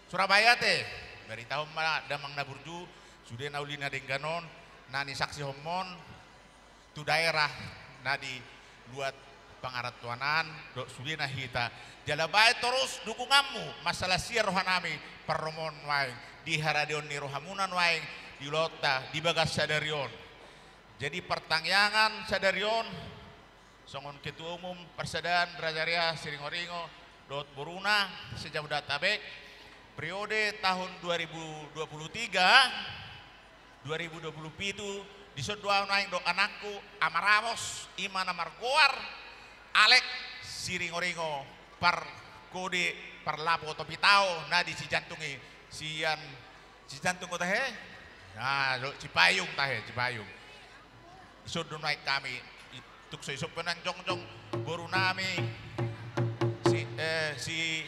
Surabaya ate. Baritahon ma damang na burju, sude na uli na denggan on na nisaksihonmon tu daerah na di luat pangarantoan an, dohot sudena hita. Jala baen torus dukunganmu, mansai las rohanami parromoon nuaeng, di haradeon ni rohamuna nuaeng di ulaonta di bagas sadari on. Jadi partangiangan sadari on, songon Ketua Umum Parsadaan Raja Rea Siringoringo dohot boruna se-Jabodetabek, periode tahun dua ribu dua puluh tiga, dua ribu dua puluh pitu, dison do ahu nuaeng dohot anakku, Ama Ramos, i ma na margoar Alek Siringoringo, parkode parlapo topi tao na di Cijantung i, sian Cijantung do tahe? Na, dohot Cipayung tahe, Cipayung. Dison do nuaeng hami, i-, Tung so ison pe nang jongjong boru nami si, eh, si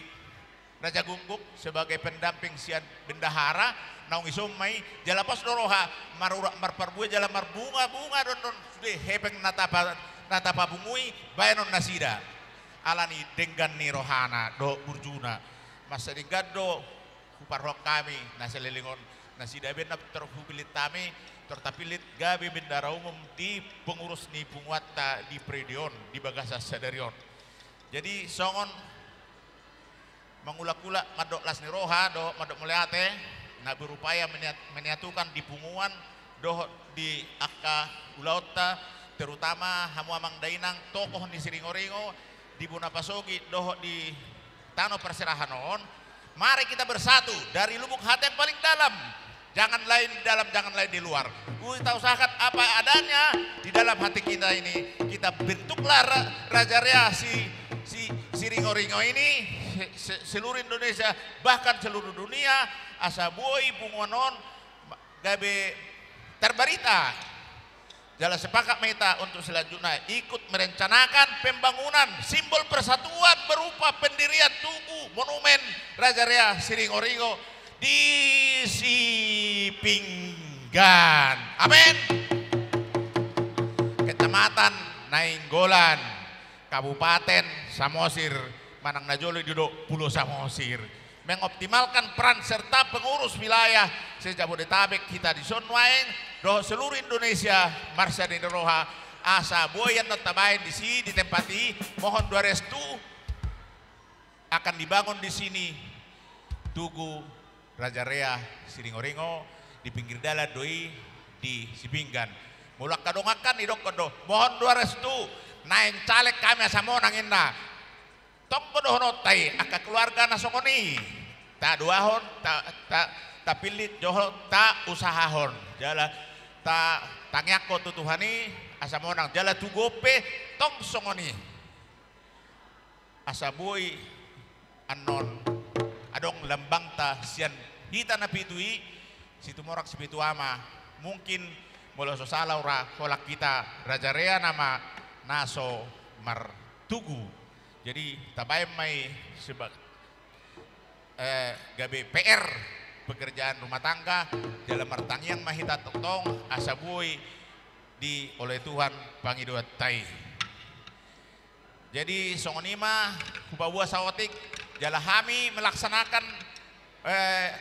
Raja Gungguk sebagai pendamping sian bendahara, naung ison ma i, jala pos do roha marurat marparbue jala marbunga-bunga do annon sude hepeng na tapa, na tapabungui baenon nasida. Alani denggan ni rohana dohot burjuna. Mansai denggan do huparrohahon hami na saleleng on, nasida baen na tor hupillit hami, tor tapillit gabe bendahara umum di pengurus ni punguanta di periode on, di bagasan sadari on. Jadi songon mangulak-ulak mandok las ni roha dohot mandok mauliate na berupaya meniat-, meniatukan di punguan dohot di angka ulaonta, terutama hamu amang dainang tokoh ni Siringoringo di bona pasogit dohot di tano parserahan on. Mari kita bersatu dari lubuk hati yang paling dalam. Jangan lain di dalam, jangan lain di luar. Kita usahakan apa adanya di dalam hati kita ini. Kita bentuklah ra-, Raja Rea si, si, Siringoringo ini, se-, se-, seluruh Indonesia, bahkan seluruh dunia, asa boi punguan on gabe terbarita. Jala sepakat ma hita untuk selanjutnya ikut merencanakan pembangunan simbol persatuan berupa pendirian tugu monumen Raja Rea Siringoringo di Sipinggan. Amin. Kecamatan Nainggolan, Kabupaten Samosir, manang na jolo didok Pulo Samosir. Mengoptimalkan peran serta pengurus wilayah se-Jabodetabek hita dison nuaeng dohot seluruh Indonesia marsada ni roha, asa boi annon tabaen disi di tempat i, mohon doa restu, akan dibangun di sini tugu Raja Rea Siringoringo, di pinggir dalan do i di Sipinggan. Molo angka dongan kan didokkon do, mohon doa restu, naeng caleg hami asa monang inna. Tong do dohononta i, angka keluarga na songon i. Tadoahon, ta, ta, tapillit dohot tausahahon. Jala ta, tangiangkon tu Tuhan i, asa monang. Jala tugu on pe tong songon i. Asa boi annon adong lambangta sian hita na pitu i, Situmorang Sipitu Ama. Mungkin molo so sala ura holan hita Raja Rea nama na so martugu. Jadi tabaen ma i seba-, eh, gabe P R, pekerjaan rumah tangga, jala martangiang ma hita tongtong asa boi dioloi Tuhan pangidoanta i. Jadi songon i ma hupaboa saotik, jala hami melaksanakan, eh,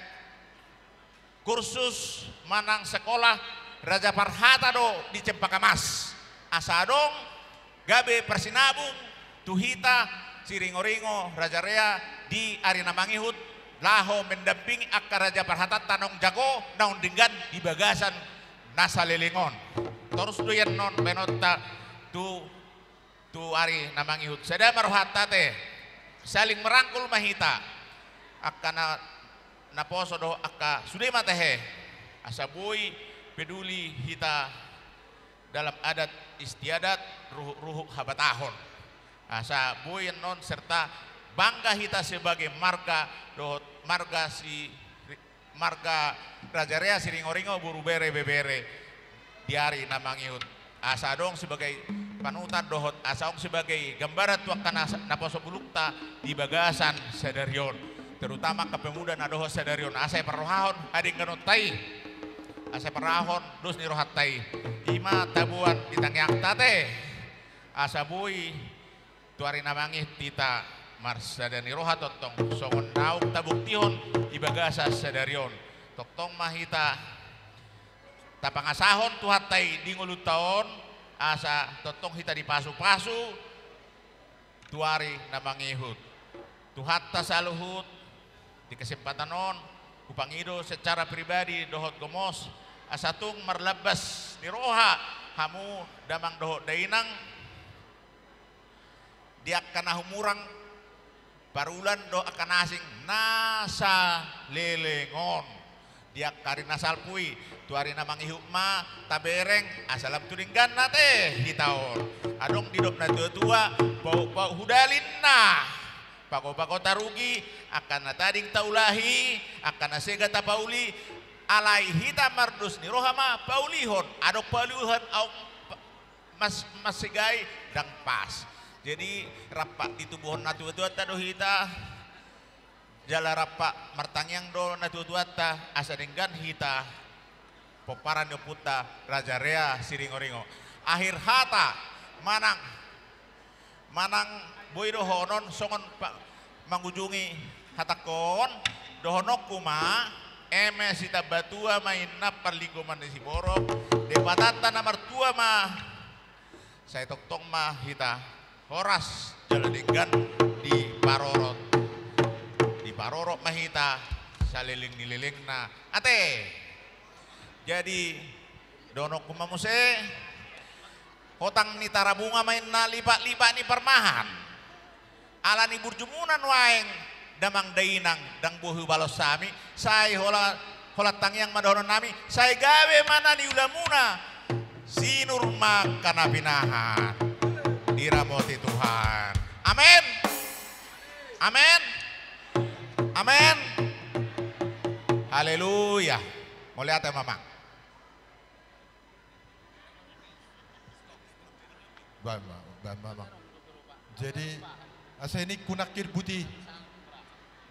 kursus manang sekolah Raja Parhata do di Cempaka Mas. Asa adong gabe parsinabung tu hita Siringoringo Raja Rea di ari na mangihut, laho mendampingi angka Raja Parhatanta naung jago, naung denggan di bagasan na saleleng on. Torus do i annon baenonta tu tu ari na mangihut. Sada ma rohanta ate, saling merangkul ma hita. Angka na, naposo dohot angka sude ma tahe. Asa boi peduli hita dalam adat istiadat, ruhut-ruhut habatahon. Asa boi annon serta bangga hita sebagai marga dohot marga si marga Raja Rea Siringoringo boru bere ibebere di ari na mangihut. Asa adong sebagai panutan dohot asa adong sebagai gambaran tu angka na, naposo bulungta di bagasan sadari on. Terutama angka pemuda na dohot sadari on. Asa diparrohahon hadengganonta i. Asa diparrohahon dos ni rohanta i. I ma taboan di tangiangta ate. Asa boi tu ari na mangihut hita marsada ni roha tongtong songon naung tabuktihon di bagasan sadari on. Tongtong ma hita tapangasahon Tuhanta i di ngolunta on, asa tongtong hita dipasupasu tu ari na mangihut. Tuhanta saluhut, di kesempatan on hupangido secara pribadi dohot gomos, asa tung marlambas ni roha hamu damang dohot dainang, di angka na humurang, parulan dohot angka na asing na saleleng on. Di angka ari na salpu i, tu ari na mangihut ma tabereng, asa lam tu dengganna ate hita on. Adong didok na tua-tua, pauk-pauk hudal ninna, pago-pago tarugi, angka na tading taulahi, angka na sega tapauli, alai hita mardos ni roha ma paulihon, adong paulihon aung pa-, Mas, Mas Sigai, ndang pas. Jadi, rap ditubuhon natuatuanta do hita, jala rap martangiang do natuatuanta, asa denggan hita pomparan ni ompunta Raja Rea Siringoringo. Akhir hata, manang, manang boi dohonon songon pa-, mangujungi hatangkon, dohononku ma, eme sitambatua ma inna parlinggoman ni siborok, Debata na martua ma sai tongtong ma hita horas jala denggan diparorot. Diparorot ma hita saleleng ni lelengna. Ate. Jadi, dohononku ma muse, hotang ni tarabunga ma inna lipat-lipat ni parmahan. Ala ni burjumuna nuaeng damang dainang, ndang boi hubalos hami, sai hola, holan tangiang ma dohononnami, sai gabe ma na niulamuna, sinur ma angka na pinahan. Diramoti Tuhan. Amen. Amen. Amen. Haleluya. Mauliate ma, Amang. Baen ma, baen ma, Amang. Jadi, asa i ningku nangkin buti.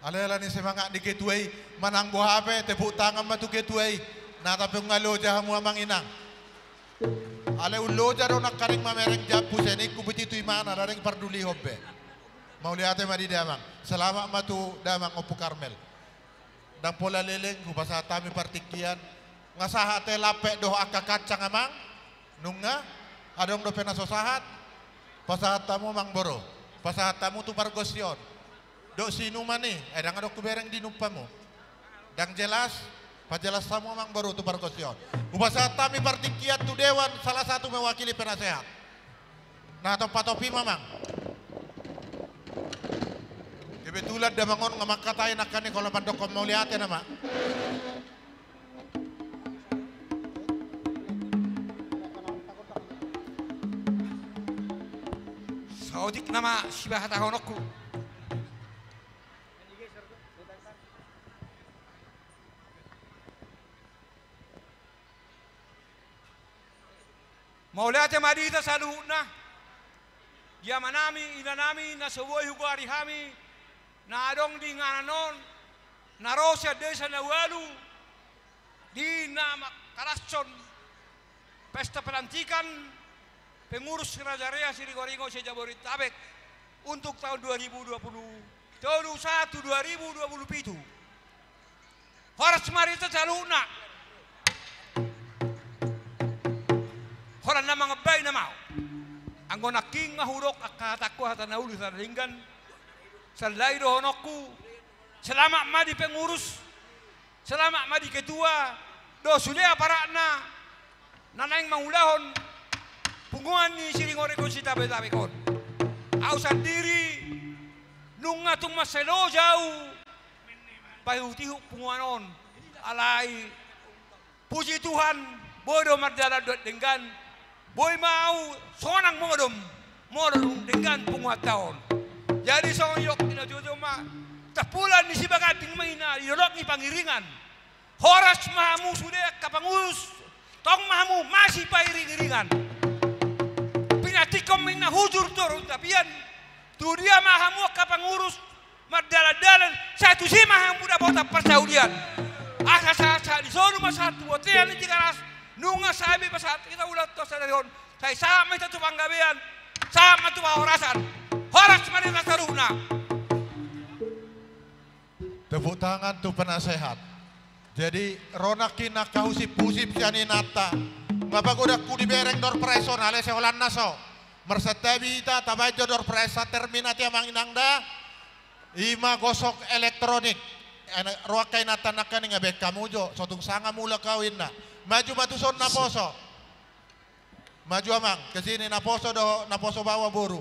Alai ala ni semangat ni ketua i, manang boha pe, tepuk tangan ma tu ketua i. Na tape nunga loja hamu, Amang Inang. Alai unloja do nangkaning mamereng jambu, sai ningku buti tu imana, ndang pardulihon be. Mauliate ma di damang. Selamat ma tu damang Ompu Karmel. Ndang pola leleng hupasahat hami partingkian. Nga sahat ate lampek dohot angka kacang, Amang? Nunga? Adong dope na so sahat? Pasahat hamu, Amangboru. Pasahat hamu tu pargonsi on. Dohot sinuman i, ai ndang adong hubereng di numpamu. Ndang jelas? Pajelas hamu, Amangboru, tu pargonsi on. Hupasahat hami partingkian tu dewan, salah satu mewakili penasehat. Na, tong patopi ma, Amang. Kebetulan damang on nga mangkatai nangkaning, olo mandokkon mauliate nama. Saotik nama sibahatahononku. Mauliate ma di hita saluhutna. Di amanami, inanami, na so boi hugoari hami, na adong di inganan on, na ro sian desa na ualu, di na mangkalashon pesta pelantikan pengurus Raja Rea Siringoringo se-Jabodetabek untuk tahun dua ribu dua puluh tolu, satu, dua ribu dua puluh pitu. Horas ma di hita saluhutna. Holan na mangambai nama au. Anggo nangkin nga hudok angka hatangku, hata na uli, hata na denggan. Sandai dohononku. Selamat ma di pengurus. Selamat ma di ketua. Dohot sude aparatna. Na naeng mangulahon punguan ni Siringoringo Sitabetabe on. Au sandiri nunga tung mansai loja au paihutihut punguan on. Alai puji Tuhan, boi do mardalan dohot denggan. Boi ma au sonang modom, molo dung denggan punguanta on. Jadi songon i, didok ni na jojoma, tampulan ni Sibaganding ma inna di dolok ni Pangiringan. Horas ma hamu sude angka pangurus, tong ma hamu masipairingiringan. Pinantikhon ma inna hujur toru tapian, tu dia ma hamu angka pangurus mardalandalan, sai tusi ma hamu dapotan parsaulian. Asa sahat, sahat di solu ma sahat tu bontean ni Tigaras, nunga sahat be pasahat hita ulaon tu sadari on, sai sahat ma hita tu panggabean, sahat ma tu parhorasan. Horas ma di hita saluhutna. Tepuk tangan tu penasehat. Jadi, ro nangkin angka husip-husip sian inanta. Nga pagodangku dibereng door prize on, alai sai holan na so. Marsantabi hita, tabaen jo door prize, satermin ate, Amang Inang da. I ma gosok elektronik. Ro angka inanta nangkaning, baen hamu jo, so tung sanga mulak au inna. Maju ma tuson naposo. Maju, Amang, ke sini, naposo do, naposo baoa boru.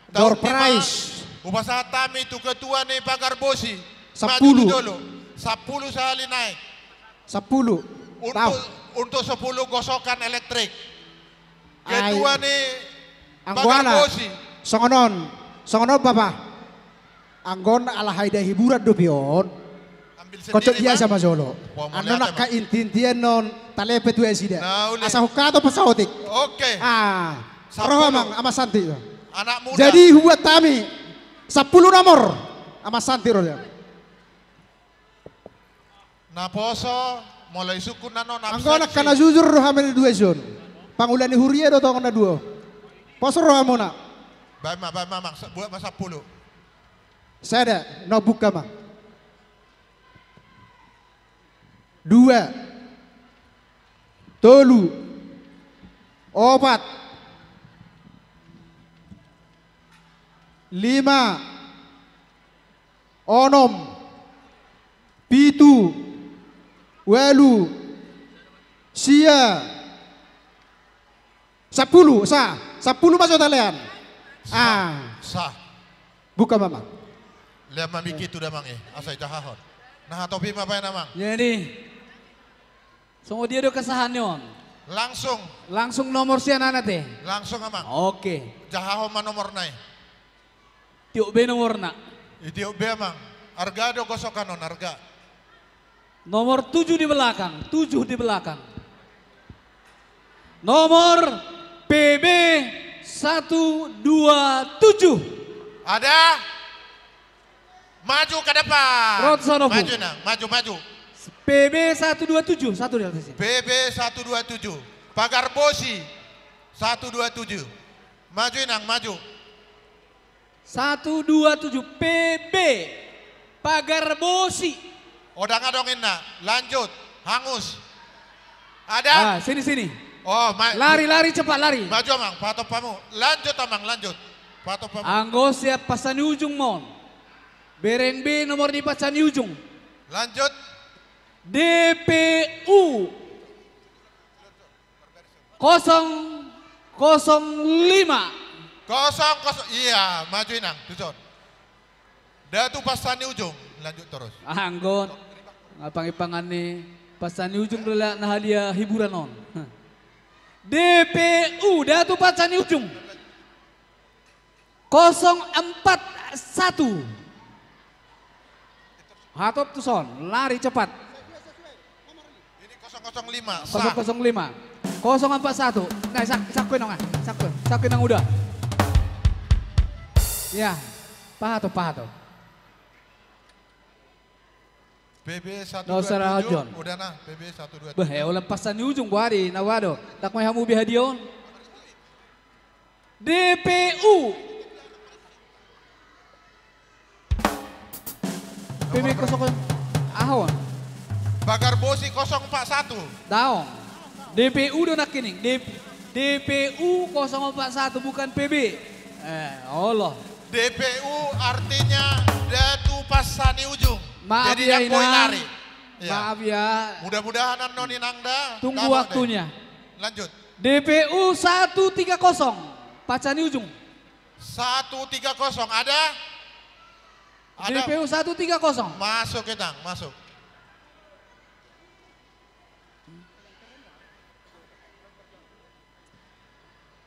Door prize. Hupasahat hami tu ketua ni Pagar Bosi. Sampulu. Maju tu jolo. Sampulu sahali naek. Sampulu. Untuk, untuk sepuluh gosokan elektrik. Ketua ni Pagar Bosi. Songon on. Songon on, Bapa. Anggo on ala haida hiburan dope on. Kocok biasa ma jolo. Annon angka inti-intian on, talepe tu nasida. Asa hukato pasaotik. Oke. Ah. Ro amang, Amang Santi. Anak muda. Jadi hubuat hami sampulu nomor. Amang Santi ro dia. Naposo, molo isungkun na non absensi. Anggo na jujur do hami na dua ison. Pangula ni huria do tongon na dua. Poso ro hamuna. Baen ma, baen ma, Amang, sa-, buat ma sampulu. Sada, na buka ma. Dua. Tolu. Opat. Lima. Onom. Pitu. Ualu. Sia. Sampulu, sa. Sampulu ma jo talean. Sa. Ah. Sa. Buka ma, Amang. Lean ma mic i tu damang i, asa ijahahon. Na hatop i ma baen, Amang. Jadi, songon dia do kesahanna on? Langsung. Langsung nomor sian anak te. Langsung, Amang. Oke. Jahahon ma nomorna i. Tiop be nomorna. Itiop be, Amang. Arga do gosokan on, arga. Nomor tujuh di belakang, tujuh di belakang. Nomor P B satu dua tujuh. Ada? Maju ke depan. Rot sono, Bung. Maju, Nang. Maju, maju. P B satu dua tujuh, satu di atas ini. P B satu dua tujuh. Pagar Bosi satu dua tujuh. Maju, Inang, maju. Satu, dua, tujuh, P B. Pagar Bosi. Odang adong inna. Lanjut. Hangus. Ada? Ah, sini, sini. Oh, ma-, lari, lari, cepat, lari. Maju, Amang. Pahatop hamu. Lanjut, Amang, lanjut. Pahatop hamu. Anggo siap Pasani Ujung ma on. Bereng be nomor ni Pasani Ujung. Lanjut. D P U. Kosong, kosong lima. Kosong, kosong, iya, maju, Inang, tuson. Datu Pasani Ujung, lanjut terus. Anggo na pangipangan ni Pasani Ujung do na hadiah hiburan on. D P U, Datu Pasani Ujung. Kosong empat satu. Hatop tuson, lari cepat. Ini kosong kosong lima. Kosong kosong lima. Kosong empat satu. Nah, sak-, sakku inong, ah. Sakku, sakku inong udah. Ya, pahatop, pahatop. P B satu dua tujuh, udah nah, P B satu dua tujuh. Bah, eh, holan Pasani Ujung, buari, na wado. Ndang ma hamu be hadiah on. D P U. P B kosong, aha on? Pagar Bosi kosong empat satu. Daong. D P U do nangkining. D-, D P U kosong empat satu, bukan P B. Eh, olo. D P U artinya Datu Pasani Ujung. Maaf ya, Inang. Jadi, dia poin lari. Iya. Maaf ya. Mudah-mudahan annon, Inang, da. Tunggu waktunya. Lanjut. D P U satu tiga kosong. Pasani Ujung. Satu tiga kosong. Ada? Ada. D P U satu tiga kosong. Masuk, Inang, masuk.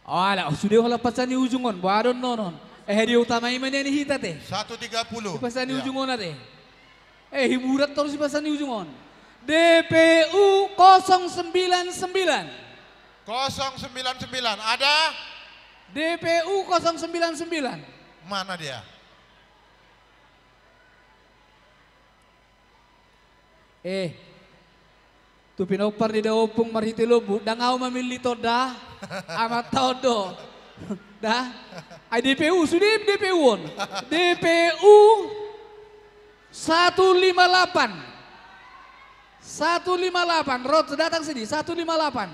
Oh, ala, oh, sude holan Pasani Ujung on, boha do annon on. Eh, hadiah utama i ma nian di hita te. Satu tiga puluh. Di Pasani Ujung on ate. Eh, hiburan torus di Pasani Ujung on. D P U kosong sembilan sembilan. Kosong sembilan sembilan, ada? D P U kosong sembilan sembilan. Mana dia? Eh, tu pinompar ni da ompung marhite lombu, ndang ahu mamillit on da, amanta on do. Da? Ai D P U, sude D P U on. D P U satu lima lapan. Satu lima lapan, Rot, datang sini, satu lima lapan.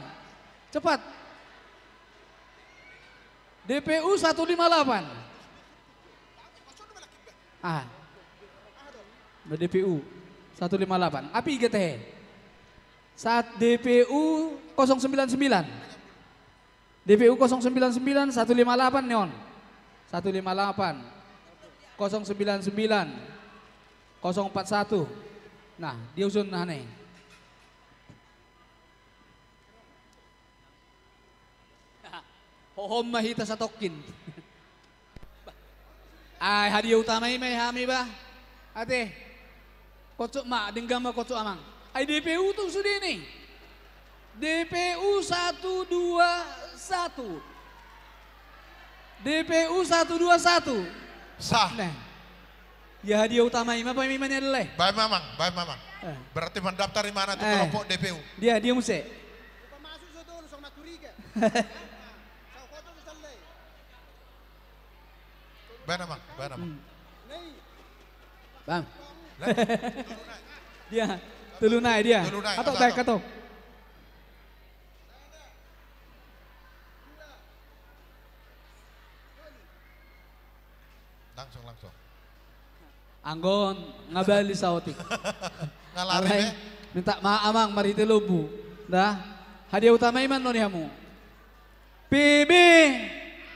Cepat. D P U satu lima lapan. Ah. Nah, D P U satu lima lapan. Api gete. Saat D P U kosong sembilan sembilan. D P U kosong sembilan sembilan, satu lima lapan neon. Satu lima lapan, kosong sembilan sembilan, kosong empat satu. Nah, dia usun nah nih. Hohom ma hita satongkin. Ai hadiah utama i ma i hami ba. Ate. Kocok ma, denggan ma kocok amang. Ai D P U tu sude ni. D P U satu dua satu. D P U satu dua satu. Sah. Nah. Ya, hadiah utama i ma, baen ma i ma, ni adalah. Baen ma, Amang, baen ma, Amang. Eh. Berarti mandaftar i ma na tu, eh, kelompok D P U. Dia, dia muse. Baen, Amang, baen, Amang. Hmm. Bang. Lah, tolu nai. Dia, tolu nai dia. Tolu nai, atau asal baik atau. Langsung, langsung. Anggo on nga bali saotik. Nga lari. Alai, be. Minta maaf, Amang, marhite lombu. Dah. Hadiah utama i ma annon di hamu. P B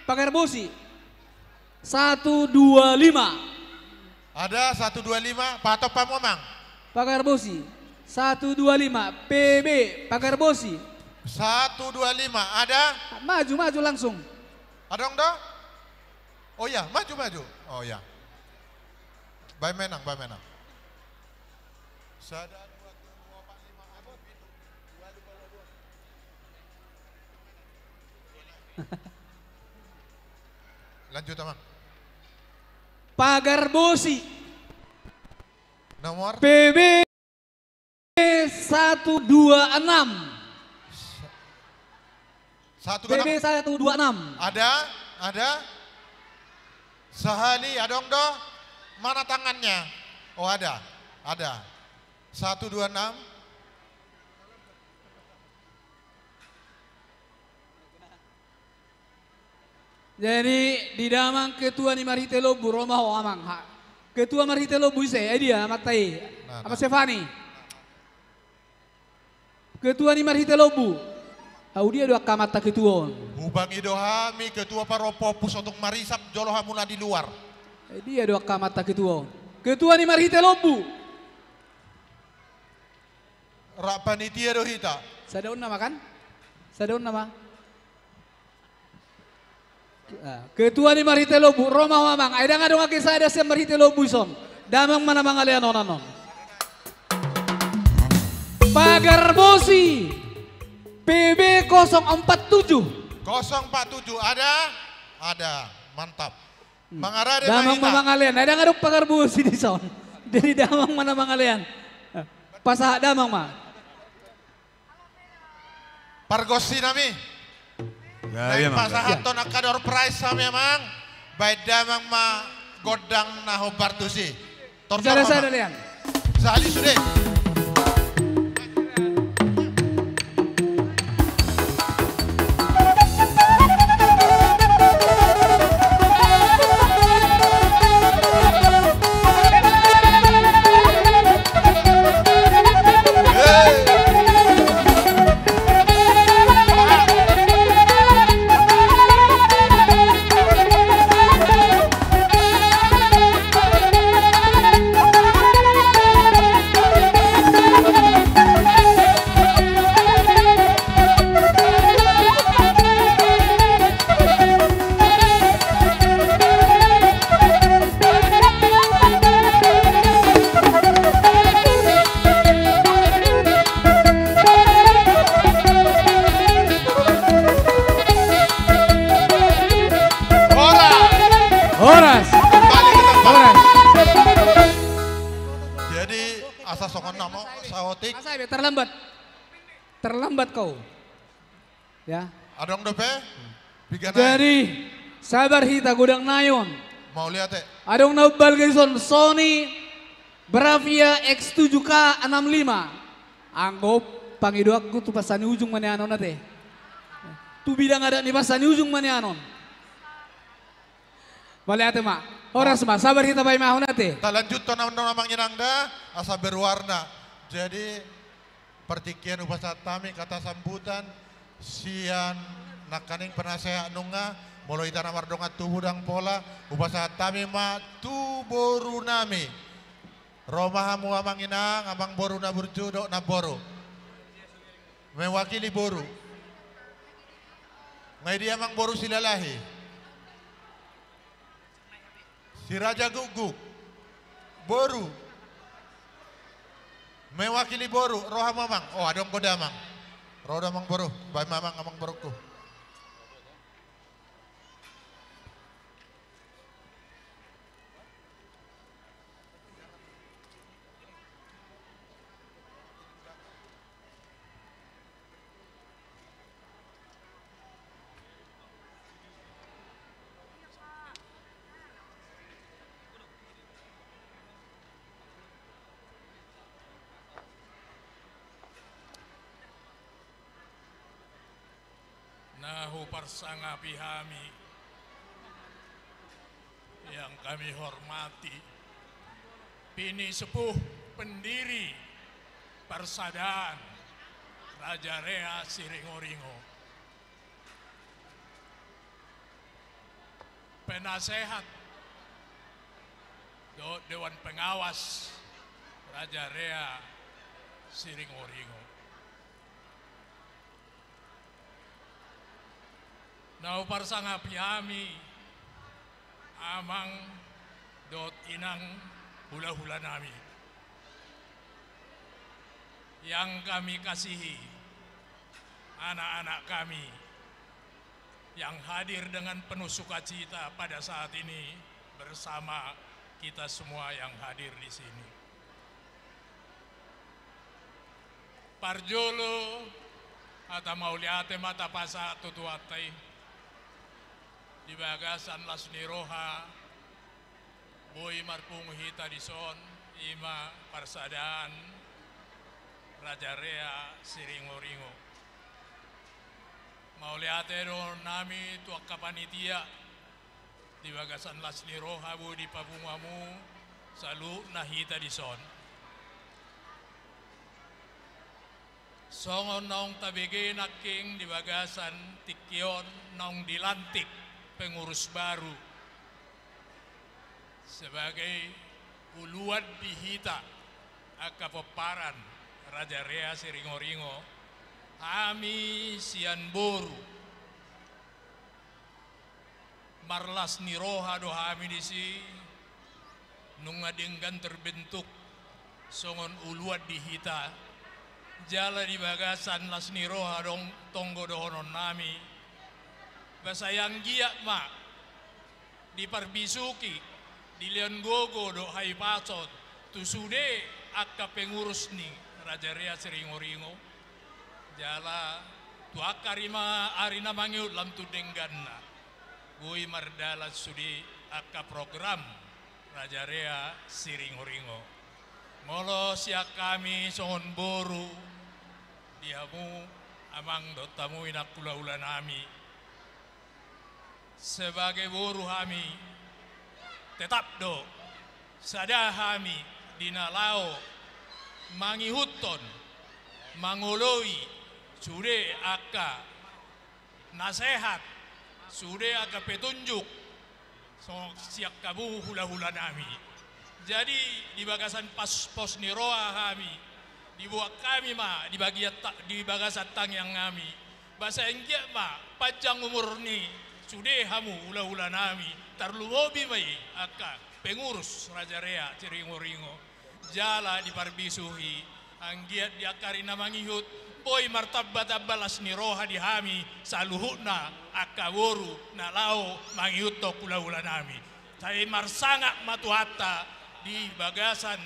Pagar Bosi. Satu dua lima. Ada satu dua lima, pahatop hamu, Amang. Pagar Bosi. Satu dua lima, P B Pagar Bosi. Satu dua lima, ada? Maju, maju langsung. Adong do? Oh iya, maju, maju. Oh iya. Baen ma, Inang, baen ma, Inang. Sada, dua, tolu, opat, lima, anam, pitu. Lanjut, Amang. Pagar Bosi. Nomor? P B satu dua enam. Satu dua enam. P B satu dua enam. Ada? Ada? Sahali, adong do? Mana tangannya? Oh, ada. Ada. Satu dua enam. Jadi, di damang ketua ni marhite lombu, ro ma ho, Amang, ha. Ketua marhite lombu ise? Eh, dia, amanta i. Nah, Amang Sefani. Ketua ni marhite lombu. Au dia do angka amanta ketua on? Hubangi do hami ketua parompu, sotung marisap jolo hamu na di luar. Eh, dia do angka amanta ketua on? Ketua ni marhite lombu. Rap panitia do hita. Sadaon nama kan? Sadaon nama. Ah, ketua ni marhite lombu, ro ma ho, Amang. Ai ndang adong age sada sian marhite lombu dison. Damang ma na mangalean on annon. Pagar Bosi, P B kosong empat tujuh. Kosong empat tujuh, ada? Ada. Mantap. Hmm. Mangarade ma hita. Damang ma mangalean. Ai ndang adong Pagar Bosi dison. Jadi damang ma na mangalean. Pasahat damang ma. Pargonsi nami. Ya, naeng pasahathon angka door prize hami, Amang. Baen damang ma gondang na hombar tusi. Tortor ma, Amang. Sada-sada, Lean. Sahali sude. Horas. Horas. Kembali ke tempat. Horas. Jadi, asa songon na ma saotik. Asa be, terlambat. Terlambat kau. Ya. Adong dope? Piga nai. Jadi, sabar hita godang nai on. Mauliate. Adong na umbalga dison, Sony Bravia X tujuh K enam lima. Anggo pangidoanku tu Pasani Ujung ma nian on ate. Tu bidang adat ni Pasani Ujung ma nian on. Mauliate ma. Horas ma, sabar hita paima on ate. Talanjuthon Amang Inang da, asa berwarna. Jadi, partingkian hupasahat hami hata sambutan sian nangkaning penasehat nunga, molo hita na mardongan tubu ndang pola, hupasahat hami ma tu boru nami. Ro ma hamu Amang Inang, Amang Boru na burju dohot Namboru. Mewakili boru. Nga i dia Amang Boru Silalahi. Si Raja Guguk. Boru. Mewakili boru, ro hamu Amang. Oh, adong do damang. Ro damang boru. Baen ma Amang, Amang Borungku. Parsangapi hami yang kami hormati, pini sepuh pendiri Parsadaan Raja Rea Siringoringo, penasehat dohot dewan pengawas Raja Rea Siringoringo. Na huparsangapi hami amang dohot inang hulahulanami, yang kami kasihi, anak-anak kami yang hadir dengan penuh sukacita pada saat ini bersama kita semua yang hadir di sini. Parjolo, hata mauliate ma tapasahat tu Tuhanta i, di bagasan las ni roha boi marpungu hita dison, i ma Parsadaan Raja Rea Siringoringo. Mauliate do nami tu angka panitia, di bagasan las ni roha boi dipapungu hamu saluhutna hita dison. Songon naung tabege nangkin, di bagasan tingki on naung dilantik pengurus baru sebagai uluan di hita angka pomparan Raja Rea Siringoringo, hami sian boru marlas ni roha do hami disi, nunga denggan terbentuk songon uluan di hita. Jala di bagasan las ni roha do tonggo dohonon nami, ba sai anggiat ma diparbisuhi, dilehon gogo dohot hahipason tu sude angka pengurus ni Raja Rea Siringoringo, jala tu angka ari ma-, ari na mangihut lam tu dengganna boi mardalan sude angka program Raja Rea Siringoringo. Molo sian hami songon boru di hamu amang dohot hamu inang hulahulanami, sebagai boru hami tetap do sada hami di na laho mangihuthon, mangoloi sude angka nasehat, sude angka petunjuk songon sian hamu hulahulanami. Jadi di bagasan pas-, pos ni roha hami, diboan hami ma di bagian ta-, di bagasan tangiang hami, ba sai anggiat ma panjang umur ni sude hamu hulahulanami, tarlumobi ma i angka pengurus Raja Rea Siringoringo. Jala diparbisuhi, anggiat di angka ari na mangihut boi martambatamba las ni roha di hami saluhutna angka boru na laho mangihuthon hulahulanami. Sai marsangap ma Tuhanta di bagasan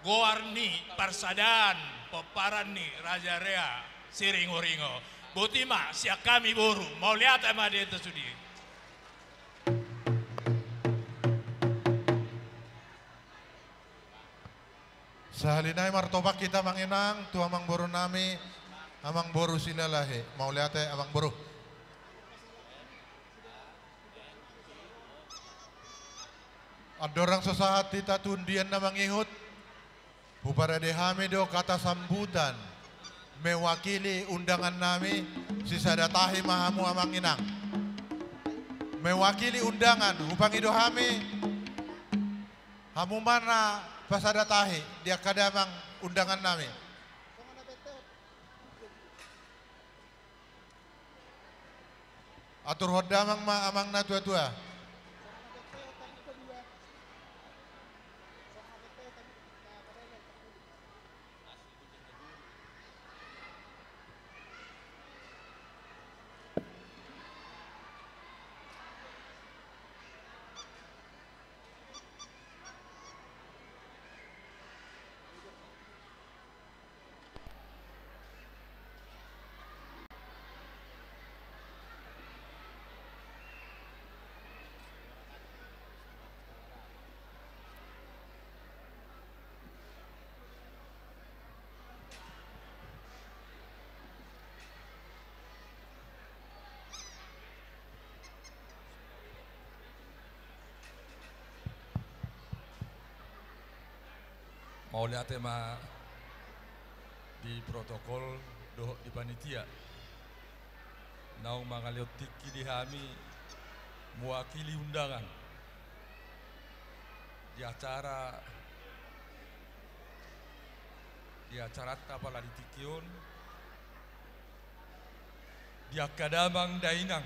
goar ni parsadaan pomparan ni Raja Rea Siringoringo. Boti ma sian hami boru, mauliate ma di hita sude. Sahali nai martopak hita amang inang tu amang boru nami, amang boru Silalahi. Mauliate amang boru. Andorang so sahat hita tu undian na mangihut, huparade hami do kata sambutan mewakili undangan nami, sisada tahi ma hamu amang inang. Mewakili undangan, hupangido hami, hamu ma na pasada tahi di angka damang undangan nami. Aturhon damang ma amang na tuatua. Mauliate ma di protokol dohot di panitia naung mangalehon tingki di hami mewakili undangan di acara, di acaranta pala di tingki on, di angka damang dainang,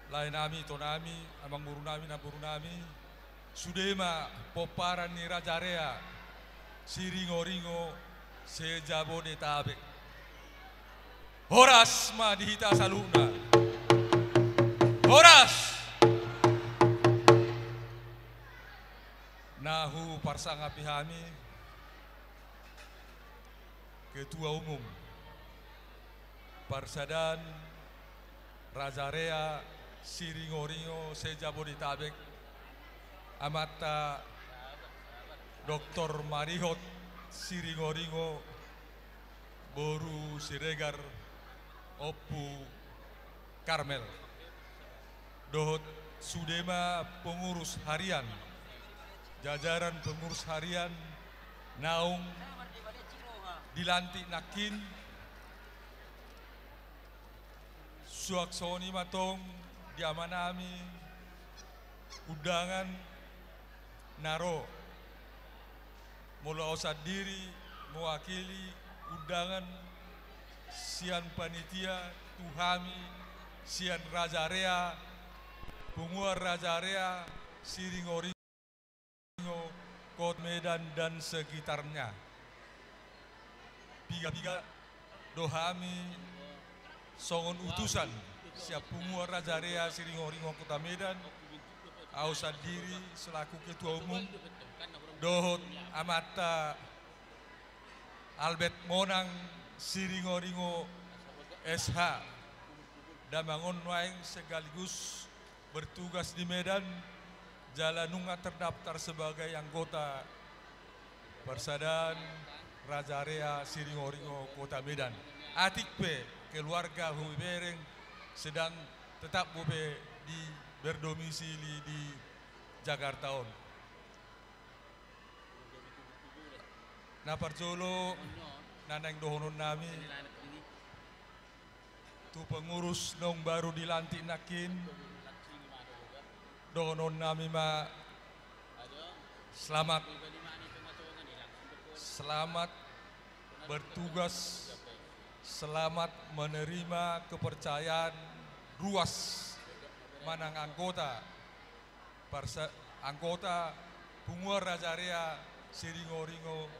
laenami, itonami, amangborunami, namborunami, sude ma pomparan ni Raja Rea Siringoringo se-Jabodetabek. Horas ma di hita saluhutna. Horas! Na huparsangapi hami Ketua Umum Parsadaan Raja Rea Siringoringo se-Jabodetabek, amanta Doktor Marihot Siringoringo, boru Siregar, Ompu Karmel, dohot sude ma pengurus harian, jajaran pengurus harian naung dilantik nangkin, suang songon i ma tong di amanami undangan na ro. Molo au sandiri mewakili undangan sian panitia tu hami sian Raja Rea, punguan Raja Rea Siringoringo, Kota Medan dan sekitarnya. Piga-piga do hami songon utusan sian punguan Raja Rea Siringoringo Kota Medan, au sandiri selaku Ketua Umum, dohot amanta Albert Monang Siringoringo S H, damang on nuaeng sekaligus bertugas di Medan, jala nunga terdaftar sebagai anggota Parsadaan Raja Rea Siringoringo Kota Medan. Atik pe keluarga hubereng sedang tetap dope di, berdomisili di Jakarta on. Na parjolo na naeng dohononnami tu pengurus naung baru dilantik nangkin, dohononnami ma selamat, selamat bertugas, selamat menerima kepercayaan ruas manang anggota parsa-, anggota punguan Raja Rea Siringoringo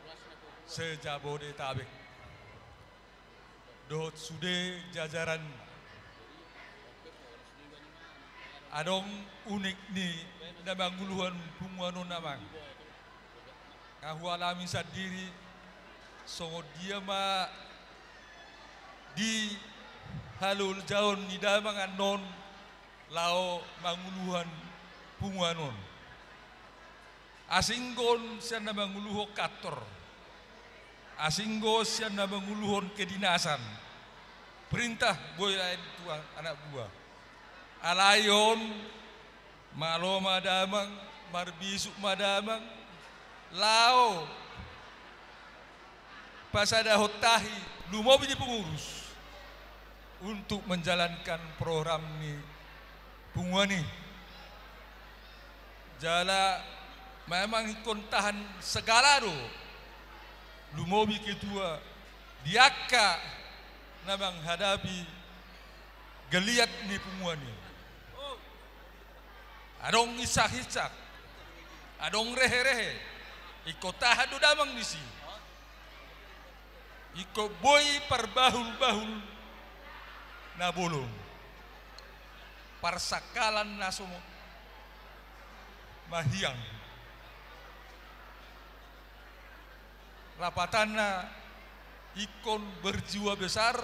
se-Jabodetabek dohot sude jajaran. Adong unik ni na manguluhon punguan on, amang. Nga hualami sandiri songon dia ma di halolojaon ni damang annon laho manguluhon punguan on. Asing do on sian na manguluhon kantor, asing do on sian na manguluhon kedinasan. Perintah boi lain tu anak buah. Alai on, malo ma damang, marbisuk ma damang, laho pasadahon tahi, lumobi di pengurus, untuk menjalankan program ni punguan i. Jala memang ingkon tahan segala do, lumobi ketua, di angka na manghadapi geliat ni punguan i. Adong insak-insak, adong rehe-rehe, ingkon tahan do damang disi. Ingkon boi parbahul-bahul na bolon, parsangkalan na so mahiang. Lapatanna, ingkon berjiwa besar,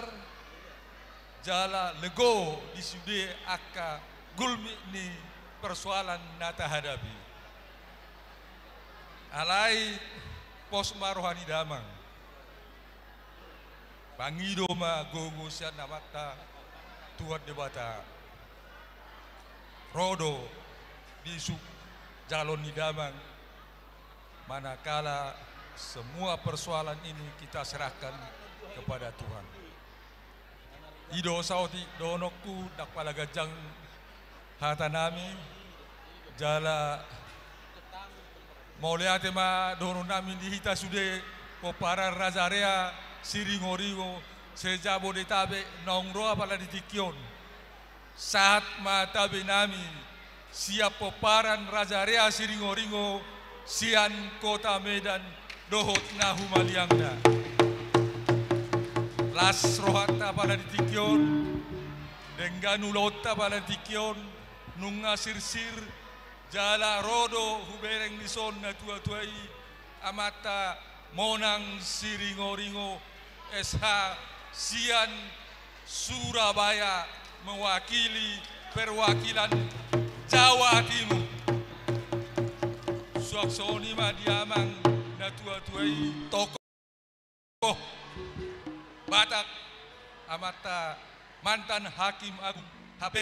jala lego di sude angka gulmit ni persoalan na tahadapi. Alai pos ma roha ni damang. Pangido ma gogo sian Amanta Tuhan Debata. Ro do bisuk jalo ni damang Manakala semua persoalan ini kita serahkan kepada Tuhan. I do saotik dohononku, ndang pala ganjang hatanami, jala mauliate ma dohononnami di hita sude pomparan Raja Area Siringoringo se-Jabodetabek naung ro apala di tingki on. Sahat ma tabenami sian pomparan Raja Area Siringoringo, sian Kota Medan dohot na humaliangna. Las rohanta apala di tingki on, denggan ulaonta apala di tingki on, nunga sirsir, jala ro do hubereng dison natuatua i, amanta Monang Siringoringo S H sian Surabaya, mewakili perwakilan Jawa Timur. Suang songon i ma di amang natuatua i, tokoh Batak, amanta mantan Hakim Agung H P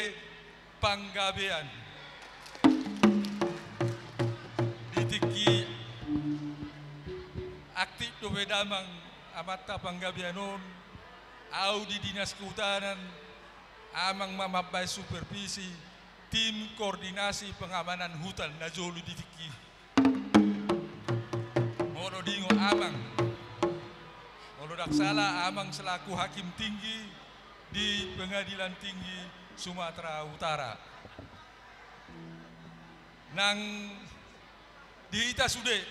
Panggabean. Di tingki aktif dope damang amanta Panggabean on, ahu di Dinas Kehutanan, amang ma mambahen supervisi tim koordinasi pengamanan hutan na jolo di tingki. Molo diingot amang, molo ndang sala amang selaku hakim tinggi di Pengadilan Tinggi Sumatera Utara. Nang di hita sude,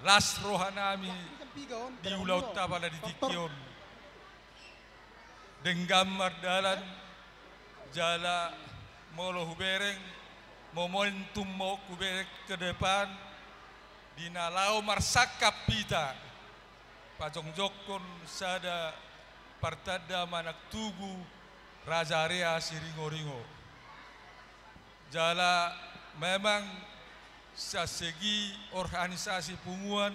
las rohanami di ulaonta apala di tingki on. Denggan mardalan, jala molo hubereng, momentum ma on hubereng ke depan, di na laho marsangkap hita, pajongjongkon sada partanda manang tugu Raja Area Siringoringo. Jala memang sian segi organisasi punguan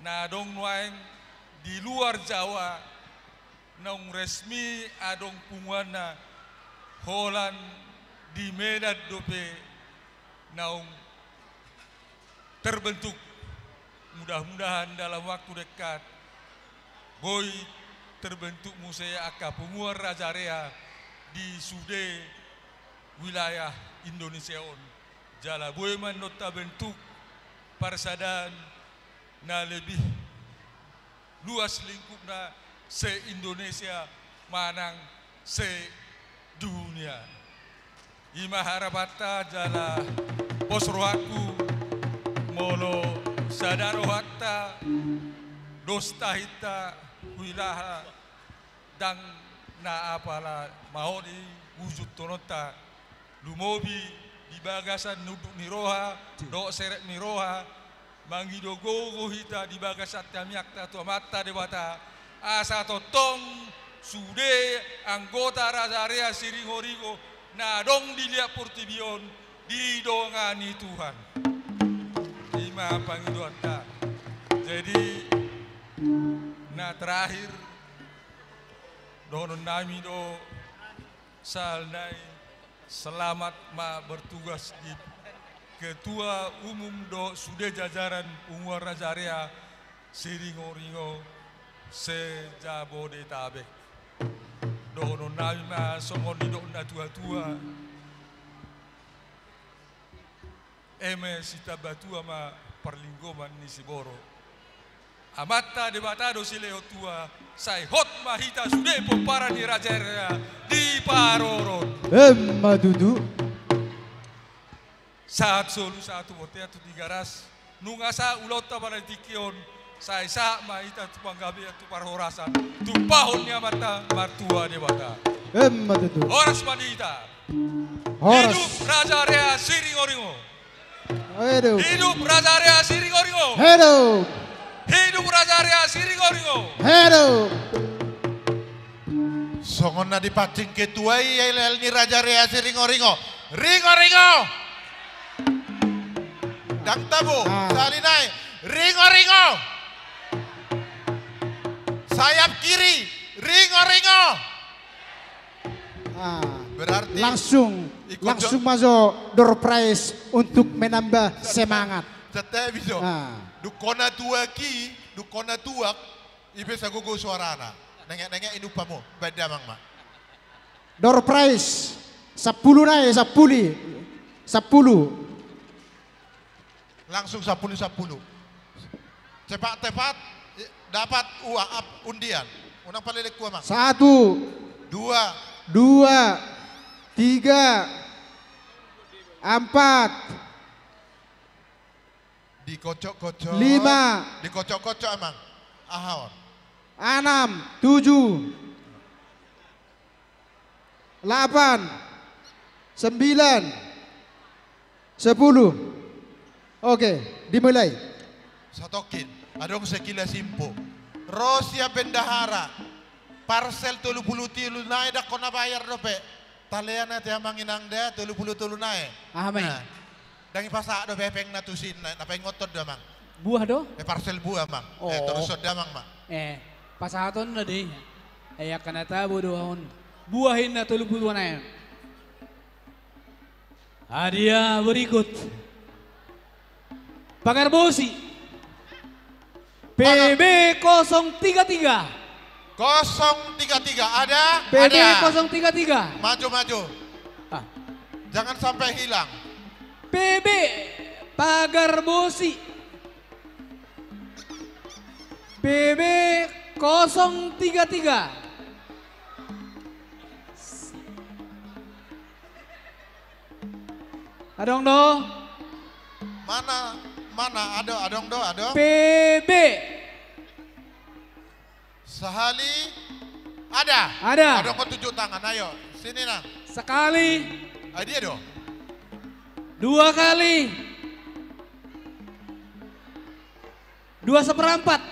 na adong nuaeng di luar Jawa, naung resmi adong punguanna, holan di Medan dope naung terbentuk. Mudah-mudahan dalam waktu dekat boi terbentuk muse angka punguan Raja Area di sude wilayah Indonesia on. Jala boi ma annon tabentuk parsadaan na lebih luas lingkupna se-Indonesia manang sedunia. I ma harapanta jala pos rohangku, molo sada rohanta, dos tahinta, huilaha ndang na apala maholi ujuthononta, lumobi di bagasan unduk ni roha dohot serep ni roha, mangido gogo hita di bagasan tangiangta tu Amanta Debata, asa tongtong sude anggota Raja Area Siringoringo na adong di liat portibi on didongani Tuhan. I ma pangidoanta. Jadi, na terakhir, dohononnami do sahalnai, selamat ma bertugas di Ketua Umum dohot sude jajaran punguan Raja Area Siringoringo se-Jabodetabek. Dohononnami ma songon nidok natuatua: Eme sitambatua ma parlinggoman ni siborok. Amanta Debata do silehon tua, sai hot ma hita sude pomparan ni Raja Area diparorot. Emma tutu. Sahat solu, sahat tu bontean, tu Tigaras. Nunga sahat ulaonta apala di tingki on, sai sahat ma hita tu panggabean, tu parhorasan, tumpahon ni Amanta Martua Debata. Emma tutu. Horas ma di hita. Horas. Hidup Raja Area Siringoringo. Hidup. Hidup Raja Area Siringoringo. Hidup. Hidup Raja Area Siringoringo. Hidup. Songon na dipancing ketua i, yel-yel ni Raja Area Siringoringo. Ringoringo. Ndang tabo. Ah. Sahali nai. Ringoringo. Sayap kiri. Ringoringo. Ah. Berarti langsung, ikut jo- langsung ma jo door prize untuk menambah semangat. Setebi jo. Ah. Dung hona tuak i, dung hona tuak, i pe sagogo suarana. Nengek-nengek i numpamu, baen damang ma. Door prize, sampulu nai, sampulu. Sampulu. Langsung sampulu, sampulu. Cepat-cepat, i, dapat uang, ap-, undian. Unang palelek hu amang. Satu. Dua. Dua. Tiga. Empat. Dikocok-kocok. Lima. Dikocok-kocok amang. Aha on? Enam, tujuh. Delapan, sembilan, sepuluh. Oke, dimulai. Satongkin, adong sekilas info. Ro sian bendahara. Parsel tolu pulu tolu nai, ndang hona bayar dope. Talean ate amang inang da, tolu pulu tolu nai. Aha ma i? Nah. Ndang dipasahat dope hepengna tusi, na, na paingothon do amang. Buah do? Eh, parsel buah amang. Oh. Eh, torushon damang ma. Eh, pasahatonna do i. Eh, angka na tabo do on. Buah inna tolu pulu tolu nai. Hadiah berikut. Pagar bosi. P B kosong tiga tiga. Kosong tiga tiga, ada? P B kosong tiga tiga. Maju, maju. Ah. Jangan sampai hilang. P B, pagar bosi. P B kosong tiga tiga. Adong do? Mana, mana? Adong, adong do, adong? P B. Sahali. Ada. Ada. Adong, kau tunjuk tangan, ayo. Sini, nang. Sekali. Ah, dia do. Dua kali. Dua seperempat.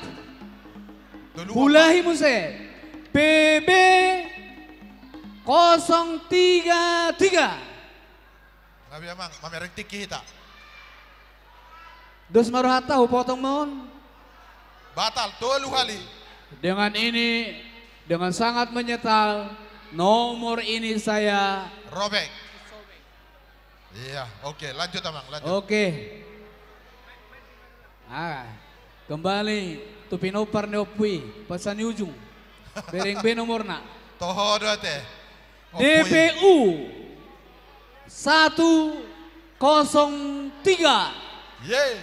Tolu. Ulahi muse. P B kosong tiga tiga. Gabe amang, mamereng tingki hita. Dos ma rohanta, hupotong ma on. Batal, tolu kali. Dengan ini, dengan sangat menyesal, nomor ini saya robek. Iya, oke, lanjut amang, lanjut. Oke. Ah, kembali tu pinompar ni ompu i, Pasani Ujung. Bereng be nomorna. Toho do ate. Ompu i. D P U satu kosong tiga. Ye.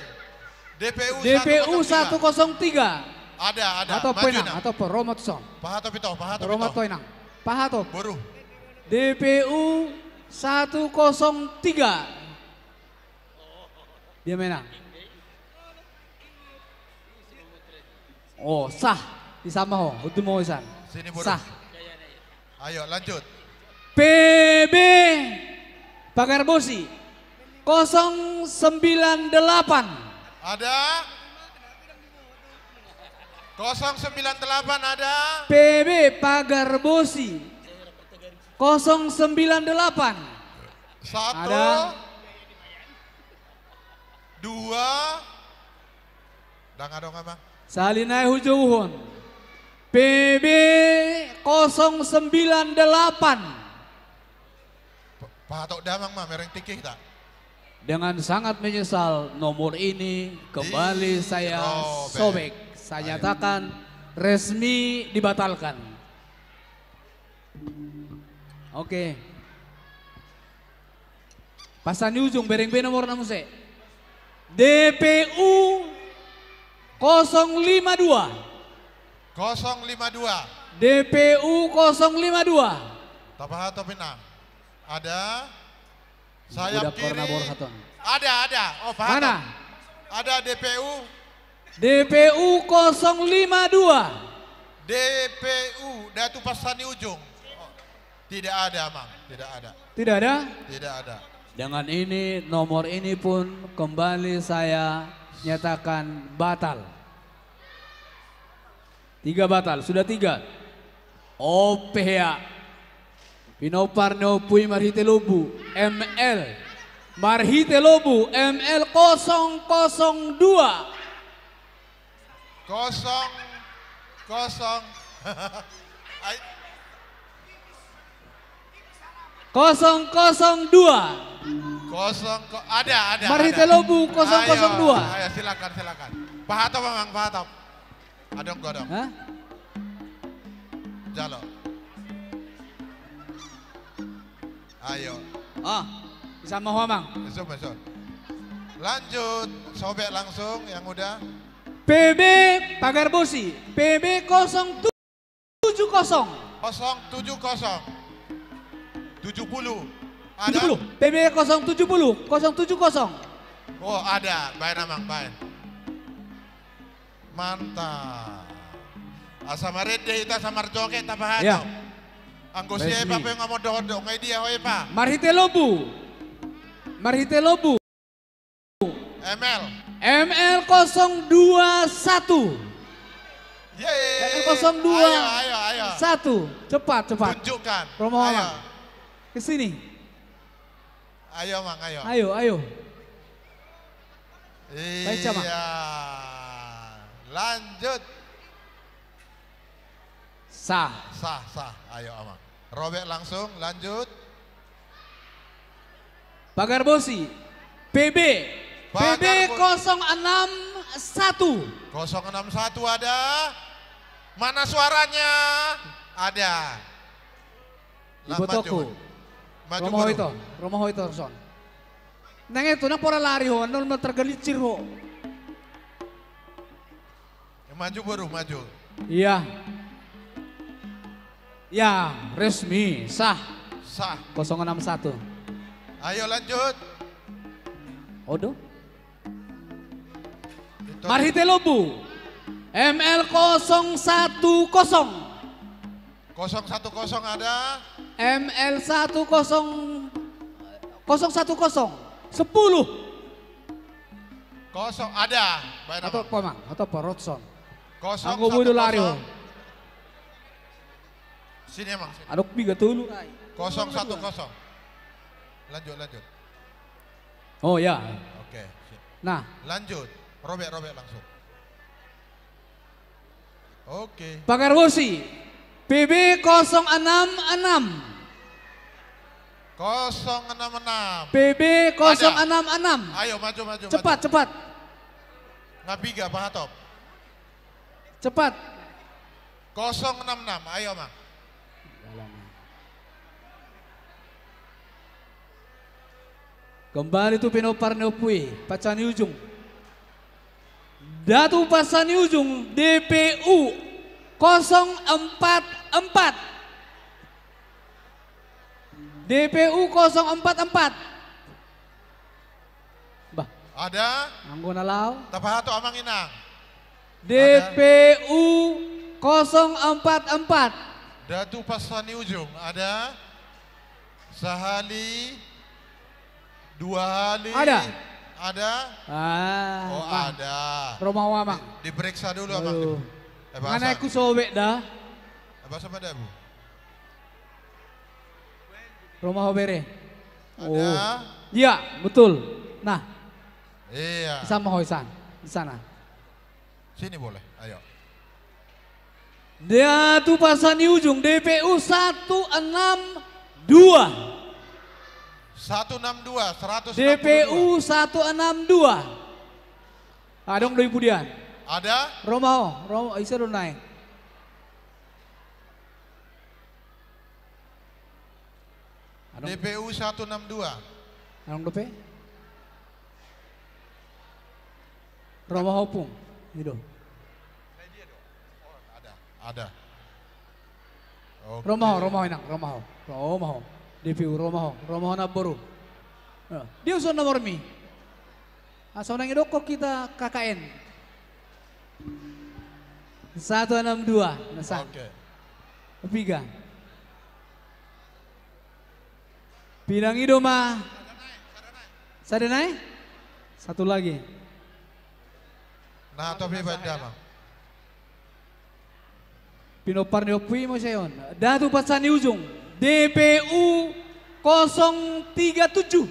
D P U satu kosong tiga. Ada, ada. Pahatop, maju, inang, inang. Pahatop, ro ma tuson. Pahatop ito, pahatop ito. Ro ma tuson, inang. Pahatop. Boru. D P U satu kosong tiga. Dia menang. Oh, sah. Di sama ho, utuh mau isan. Sini, boru. Sah. Ayo, lanjut. P B Pagar Bosi kosong sembilan delapan. Ada? Kosong sembilan delapan ada? P B Pagar Bosi kosong sembilan delapan. Satu. Ada. Dua. Dang adong, amang. Sahali nai hujouhon. P B kosong sembilan delapan. Pa-, pahatop damang ma, mereng tingki hita. Dengan sangat menyesal, nomor ini kembali saya sobek. Dirobek. Saya nyatakan resmi dibatalkan. Oke. Pasani Ujung, bereng be nomorna muse. D P U kosong lima dua. Kosong lima dua. D P U kosong lima dua. Tapahatop, inang. Ada? Saya kiri. Ada, ada. Oh, pahatop. Mana? Ada D P U. D P U kosong lima dua. D P U, Datu Pasani Ujung. Oh, tidak ada, amang. Tidak ada. Tidak ada? Tidak ada. Dengan ini, nomor ini pun kembali saya nyatakan batal. Tiga batal, sudah tiga. Ope hea. Pinompar ni ompu i marhite lombu, M L. Marhite lombu, M L kosong kosong dua. Kosong, kosong. Ai. Kosong kosong dua. Kosong ko-, ada, ada, Marhite ada. Lombu kosong kosong dua. Ayo, ayo, silakan, silakan. Pahatop, Amang, pahatop. Adong, godong. Hah? Jalo. Ayo. Ah, bisa mau, Amang. Bisa, bisa. Lanjut, sobek langsung yang udah. P B Pagarbosi, P B kosong tujuh kosong. Kosong tujuh kosong. Tujuh puluh. Ada? Tujuh puluh. P B kosong tujuh puluh, kosong tujuh kosong. Oh, ada. Baen, Amang, baen. Mantap. Asa marende hita, asa marjoget, tapahato. Ya. Anggo siapa pe nga mondok-ondok, nga dia ho, Epa. Marhite lombu. Marhite lombu. M L. M L kosong dua satu. Yeay. M L kosong dua satu. Ayo, ayo, ayo. Cepat, cepat. Tunjukkan. Romo, Amang. Ayo. Ke sini. Ayo, Amang, ayo. Ayo, ayo. Baik, Amang. Iya. Lanjut. Sah. Sah, sah. Ayo, Amang. Robek langsung, lanjut. Pagarbosi, P B. Pagarbo-, P B kosong enam satu. Kosong enam satu ada. Mana suaranya? Ada. Lah, ibotoku. Maju, maju. Maju, Romo boru. Hoito, Romo Hoito, son. Nang itu, nang pola lari ho, nol meter gelincir ho. Ya, maju, boru, maju. Iya. Ya, resmi, sah. Sah. Kosong enam satu. Ayo, lanjut. Odo. Itu. Marhite lombu. M L kosong satu kosong. Kosong satu kosong ada. M L satu kosong, kosong satu kosong. Sepuluh. Kosong ada. Baik, atau apa, Amang? Atau apa, Rodson? Kosong satu kosong. Anggo bodo lari ho. Sini, Amang, sini. Adong piga tolu. Kosong satu kosong. Lanjut, lanjut. Oh, ya. Oke, sip. Nah. Lanjut. Robek, robek langsung. Oke. Pagarbosi, P B kosong enam enam. Kosong enam enam. P B kosong enam enam. Ada. Ayo, maju, maju, maju. Cepat, cepat. Nga piga, pahatop. Cepat. Kosong enam enam, ayo, Amang. Kembali tu pinompar ni ompu i, Pansa ni Ujung. Datu Pansa ni Ujung, D P U kosong empat empat. D P U kosong empat empat. Bah. Ada? Anggo na laho. Tapahato, Amang, Inang. Ada. D P U kosong empat empat. Datu Pansa ni Ujung, ada? Sahali, dua hali. Ada? Ada? Ah, oh, Amang. Ada. Romo ho, Amang. Di-, diperiksa dulu, Amang. Aduh. Di-, eh, bahasa. Mana aku sobek dah? Eh, bahasa pada, Bu? Romo ho, bere. Ada. Oh. Iya, betul. Nah. Iya. Di sana ho, di sana. Di sana. Sini boleh, ayo. Datu Pansa ni Ujung, D P U satu enam dua. Satu enam dua, seratus enam puluh dua. D P U satu enam dua. Adong do i pudian. Ada? Romo ho, Romo, ise do nai. Adong. D P U satu enam dua. Adong dope? Romo ho, Pung. I do. Ada, ada. Oke. Romo ho, Romo ho, Inang, Romo ho. Romo ho. D P U Romo ho, Romo ho, namboru. Ya. Dia usul nomormi. Asa unang idokkon hita K K N. Satu enam dua, na sah. Oke. Piga. Pinangido ma. Sada nai? Satu lagi. Nah, topi bandama. Pinompar ni ompu i muse on. Datu Pansa ni Ujung. D P U kosong tiga tujuh.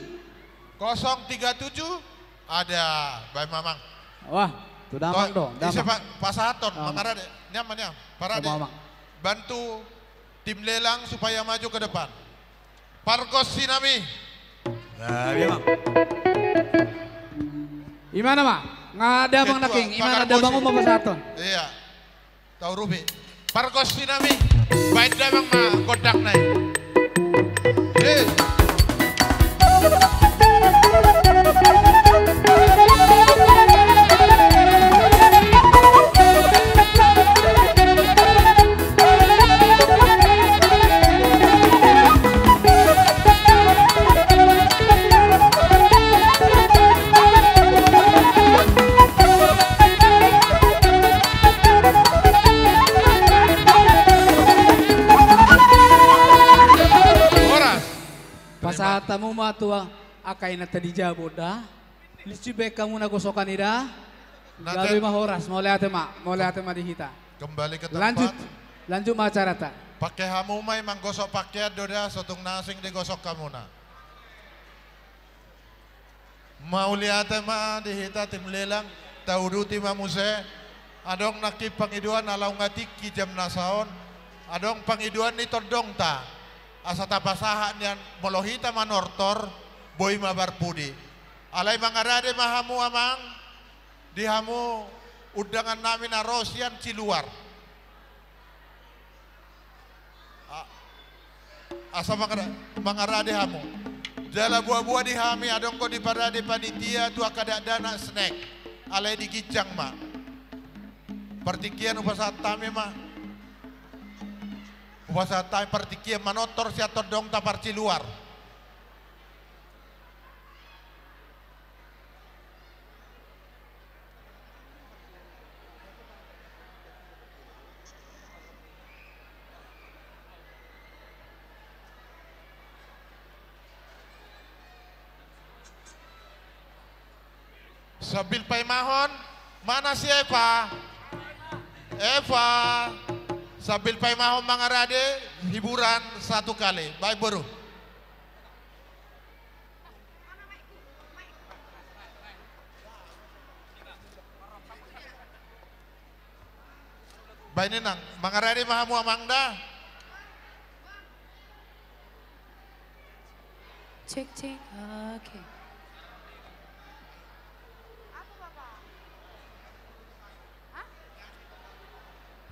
Kosong tiga tujuh. Ada, baen ma, Amang. Wah, tu damang do, ise damang. Pa-, pasahathon, Amang. Mangarade. Nian ma, nian. Parade. Damang, Amang. Bantu tim lelang supaya maju ke depan. Pargonsi nami. Nah, iya, Bang. Imana ma? Nga damang nangkin, imana damang ma pasahathon. Iya. Taurupi. Pargonsi nami. Baen damang ma gondang nai. Hei. Horas. Pasahat hamu ma tu angka inanta di jabu da. Lisi baen hamu na gosokan i da. Gabe ma horas, mauliate ma, mauliate ma di hita. Kembali ke tempat. Lanjut, lanjut ma acarata. Pake hamu ma i manggosok pakean do da, so tung na asing digosok hamuna. Mauliate ma di hita tim lelang, tauduti ma muse. Adong nangkin pangidoan, ala unga tingki jam na saon. Adong pangidoan ni tondongta. Asa tapasahat nian, molo hita manortor, boi ma parpudi. Alai mangarade ma hamu amang, di hamu undangan nami na ro sian Ciluar. A-, asa mangara-, mangarade hamu. Jala boa-boa di hami adong do diparade panitia tu angka dakdanak snack. Alai di ginjang ma. Partingkian hupasahat hami ma. Hupasahat hami partingkian manortor sian tondongta par Ciluar. Sambil paimahon, mana si Eva? Eva, sambil paimahon mangarade, hiburan satu kali. Baik, boru. Baen inang, mangarade ma hamu amang da. Cek, cek, oke.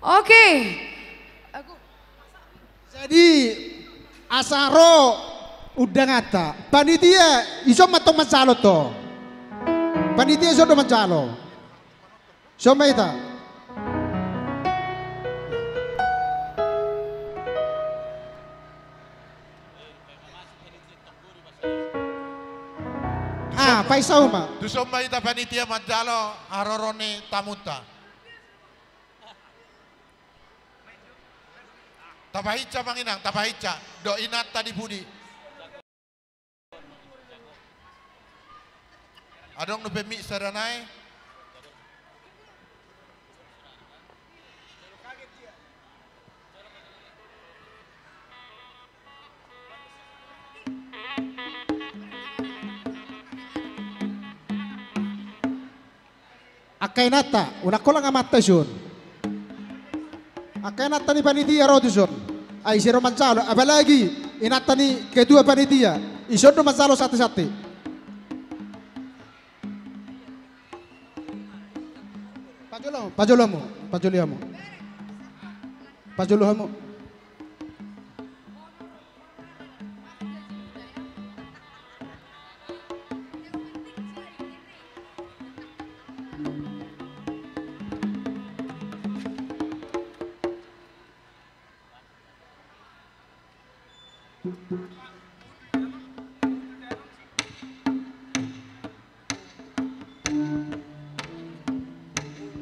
Oke. Jadi, asa ro undanganta. Panitia, ison ma tong manjalo tong. Panitia ison do manjalo. Ison ma hita. Ah, paisa uma. Tuson ma hita panitia manjalo haroro ni tamunta. Tapahinsa amang inang, tapahinsa. Dohot inanta di pudi. Adong dope mic sada nai. Angka inanta, unang holan amanta ison. Angka inanta ni panitia ro tuson. Ai ise do manjalo, apalagi inanta ni ketua panitia. Ison do manjalo sate-sate. Pajolo, pajolo hamu, pajolo hamu. Pajolo hamu.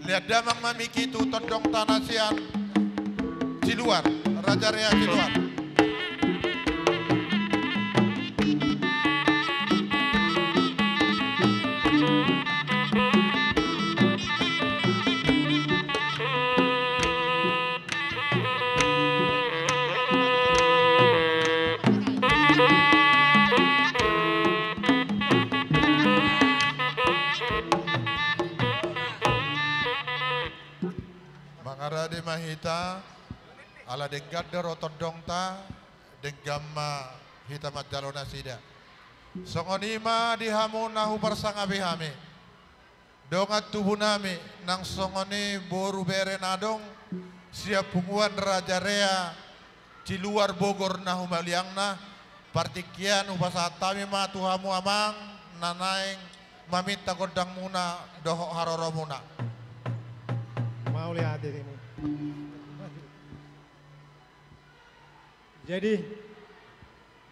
Lean damang ma mic i tu tondongta na sian Siluar, Raja Rea Siluar. Mangarade ma hita, ala denggan do ro tondongta, denggan ma hita manjalo nasida. Songon i ma di hamu na huparsangapi hami, dongan tubunami, nang songon i boru bere na adong sian punguan Raja Rea Ciluar Bogor na humaliangna. Partingkian hupasahat hami ma tu hamu amang na naeng maminta gondangmuna dohot haroromuna. Mauliate. Jadi,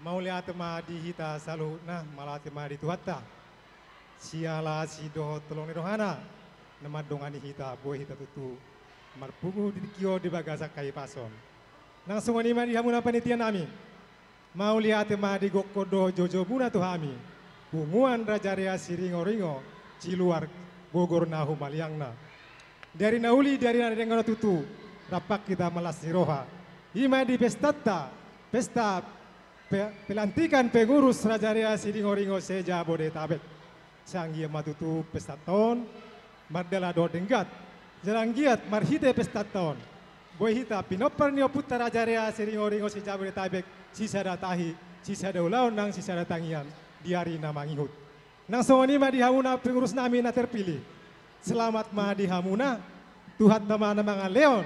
mauliate ma di hita saluhutna, mauliate ma di Tuhanta. Siala asi dohot holong ni rohana na mandongani hita, boi hita tutu marpungu di tingki on di bagasan hahipason. Nang songon i ma di hamuna panitianami. Mauliate ma di gokhon dohot joujou muna tu hami, punguan Raja Rea Siringoringo, Ciluar Bogor na humaliangna. Di ari na uli, di ari na denggan on tutu, rap hita marlas ni roha. I ma di pestanta, pesta pe-, pelantikan pengurus Raja Rea Siringoringo se-Jabodetabek. Sai anggiat ma tutu pestanta on mardalan dohot denggan. Jala anggiat marhite pestanta on, boi hita pinompar ni ompunta Raja Rea Siringoringo se-Jabodetabek, sisada tahi, sisada ulaon nang sisada tangiang di ari na mangihut. Nang songon i ma di hamuna pengurusnami na terpilih. Selamat ma di hamuna, Tuhanta ma na mangalehon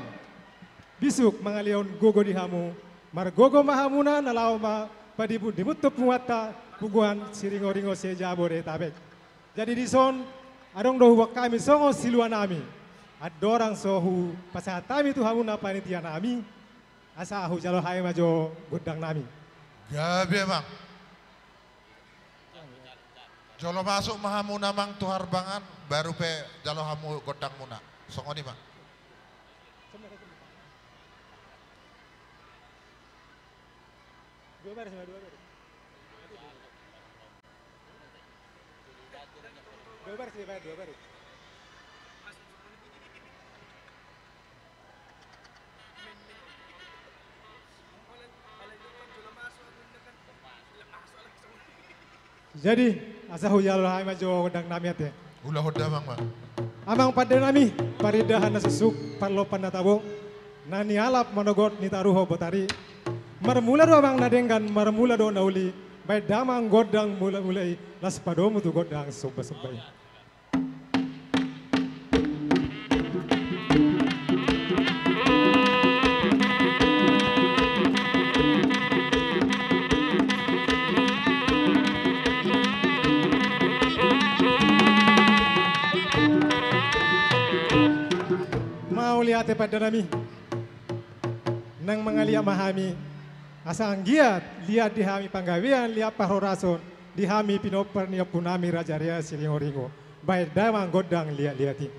bisuk, mangalehon gogo di hamu. Margogo ma hamuna, na laho mamadimun-dimun tu punguanta, punguan Siringoringo se-Jabodetabek. Jadi dison, adong do huboan hami songon siluanami. Andorang so hupasahat hami tu hamuna panitianami, asa hujalo hami ma jo gondangnami. Gabe, Amang. Jolo masuk ma hamuna, Amang, tu harbangan, baru pe jalo hamu gondangmuna. Songon i ma. Dua baris, dua baris. Dua baris, dua baris, dua baris. Jadi, asa hujalo hami ma jo gondangnami ate. Ulaon damang ma. Amang pandenami, parindahan na suksuk, parlompan na tabo, na nialap manogot nitaruhon botari. Marmula do amang na denggan, marmula do na uli, baen damang gondang mula-mula i, laos padomu tu gondang somba-somba i. Mauliate pandenami. Nang mangaliat ma hami, asa anggiat liat di hami panggabean, liat parhorason, di hami pinompar ni ompunami Raja Rea Siringoringo. Baen damang gondang liat-liat i.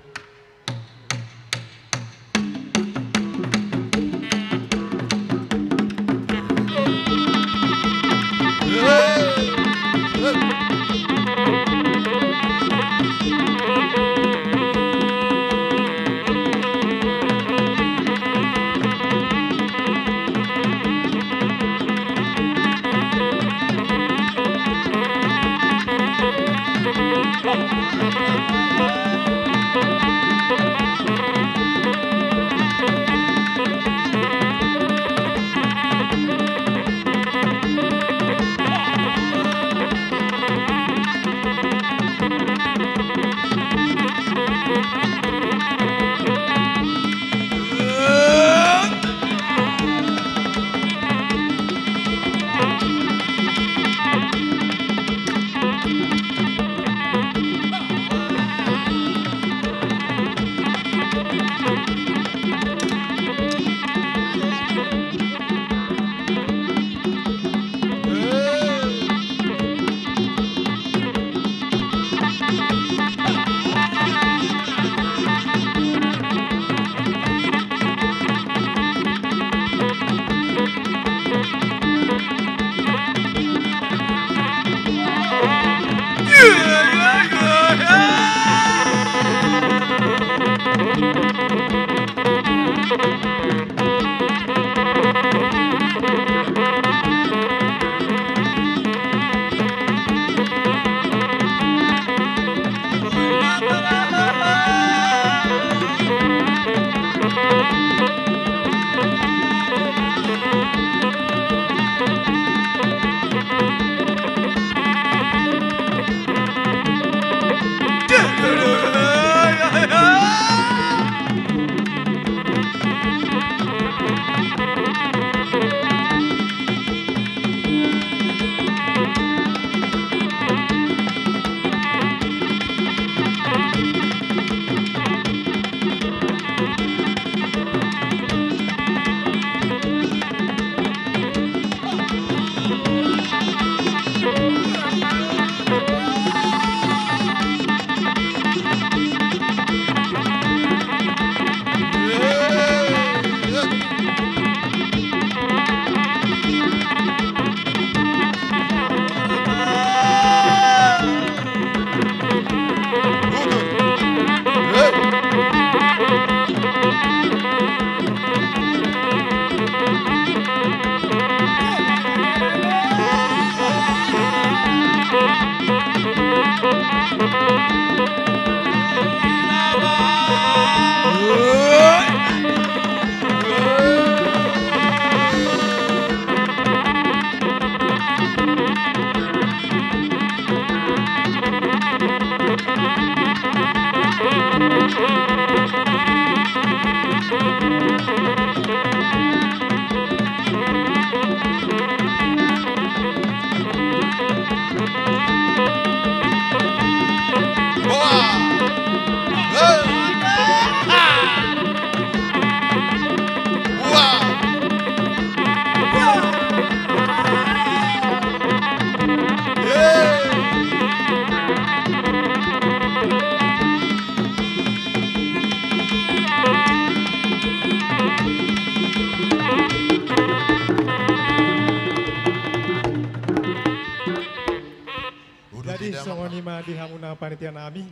Di songon i ma di hamuna panitia nami.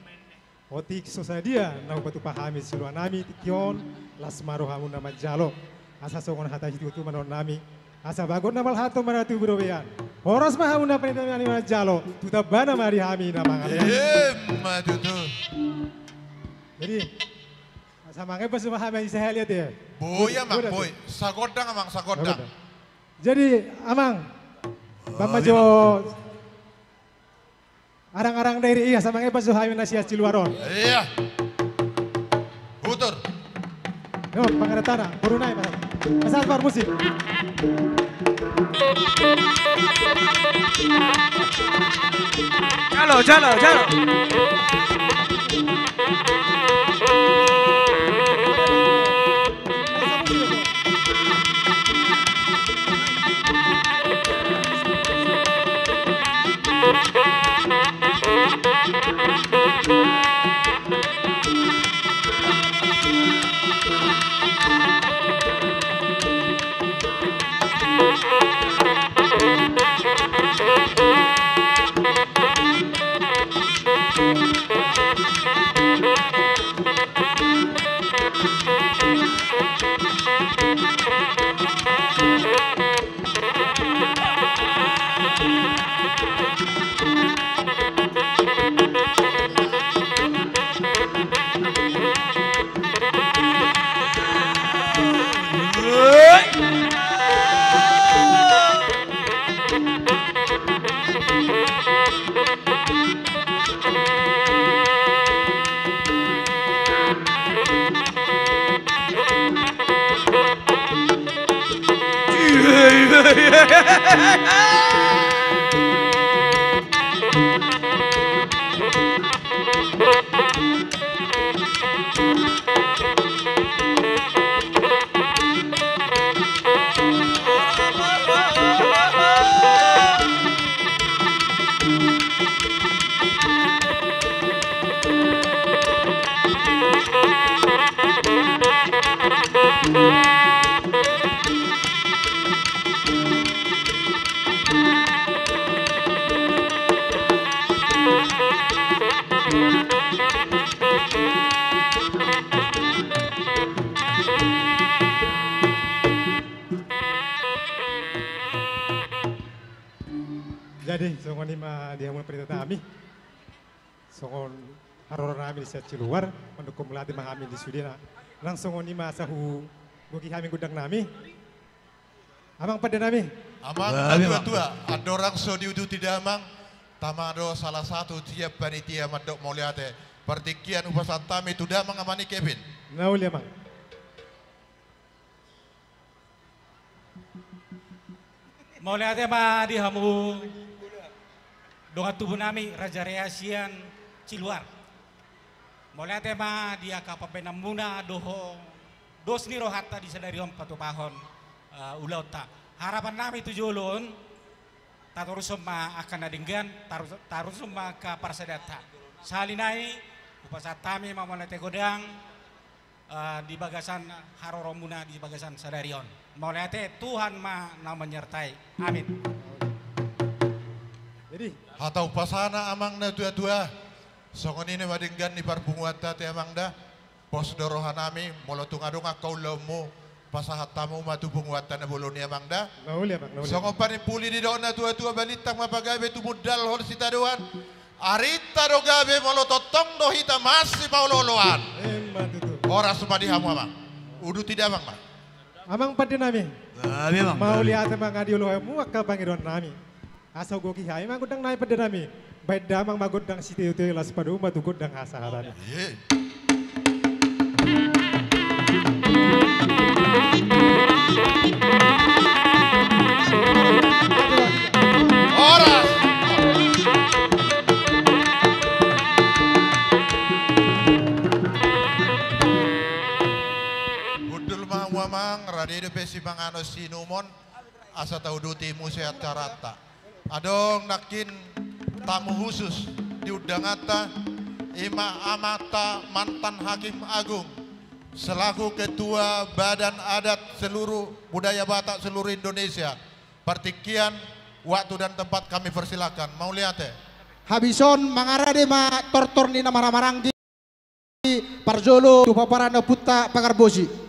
Otik so sadia na hupatupa hami siluar nami tingki on, las ma rohamuna manjalo. Asa songon hata situtu ma dohonon nami. Asa bagot na malhato maratu burobean. Horas ma hamuna panitia nami manjalo. Tu tambana ma di hami na mangalehon. Emma tutu. Jadi, asa mangepas ma hami sahali ate. Boi amang, boi. Sagondang amang, sagondang. Jadi, amang. Bang majo. Arang-arang dairi i, asa mangepas jo hami na sian siluar on. Iya. Putar. Yo, pangadatana, boru nai, Mas. Mas Alvar, musik. Jalo, jalo, jalo. Jadi, songon i ma di hamu na panitia nami. Songon haroro nami di sian siluar, mandok mauliate ma hami di sudena. Nang songon i ma asa hugohi hami gondang nami. Amang pande nami. Amang, amang. Tua-tua, andorang so diuduti damang, tama do salah satu sian panitia mandok mauliate. Partingkian hupasahat hami tu damang amang ni Kevin. Na uli amang. Mauliate ma di hamu dongan tubu nami Raja Rea sian siluar. Mauliate ma di angka pambahenanmuna dohot dos ni rohanta di sadari on patupahon, eh, ulaonta. Harapan nami tu jolo on, tatorushon ma angka na denggan, taru-, tarushon ma angka parsadanta. Sahali nai, hupasahat hami ma mauliate godang, eh, di bagasan haroromuna di bagasan sadari on. Mauliate, Tuhan ma na menyertai. Amin. Jadi, hata umpasana amang na tua-tua. Songon i ma denggan ni parpunguanta ate amang da. Pos do roha nami, molo tung adong angka ulaonmu, pasahat hamu ma tu punguanta na bolon i amang da. Na uli amang, na uli. Songon panimpuli didok na tua-tua, balintang ma pagabe tumundalhon sitadoan. Arinta do gabe molo tongtong do hita masipaolo-oloan. Emma tutu. Horas ma di hamu amang. Uduti damang ma. Amang pande nami. Gabe amang, gabe. Mauliate ma nga di olohimu angka pangidoan nami. Asa hugohi hami ma gondang nami pande nami. Baen damang ma gondang sitio-tio, laos padomu ma tu gondang hasahatan. Iya. Horas. Hundul ma hamu amang, rade dope sipanganon siinumon, asa tauduti muse acaranta. Adong nangkin tamu khusus di undanganta, i ma amanta mantan Hakim Agung, selaku Ketua Badan Adat seluruh Budaya Batak seluruh Indonesia. Partingkian, waktu dan tempat kami persilakan. Mauliate. Habis on mangarade ma tortor ni na marhahamaranggi parjolo tu pomparan ni ompunta Pagarbosi.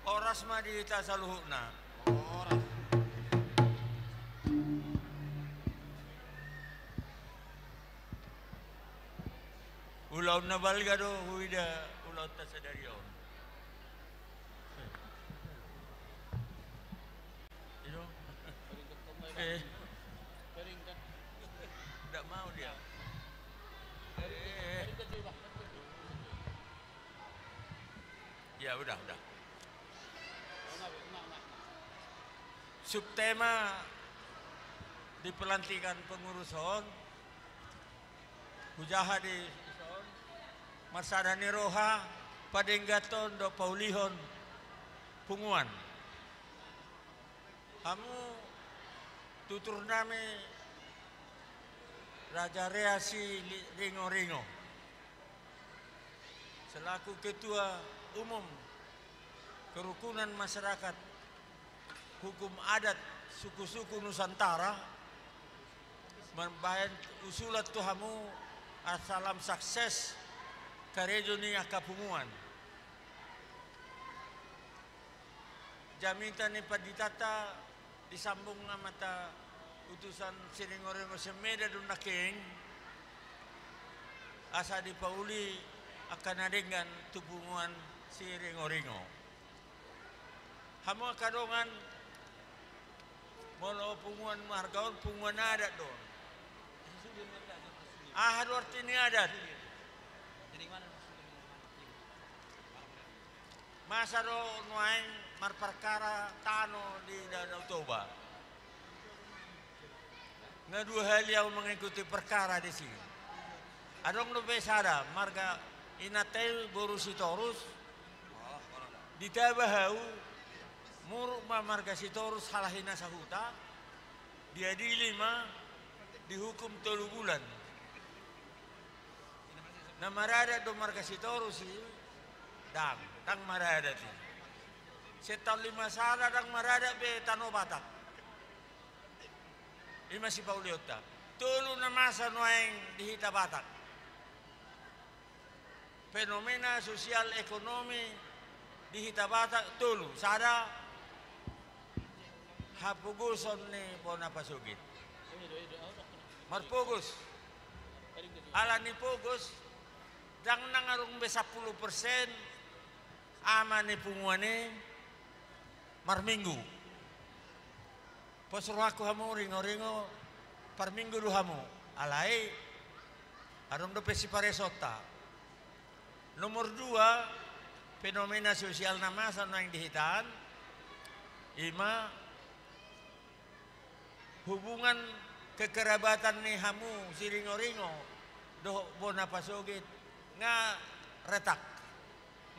Horas ma di hita saluhutna. Horas. Ulaon na balga do huida ulaonta sadari on. Ido. Eh. Nggak mau dia. Eh. Ya, udah, udah. Subtema di pelantikan pengurus on, hujaha di son, marsada ni roha, padengganhon dohot paulihon punguan. Hamu tutur nami Raja Rea si Li-, Ringo-ringo, selaku ketua umum kerukunan masyarakat hukum adat suku-suku Nusantara, mambahen usulan tu hamu, asa lam sukses karejo ni angka punguan. Jamita ni panditanta disambung amanta utusan si Ringo-ringo Semeda do nangkin, asa dipauli angka na denggan tu punguan si Ringo-ringo. Hamu angka dongan, molo punguan marga on punguan adat do. Aha do arti ni adat? Masa do nuaeng marparkara tano di Danau Toba? Nga dua hali au mengikuti perkara di sini. Adong dope sada marga inanta i boru Sitorus, ditaba au, muruk ma marga Sitorus halak i na sahuta, diadili ma, dihukum tolu bulan. Na maradat do marga Sitorus i? Ndang, ndang maradat i. Sian taon lima sada ndang maradat be tano Batak. I ma sipaulionta. Tolu na masa nuaeng di hita Batak. Fenomena sosial ekonomi di hita Batak tolu. Sada, hapogoson ni bona pasogit. Marpogos. Ala ni pogos, ndang nang adong be sampulu persen ama ni punguan i marminggu. Pos rohangku hamu Ringo-ringo, parminggu do hamu. Alai adong dope siparesonta. Nomor dua, fenomena sosial na masa nuaeng di hita an, i ma hubungan kekerabatan ni hamu si Ringo-ringo dohot bona pasogit nga retak,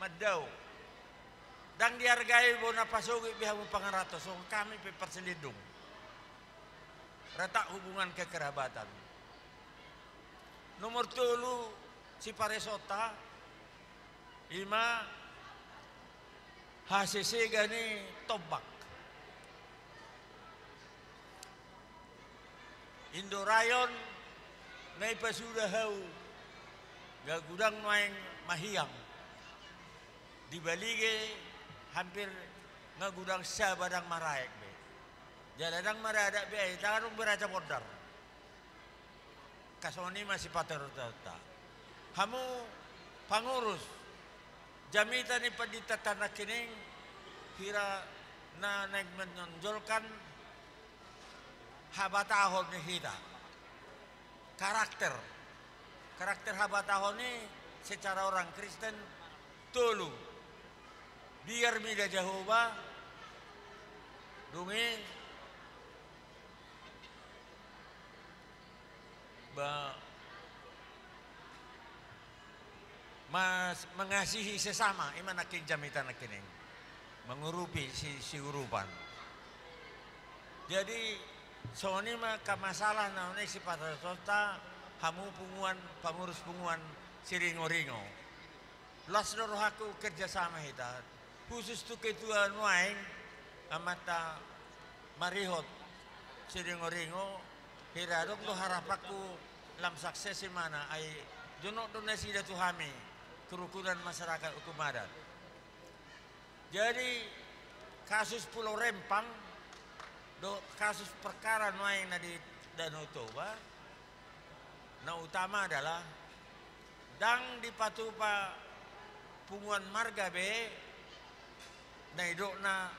mandao. Ndang diargai bona pasogit be hamu pangaranto, songon hami pe parsilindung. Retak hubungan kekerabatan. Nomor tolu, siparesonta, i ma hasesega ni tombak. Indorayon na ipasuda au, nga godang nuaeng mahiang. Di Balige hampir nga godang Saba ndang maraek be. Jala ndang maradat be ai, ndang adong be raja bondar. Angka songon i ma sipatortorta. Hamu pangurus, jamita ni panditanta nangkining, hira na naeng menonjolkan habatahon ni hita. Karakter. Karakter habatahon i secara orang Kristen tolu. Biar mida Jahowa, dung i ba, mas-, mengasihi sesama, i ma nangkin jamita nangkining. Mengurupi si, siurupan. Jadi, songon i ma angka masalah na naeng sipatahuonta, hamu punguan, pangurus punguan Siringoringo. Las do rohangku kerja sama hita. Khusus tu ketua nuaeng, amanta marihot Siringoringo, hira adong do harapanku lam sukses imana, ai jonok do nasida tu hami, kerukunan masyarakat hukum adat. Jadi, kasus Pulau Rempang, do kasus perkara nuaeng na di Danau Toba, na utama adalah ndang dipatupa punguan marga be na nidokna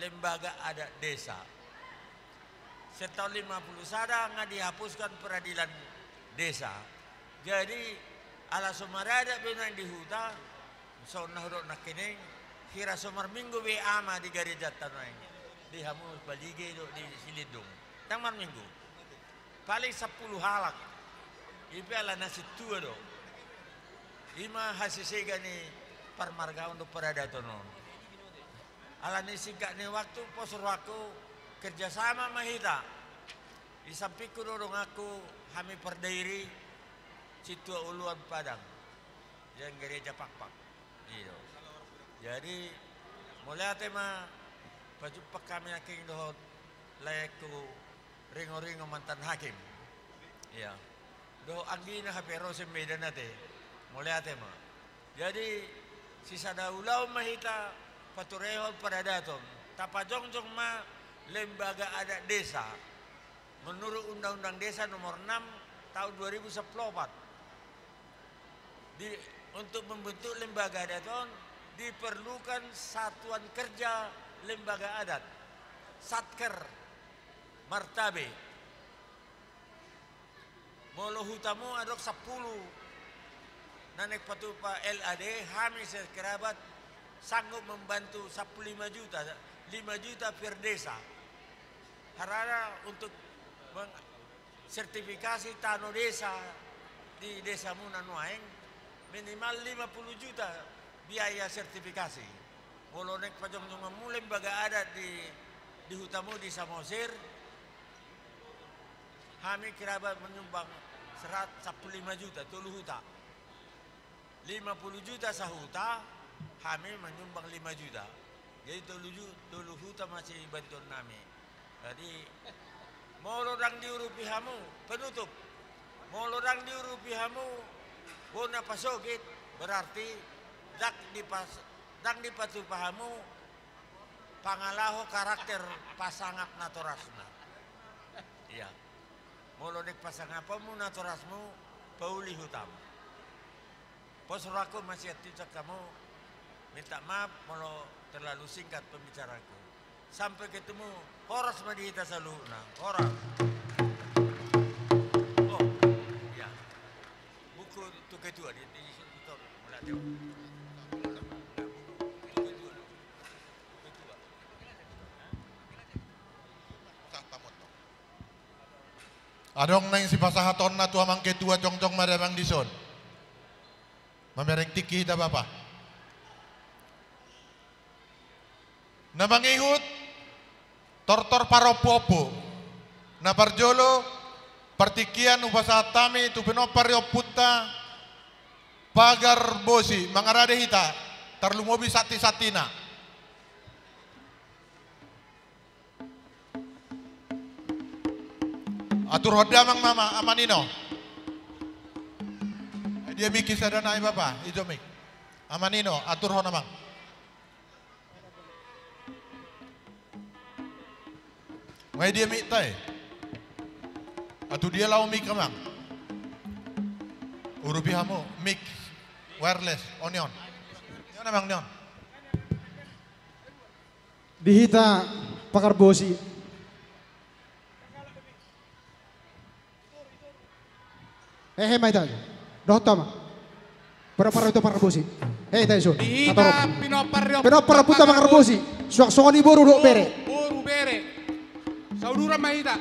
lembaga adat desa. Sian taon lima puluh sada nga dihapuskan peradilan desa. Jadi, ala so maradat be nuaeng di huta, songon na hudok nangkining, hira so marminggu be ama di garejanta nuaeng. Di hamu Balige dohot di Silindung. Ndang marminggu. Paling sampulu halak. I pe ala na sintua do. I ma hasesega ni parmargaon dohot paradaton on. Ala ni singkat ni waktu, pos rohangku, kerjasama ma hita. Di sampingku do donganku, hami pardairi, sintua oloan Padang. Sian gereja Pakpak. I do. Jadi, mauliate ma pajumpang hami nangkin dohot laengku Ringoringo mantan hakim. Iya. Dohot anggina hape ro sian Medan ate. Mauliate ma. Jadi, sisada ulaon ma hita paturehon paradaton. Tapajongjong ma lembaga adat desa. Menurut Undang-Undang Desa Nomor enam Tahun dua ribu sampulu opat. Di, untuk membentuk lembaga adat on diperlukan satuan kerja lembaga adat, Satker Martabe. Molo hutamu adong sampulu na naeng patupa L A D, hami sekerabat sanggup membantu sampulu lima juta, lima juta per desa. Harana untuk meng-, sertifikasi tano desa di desamuna nuaeng, minimal lima puluh juta biaya sertifikasi. Molo naeng pajongjonganmu lembaga adat di, di hutamu di Samosir, hami kerabat menyumbang serat-, sampulu lima juta, tolu huta. Lima puluh juta sahuta, hami menyumbang lima juta. Jadi tolu ju-, tolu huta ma sibantuonnami. Jadi, molo ndang diurupi hamu, penutup. Molo ndang diurupi hamu bona pasogit, berarti ndang dipas-, ndang dipatupa hamu pangalaho karakter pasangap natorasna. Iya. Molo naeng pasangaponmu natorasmu, pauli hutamu. Pos rohangku, masiantusan hamu, minta maaf molo terlalu singkat pembicaraanku. Sampai ketemu, horas ma di hita saluhutna. Horas. Oh, iya. Buku tu ketua di, di, di, di, mauliate. Enggak, buku tu ketua. Ketua. Adong naeng sipasahatonna tu amang ketua, jongjong ma damang dison. Mamereng tingki hita, Bapa. Na mangihut, tortor parompuompu. Na parjolo, partingkian hupasahat hami tu pinompar ni ompunta, Pagar Bosi, mangarade hita, tarlumobi santisantina. Aturhon damang ma ama Nino. Dia mik i sada nai, Bapa, ijo mik. Ama Nino, aturhon amang. Nga i dia mik ta i. Atur dia laho mik amang. Urupi hamu, mik wireless, on i on. Ni on amang, ni on. Di hita Pagar Bosi. Hehe, ma hita. Dohot ma. Pinompar ni ompunta Pagarbosi. Hehe, hita isun. Di hita pinompar ni ompunta Pagarbosi. Suang songon i boru dohot bere. Boru, bere. Sauduran ma hita.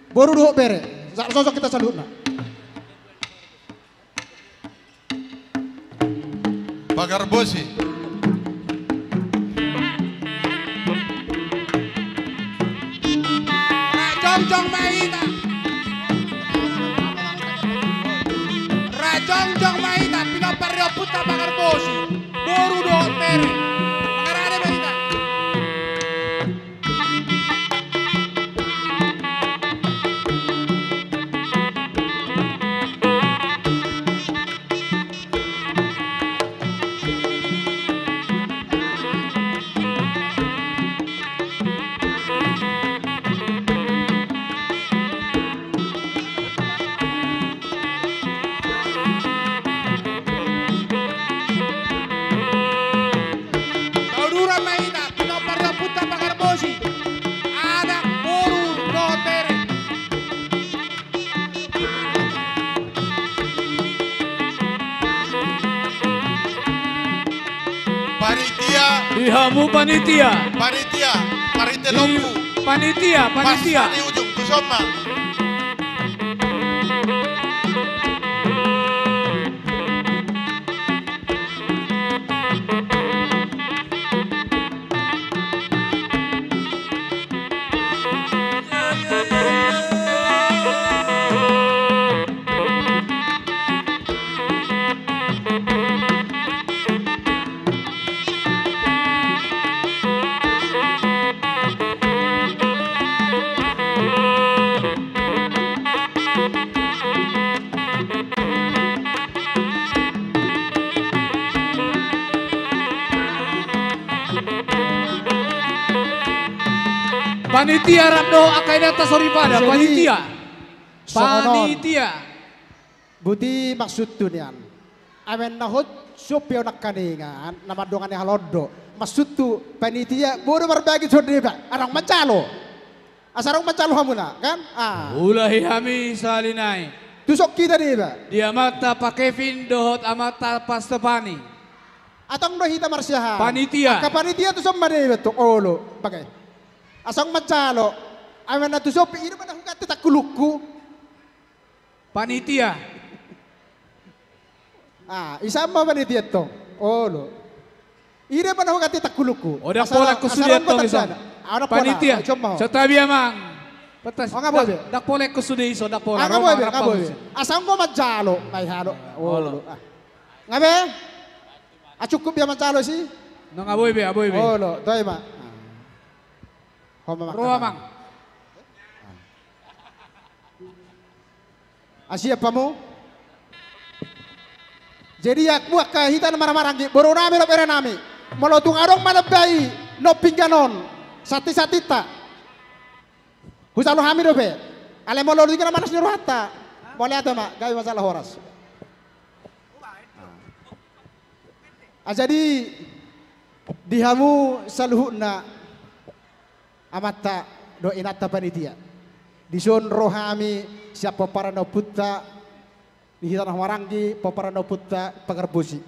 Boru dohot bere. Sa-, sosok hita saluhutna. Pagarbosi. Rajongjong ma hita. Rajongjong ma hita, pinompar ni ompunta Pagarbosi. Boru dohot bere. Mangarade ma hita. Sauduran ma hita, pinompar ni ompunta Pagarbosi. Anak, boru dohot bere. Panitia. Di hamu panitia. Panitia. Panitia. Di panitia, panitia. Pas di ujung, tuson ma. Panitia rap dohot angka inanta soripada, panitia. Panitia. Boti maksudtu nian. Amen na hot sopi au nangkaningan, na mandongani halak on do. Maksudtu panitia, boru marbagi songon deba, adong manjalo. Asa adong manjalo hamuna, kan? Ah. Ulahi hami sahali nai. Tuson hita deba. Di amanta Pa Kevin dohot amanta Pa Stepani. Antong do hita marsiahaan. Panitia. Angka panitia tuson ma deba tong, olo, bagai. Asa adong manjalo. Amen na tu sopi, i do ma na huganti tangkulungku. Panitia. Ah, ise ma panitia tong? Olo. I do ma na huganti tangkulungku. O, ndang pola ho sude tong ison. Panitia. Santabi amang. Pantas. Ndang pola ho sude ison, ndang pola. Asa adong manjalo. Olo. Nga be? Ah, cukup dia manjalo si? Nga boi be, nga boi be. Olo, toe ma. Ro amang. Asi apa mu? Jadi, angka hita na marhahamaranggi, boru nami dohot bere nami. Molo tung adong manambai non pinggan on, santi-santinta, hujalo hami dope. Alai molo tung na malas ni rohanta, mauliate ma, gabe ma jala horas. Ah, jadi, di hamu saluhutna, amanta dohot inanta panitia. Dison ro hami sian pomparan ni ompunta, di hita na marhahamaranggi, pomparan ni ompunta Pagarbosi.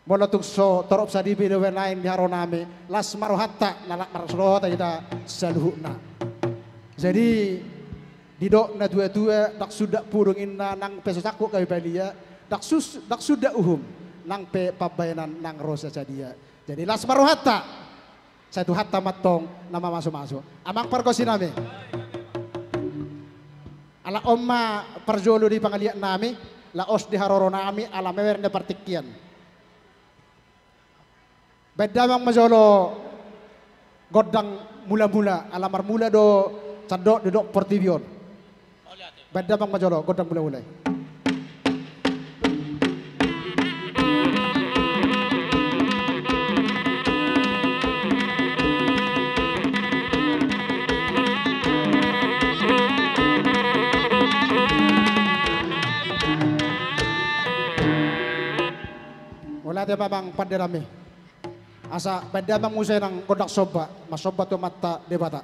Molo tung so torop sadibi dope naeng di haroro nami, las ma rohanta, na las ma rohanta hita saluhutna. Jadi, didok natua-tua, ndang sundat pudung inna nang pe so sangkut gabe balia, ndang sus-, ndang sundat uhum nang pe pambahenan nang ro sian sadia. Jadi, las ma rohanta. Sai Tuhanta ma antong na mamasu-masu. Amang pargonsi nami. Ala on ma parjolo di pangaliat nami, laos di haroro nami, ala mewer ni partingkian. Baen damang ma jolo gondang mula-mula, ala marmula do sandok didok portibi on. Baen damang ma jolo gondang mula-mula i. Mauliate ma amang pande nami. Asa baen damang muse nang gondang somba, marsomba tu Amanta Debata.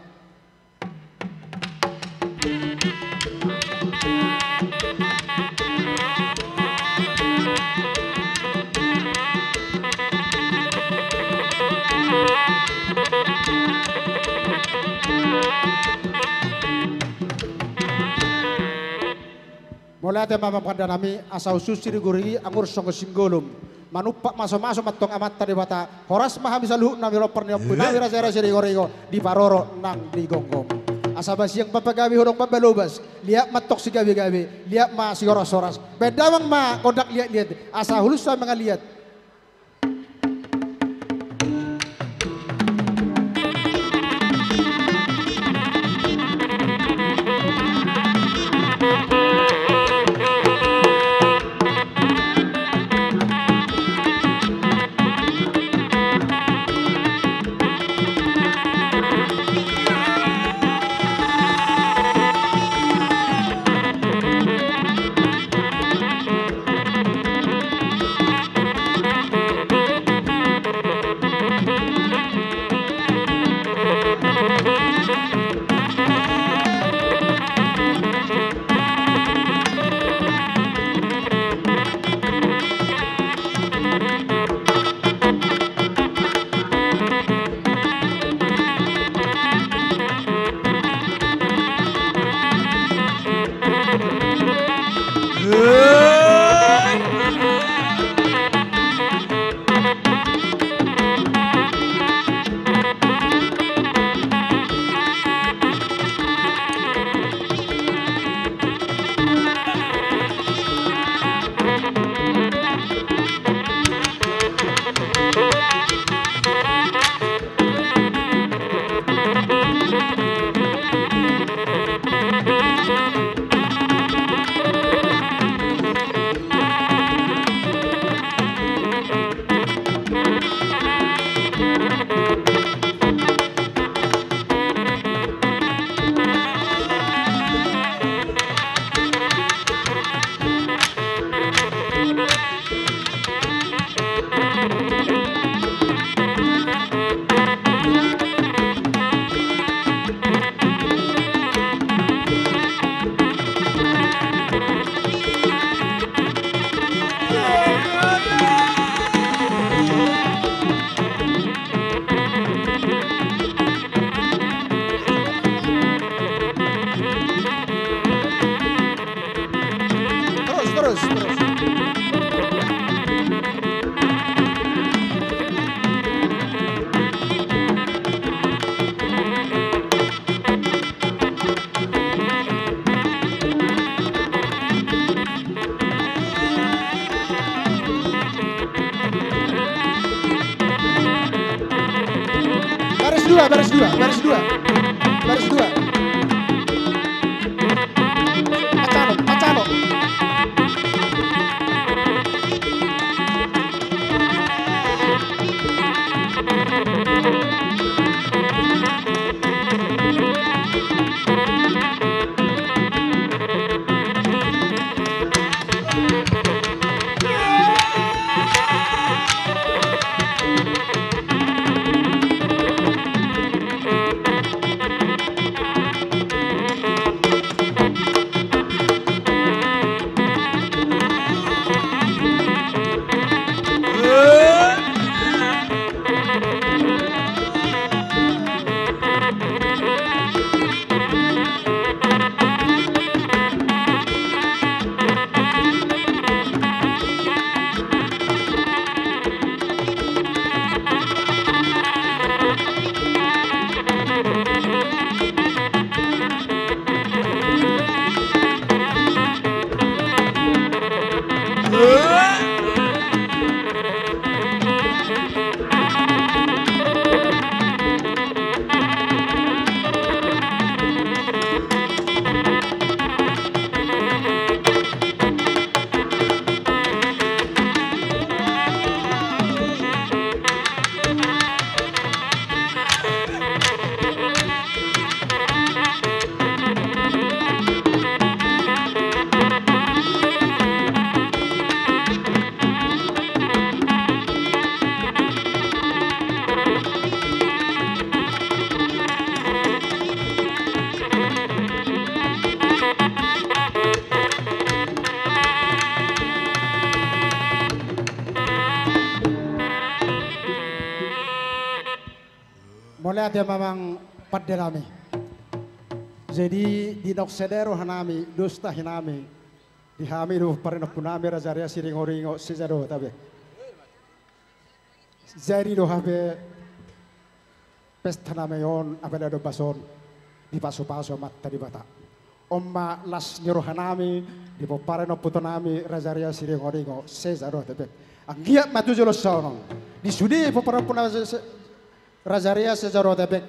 Mauliate ma amang pande nami, asa hushus sirigorigo, anggur songon singgolom. Manumpak mamasu-masu ma antong Amanta Debata, horas ma hami saluhutna, mamilompar ni ompunami, raja-raja, sirigorigo, di parorot nang di gomgom. Asa basiang ma pagabe, hodong ma balobas, liat ma antong sigabe-gabe, liat ma sihoras-horas. Baen damang ma gondang liat-liat, asa huhut hami mangaliat. Terus, terus, terus. Baris dua, baris dua, baris dua. Baris dua. Pacalo, pacalo. Mauliate ma amang pande nami. Jadi, di naung sada rohanami, dos tahinami, Di hami do parrinompunami Raja Ria Siringoringo Sejadota be. Jadi do hape pesta nami on, apala do bason, dipasupasu Amanta Debata. On ma las ni rohanami di pomparan ni ompunami Raja Ria Siringoringo Sejadota be. Anggiat ma tu joloan on, di sude pomparan ni ompunami Raja Ria Sejadota be,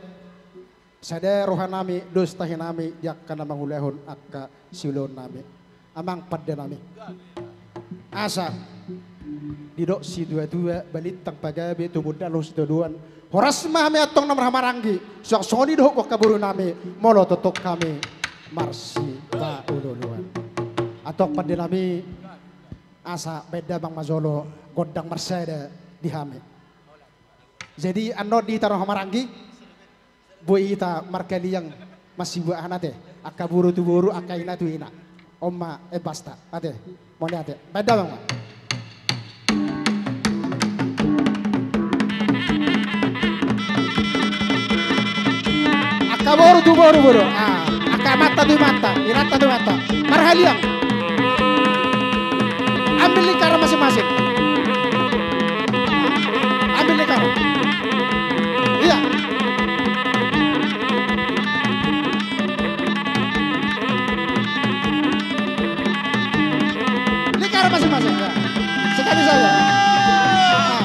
sada rohanami, dos tahinami di angka na mangulahon angka siulaonnami. Amang pandenami, asa didok situatua, balintang pagabe, tumundalhon sitadoan. Horas ma hami antong na marhahamaranggi, suang songon i dohot angka borunami, molo tongtong hami marsipaolooloan. Antong pandenami, asa baen damang ma jolo gondang marsada di hami. Jadi annon di hita na marhahamaranggi, boi hita markaliang masibuak, ate, angka boru tu boru, angka ina tu ina. On ma embasta, ate. Mauliate. Baen damang ma. Angka boru tu boru, boru. Ah, angka amanta tu inanta, inanta tu amanta. Marhaliang. Ambil lingkaran masing-masing. Ambil lingkaran. Iya. Lingkaran masing-masing, ya. Sekali saja. Ah.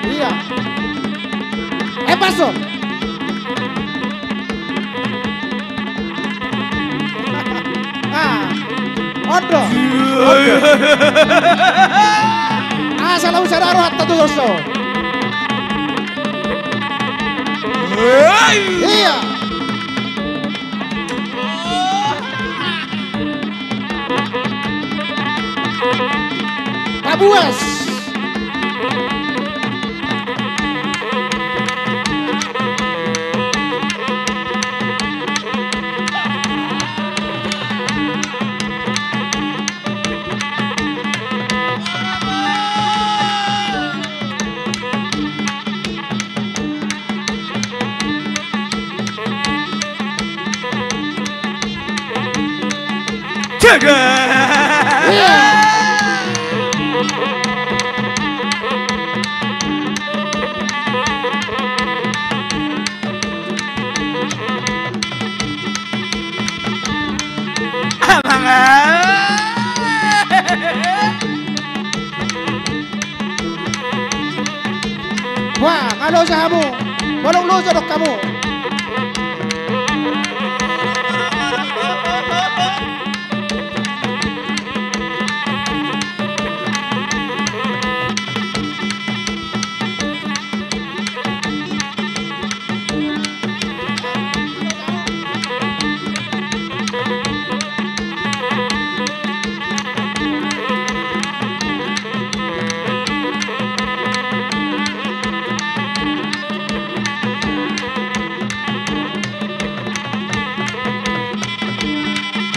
Iya. Eh, paso. Ah. Ondo. Ondo. Ah, salah usaha rohanta tu doso. Iya. Pabuas. Cegah. Amang. Wah, nga loja hamu. Bolong loja dok hamu.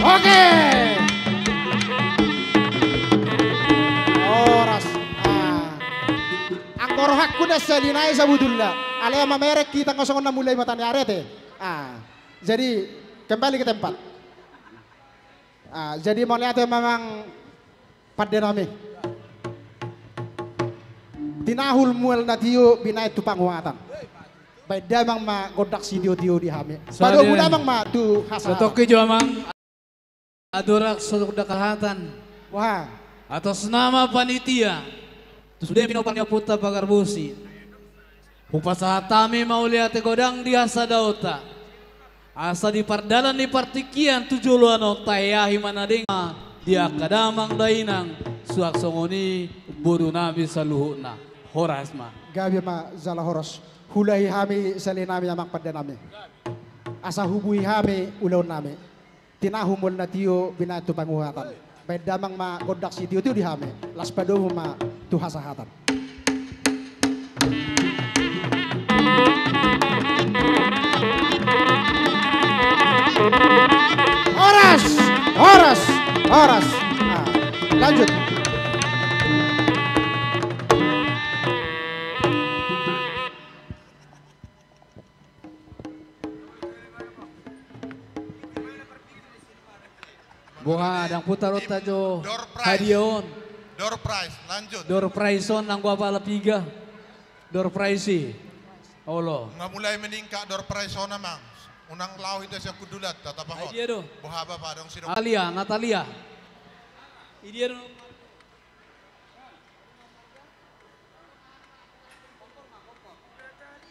Oke. Horas. Ah. Anggo rohangku na sahali nai sabutulna. Alai mamereng hita nga songon na mulai mata ni ari, ate. Ah. Jadi, kembali ke tempat. Ah, jadi mauliate ma amang pandenami. Tinahul mual na tio binaen tu panguhatan. Baen damang ma gondang sitiotio di hami. Padomu damang ma tu hasahatan. Satoki jo amang. Adorak sodok dakahatan. Wah. Atas nama panitia, tu sude pinompar ni ompunta Pagarbosi, hupasahat hami mauliate godang di hasadaonta. Asa di pardalan ni partingkian tu joloan on taheahi ma na denggan di angka damang dainang, suang songon i borunami saluhutna. Horas ma. Gabe ma jala horas. Huulahi hami sahali nai amang pandenami. Asa hubuhi hami ulaonnami. Tinahul mual na tio binaen tu panguhatan. Baen damang ma gondang sitiotio di hami. Laos padomu ma tu hasahatan. Horas, horas, horas. Ah, lanjut. Boha, ndang putar otak jo. Door prize. Hadiah on. Door prize, lanjut. Door prize on, nanggo apala piga. Door prize i. Olo. Nga mulai meningkat door prize on, amang. Unang laho hita sian hundulanta, tapahot. Ai dia do. Boha, Bapak, dong sidok. Alia, Natalia. I dia do.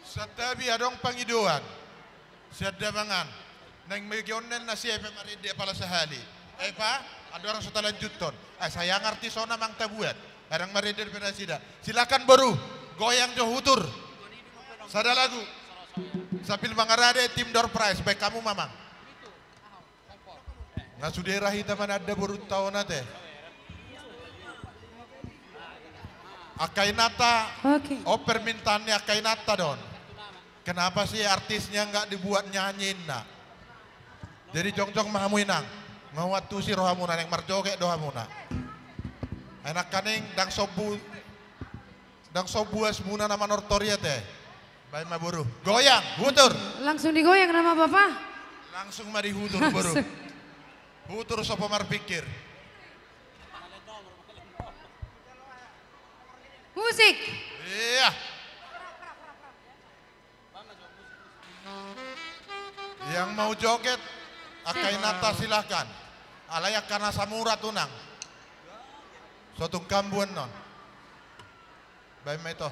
Santabi, adong pangidoan sian damangan. Naeng mege onnen na siap pe marende apala sahali. Epa, andorang so talanjuthon. Eh, sayang artis on, amang, tabuat. Adong marende pe nasida. Silakan, boru. Goyang jo, hutur. Sada lagu. Sambil mangarade tim door prize. Baik, hamu, mamang. Nga sude ra hita mananda borunta on ate. Angka inanta, oke, on permintaan ni angka inanta do on. Kenapa sih artisnya nggak dibuat nyanyi, inna? Jadi jongjong ma hamu, inang. Nga huantusi rohamuna, naeng marjoget do hamuna. Ai nangkaning, ndang sombu, ndang sombu asmuna na manortor i ate. Baen ma, boru. Goyang, hutur. Langsung digoyang nama, Bapak? Langsung ma dihutur, boru. Langsung. Hutur, sopo marpikir. Musik. Iya. Yang mau joget, angka inanta, silakan. Alai angka na samurat unang. So tung kambuan non. Baen ma, ito.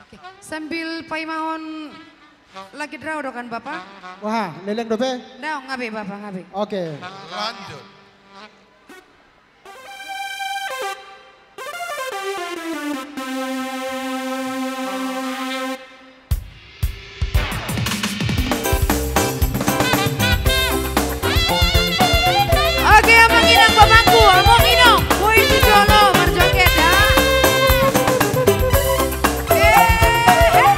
Oke. Sambil paimahon lagi draw do kan, Bapak? Wah, leleng dope? Daong, nga be, Bapak, nga be. Oke. Lanjut. Oke, amang inang, bapakku, amang inang, boru, tu jolo marjoget, ya. Eh, eh.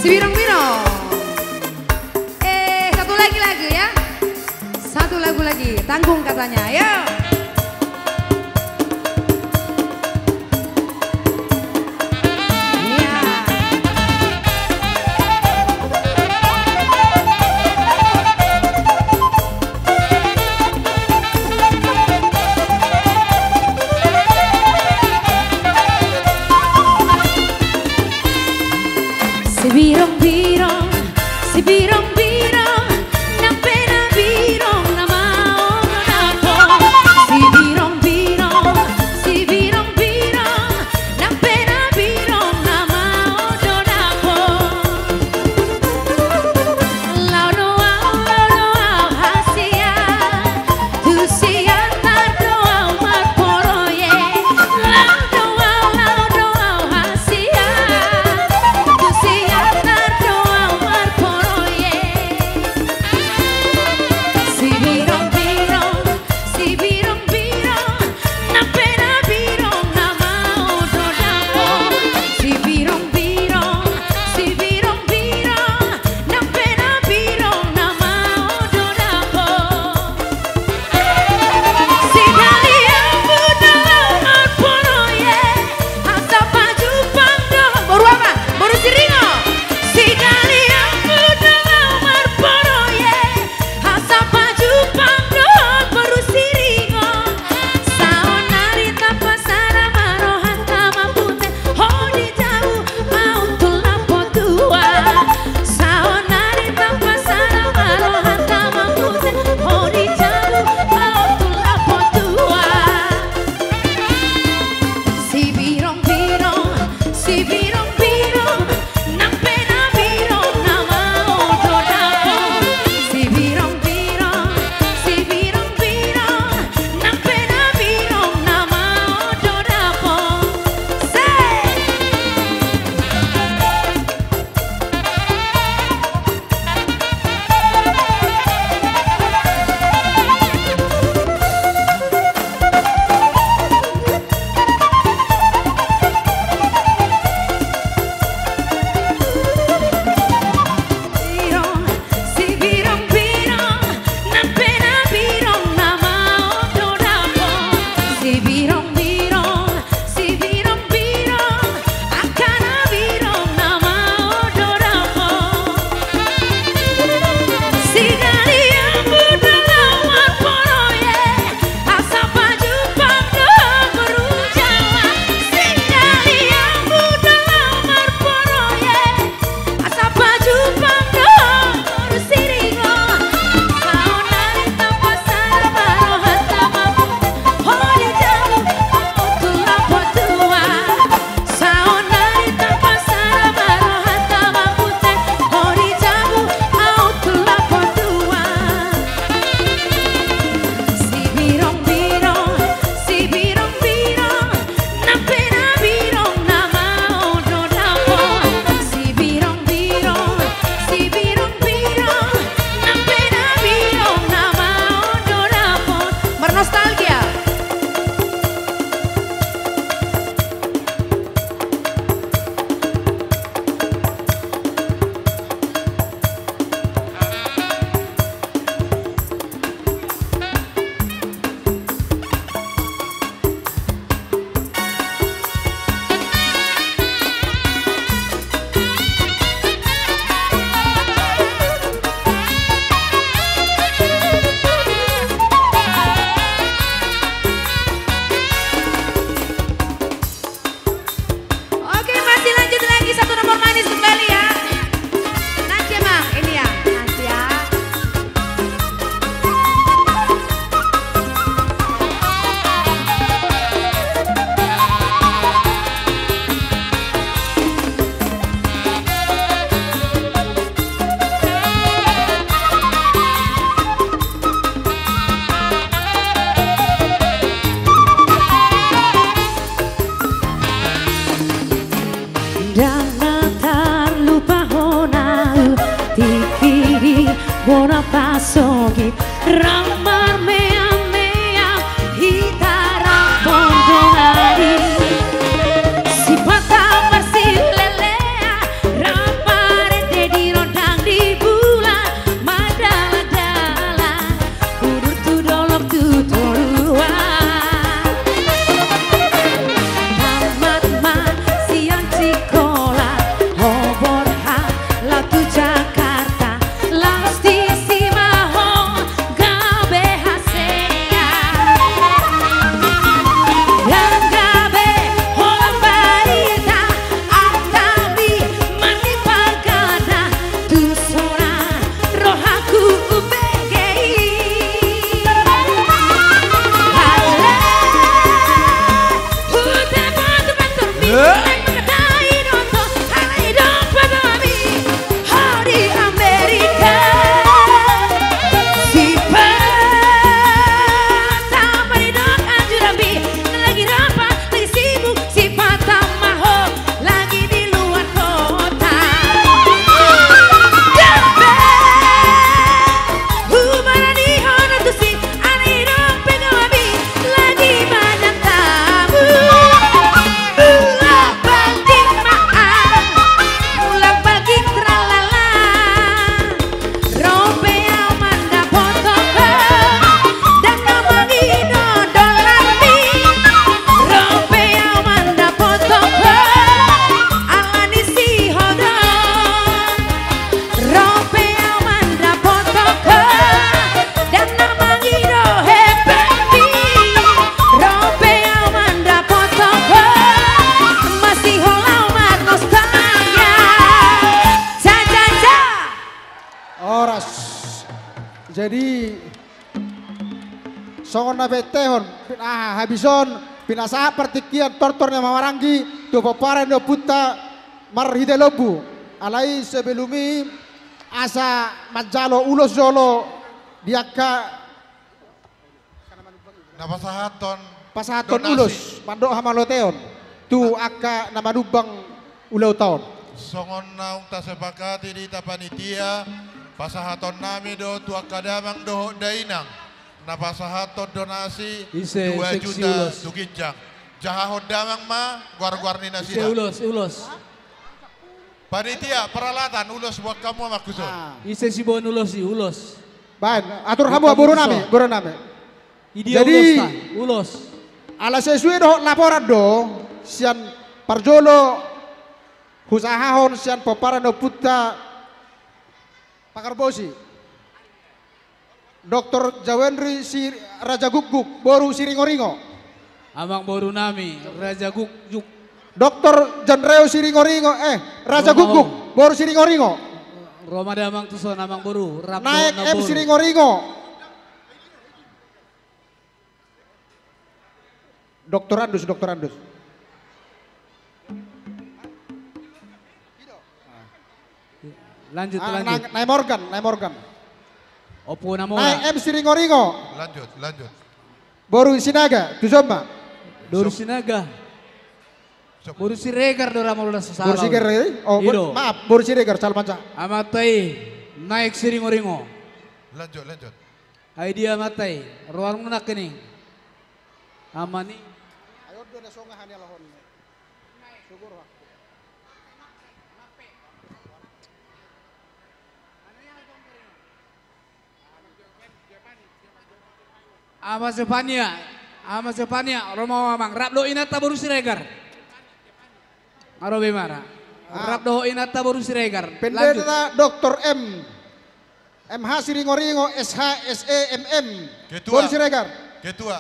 Sibirong-birong. Eh, satu lagi lagu ya. Satu lagu lagi, tanggung katanya. Ayo. Iya. Sibirong-birong, sibirong-birong, nang pe na birong na maol do dapot. Sibirong-birong, sibirong-birong, nang pe na birong na maol do dapot. Laho do au, laho do au hasian, tu sian tar do au marporoye. Laho do au, laho do au hasian, tu sian tar do au marporoye. Sibirong-birong, sibirong-birong, nang pe na birong na maol do dapot. Sibirong-birong, sibirong-birong, nang pe na birong na maol do dapot. Sidaliang buda laho marporoye, asa pajumpang do. Boru aha? Boru Siringo. Sidaliang buda laho marporoye, asa pajumpang dohot boru Siringo. Saonari tapasahat ma rohanta mambute, ho di jabu au tu lapo tua. Saonari tapasahat ma rohanta mambute, ho di jabu au tu lapo tua. Sibirong-birong, sibirong-birong, nang pe na birong na maol do dapot. Sibirong-birong, sibirong-birong, nang pe na birong na maol do dapot. Se. Sibirong-birong, nang pe na birong na maol do dapot. Sibirong-birong, sibirong-birong, angka na birong na maol do dapot. Sidaliang buda laho marporoye, asa pajumpang dohot boru Jawa. Sidaliang buda laho marporoye, asa pajumpang dohot boru Siringo. Saonari tapasahat ma rohanta mambute, ho di jabu au tu lapo tua. Saonari tapasahat ma rohanta mambute, ho di jabu au tu lapo tua. Sibirong-birong, sibirong-birong, nang pe na birong na maol do dapot. Sibirong-birong, sibirong-birong, nang pe na birong na maol do dapot. Marnostalgia. Oke, masih lanjut lagi, satu nomor manis kembali ya. Nanti ya, Bang, ini ya, nanti ya. Ndang na tarlupa hona au tingki di bona pasogit, rap marmeam-meam hita rap dongani. Sipata marsilelea, rap mare Jadi, songon na paintehon, pin-, aha, habis on, pinasahat partingkian tortor ni marhahamaranggi tu pomparan ni ompunta marhite lombu. Alai sebelum i, asa manjalo ulos jolo di angka Na pasahathon pasahathon donasi. Ulos mandok hamauliateon tu angka na manumbang ulaonta on. Songon naung tasepakati di hita panitia, pasahatonnami do tu angka damang dohot dainang na pasahathon donasi. Ise dua juta ulos tu ginjang. Jahahon damang ma goar-goar ni nasida. Ise ulos, ulos. Panitia, peralatan, ulos buat hamu, Mak Kuson. Ah. Ise siboan ulos i, ulos. Baen, atur hamu, borunami, borunami. Jadi, ulos. Ala sesuai dohot laporan do, sian parjolo, husahahon sian pomparan ni ompunta Pangarbosi. Doktor Jawendri Si-, Raja Gukguk, boru Siringoringo. Amang borunami, Raja Gukguk. Doktor Janreo Siringoringo, eh, Raja Gukguk, boru Siringoringo. Ro ma damang tuson, amang boru. Naek M Siringoringo. Doktorandus, doktorandus. Lanjut, ah, lanjut. Naem organ, naem organ. Ompu na mola. Naek M Siringoringo. Lanjut, lanjut. Boru Sinaga, tu somba. Boru Sinaga. Boru Siregar do ra molo na so salah. Boru Siregar, eh? Oh, maaf, boru Siregar, salah baca. Amanta i, Naek Siringoringo. Lanjut, lanjut. Ai dia amanta i, roanmu nangkining. Amani. Ai on do na songa hanialahon. Sugur ha. Ama Zefania, Ama Zefania, ro ma amang, rap dohot inanta boru Siregar. Nga ro be mara. Ah. Rap dohot inanta boru Siregar. Pendeta doktor M. M H Siringoringo, S H, S E, M M. Ketua. Boru Siregar. Ketua.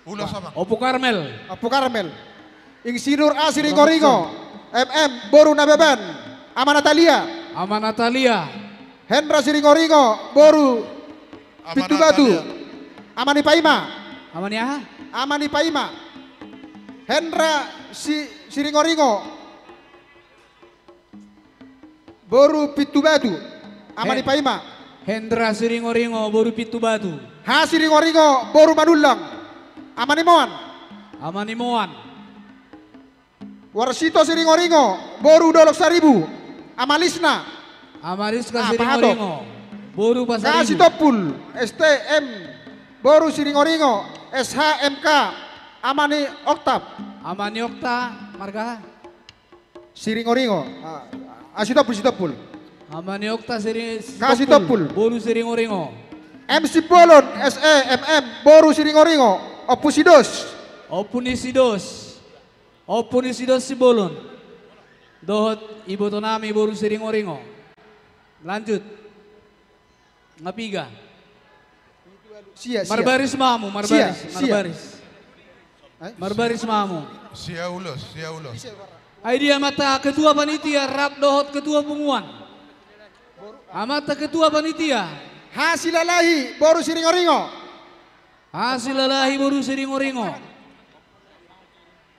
Ulos, amang. Ompu Karmel. Ompu Karmel. Insinyur A Siringoringo, M M, boru Nababan. Ama Natalia. Ama Natalia. Hendra Siringoringo, boru Ama Pintu Batu. Natalia. Ama ni Paima. Ama ni aha? Ama ni Paima. Hendra Si-, Siringoringo. Boru Pintu Batu. Ama ni Paima. Hendra Siringoringo, boru Pintu Batu. H Siringoringo, boru Manullang. Ama ni Moan. Ama ni Moan. Warsito Siringoringo, boru Dolok Saribu. Ama Lisna. Ama Rizka Siringoringo, boru Pasaribu. K Sitompul, S T M, boru Siringoringo, S H M K. Ama ni Okta. Ama ni Okta, marga? Siringoringo. Ah, ah, Sitompul, Sitompul. Ama ni Okta Siri-, K Sitompul, boru Siringoringo. M Simbolon, S E M M, boru Siringoringo. Ompu Sidos. Ompu ni Sidos. Ompu ni Sidos Simbolon. Dohot ibotonami boru Siringoringo. Lanjut. Nga piga? Sia, sia. Marbaris ma hamu, marbaris, sia, sia. Marbaris. Eh? Marbaris ma hamu. Sia ulos, sia ulos. Ai dia amanta ketua panitia rap dohot ketua punguan. Amanta ketua panitia. H Silalahi, boru Siringoringo. H Silalahi, boru Siringoringo.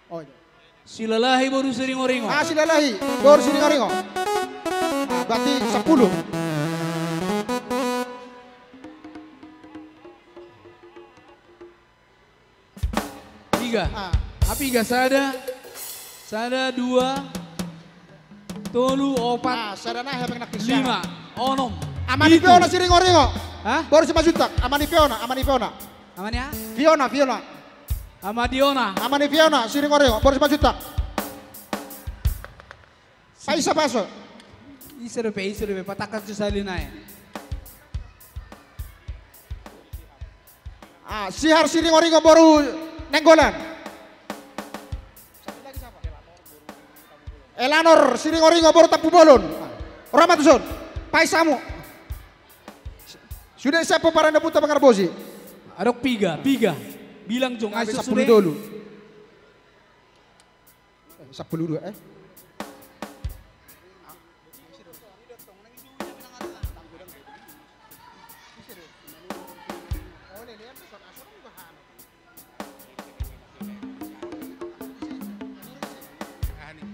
Oh, iya. Silalahi boru Siringoringo. Ah, Silalahi boru Siringoringo. Ah, berarti sepuluh. Tiga. Ah. Ah, tiga. Sada, sada, dua, tolu, opat, ah, sada na, hepeng nak lima, onom. Ama ni Pitu. Piona Siringoringo. Hah? Boru Simanjuntak. Ama ni Piona, Ama ni Piona. Ama ni aha? Fiona, Fiona. Ama Diona. Ama ni Fiona Siringoringo, boru Simanjuntak. Paisa paso. Ise dope, ise dope, patangkas tu sali nai. Ah, Sihar Siringoringo boru Nainggolan. Elanor Siringoringo boru Tampubolon. Ro ma tuson. Paisa hamu. Sude siap pomparan ni ompunta Pangarbosi. Adong piga, piga. Bilang jong, ai sude. Sampulu tolu. Eh, sampulu dua, eh.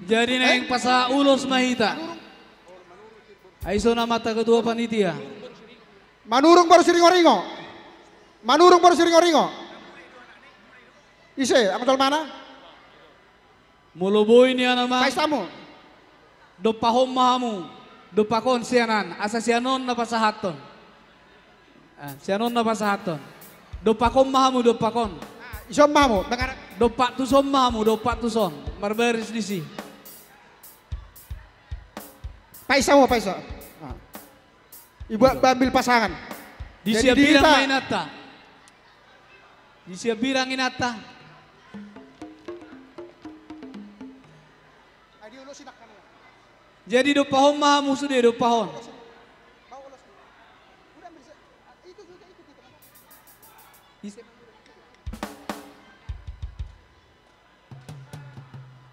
Jadi naeng pasahat ulos ma hita. Ai songon i ma, amanta ketua panitia. Manurung boru Siringoringo. Manurung boru Siringoringo. Ise anggo jolmana? Molo boi nian, amang, paisa hamu. Dompak on ma hamu. Dompak on sian an, asa sian on na pasahathon. Ah, sian on na pasahathon. Dompak on ma hamu, dompak on. Ah, ison ma hamu, mangarak. Dompak tuson ma hamu, dompak tuson. Marbaris disi. Paisa hamu, paisa. Ah. Ibuat ambil pasangan. Di sian bidang ma inanta. Di sian bidang inanta. Jadi dompak on ma hamu sude, dompak on.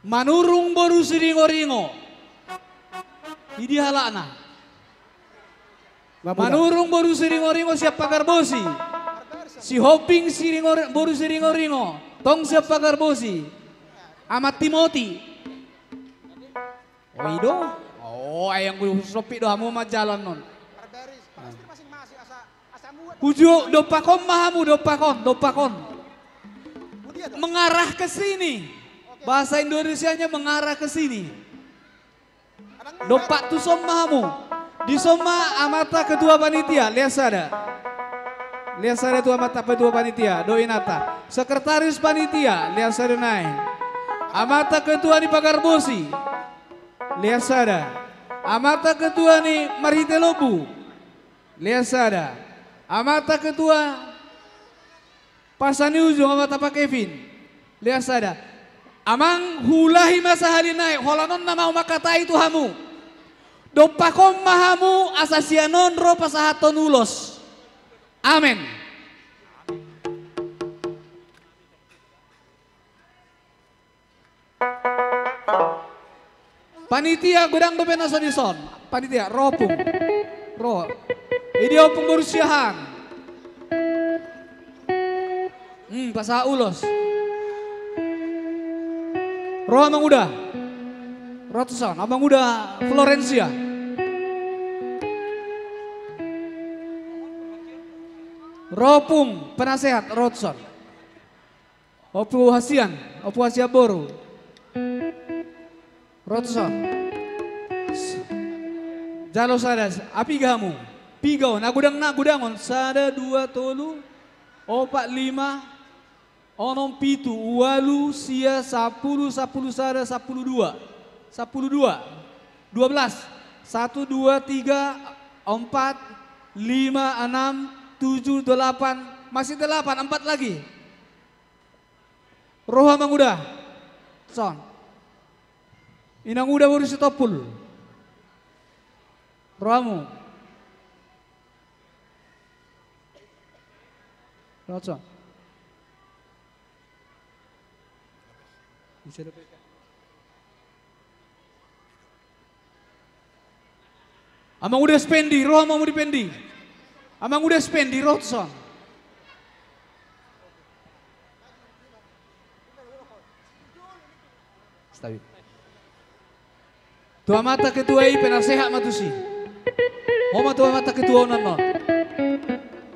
Manurung boru Siringoringo. Idi halakna? Manurung boru Siringoringo sian Pagarbosi. Sihombing Siringor-, boru Siringoringo. Tong sian Pagarbosi. Aman Timoti. O, i do. O, ai anggo husompit do hamu manjalan on. Uju, dompak on ma hamu, dompak on, dompak on. Mengarah ke sini. Bahasa Indonesianya mengarah ke sini. Dompak tuson ma hamu. Dison ma amanta ketua panitia, lihat sada. Lihat sada tu amanta ketua panitia, dohot inanta. Sekretaris panitia, lihat sada nai. Amanta ketua ni Pagarbosi. Lihat sada. Amanta ketua ni Marhite Lombu. Lihat sada. Amanta ketua Pasa ni ujung, amanta Pa Kevin. Lihat sada. Amang, huulahi ma sahali nai, holan on nama mangkatai tu hamu. Dompak on ma hamu, asa sian on ro pasahathon ulos. Amen. Panitia, godang dope na so dison. Panitia, ro ompung. Ro. Idia ompung boru Siahaan. Hmm, pasahat ulos. Ro amang uda. Ro tuson, amang uda Florencia. Ro ompung penasehat, ro tuson. Ompu hasian, ompu hasian boru. Ro tuson. Jalo sada, a, piga hamu. Piga on, na godang, na godang on. Sada, dua, tolu, opat, lima, onom, pitu, ualu, sia, sampulu, sampulu sada, sampulu dua. Sampulu dua. Dua belas. Satu, dua, tiga, empat, lima, enam, tujuh, delapan. Masih delapan, empat lagi. Ro hamu amang uda. Son. Inang uda boru Sitompul. Ro hamu. Ro son. Amang uda Spendi, ro hamu amang uda Spendi. Amang uda Spendi, ro tuson. Stabil. Tu amanta ketua i, penasehat ma tusi. Ho ma tu amanta ketua on annon.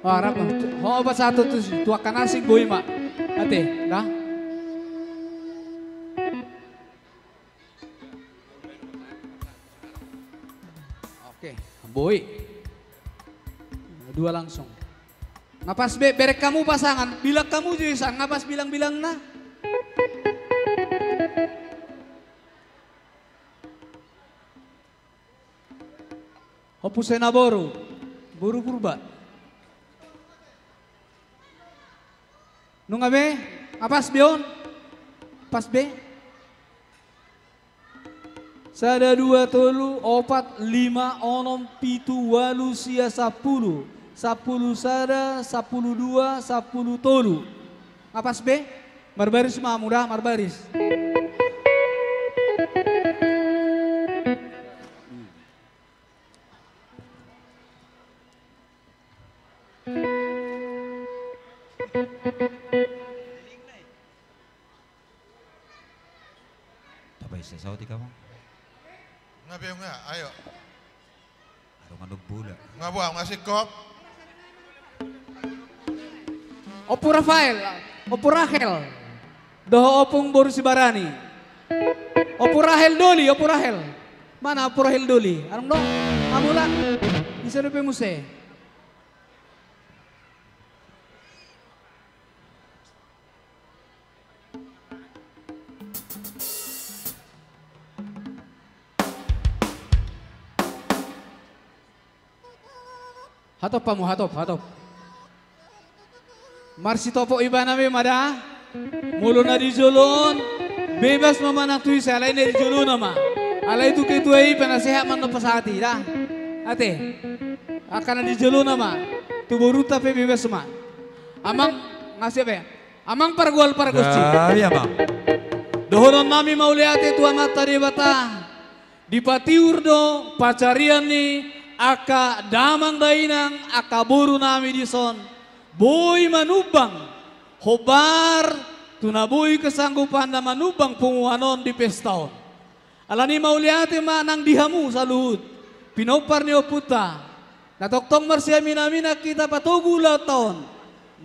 Ah, rap ma. Ho ma pasahathon tusi. Tu angka na asing boi ma. Ate, da. Oke, boi. Dua langsung. Nga pas be, bereng hamu pasangan, bilang hamu jo i san, nga pas bilang-bilangna. Ompu Senaboru, boru Purba. Nunga be, nga pas be on? Pas be? Sada, dua, tolu, opat, lima, onom, pitu, ualu, sia, sampulu. Sampulu sada, sampulu dua, sampulu tolu. Nga pas be? Marbaris ma hamu da, marbaris. Tabai Sesaut i, Amang. Nga be, nga, ayo. Adong, adong bola. Nga boha, nga singkop. Ompu Rafael, Ompu Rahel. Dohot Ompung boru Sibarani. Ompu Rahel Doli, Ompu Rahel. Mana Ompu Rahel Doli? Adong do? Amula. Bisa dope muse. Hatop hamu, hatop, hatop. Marsitopot ibana be ma da. Molo na di jolo on, bebas ma manang tu ise, alai na di jolona ma. Alai tu ketua i, penasehat ma annon pasahat i da. Ate. Angka na di jolona ma. Tu borunta pe bebas ma. Amang, nga siap ya? Amang pargual pargonsi. Gabe, Amang. Dohonon nami mauliate tu Amanta Debata. Dipatiur do pansarian ni angka damang dainang, angka boru nami dison. Boi manumbang hombar tu na boi kesanggupanna manumbang punguan on di pesta on. Alani mauliate ma nang di hamu saluhut pinompar ni ompunta, na tongtong marsiaminaminan hita patogu ulaonta on,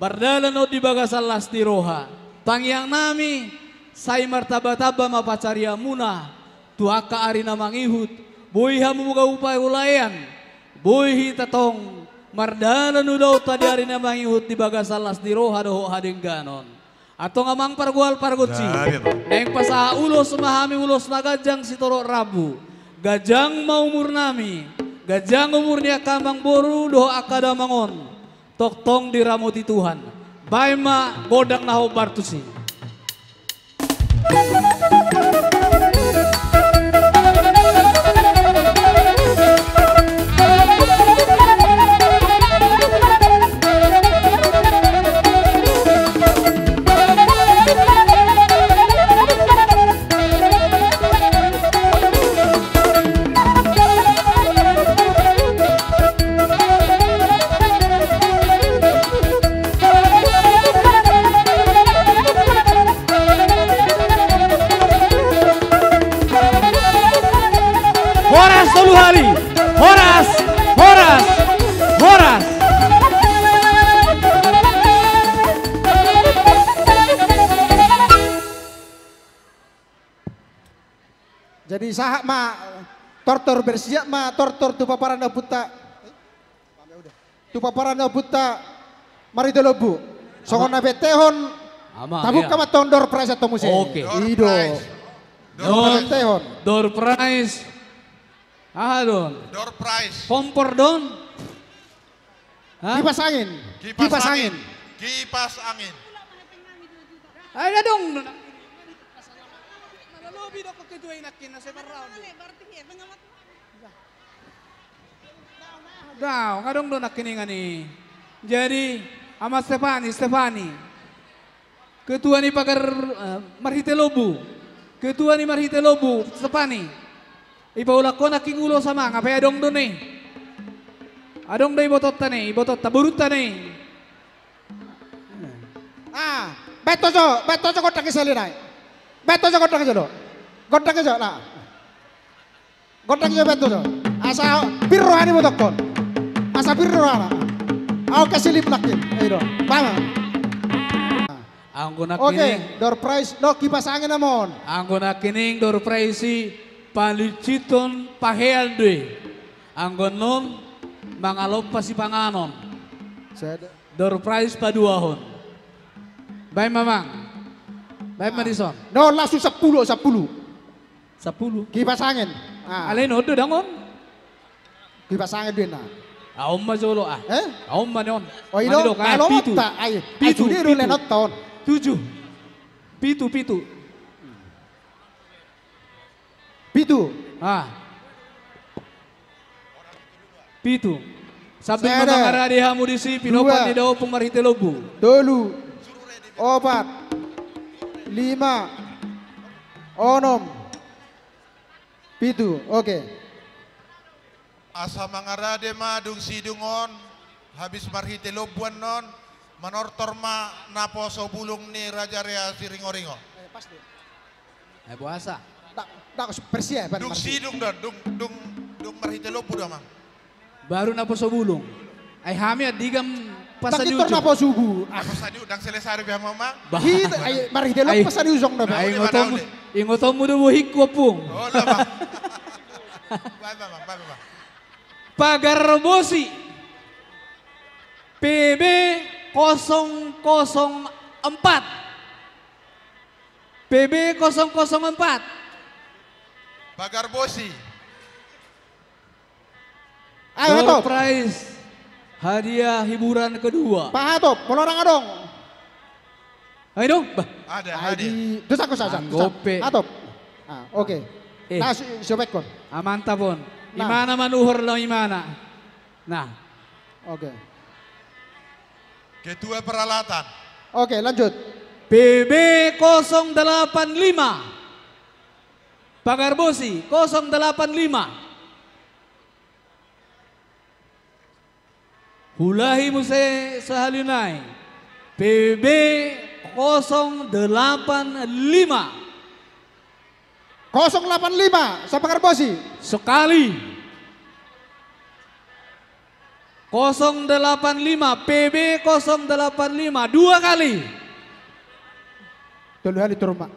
mardalan on di bagasan las ni roha. Tangiang nami, sai martamba-tamba ma pansarianmuna tu angka ari na mangihut, boi hamu gabe paulaean, boi hita tong mardalan ulaonta di ari na mangihut di bagasan las ni roha dohot hadengganon. Antong Amang pargual pargonsi. Gabe, Amang. Naeng pasahat ulos ma hami ulos na ganjang sitorop rambu. Ganjang ma umur nami, ganjang umur ni angka amang boru dohot angka damang on. Tongtong diramoti Tuhan. Baen ma gondang na hombar tusi. Horas tolu hali. Horas, horas, horas. Jadi sahat ma tortor, bersiap ma tortor tu pomparan ni ompunta. Tu pomparan ni ompunta marhite lombu. Songon na bentehon. Amang, tabuka ma antong door prize antong muse. Oke. I do. Door prize. Door prize. Door prize. Aha do on? Door prize. Kompor do on? Hah? Kipas angin. Kipas angin. Kipas angin. Ai, adong do nangkin. Mana lobi do ketua i nangkin, na sebar raun. Adong, adong do nangkiningan i. Jadi, Ama Stefani, Stefani. Ketua ni pagar, eh, marhite lombu. Ketua ni marhite lombu, Stefani. Ipaulak ho nangkin ulos, Amang, hape adong do na i. Adong do ibotonta na i, ibotonta, borunta na i. Ah, baen ho jo, baen ho jo gondang i sahali nai. Baen ho jo gondang i jo do. Gondang i jo, nah. Gondang i jo, baen ho jo. Asa pir roha ni ibotonhon. Asa pir rohana. Ahu ke silip nangkin. I do. Paham? Anggo nangkining. Oke, door prize, no, kipas angin, Amang. Anggo nangkining door prize i paluncithon pahean do i. Anggo annon mangalompa sipanganon. Sada. Door prize paduahon. Baen ma, Amang. Baen ma dison. No, langsung sampulu, sampulu. Sampulu. Kipas angin. Ah. Alai na on do dang on. Kipas angin do inna. Ah, on ma jolo, ah. Eh? Ah, on ma na on. Oh, i do, pitu. Ai, pitu, ai, sude do lenonta on. Tujuh. Pitu, pitu. Pitu. Ah. Pitu. Sambing ma mangarade hamu disi, pinompar ni da Ompung marhite lombu. Tolu. Opat. Lima. Onom. Pitu. Oke. Asa mangarade ma dung sidung on, habis marhite lombu annon, manortor ma naposo bulung ni Raja Rea Siringoringo. Eh, boasa? Ndang, ndang, persiapan dung marsi- sidung do, dung, dung, dung marhite lombu do, Amang. Baru naposo bulung. Ai hami andigan pasadiujung. Ndang pintor naposo bulung. Ah. Naposo di, ndang selesai do be, Amang, Amang. Bah. Hita, ai, marhite lombu pasadiujung do be. Ai, ingotonmu, ingotonmu do bohingku, Ompung. Oh, lah, Bang. Baik, Bang, baik, Bang. Pagar Bosi. P B kosong kosong empat. P B kosong kosong empat. Pagar Bosi. Ayo, Hatop. Surprise. Hadiah hiburan kedua. Pak Hatop, molo ndang adong. Ayo dong, bah. Ada, ada. Di, dosa, dosa, dosa. Anggope. Hatop. Ah, oke. Eh. Nah, si, si Opekon. Amanta pon. Nah. Imana manuhor lo imana. Nah. Oke. Ketua peralatan. Oke, lanjut. P B kosong delapan lima. Pagar Bosi, kosong delapan lima. Hulahi muse sahali nai. P B kosong delapan lima. Kosong delapan lima, Pagar Bosi. Sekali. Kosong delapan lima, P B kosong delapan lima, dua kali. Tolu kali, Turma.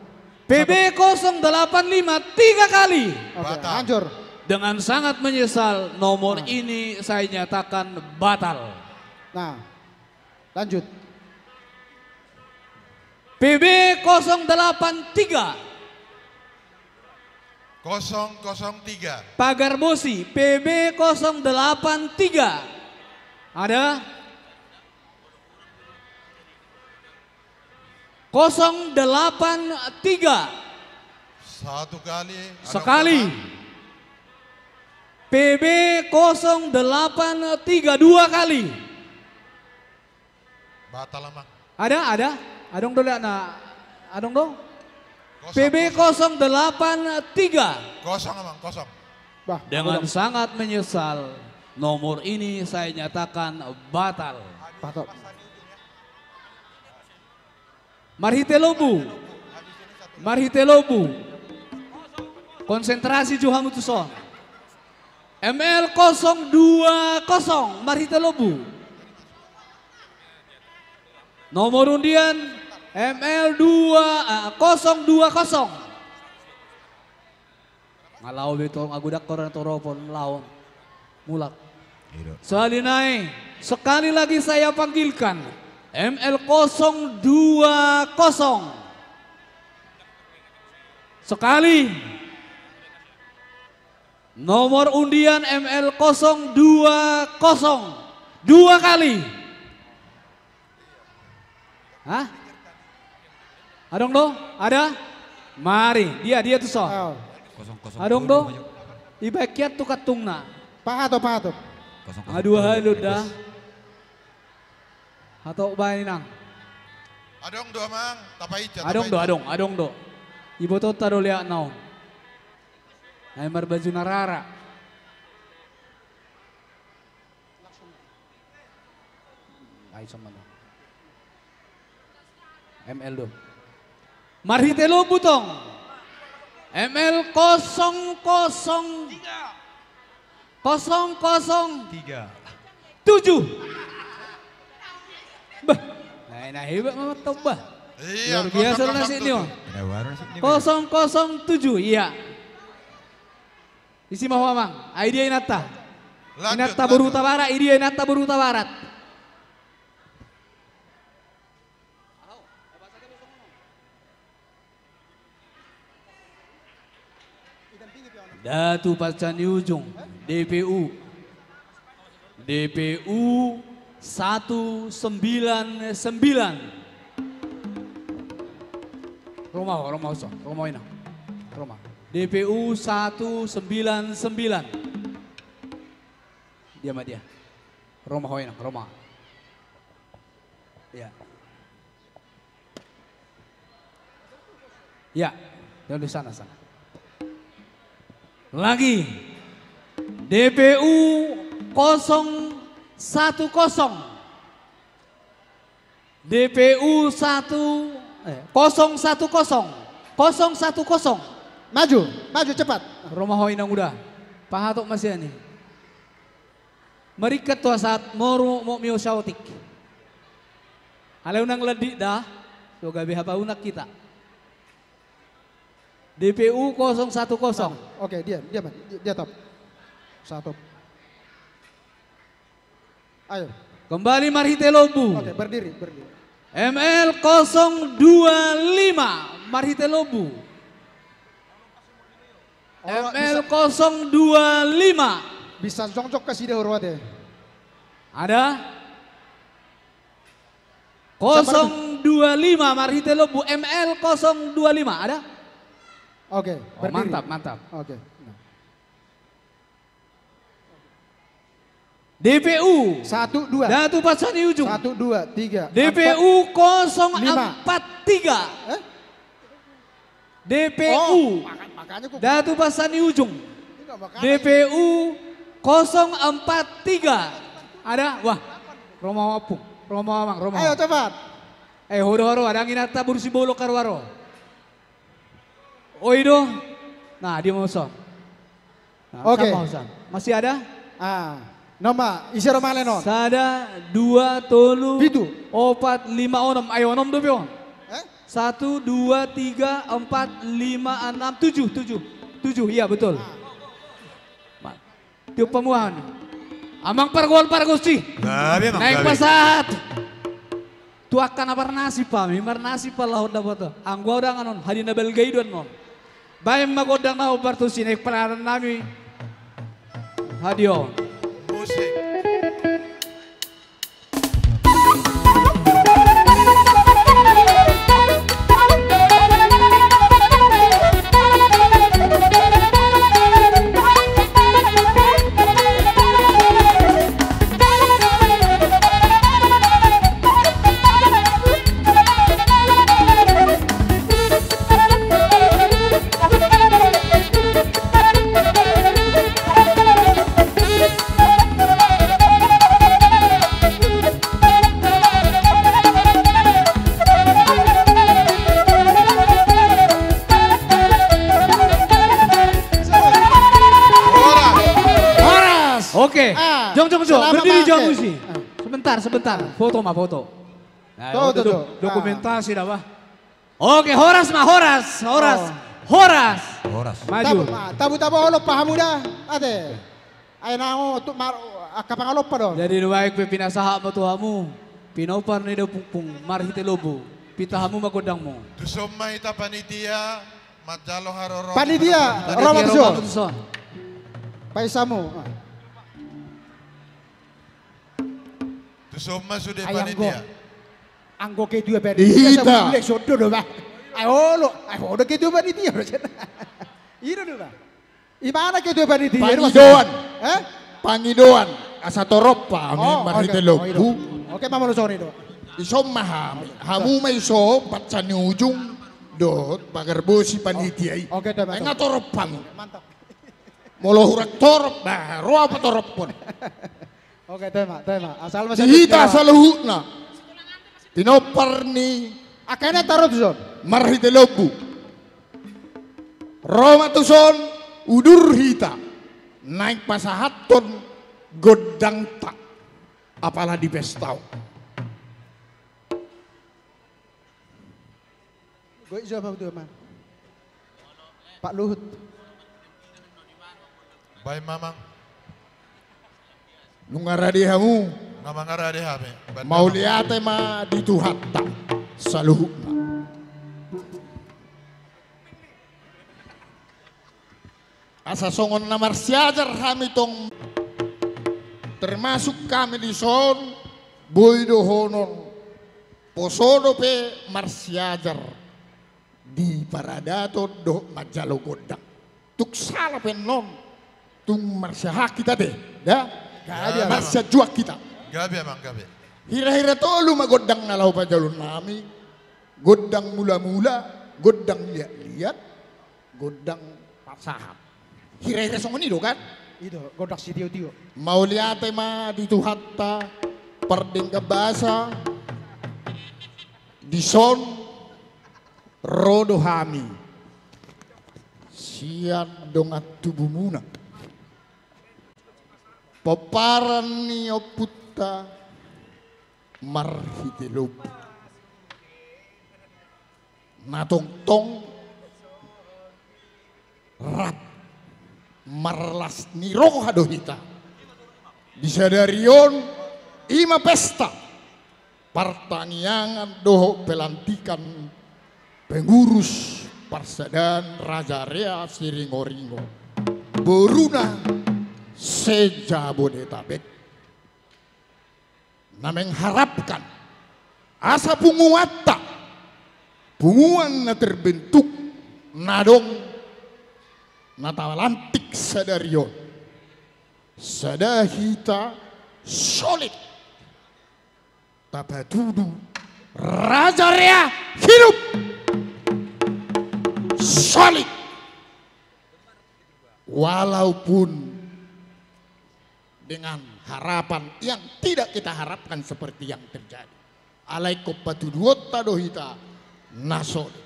P B kosong delapan lima, tiga kali. Oke, batal. Hancur. Dengan sangat menyesal, nomor ini saya nyatakan batal. Nah, lanjut. P B kosong delapan tiga. Kosong kosong tiga. Pagar Bosi, P B kosong delapan tiga. Ada? Kosong delapan tiga. Satu kali. Sekali. P B kosong delapan tiga, dua kali. Batal, Amang. Ada, ada. Adong do, lihat na. Adong do. Kosong, P B kosong delapan tiga. Kosong, Amang, kosong. Bah, dengan sangat menyesal, nomor ini saya nyatakan batal. Batal. Marhite lombu. Marhite lombu. Konsentrasi jo hamu tuson. M L kosong dua kosong, marhite lombu. Nomor undian M L dua, eh, kosong dua kosong. Nga laho be tong, agu dakor na toropon laon. Mulak. Sahali nai, sekali lagi saya panggilkan M L kosong dua kosong. Sekali. Nomor undian M L kosong dua kosong. Dua kali. Hah? Adong do? Ada? Mari, dia, dia tuson. Adong do? Ibaen hian tu kantungna. Pahato, pahato. Nga dua hali do da. Hatop baen, Inang. Adong do, Amang, tapainca. Adong do, adong, adong do. Ibotonta do liat na on. Ai marbaju na rara. Ai sama do. M L do. Marhite lombu tong. M L kosong kosong. Kosong kosong. Tiga. Tujuh. Bah. Nah, nah, hebat amat tong, bah. Iya, luar biasa nasib ni on. Kosong kosong tujuh, iya. Isi ma ho, Amang. Ai dia inanta. Inanta boru Hutabarat, i dia inanta boru Hutabarat. Datu Panca ni Ujung, D P U. D P U satu sembilan sembilan. Ro ma ho, ro ma ho, ro ma ho, Inang. Ro ma. D P U satu sembilan sembilan. Dia ma dia. Ro ma ho, Inang, ro ma. Ya. Ya, ya, di sana, sana. Lagi. D P U kosong satu kosong. D P U satu, eh, kosong satu kosong. Kosong satu kosong. Maju, maju cepat. Ro ma ho inang uda. Pahatop ma sian i. Maringkat tu hasahatan, moru mokmok miu saotik. Alai unang landit da, so gabe hapaunang hita. D P U kosong satu kosong. Oke, diam, diam, diam, top. Stop. Ayo. Kembali marhite lombu. Oke, berdiri, berdiri. M L kosong dua lima, marhite lombu. Oh, M L bisa. Kosong dua lima. Bisa jongjong kasih deh, Horwate. Ada? Kosong dua lima, marhite lombu, M L kosong dua lima, ada? Oke, oh, berdiri. Mantap, mantap. Oke. Nah. D P U. Satu, dua. Datu Pasani Ujung. Satu, dua, tiga, D P U empat, kosong empat tiga. Lima. Eh? D P U. Oh, maka-, makanya gua Datu Pasani Ujung. Enggak, makanya. D P U kosong empat tiga. Ada? Wah. Ro ma ho, Ompung. Ro ma ho, Amang. Ro ma ho. Ayo, cepat. Eh, ho do, ho do. Ada nginata bursi bolok karuaro. Oi do. Nah, dia mau son. Nah, oke. Sama, Hasan. Masih ada? Ah. Noma, ise ro male non? Sada, dua, tolu, pitu, opat, lima, onom. Ayo, onom dope on. Eh? Satu, dua, tiga, empat, lima, enam, tujuh, tujuh. Tujuh, iya betul. Ah. Ma-, tiup pamuhan. Amang pargual pargonsi. Gabe, Amang, gabe. Naeng pasahat. Tu angka na marnasib hami, marnasib ma laho dapotan. Anggo undangan on, hadiah na balga i do annon. Baen ma gondang na hombar tusi, naeng paradaton nami. Hadiah on. Musik. Horas. Horas. Oke. Ah, jongjong, jongjong. Berdiri, jongjong, musik. Ah. Sebentar, sebentar. Foto ma, foto. Nah, tuh, tuh, tuh. Dokumentasi dah, bah. Oke, horas ma, horas, horas, oh, horas. Horas. Maju. Tabu, ma, tabu, tabu, olo, paham udah, ate. Ayo, nang, tu, mar, angka pangalompa do. Jadi, nuaeng pe pinasahat ma tu hamu, pinompar ni da Ompung, marhite lombu, pinta hamu ma gondangmu. Tuson ma hita panitia, manjalo haroro. Panitia, panitia, Roma, Roma tuson. Tuson. Paisamu. Tuson ma sude panitia. Anggo ketua panitia, hita. Sabulan sondo do, bah. Ayo, olo. Ayo, olo ketua panitia. Ino do, bah. Imana ketua panitia? Pangidoan. Eh? Pangidoan. Asa torop hami, oh, marhite lombu. Oke, ma molo songon i do. Dison ma hami. Hamu ma dison, Pasani Ujung dohot Pagarbosi panitia i. Oke, oke, oke. Nga torop hami. Mantap. Molo hurang torop, bah, ro au patoropkon. Oke, tema, tema. Asal masih di hita saluhutna. Pinompar ni. Akhirnya taruh tuson. Marhite lombu. Ro ma tuson udur hita. Naeng pasahathon gondangta. Apala di pesta on. Goik jo, Pak Tuaman. Pak Luhut. Baen ma, Amang. Nunga rade hamu? Nunga mangarade hami. Baen ma, Amang. Mauliate ma di Tuhanta saluhutna. Asa songon na marsiajar hami tong, termasuk hami dison, boi dohonon, poso dope marsiajar di paradaton dohot manjalo gondang. Tung sala pe annon, tung marsiajar hita ate, da? Gabe, Amang. Marsianjuang hita. Gabe, Amang, gabe. Hira-hira tolu ma gondang na laho pajaloon nami, gondang mula-mula, gondang liat-liat, gondang pasahat. Hira-hira songon i do kan? I do, gondang sitio-tio. Mauliate ma di Tuhanta, pardenggan basa, dison ro do hami. sian dongan tubumuna, pomparan ni ompunta marhite lombu, na tongtong rap marlas ni roha do hita di sadari on, i ma pesta partangiangan dohot pelantikan pengurus parsadaan Raja Rea Siringoringo, boruna se-Jabodetabek, na mengharapkan asa punguanta, punguan na terbentuk, na adong na talantik sadari on, sada hita solid tapatudu Raja Rea hidup, solid. Walaupun dengan harapan yang tidak kita harapkan seperti yang terjadi. Alai ingkon patuduonta do hita na solid.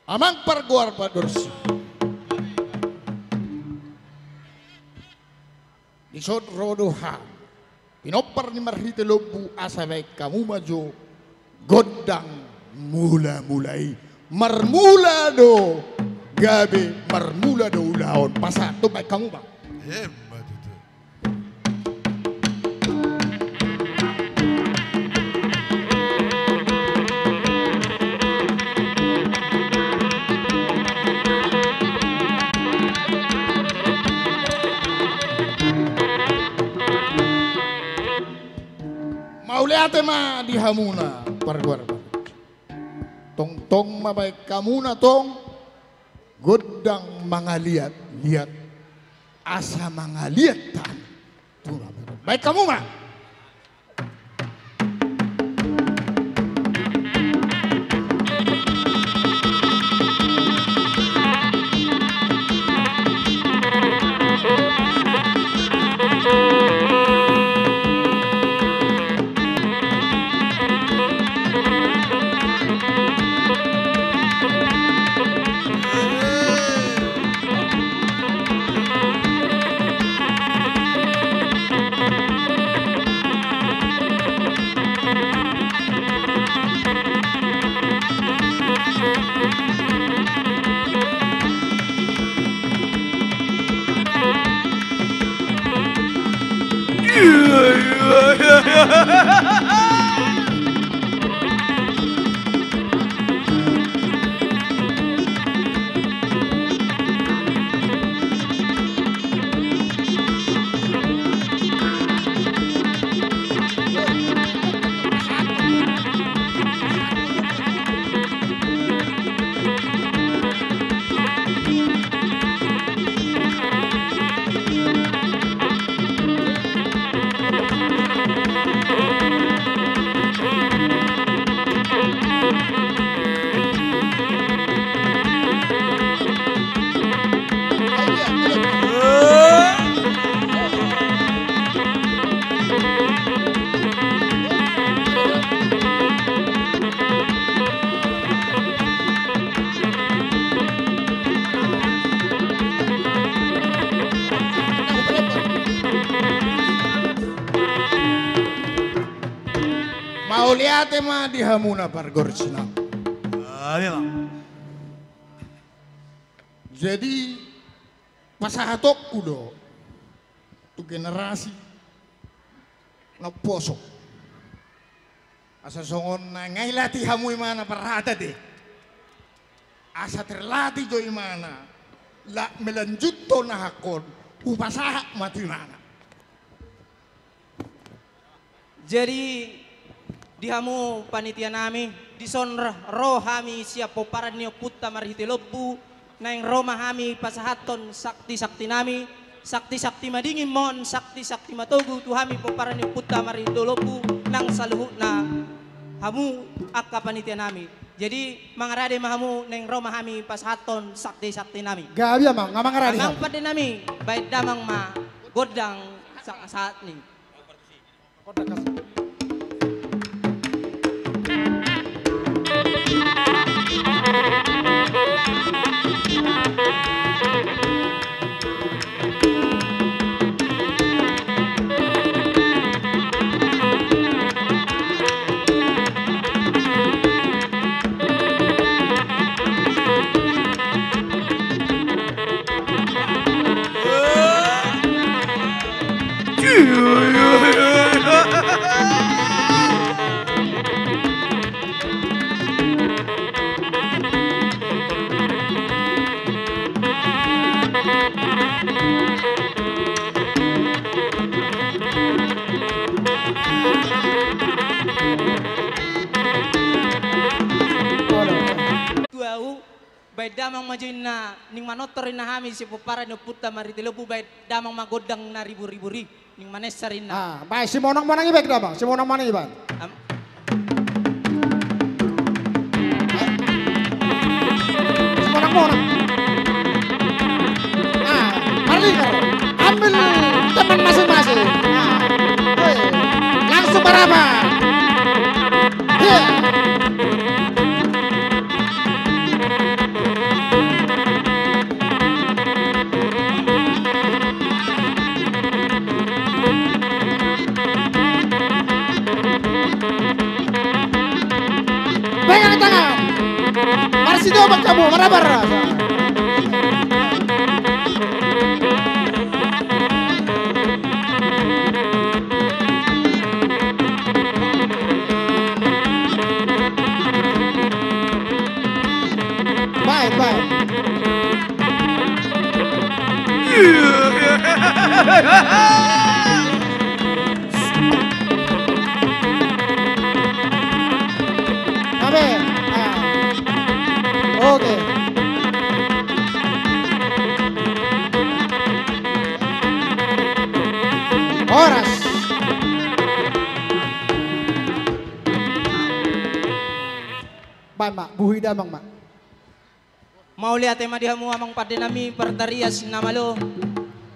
Amang pargoar pandorsi. Dison ro do hami pinompar ni marhite lombu asa baen hamu ma jo gondang mula-mula i. Marmula do gabe, marmula do ulaon. Pasahat do baen hamu ma. Emma tutu. Mauliate ma di hamuna pargoar. Tongtong ma baen hamuna tong gondang mangaliat-liat, asa mangaliat hami. Baen hamu ma. Mauliate ma di hamuna pargonsinami. Jadi pasahatonku do tu generasi na poso. Asa songon na nunga dilatih hamu imana parhata de. Asa terlatih jo imana. Laho melanjuthon nahangkon hupasahat ma tu imana. Jadi di hamu panitia nami, dison ro hami sian pomparan ni ompunta marhite lombu, naeng ro ma hami pasahathon sakti-sakti nami, sakti-sakti madingin ma on, sakti-sakti matogu tu hami pomparan ni ompunta marhite lombu, nang saluhutna hamu angka panitia nami. Jadi mangarade ma hamu, naeng ro ma hami pasahathon sakti-sakti nami. Gabe amang, nga mangarade. Amang pande nami, baen damang ma gondang sa-, sahat ni. Gondang kas. Baen damang ma jo inna, ning manortor inna hami sian pomparan ni ompunta Marhite Lombu, baen damang ma gondang na ribur-ribur i, ning manensar inna. Ah, baen simonang-monang i baen damang, simonang-monang i baen. Am- Simonang-monang. Ah, marlingkar. Ambil teman masing-masing. Ah, weh. Langsung maraba. Iya. Pegang tangan. Marsidohot hamu, maraba. Baen, baen. Gabe. Ah. Oke. Horas. Baen ma, buhi damang ma. Mauliate ma di hamu amang pande nami partarias na malo.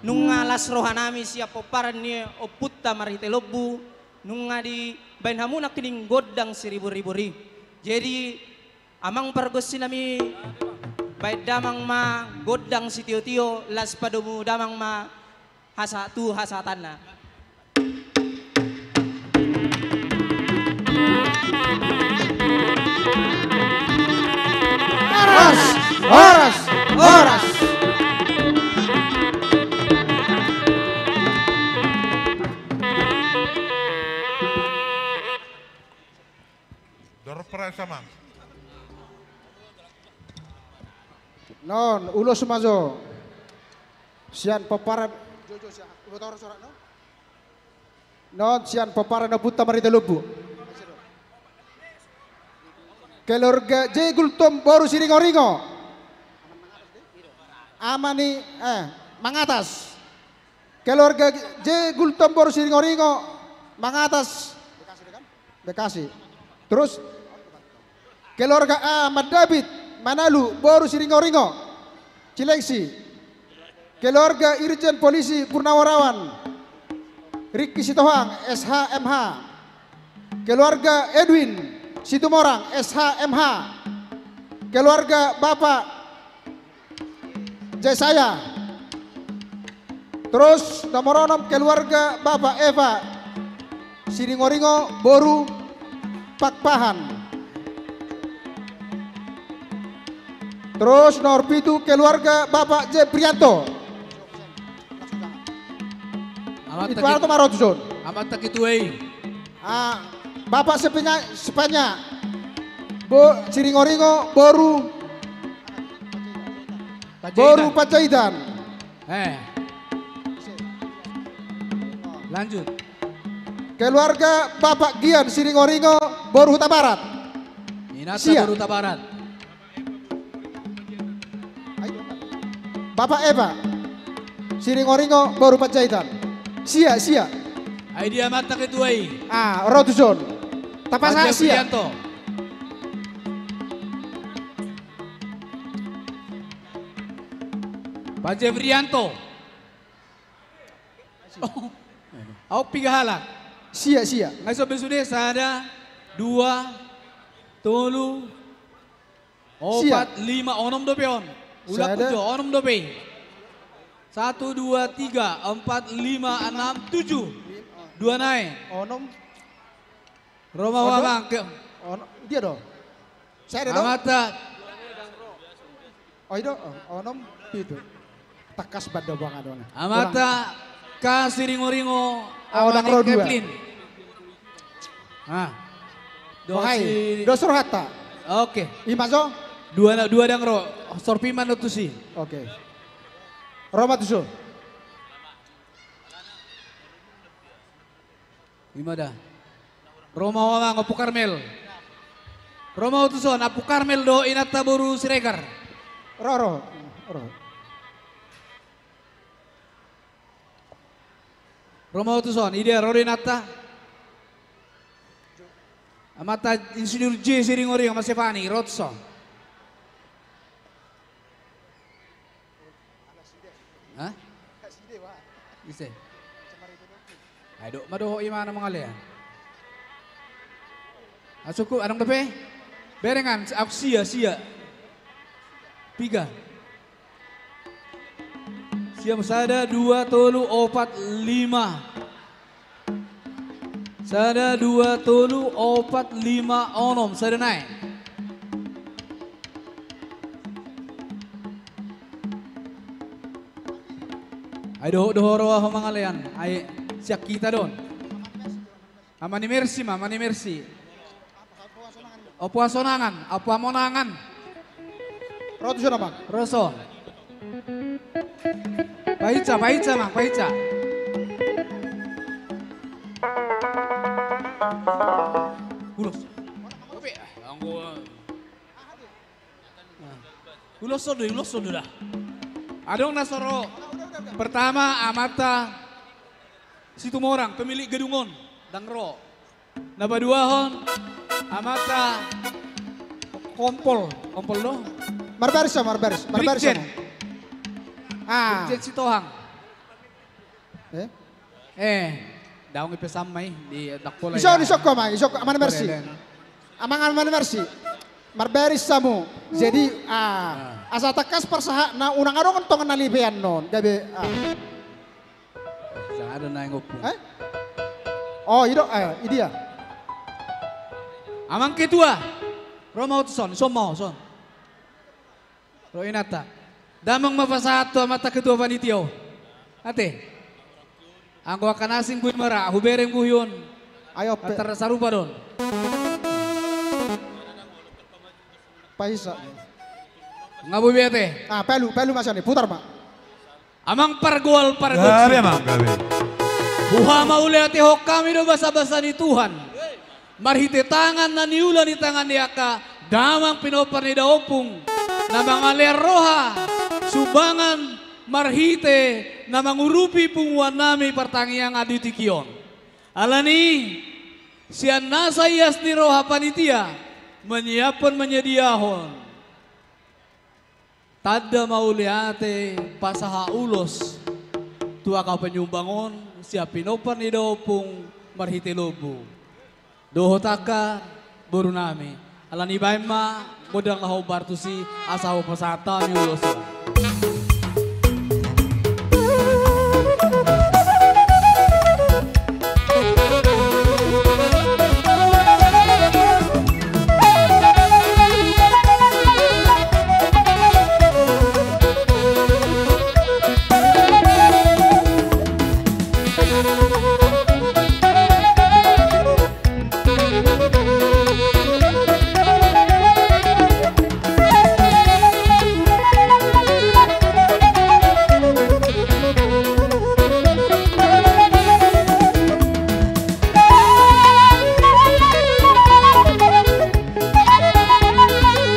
Nunga las roha nami sian pomparan ni ompunta Marhite Lombu, nunga dibaen hamu nangkining gondang siribur-ribur i. Jadi, amang pargonsi nami, baen damang ma gondang sitio-tio, laos padomu damang ma hasa-, tu hasahatanna. Horas, horas, horas. Dorong perang sama. Non, ulos ma jo. Sian pomparan. Non, sian pomparan ni ompunta Marhite Lombu. Keluarga J Gultom boru Siringoringo. Ama ni, eh, Mangatas. Keluarga J Gultom boru Siringoringo, Mangatas. Bekasi. Terus, keluarga A Mandapit, Manalu, boru Siringoringo, Cilengsi. Keluarga Irjen Polisi Purnawirawan, Riki Sitohang, S H M H. Keluarga Edwin Situmorang, S H M H. Keluarga Bapak Jesaya. Terus nomor onom, keluarga Bapak Eva Siringoringo boru Pakpahan. Terus nomor pitu, keluarga Bapak Jeprianto. Amanta Itu Ki-, Arto Marotuson. Amanta Ketua i. Ah, Bapak Sepenya-, Sepanya. Bo-, Siringoringo, boru. Panjaitan. Boru Panjaitan. Eh. Lanjut. Keluarga Bapak Gian Siringoringo, boru Hutabarat. Inanta Sia. Boru Hutabarat. Bapak Eva Siringoringo, boru Panjaitan. Sia, sia. Ai dia amanta Ketua i. Ah, ro tuson. Tapasahat sia. Panji Frianto. Panji Frianto. Oh. Au piga halak. Sia, sia. Ngai so be sude sada, dua, tolu, Opat, lima, onom dope on. Ulak jo, onom dope. Satu, dua, tiga, empat, lima, enam, tujuh. Dua nai. Onom. Roma wamang ke. Onom, dia do. Sada do. Amanta. Oh, i do. Oh, onom, pitu. Takas banda buang adona. Amanta Ka Siringoringo, Aodang Roha dua. Keplin. Ah. Dos rohanta. Oke. Ima jo? Dua na, dua dang ro. Sorpiman do tusi. Oke. Roma tusu. Ima da. Roma wamang Ompu Karmel. Roma tuson Ompu Karmel do inanta boru Siregar. Ro, ro, ro. Ro ma ho tuson, i dia ro do inanta. Amanta Insinyur J Siringoringo, Ama Stefani, ro tuson. Hah? Ise? Ai dok ma dohot imana mangalean. Asuku, adong dope? Berengan, au sia, sia. Piga. Siap, sada, dua, tolu, opat, lima. Sada, dua, tolu, opat, lima, onom. Sada nai. Ai dohot do ho ro ho mangalean. Ai sian hita do on. Ama ni Mersi ma, Ama ni Mersi. Ompu Hasonangan, Ompu Hamonangan. Ro tuson, Amang. Ro tuson. Pahinsa, pahinsa, Amang, pahinsa. Ulos. Ulos on do, ulos on do da. Adong na so ro. Pertama, Amanta Situmorang, pemilik gedung on, ndang ro. Na paduahon, Amanta Kompol, Kompol do? Marbaris, Marbaris, Marbaris. Brigjen. Ah. Brigjen Sitohang. Eh? Eh, daong i pe sama i, di dakpola. Ison, ison ko, Amang, ison ko, Ama ni Mersi. Amang, Ama ni Mersi. Marbaris hamu. Jadi, ah, asa tangkas parsahat na unang adong tong na lipean non. Gabe, ah. Sada na ingopung. Eh? Oh, i do, eh, i dia. Amang Ketua. Ro ma ho tuson, son ma ho, son. Ro inanta. Damang ma pasahat tu amanta Ketua Panitia on. Ate. Anggo angka na asing boi ma ra, hubereng buhi on. Ai ope. Antara sarupa do on. Paisa. Nga boi be ate. Ah, palu, palu ma sian i, putar ma. Amang pargual pargonsi. Gabe, Amang, gabe. Huhamauliatehon hami do basabasa ni Tuhan. Marhite tangan na niula ni tangan ni angka damang pinompar ni daompung na mangalean roha sumbangan marhite na mangurupi punguan nami partangiangan di tingki on. Alani sian nasa ias ni roha panitia manyiaphon manyadiahon tanda mauliate pasahat ulos tu angka panyumbang on sian pinompar ni daompung marhite lombu dohot angka boru nami. Alani baen ma gondang na hombar tusi asa hupasahat hami ulos on.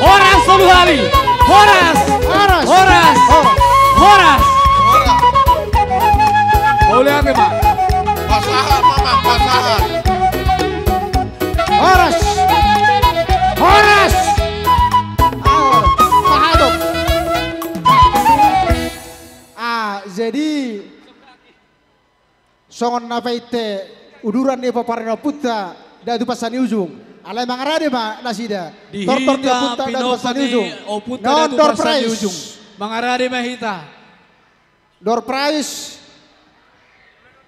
Horas, solu hali. Horas. Horas. Horas. Horas. Horas. Mauliate ma. Pasahat, Amang, pasahat. Horas. Horas. Ah, pahatok. Ah, jadi songon na painte uduran ni pomparan ni ompunta Datu Pansa ni Ujung. Alai mangarade ma nasida. Di tortor ni hita ompunta Datu Pansa ni Ujung. Pinompar ni ompunta Datu Pansa ni Ujung. Mangarade ma hita. Door prize.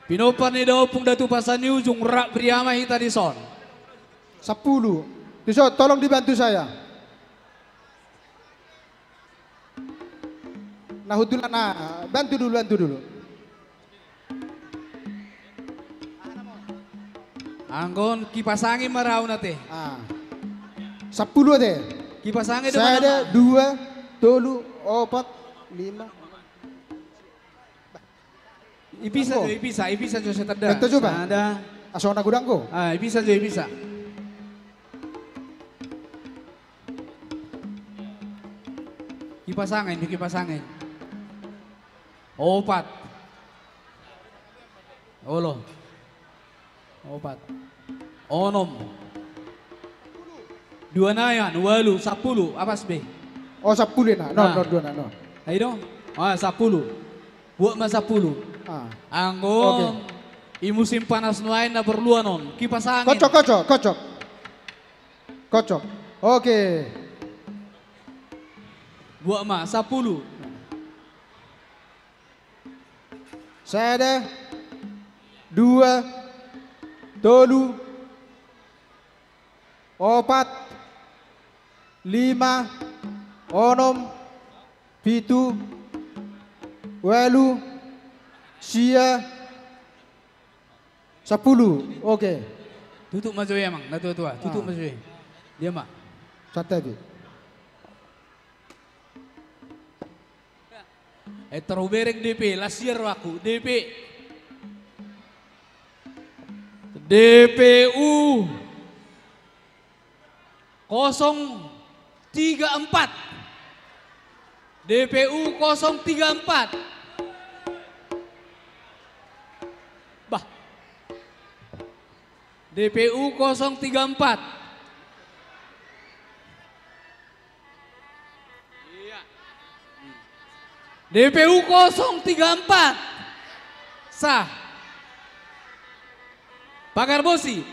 Pinompar ni daompung Datu Pansa ni Ujung, rap ria ma hita dison. Sampulu. Dison, tolong dibantu saya. Nah, huntulan, nah, bantu dulu, bantu dulu. Anggo on kipas angin ma ra au ate. Ah. Sampulu ate. Kipas angin do. Sada, dua, tolu, opat, lima. Ipisa jo, ipisa, ipisa jo, sai tanda. Sada. Asa na godang do. Ah, ipisa jo, ipisa. Kipas angin, kipas angin. Opat. Olo. Opat. Onom. Dua na ian, ualu, sampulu, apas be. Oh, sampulu na. No, no, dua na, no. Ayo dong. Ah, sampulu. Buat ma sampulu. Ah. Anggo. Oke. I musim panas nuaeng na porluan on. Kipas angin. Kocok, kocok, kocok. Kocok. Oke. Buat ma, sampulu. Sada, dua, tolu, opat, lima, onom, pitu, ualu, sia, sampulu. Oke. Tutup ma jo i, amang, na tua-tua. Tutup ma jo i. Dia ma. Santai be. Eh, taruh bereng D P, lasier aku, D P. D P U kosong tiga empat. D P U kosong tiga empat. Bah. D P U kosong tiga empat. D P U kosong tiga empat. Sah. Pagar Bosi.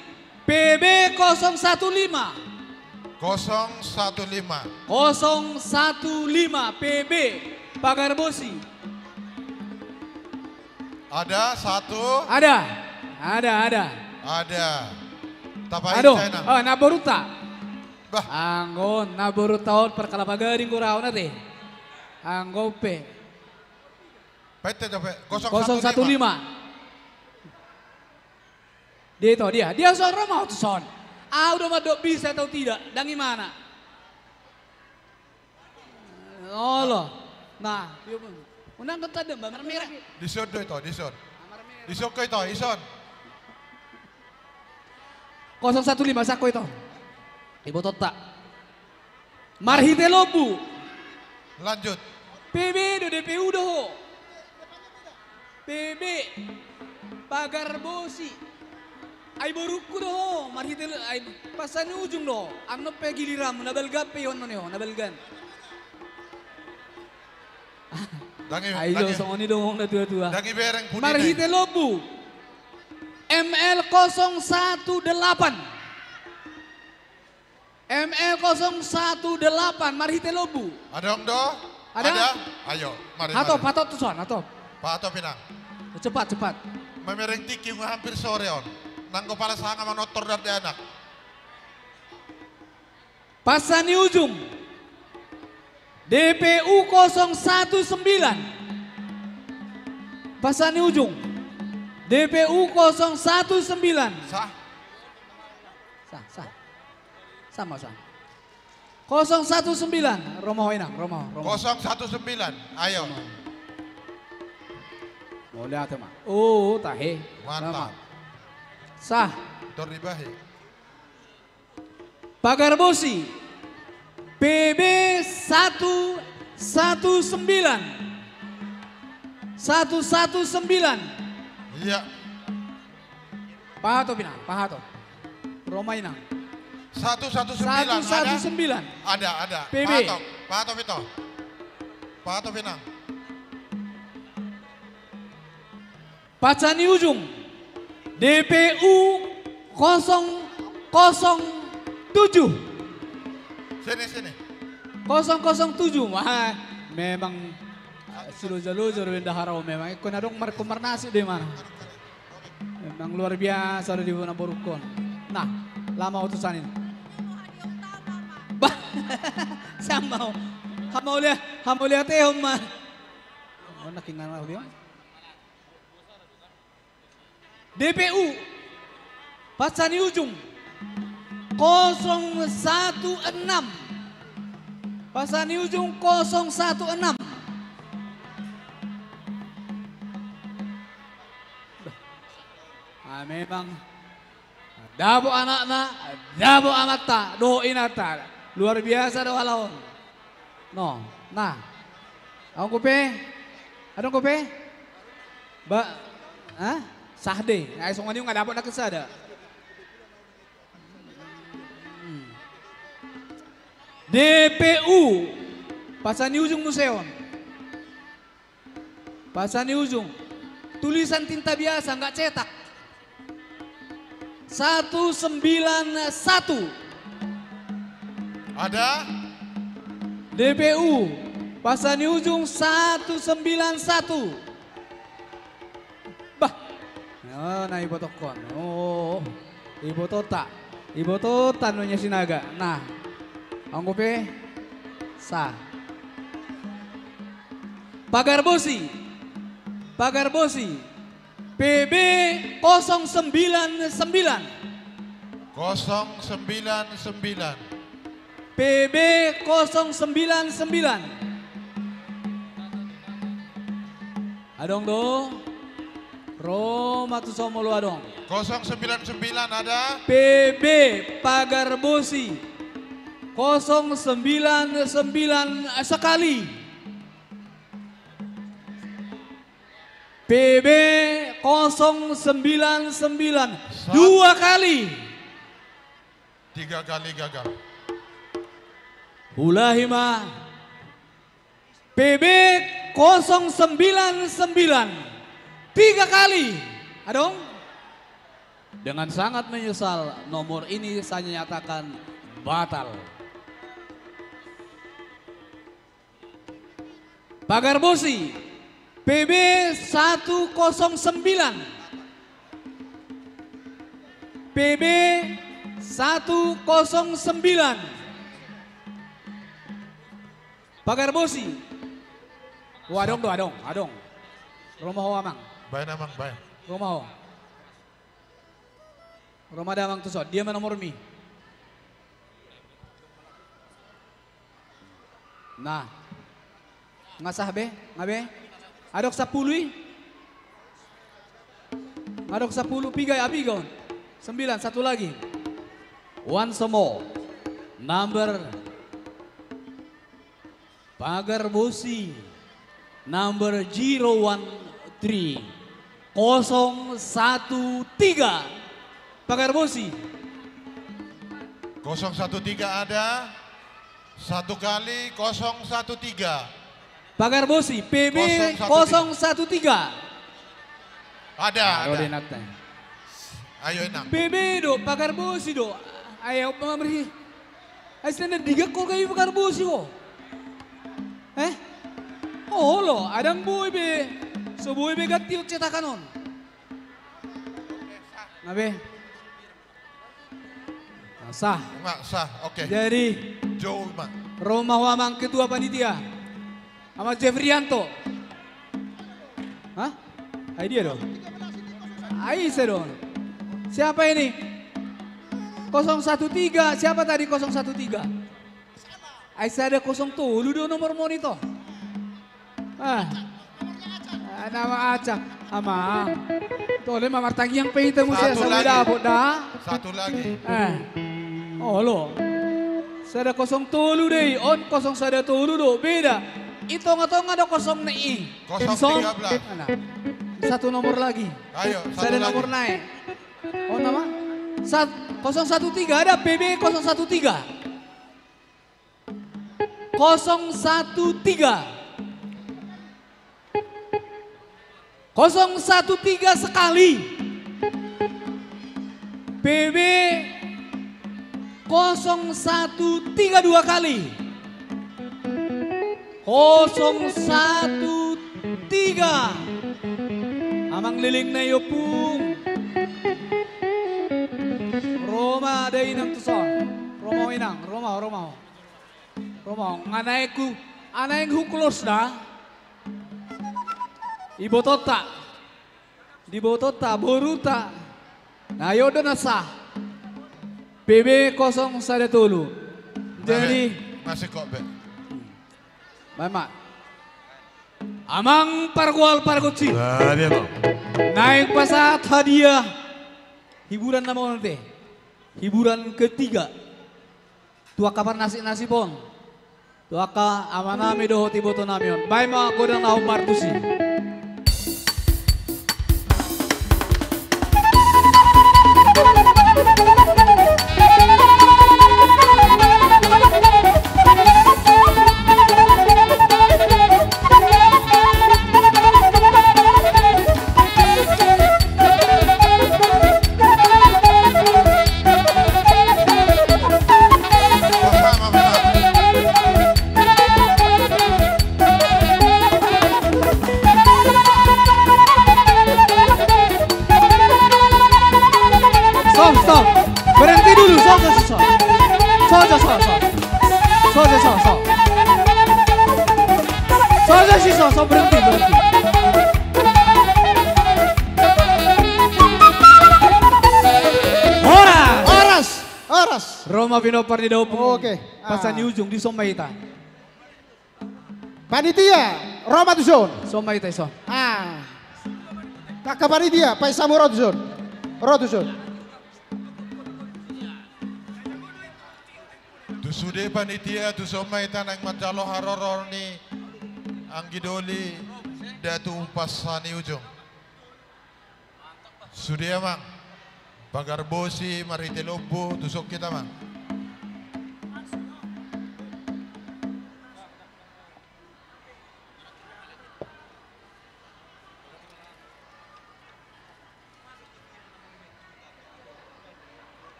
P B kosong satu lima. Kosong satu lima. Kosong satu lima P B. Pagar Bosi. Ada satu. Ada. Ada, ada. Ada. Tapainta. Aduh, na. Oh, na boruta. Bah. Anggo na boruta on parkalapa gading do raon ate. Anggo pe. Painta jo pe. Kosong satu lima. Kosong satu lima. Dia itu, dia. Dia son, ro ma tu son. Au do mandok bisa atau tidak. Dang imana. Olo. Nah, unang kan tadi, Mbak, marmera. Dison do ito, dison. Dison ko ito, dison. Kosong satu lima, sako ito. Ibototta. Marhite lombu. Lanjut. P B do, D P U do ho. P B, Pagar Bosi. Ai borungku do ho, marhite, ai Pasani Ujung do. Annon pe giliranmu, na balga pe ihon on ho, na balga. Ai do songon i do ngomong na tua-tua. Dang ibereng pudi. Marhite lombu. M L kosong satu delapan. M L kosong satu delapan, marhite lombu. Adong do? Ada? Ada? Ayo, mari, hatop, mari. Hatop tu son, hatop. Pahatop inang. Cepat, cepat. Mamereng tingki nga hampir sore on. Nanggo pala sanga manortor dardai anak. Pasani Ujung. D P U kosong satu sembilan. Pasani Ujung. D P U kosong satu sembilan. Sah. Sah, sah. Sama, sama. Kosong satu sembilan. Ro ma ho inang, ro ma ho, ro ma ho. Kosong satu sembilan. Ayo. Mauliate ma. Oh, tahe. Mantap. Sah. Tor dibahe. Pagar Bosi. P B satu satu sembilan. Satu satu sembilan. Iya. Pahatop inang, pahatop. Ro ma inang. Satu satu sembilan, satu satu sembilan. Ada, ada. P B. Pahatop, pahatop ito. Pahatop inang. Pasani Ujung. D P U kosong kosong tujuh. Sini, sini. Kosong kosong tujuh. Wah, memang, ah, siloja-loja do bendahara on memang. Ingkon adong markon marnasib do imana. Memang luar biasa do di bona borungkon. Nah, lama utusan ini. Bah, sama. Hamaulia, hamauliate ma. Oh, nak ingat aku dia. D P U Pasani Ujung kosong satu enam. Pasani Ujung kosong satu enam. Ah, memang. Dapot anakna, dapot amanta dohot inanta. Luar biasa do halak on. No, nah. Adong dope? Adong dope? Ba, hah? Sah do. Ai songon i nga dapot na kesada. Hmm. D P U. Pasani ujung muse on. Pasani ujung. Tulisan tinta biasa, nggak cetak. Satu sembilan satu. Ada? D P U, Pasani Ujung satu sembilan satu. Bah. Oh, na ibotohon. Oh, ibotota. Ibotota nuaeng Sinaga. Nah. Adong dope? Sah. Pagarbosi. Pagarbosi. P B kosong sembilan sembilan. Kosong sembilan sembilan. P B kosong sembilan sembilan. Adong do? Ro ma tuson molo adong. Kosong sembilan sembilan ada? P B Pagarbosi. Kosong sembilan sembilan sekali. P B kosong sembilan sembilan. Sat- dua kali. Tiga kali gagal. Ulahi ma. P B kosong sembilan sembilan. Tiga kali. Adong? Dengan sangat menyesal, nomor ini saya nyatakan batal. Pagarbosi, P B satu kosong sembilan. P B satu kosong sembilan. Pagarbosi. Wah, adong do, adong, adong. Ro ma ho, Amang. Baen, Amang, baen. Ro ma ho. Ro ma damang tuson, dia ma nomormi. Nah. Nga sah be, nga be. Adong sampulu i. Adong sampulu, piga i, piga on. Sembilan, satu lagi. Once more. Number Pagarbosi, number zero one three, kosong satu tiga. Pagarbosi. Kosong satu tiga ada. Satu kali, kosong satu tiga. Pagarbosi, P B kosong satu tiga. Kosong satu tiga. Ada, ada. Ode nata. Ayo, Inang. P B do, Pagarbosi do. Ayo, pamamri. Ai senda diga ko gai Pagarbosi ho. Eh? Olo, adong boi be. So boi be ganti on cetakan on. Nga be. Nah, sah. Nga sah, oke. Jadi, jo ma. Ro ma ho Amang Ketua Panitia. Amang Jefrianto. Hah? Ai dia do. Ai ise do. Siapa ini? Kosong satu tiga. Siapa tadi kosong satu tiga? Ai sada kosong tolu do nomor monitor. Ah. Ah, nama acak, Amang. Tole ma martangiang pe hita muse. Satu lagi. Dapot da. Satu lagi. Eh. Olo. Sada kosong tolu do i, on kosong sada tolu do, beda. I tonga-tonga do kosong na i. Kosong tiga belas. Satu nomor lagi. Ayo, satu lagi. Sada nomor naek. On nama? Sat-, kosong satu tiga, ada P B kosong satu tiga. Kosong satu tiga. Kosong satu tiga sekali. P B kosong satu tiga dua kali. Kosong satu tiga. Amang Liling na i ompung. Ro ma da Inang tuson. Ro ma ho Inang, ro ma ho, ro ma ho. Ro ma ho, nga naeng hu, nga naeng hu close da. Ibotonta. Di ibotonta, boruta. Na i on do na sah. P B kosong sada tolu. Jadi. Masih kok be. Baen ma. Amang pargual pargonsi. Badia to. Naeng pasahat hadiah. Hiburan nama on te. Hiburan ketiga. Tu angka parnasip-nasip on. Tu angka amanami dohot ibotonami on. Baen ma godang na hombar tusi. Stop, stop. Berhenti dulu, stop, stop, stop. Stop, stop, stop, stop. Stop, stop, stop, stop. Stop, stop, stop, stop, berhenti, berhenti. Horas. Horas, horas. Ro ma pinompar ni daompung. Oke. Ah. Pasan ni ujung, dison ma hita. Panitia, ro ma tuson. Dison ma hita, dison. Ah. Angka panitia, paisa hamu ro tuson. Ro tuson. Tu sude panitia, tuson ma hita naeng manjalo haroro ni anggi doli Datu Pasan ni ujung. Sude amang, pagar bosi marhite lombu, tuson hita amang.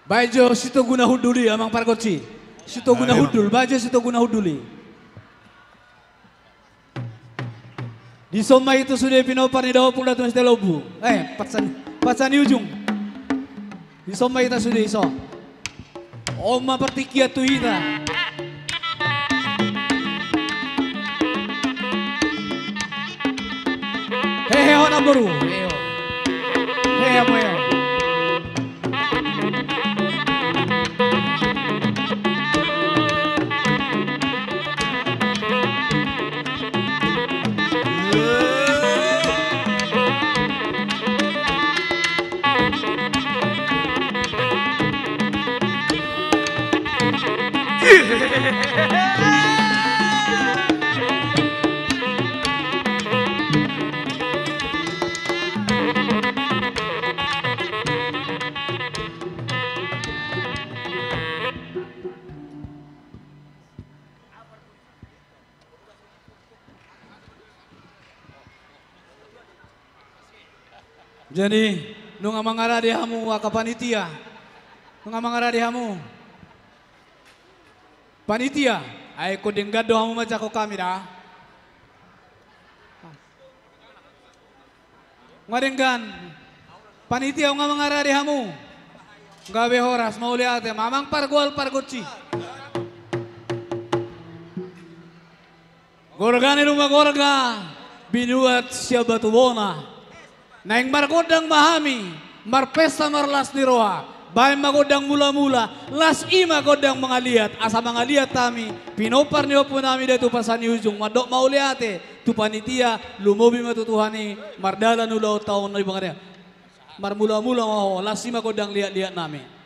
Baen jo sitogu na hundul i, amang pargonsi. Sitogu na hundul, baen jo sitogu na hundul i. Dison ma hita sude pinompar ni daompung Datu Sitalobu. Eh, pasan, pasan ni ujung. Dison ma hita sude, dison. On ma partingkian tu hita. Hehe, hona boru. Hehe, hehe, hehe. Jadi, nunga mangarade hamu angka panitia. Nunga mangarade hamu. Panitia, ai ingkon denggan do hamu manjangkon hami da. Nunga denggan. Panitia, nunga mangarade hamu. Gabe horas, mauliate ma amang pargual pargonsi. Gorga ni Lumagorga, binuat sian Batubona. Naeng margondang ma hami, marpesta marlas ni roha. Baen ma gondang mulamula, las i ma gondang mangaliat, asa mangaliat hami, pinompar ni ompunami Datu Pasan ni Ujung, mandok mauliate tu panitia, lumobi ma tu Tuhan i, mardalan ulaonta on di pangadian. Marmulamula ma ho, las i ma gondang liatliatnami.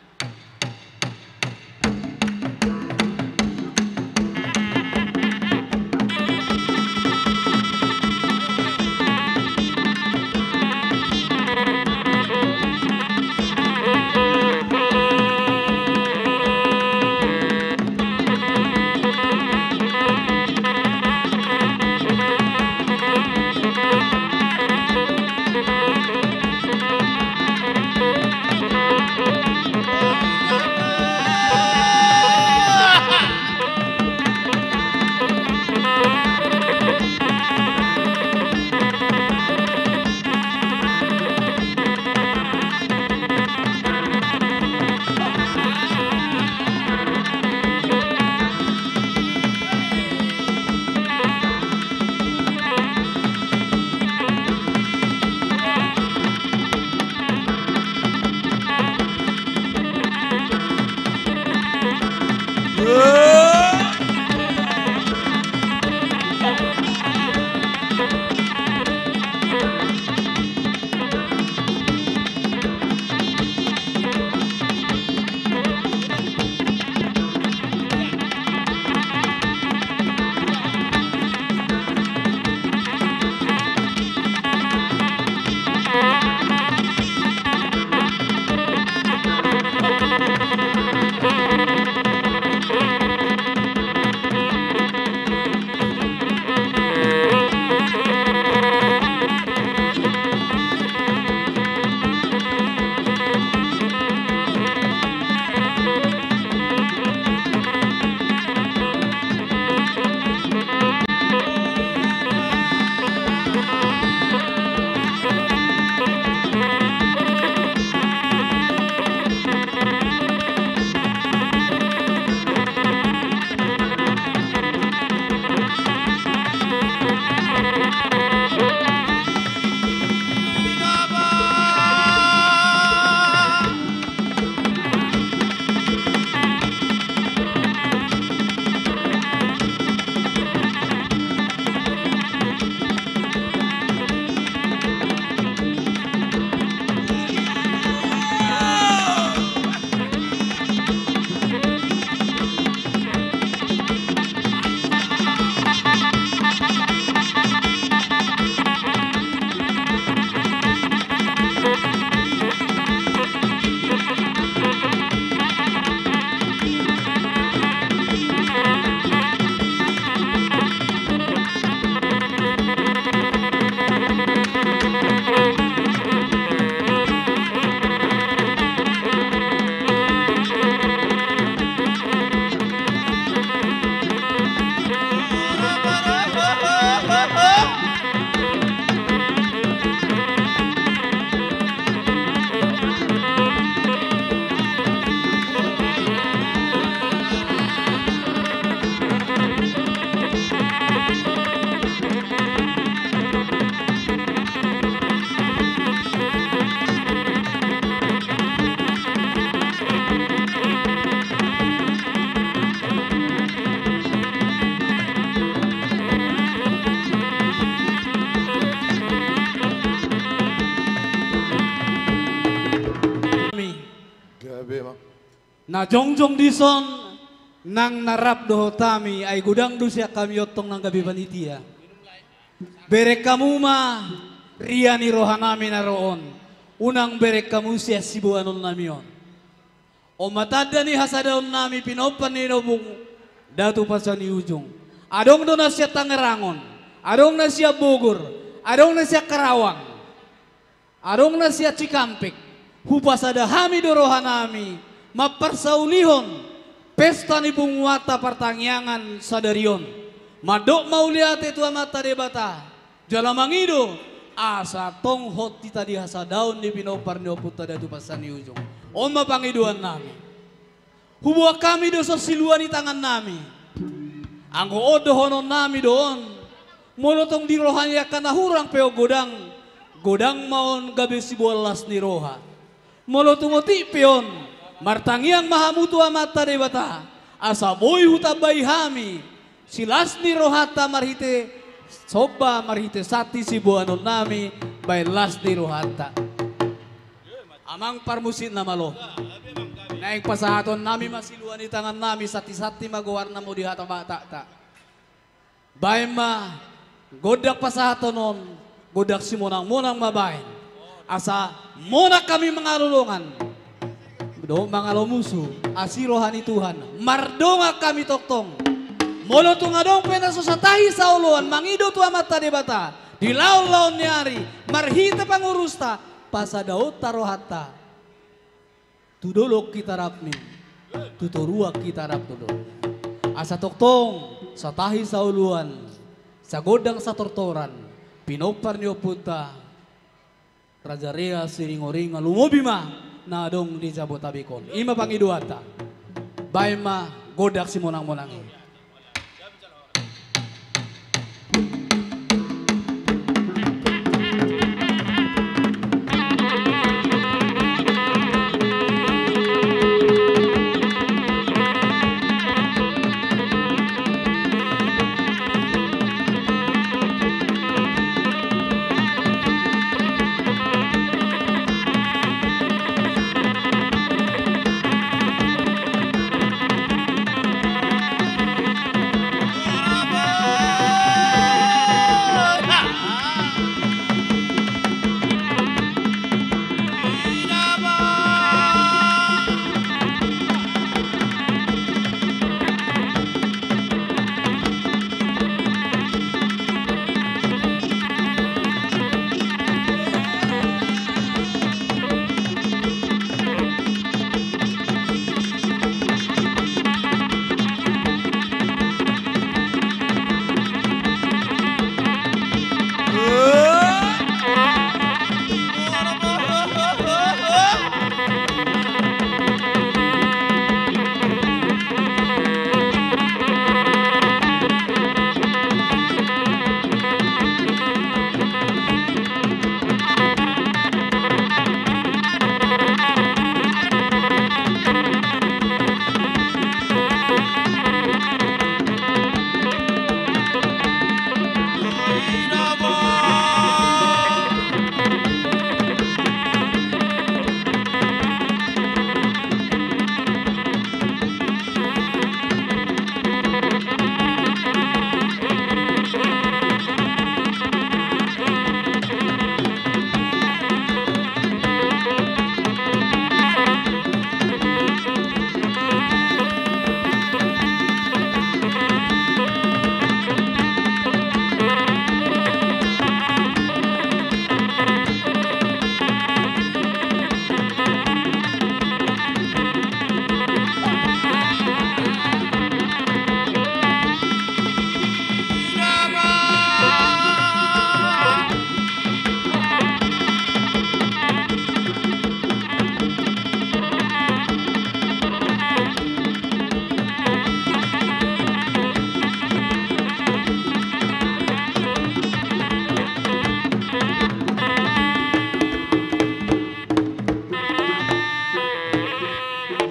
Na jongjong dison, nang na rap dohot hami, ai godang do sian hami on tong nang gabe panitia. Bereng hamu ma ria ni rohanami na ro on, unang bereng hamu sian siboanonnami on. On ma tanda ni hasadaonnami pinompar ni Ompu Datu Pasani Ujung. Adong do na sian Tangerang on, adong na sian Bogor, adong na sian Karawang, adong na sian Cikampek. Hupasada hami do rohanami mamparsaulihon pesta ni punguanta partangiangan sadari on. Mandok mauliate tu Amanta Debata, jala mangido asa tong hot hita di hasadaon ni pinompar ni Ompunta Datu Pasani Ujung. On ma pangidoannami. Huboan hami do songon silua ni tangannami. Anggo on dohononnami do on. Molo tong di roha ni angka na hurang pe on godang, godang ma on gabe siboan las ni roha. Molo tung otik pe on, martangiang ma hamu tu Amanta Debata, asa boi hutambai hami silas ni rohanta marhite somba, marhite santi siboanonnami baen las ni rohanta. Amang parmusik na malo, naeng pasahatonnami ma silua ni tangannami, santi-santi ma goarna molo di hata Batakta. Baen ma gondang pasahaton on, gondang simonang-monang ma baen. Asa monang hami mangalo dongan dohot mangalo musu, asi roha ni Tuhan, mardongan hami tongtong. Molo tung adong pe na so satahi saoloan mangido tu Amanta Debata di laon-laon ni ari, marhite pangurusta, pasadahonta rohanta tu dolok hita rap ni, tu toruan hita rap tu dolok. Asa tongtong satahi saoloan, sagondang satortoran, pinompar ni ompunta Raja Rea Siringoringo, lumobi ma na adong di Jabotabek on. I ma pangidoanta. Baen ma gondang simonang-monang i.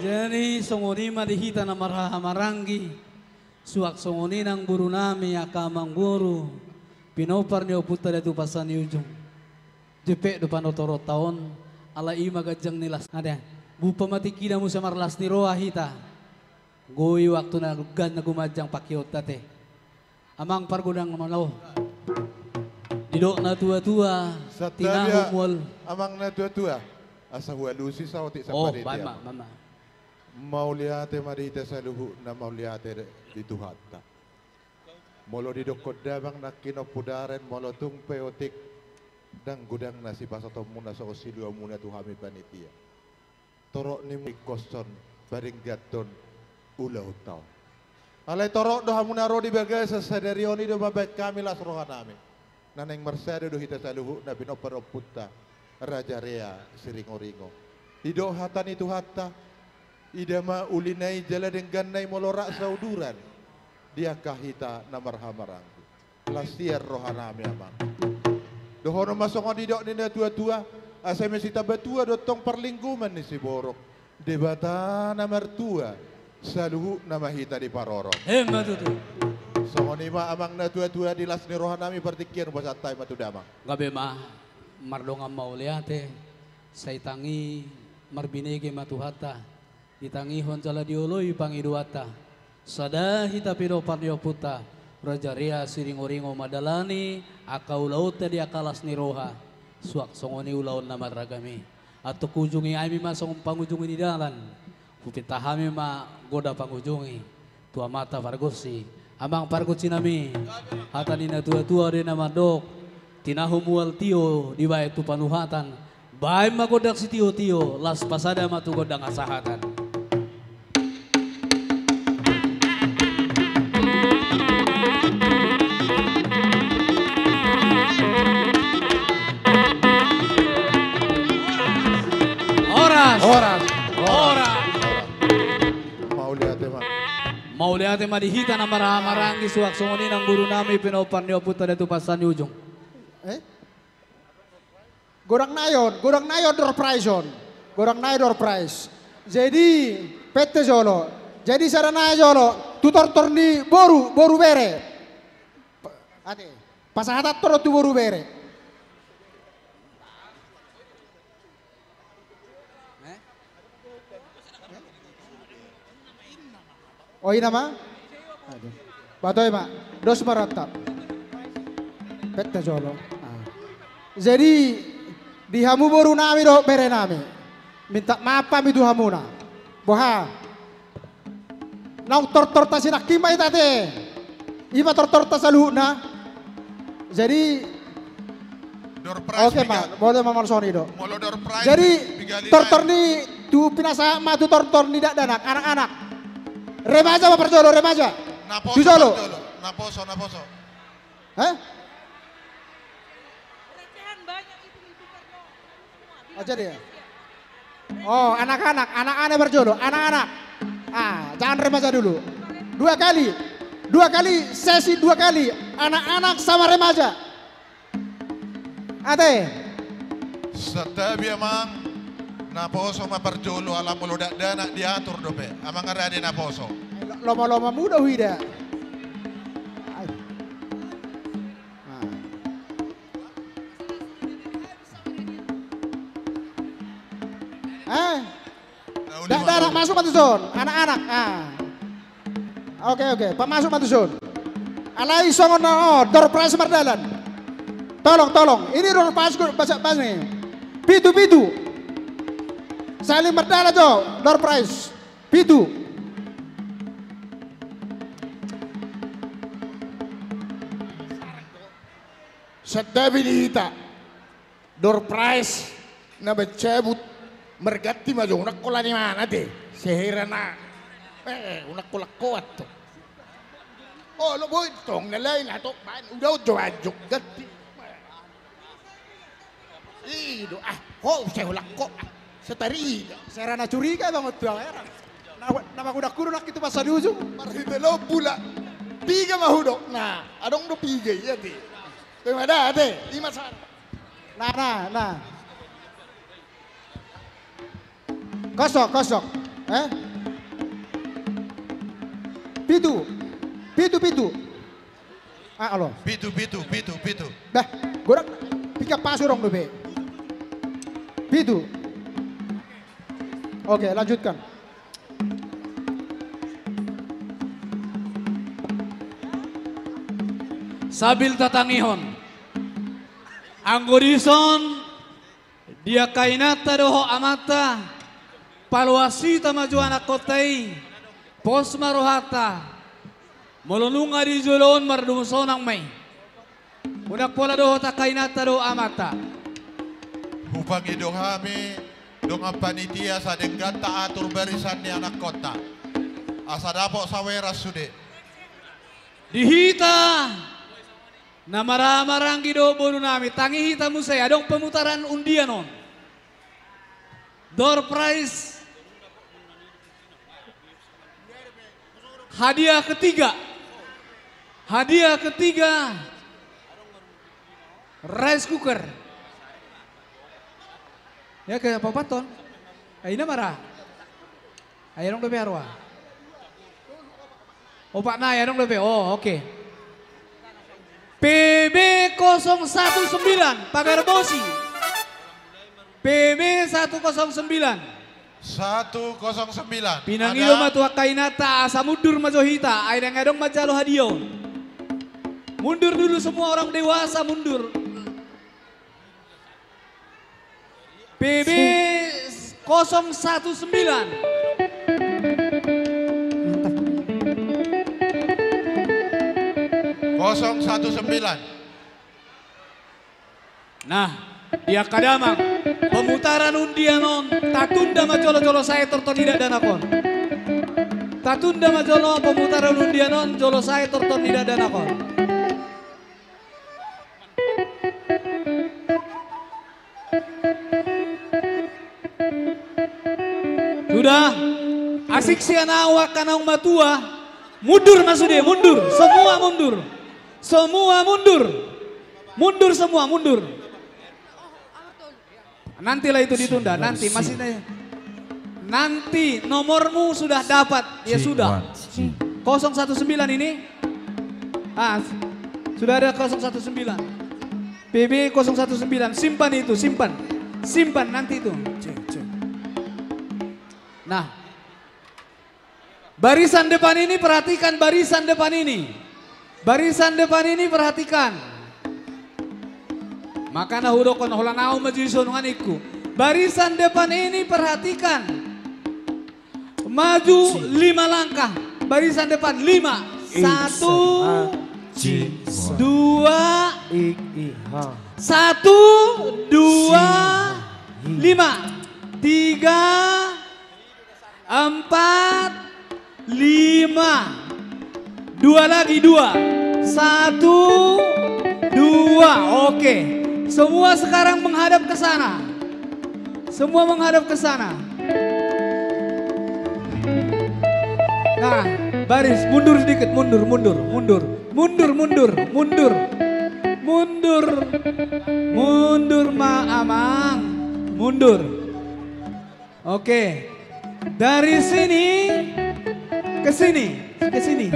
Jadi songon i ma di hita na marhahamaranggi. Suang songon i nang borunami, angka amangboru, pinompar ni ompunta Datu Pasani Ujung. Jempek do panortoronta on, ala i ma ganjang ni las. Ada. Bumpa ma tingkina muse marlas ni roha hita. Goi waktuna, denggan na gumanjang pangkeonta ate. Amang pargodang na malo. Didok na tua-tua, santabi, tinahu mual. Amang na tua-tua, asa hualusi saotik. Oh, sampai di baen ma, dia. Baen ma. Mauliate ma di hita saluhutna, mauliate di Tuhanta. Molo didokkon damang nangkin Ompu Daren, molo tung pe otik ndang godang na sipasahatonmuna songon siluamuna tu hami panitia. Torop ni mingkoson, padengganhon ulaonta on. Alai torop do hamuna ro di bagasan sadari on, i do mambahen hami las rohanami. Na naeng marsada do hita saluhutna pinompar ni ompunta Raja Rea Siringoringo. Didok hata ni Tuhanta, ida ma ulina i jala dengganna i molo rap sauduran, di angka hita na marhahamaranggi. Las sian rohanami, amang. Dohonon ma songon didok ni na tua-tua, asa eme sitamba tua do tong parlinggoman ni siborok, Debata na martua, saluhutna ma hita diparorot. Emma tutu. Songon i ma, amang na tua-tua, di las ni rohanami partingkian, hupasahat hami ma tu damang. Gabe ma, mardongan mauliate, sai tangi marbinege ma Tuhanta, ditangihon jala dioloi pangidoanta. Sada hita pinompar ni ompunta Raja Rea Siringoringo mandalani angka ulaonta di angka las ni roha, suang songon i ulaonna marragam i. Antong huujungi hami ma songon pangujungi ni dalan. Hupinta hami ma gondang pangujungi tu amanta pargonsi, amang pargonsinami. Hata ni na tua-tua do na mandok, tinahu mual tio dibaen tu panuhatan. Baen ma gondang sitio-tio, laos pasada ma tu gondang hasahatan. Horas. Horas. Horas. Horas. Mauliate ma. Mauliate ma di hita na marhahamaranggi, suang songon i nang gurunami pinompar ni ompunta Datu Pasani Ujung. Eh? Godang nai on, godang nai on door prize on. Godang nai door prize. Jadi, pette jolo. Jadi, sada nai jolo, tu tortor ni boru, boru bere. Pa-, ate, pasahatanhon tu boru bere. Eh? Oh, ina ma? Aduh. Batoi ma. Dos ma rantap. Petta jolo. Ah. Jadi, di hamu borunami dohot berenami, minta maaf hami tu hamuna. Boha? Naung tortorta sinangkin ma hita ate. I ma tortorta saluhutna. Jadi, door prize, oke ma, molo ma molo songon i do. Molo door prize, jadi, piga lima tortor ni tu pinasahat ma tu tortor ni dakdanak, anak-anak. Remaja ma parjolo, remaja. Naposo tu jolo. Parjolo. Naposo, naposo. Hah? Recehan banyak itu, itu karena semua. Bilang aja dia. Recehan. Oh, anak-anak, anak-anak parjolo, anak-anak. Ah, jangan remaja dulu. Dua kali. Dua kali, sesi dua kali. Anak-anak sama remaja. Ate. Santabi, amang. Naposo ma parjolo, ala molo dakdanak diatur dope. Amang Arade naposo. Lo-, lomo-lomo muda huida. Ai. Ah. Eh? Dakdanak, masuk ma tuson, anak-anak. Ah. Oke, oke, pamasuk ma tuson. Alai songon na, oh, door prize mardalan. Tolong, tolong. Ini door prize ku baca bani. Pitu, pitu. Saling mardalan jo, door prize. Pitu. Santabi di hita. Door prize na mansai but marganti ma jo, unang holan imana te. Sehera na. Eh, unang holan hoat tu. Oh, lo boi tong na lain atau baen udah jo anjuk ganti. I do, ah, ho, sai holan ho, ah, sai tarida. Sehera na curiga bang tu heran. Na, na mangudangkudang nangkin tu Pasani Ujung. Marhite lombu la. Piga ma hudok. Nah, adong do piga i ate. Pe ma da ate, i ma sada. Nah, nah, nah. Kosong, kosong. Eh? Pitu. Pitu, pitu. Ah, alo. Pitu, pitu, pitu, pitu. Bah, godang piga pasu adong dope. Pitu. Oke, lanjutkan. Sambil tatangihon. Anggo dison, di angka inanta dohot amanta, paloas hita ma jo anakkonta i, pos ma rohanta, molo nunga di jolo on mardomu sonang ma i. Unang pola dohot angka inanta dohot amanta. Hupangido hami, dongan panitia, sai denggan taatur barisan ni anakkonta. Asa dapot saweran sude. Di hita na maramaranggi dohot bohunami, tangi hita muse, adong pemutaran undian on. Door prize. Hadiah ketiga. Hadiah ketiga. Rice cooker. Ya, ke paopathon. Eh, ina mara. Ai adong dope arua. Opat nai adong dope. Oh, oke. P B kosong satu sembilan, Pagar Bosi. P B satu kosong sembilan. Satu kosong sembilan. Pinangido ma tu angka inanta, asa mundur ma jo hita, ai dang adong manjalo hadiah on. Mundur dulu semua orang dewasa, mundur. P B kosong satu sembilan. Kosong satu sembilan. Nah, di angka damang, pemutaran undian on tatunda ma jolo, jolo sae tortor ni dakdanak on. Tatunda ma jolo pemutaran undian on, jolo sae tortor ni dakdanak on. Sudah, asik sian ahu angka naung matua. Mundur ma sude, mundur, semua mundur. Semua mundur. Mundur semua, mundur. Nantilah itu ditunda, nanti masih. Nanti nomormu sudah dapat, ya sudah. Kosong satu sembilan ini. Ah, sudah ada kosong satu sembilan. P B kosong satu sembilan, simpan itu, simpan. Simpan nanti itu. Nah. Barisan depan ini, perhatikan barisan depan ini. Barisan depan ini, perhatikan. Makana hudokkon holan ahu maju i songon i ningku. Barisan depan ini, perhatikan. Maju lima langkah. Barisan depan, lima. Satu, dua, satu, dua, lima. Tiga, empat, lima. Dua lagi, dua. Satu, dua. Oke. Semua sekarang menghadap ke sana. Semua menghadap ke sana. Nah, baris, mundur sedikit, mundur, mundur, mundur. Mundur, mundur, mundur. Mundur. Mundur ma amang. Mundur. Oke. Dari sini ke sini, ke sini.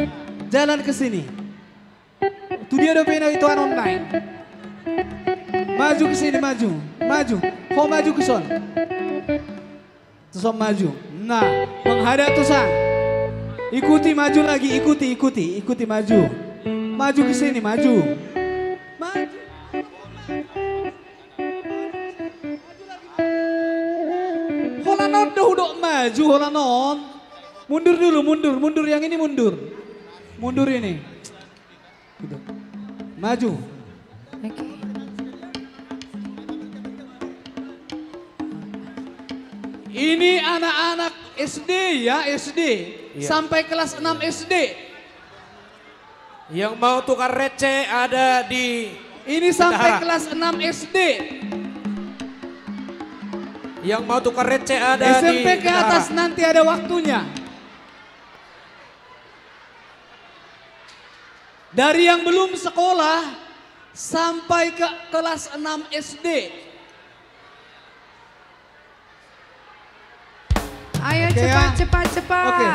Jalan ke sini. Tu dia dope na itoan on nai. Maju ke sini, maju. Maju. Ho maju ke son. Tuson maju. Nah, menghadap tuson. Ikuti, maju lagi, ikuti, ikuti, ikuti maju. Maju ke sini, maju. Maju. Holan on do hudok maju, holan on. Mundur dulu, mundur, mundur, yang ini mundur. Mundur ini. Gitu. Maju. Oke. Ini anak-anak S D ya, S D. Iya. Sampai kelas enam S D. Yang mau tukar receh ada di bendahara. Ini sampai kelas enam S D. Yang mau tukar receh ada di bendahara. S M P ke atas nanti ada waktunya. Dari yang belum sekolah sampai ke kelas enam S D. Ayo, oke, ya. Cepat, cepat, cepat. Oke.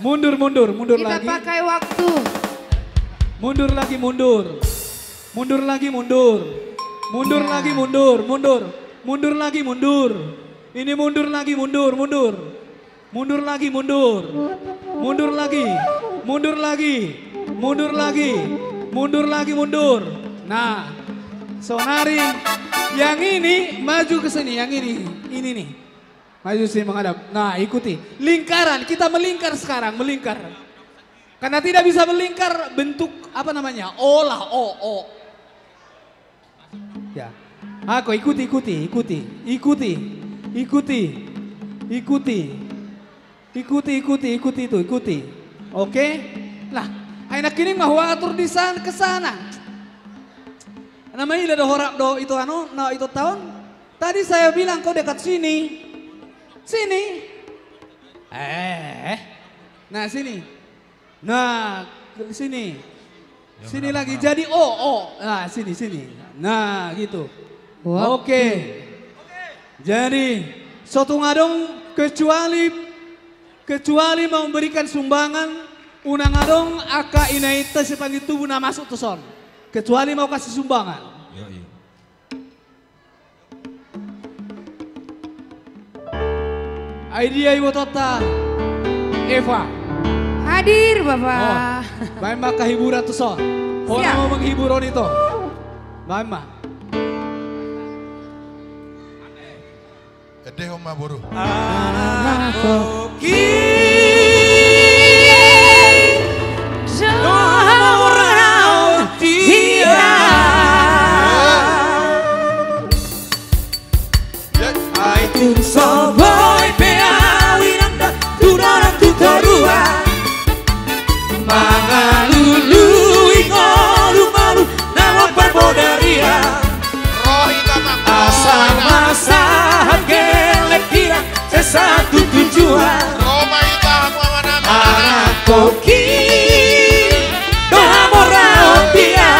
Mundur, mundur, mundur lagi. Kita pakai waktu. Mundur lagi, mundur. Mundur lagi, mundur. Mundur lagi, mundur, mundur. Mundur lagi, mundur. Ini mundur lagi, mundur, mundur. Mundur lagi, mundur. Mundur lagi, mundur lagi, mundur lagi, mundur lagi, mundur. Nah, sonari yang ini maju ke sini, yang ini, ini nih. Maju sini menghadap. Nah, ikuti. Lingkaran, kita melingkar sekarang, melingkar. Karena tidak bisa melingkar, bentuk apa namanya? O lah, O, O. Ya. Ako, ikuti, ikuti, ikuti, ikuti, ikuti, ikuti, ikuti, ikuti, ikuti itu, ikuti. Oke? Nah, ai nangkining ma huatur di sana, ke sana. Na maila do horap do ito anu, na ito taon. Tadi saya bilang kau dekat sini. Sini. Eh. Nah, sini. Nah, ke sini. Sini lagi. Jadi, oh, oh. Nah, sini, sini. Nah, gitu. Oke. Jadi, so tung adong kecuali, kecuali mau memberikan sumbangan, unang adong angka ina ita sipanggil tubuh na masuk tu son. Kecuali mau kasih sumbangan. Ai dia ibotonta Eva? Hadir, Bapak. Oh, baen ma angka hiburan tu son. Ho na mau menghibur on ito. Baen ma. Ede ho ma boru. Anak koki. Ai tung so boi pe au inanta tu dolok tu toruan, mangalului ngolu-ngolu na mamparbodaria. Asal ma sahat gelleng hira, sai sahat tu tujuan. Anak koki, do hamoraon dia.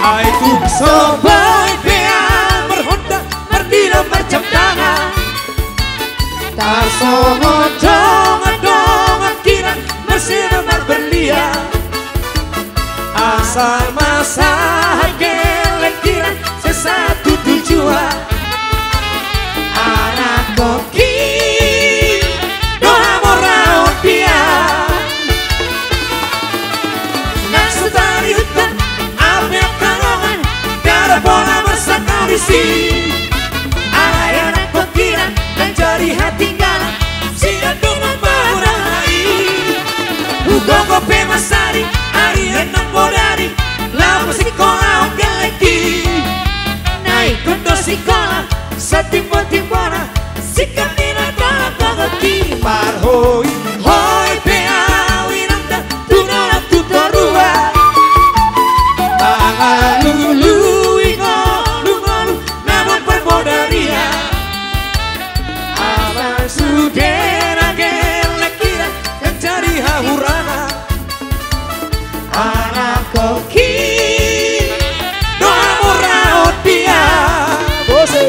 Ai tung so boi pe au marhonda, mardila, marjam tangan, tarsongon dongan-dongan hira, marseda marberlian. Asal ma sahat gelleng hira, sai sahat tu tujuan. Anak koki, do hamoraon dia. Nang so tarihuthon ape angka dongan, ndada pola marsangkap disi. Alai anak koki, ndang jadi hatinggalan sian dongan magodang i. Hugogo pe mansari, ari enom bodari, laho sikola on gellengki. Na ingkon do sikola satimbo-timbona, singkat ni na tolap gogoki. Marhoi-hoi pe au inanta tu dolok tu toruan, mangalului ngolu-ngolu na mamparbodaria. Alai sude na gelleng hira, ndang jadi hahurana. Anak koki, do hamoraon dia. Bose.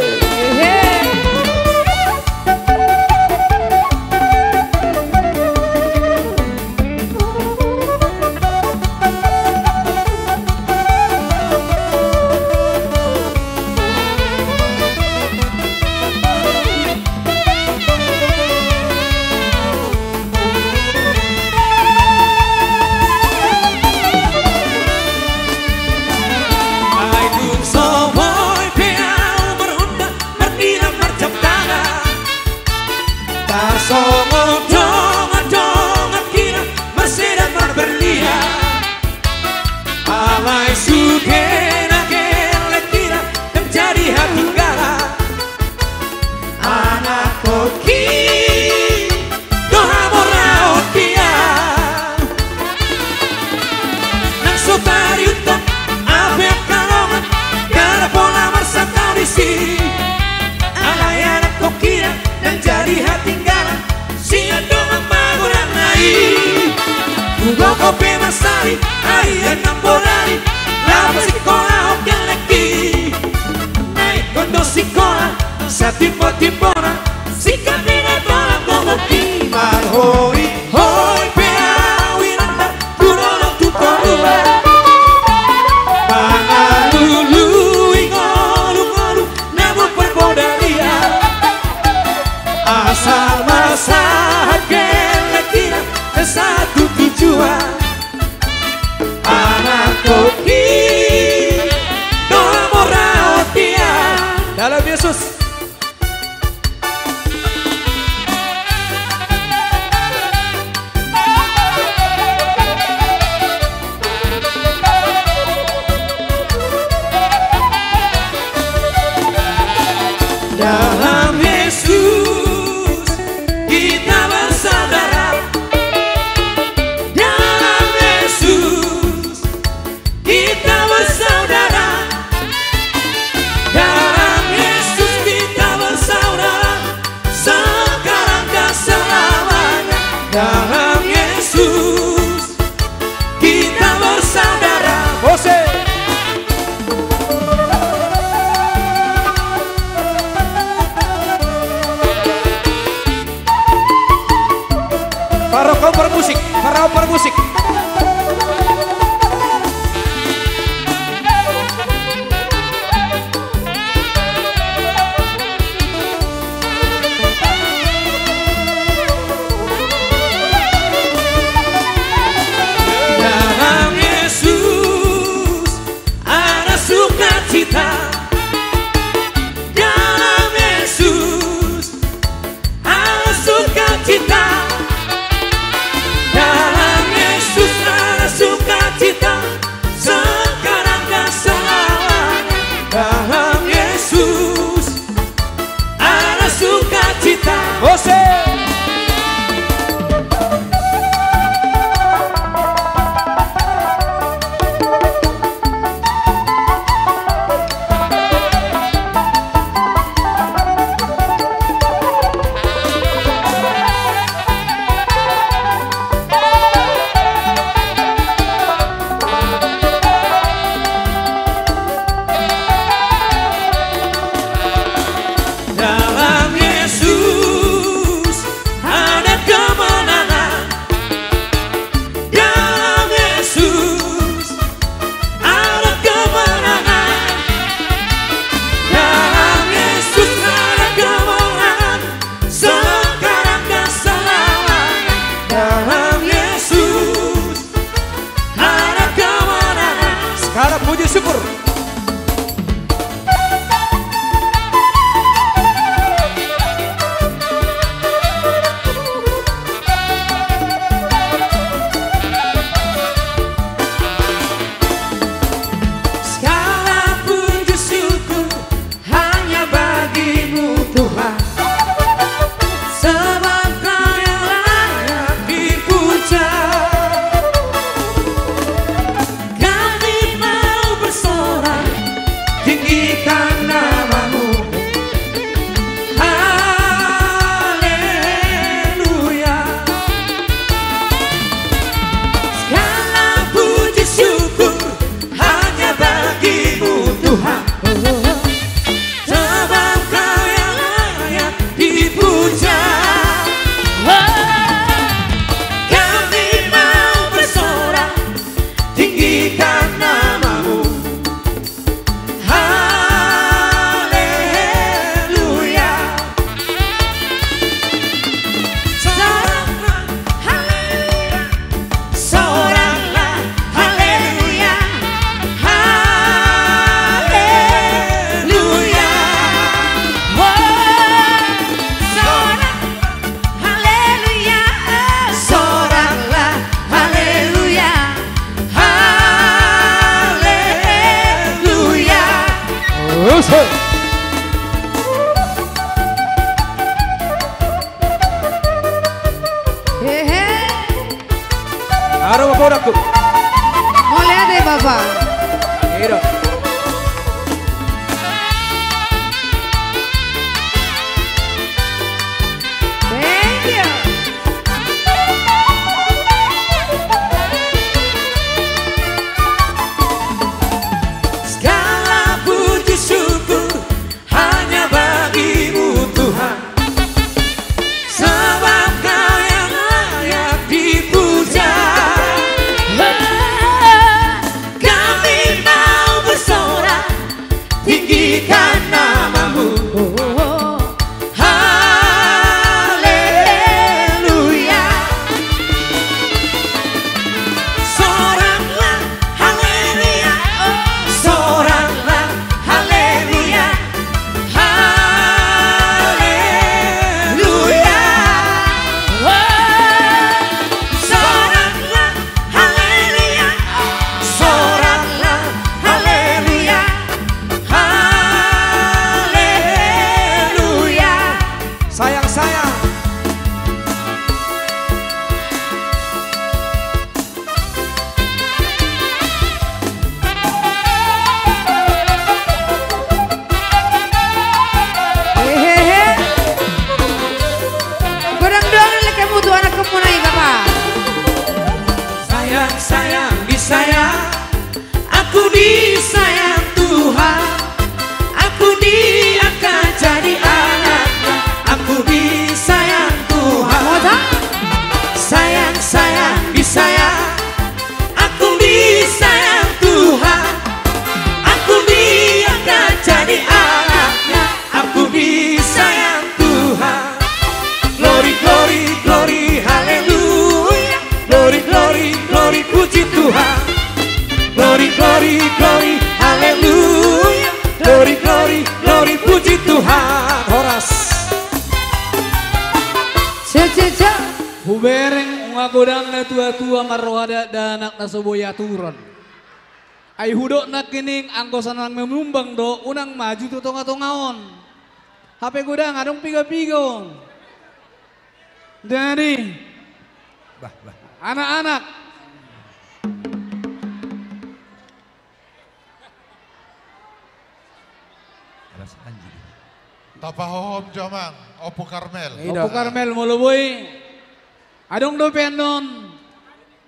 Ai tung so boi pe au marhonda, mardila, marjam tangan, tarsongon dongan-dongan hira, marseda marberlian. Alai sude na gelleng hira, ndang jadi hatinggalan. Anak koki, do hamoraon dia. Nang so tarihuthon ape angka dongan, ndada pola marsangkap disi. Alai anak koki, ndang jadi hatinggalan sian dongan magodangna i. Hugogo pe mansari, ari enom bodari, laho sikola on gellengki. Na ingkon do sikola satimbo-timbona, singkat ni na tolap gogoki. Marhoi-hoi pe au inanta tu dolok tu toruan, mangalului ngolu-ngolu na mamparbodaria. Dalam Yesus. Dalam Yesus kita bersaudara. Dalam Yesus kita bersaudara. Dalam Yesus kita bersaudara. Sekarang dan selamanya. Dalam Yesus kita bersaudara. Musik. Para komposer musik, para komposer musik. Dalam Yesus ada sukacita. Dalam Yesus ada sukacita. Dalam Yesus ada sukacita. Sekarang dan selamanya. Dalam Yesus ada sukacita. Musik. Dalam Yesus ada kemenangan. Dalam Yesus ada kemenangan. Dalam Yesus ada kemenangan. Sekarang dan selamanya. Dalam Yesus ada kemenangan. Sekarang puji syukur. Segala puji syukur hanya bagi-Mu, Tuhan. Sebab Kau yang layak dipuja. Kami mau bersorak, tinggikan nama-Mu. Haleluya. Segala puji syukur hanya bagi-Mu, Tuhan. Sebab Kau yang layak dipuja. Kami mau bersorak, tinggikan nama-Mu. Haleluya. Sorak, haleluya. Soraklah, haleluya. Haleluya. Oh, sorak, haleluya. Soraklah, haleluya. Haleluya. Musik. Hehe. Aro, Bapa, udah ku. Mauliate, Bapa. Iya. Thank you. Segala puji syukur hanya bagi-Mu, Tuhan. Sebab Kau yang layak dipuja. Kami mau Godang na tua-tua marroha dakdanak na so boi aturon. Ai hudok nangkining anggo sonang mamumbang do unang maju tu tonga-tonga on. Hape godang adong piga-piga on. Jadi, bah, bah, anak-anak. Tapahohom jo amang, Ompu Karmel. Ompu Karmel, molo boi. Adong dope annon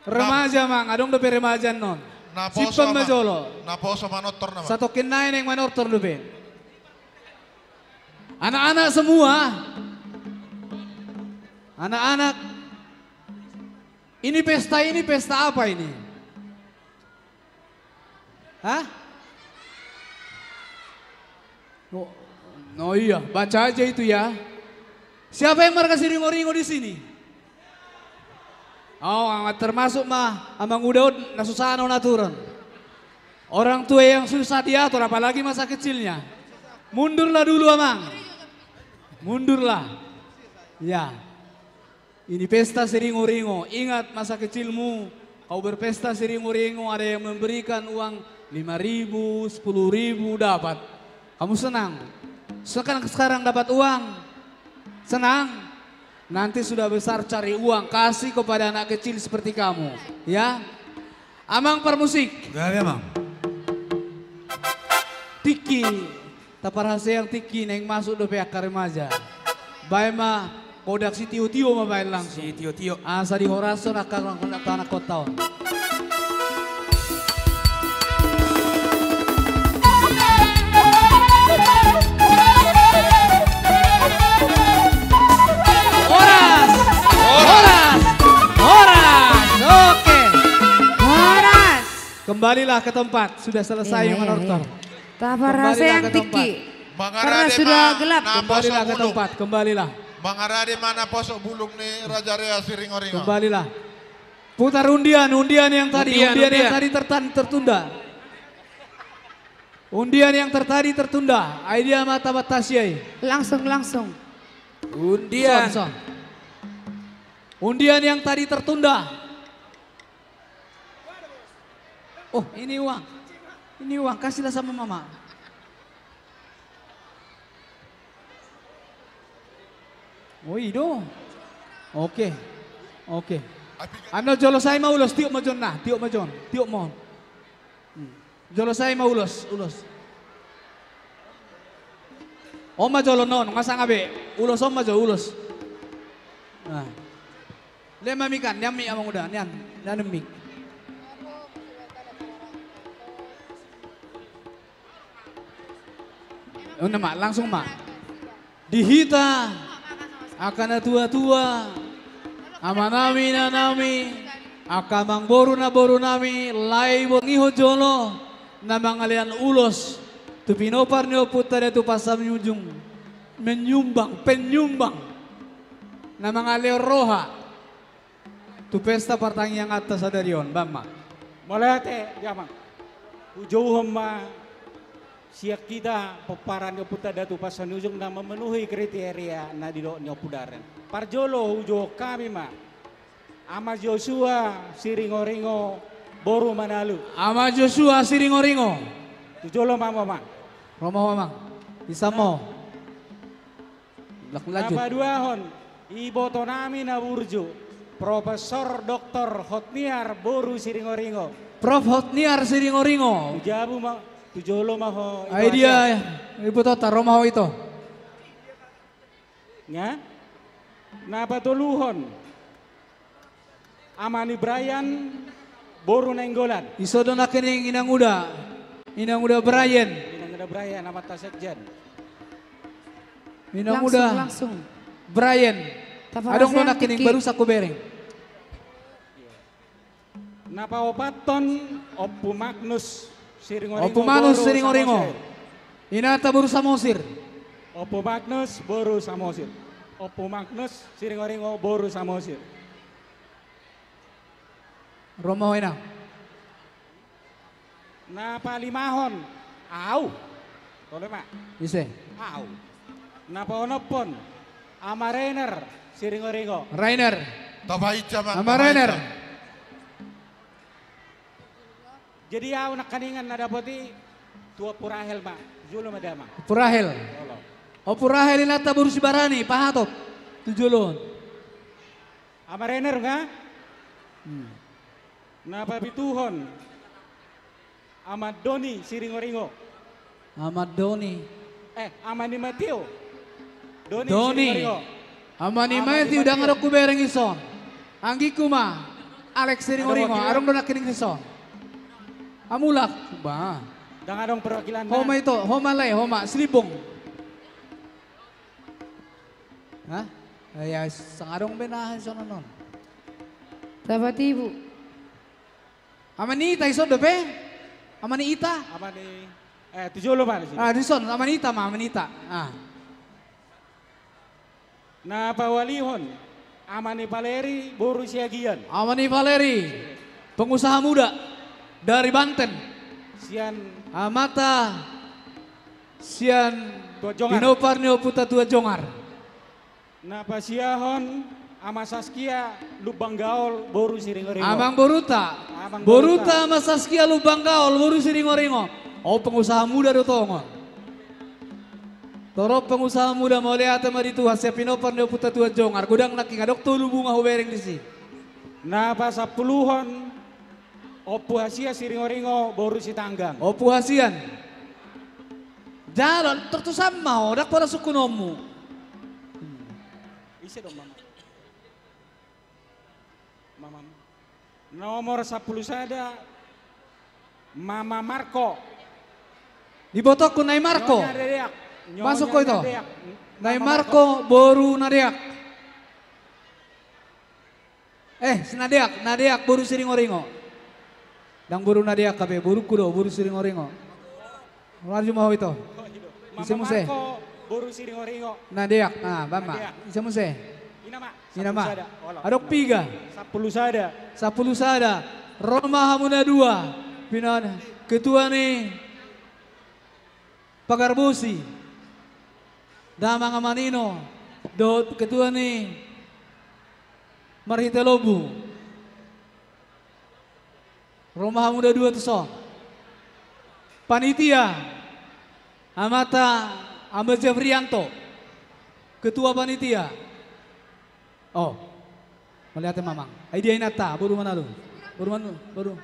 remaja, amang, adong dope remaja annon. Simpang ma jolo. Na poso manortor nama. Satongkin nai naeng manortor dope. Anak-anak semua. Anak-anak. Ini pesta, ini pesta apa ini? Hah? Oh, oh iya, baca aja itu ya. Siapa yang marga Siringo-ringo di sini? Oh, termasuk ma amang uda on na susah na naturan. Orang tua yang susah diatur, apalagi masa kecilnya. Mundurlah dulu, amang. Mundurlah. Ya. Ini pesta Siringo-ringo. Ingat masa kecilmu, kau berpesta Siringo-ringo, ada yang memberikan uang lima ribu, sepuluh ribu, dapat. Kamu senang? Sekarang, sekarang dapat uang? Senang? Nanti sudah besar cari uang, kasih kepada anak kecil seperti kamu. Ya? Amang parmusik. Gabe, amang. Tingki. Taparhaseang tingki, naeng masuk dope angka remaja. Baen ma godang sitio-tio ma baen langsung. Sitio-tio. Asa dihorashon angka, angka, angka, angka anak kota on. Horas! Horas! Horas! Oke. Horas! Kembalilah ke tempat, sudah selesai manortor. Taparhaseang tingki. Karena sudah gelap. Kembalilah ke tempat, kembalilah. Mangarade ma na poso bulung ni Raja Rea Siringo-ringo. Kembalilah. Putar undian, undian yang tadi, undian yang tadi tertan-, tertunda. Undian yang tertadi tertunda. Ai dia ma tabatasi ai. Langsung, langsung. Undian. Son, son. Undian yang tadi tertunda. Oh, ini uang. Ini uang, kasihlah sama mama. Oh, i do. Oke. Oke. Annon jolo sai ma ulos, tiop ma jo on, nah, tiop ma jo on, tiop ma on. Hmm. Jolo sai ma ulos, ulos. On ma jolo non, nga sanga be. Ulos on ma jo, ulos. Nah. Lean ma mik an, nian mik, amang uda, nian, nian mik. Unang ma, langsung ma. Di hita, angka na tua-tua, amanami, inanami, angka amangboru, namborunami, lae, borngin, jolo, na mangalean ulos tu pinompar ni ompunta Datu Pasaribu Ujung, menyumbang, penyumbang, na mangalean roha tu pesta partangianganta sadari on, baen ma. Mauliate, amang. Hujouhon ma sian hita pomparan ni ompunta Datu Pasaribu Ujung na memenuhi kriteria na didok ni Ompu Darren. Parjolo hujouhon hami ma Ama Joshua Siringo-ringo boru Manalu. Ama Joshua Siringo-ringo. Tu jolo ma hamu, amang. Ro ma hamu, amang. Bisa ma. Lanjut. Na paduahon, ibotonami na burju, Profesor Doktor Hotniar boru Siringo-ringo. Prof Hotniar Siringo-ringo. Tu jabu ma, tu jolo ma ho, ito. Ai dia, ito. Ibotonta, ro ma ho, ito. Nga? Na patoluhon, Ama ni Brian boru Nainggolan. Dison do nangkining inang uda. Inang uda Brian. Inang uda Brian, amanta sekjen. Inang uda Brian. Langsung, langsung. Adong do nangkining, barusan hubereng. Na paopathon, Ompu Magnus Siringo-ringo. Ompu Magnus Siringo-ringo. Inanta boru Samosir. Ompu Magnus boru Samosir. Ompu Magnus Siringo-ringo boru Samosir. Ro ma ho, inang. Na palimahon, au. Tole ma. Ise? Au. Na paonomhon, Ama Rainer Siringo-ringo. Rainer. Tabaen ma, Ama Rener. Jadi au nangkiningan na dapot i tu Ompu Rahel ma. Jolo ma damang. Ompu Rahel. Jolo. Ompu Rahel inanta boru Sibarani, pahatop. Tu jolo on. Ama Rener nga? Hmm. Na papituhon. Ama Doni Siringoringo. Ama Doni. Eh, Ama ni Matio. Doni Siringoringo. Ama ni Matio, ndang adong hubereng dison. Anggingku ma Alex Siringoringo, adong do nangkining dison. Amulak, ba. Ndang adong perwakilanna. Ho ma ito, ho ma lae, ho ma, Silimbong. Hah? Ia, sanga adong be na dison on. Tapatibu. Ama ni ita dison dope? Ama ni ita? Ama ni, eh, tu jolo ma dison. Ah, dison, ama ni ita ma, ama ni ita. Ah. Na paualihon, Ama ni Valeri boru Siagian. Ama ni Valeri, pengusaha muda dari Banten. Sian. Amanta sian Tuan Jongar. Pinompar ni Ompunta Tuan Jongar. Na pasiahon Ama Saskia Lumban Gaol boru Siringoringo. Amang borunta. Amang borunta. Borunta Ama Saskia Lumban Gaol boru Siringoringo. O, pengusaha muda do tongon. Torop pengusaha muda, mauliate ma di Tuhan, sian pinompar ni Ompunta Tuan Jongar. Godang nangkin, adong tolu bunga hubereng disi. Na pasampuluhon Ompu Hasian Siringoringo boru Sitanggang. Ompu Hasian. Jalo, tortusan ma ho, ndang pola sungkunonmu. Ise do mama? Mama. Nomor sampulu sada, Mama Marko. Di botongku, Nai Marko. Nyonya Deak. Masuk ho ito. Nyonya Deak. Nai Marko, Marko boru Nadeak. Eh, si Nadeak, Nadeak boru Siringoringo. Ndang boru Nadeak hape, borungku do, boru Siringoringo. Maju ma ho ito. Ise muse? Mama Marko boru Siringoringo. Nadeak, ah, bamma. Nadeak. Ise muse? Ina ma. Ina ma. Sampulu sada. Olo. Adong piga? Sampulu sada. Sampulu sada. Ro ma hamu na dua. Pinompar, ketua ni Pagar Bosi, damang Ama Nino, dohot ketua ni Marhite Lombu. Ro ma hamu na dua tuson. Panitia, amanta Ama Jafrianto, ketua panitia. O, mauliate ma amang. Ai dia inanta, boru Manado. Boru Manado, boru.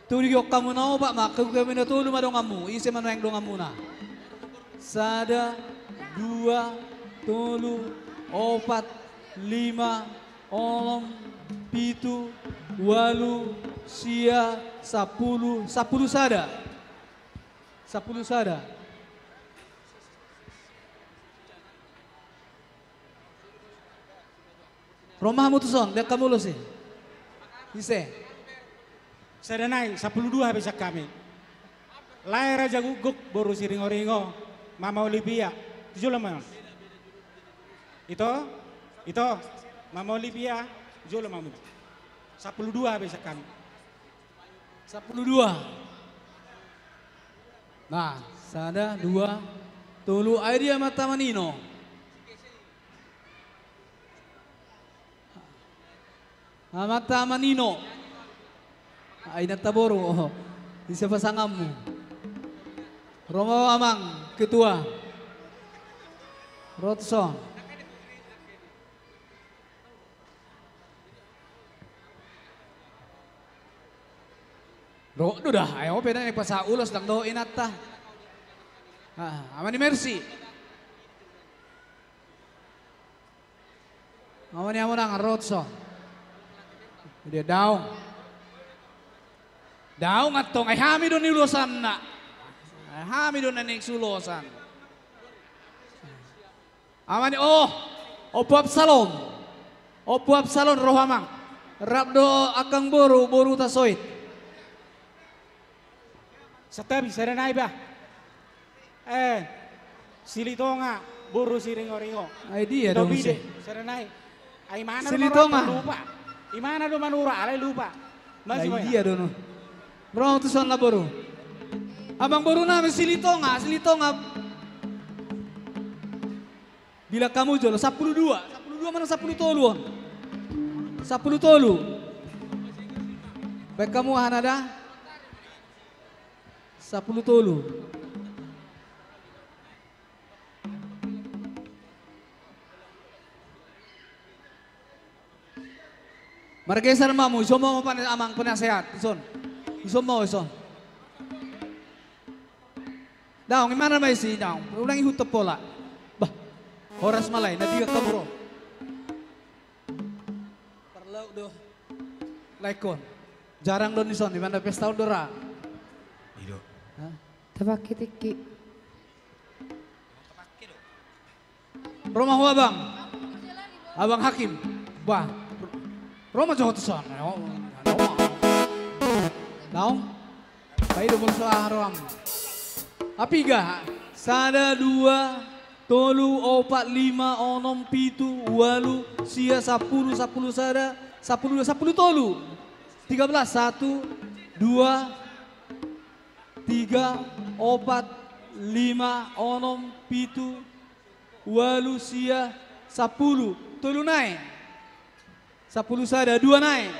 Tudion hamu na opat ma, kekeon hamu na tolu ma donganmu, ise ma nuaeng donganmuna. Sada, dua, tolu, opat, lima, onom, pitu, ualu, sia, sampulu, sampulu sada. Sampulu sada. Ro ma hamu tuson, lean hamu ulos i. Ise? Sada nai, sampulu dua hape sian hami. Lae Raja Guguk, boru Siringoringo, Mama Olivia. Tu jolo ma. Ito, ito, Mama Olivia, tu jolo ma hamu. Sampulu dua hape sian hami. Sampulu dua. Nah, sada, dua, tolu, ai dia amanta Ama Nino. Amanta Ama Nino. Ai inanta boru, o. Ise pasanganmu? Ro ma amang ketua. Ro tuson. Dohot do da, ai on pe na naeng pasahat ulos ndang dohot inanta. Ah, Ama ni Mercy. Ama ni Amonang, ro tuson. Dia daong. Daong antong, ai hami do niulosanna. Ai hami do na naeng siulosan. Ama ni, o, Ompu Absalom. Ompu Absalom, ro ho amang. Rap dohot angkang boru, boru Tasoit. Santabi, sada nai bah. Eh, Silitonga, boru Siringoringo. Ai dia do muse? Sada nai. Ai imana do Silitonga. Manura, lupa. Imana do Manura, alai lupa. Maju. Ai dia do no. Ro tuson na boru. Amang boru nami Silitonga, Silitonga. Bilang hamu jolo, sampulu dua. Sampulu dua manang sampulu tolu on? Sampulu tolu. Baen hamu aha na da? Sampulu tolu. Margeser ma hamu, dison ma, amang penasehat, dison. Dison ma, dison. Daong, imana ma disi, daong. Unang ihuthon pola. Bah, horas ma lae, na denggan hamu ro. Parlauk do. Lae on. Jarang do dison, di mana pesta on do ra. I do. Hah? Tapake tingki. Ro ma ho, abang. Abang Hakim. Bah. Ro ma jo ho tu son. Daong. Daong. Pai do bolso aha roham. Apiga? Sada, dua, tolu, opat, lima, onom, pitu, ualu, sia, sampulu, sampulu sada, sampulu dua, sampulu tolu. Tiga belas, satu, dua, tiga, opat, lima, onom, pitu, ualu, sia, sampulu. Tolu nai. Sampulu sada, dua nai.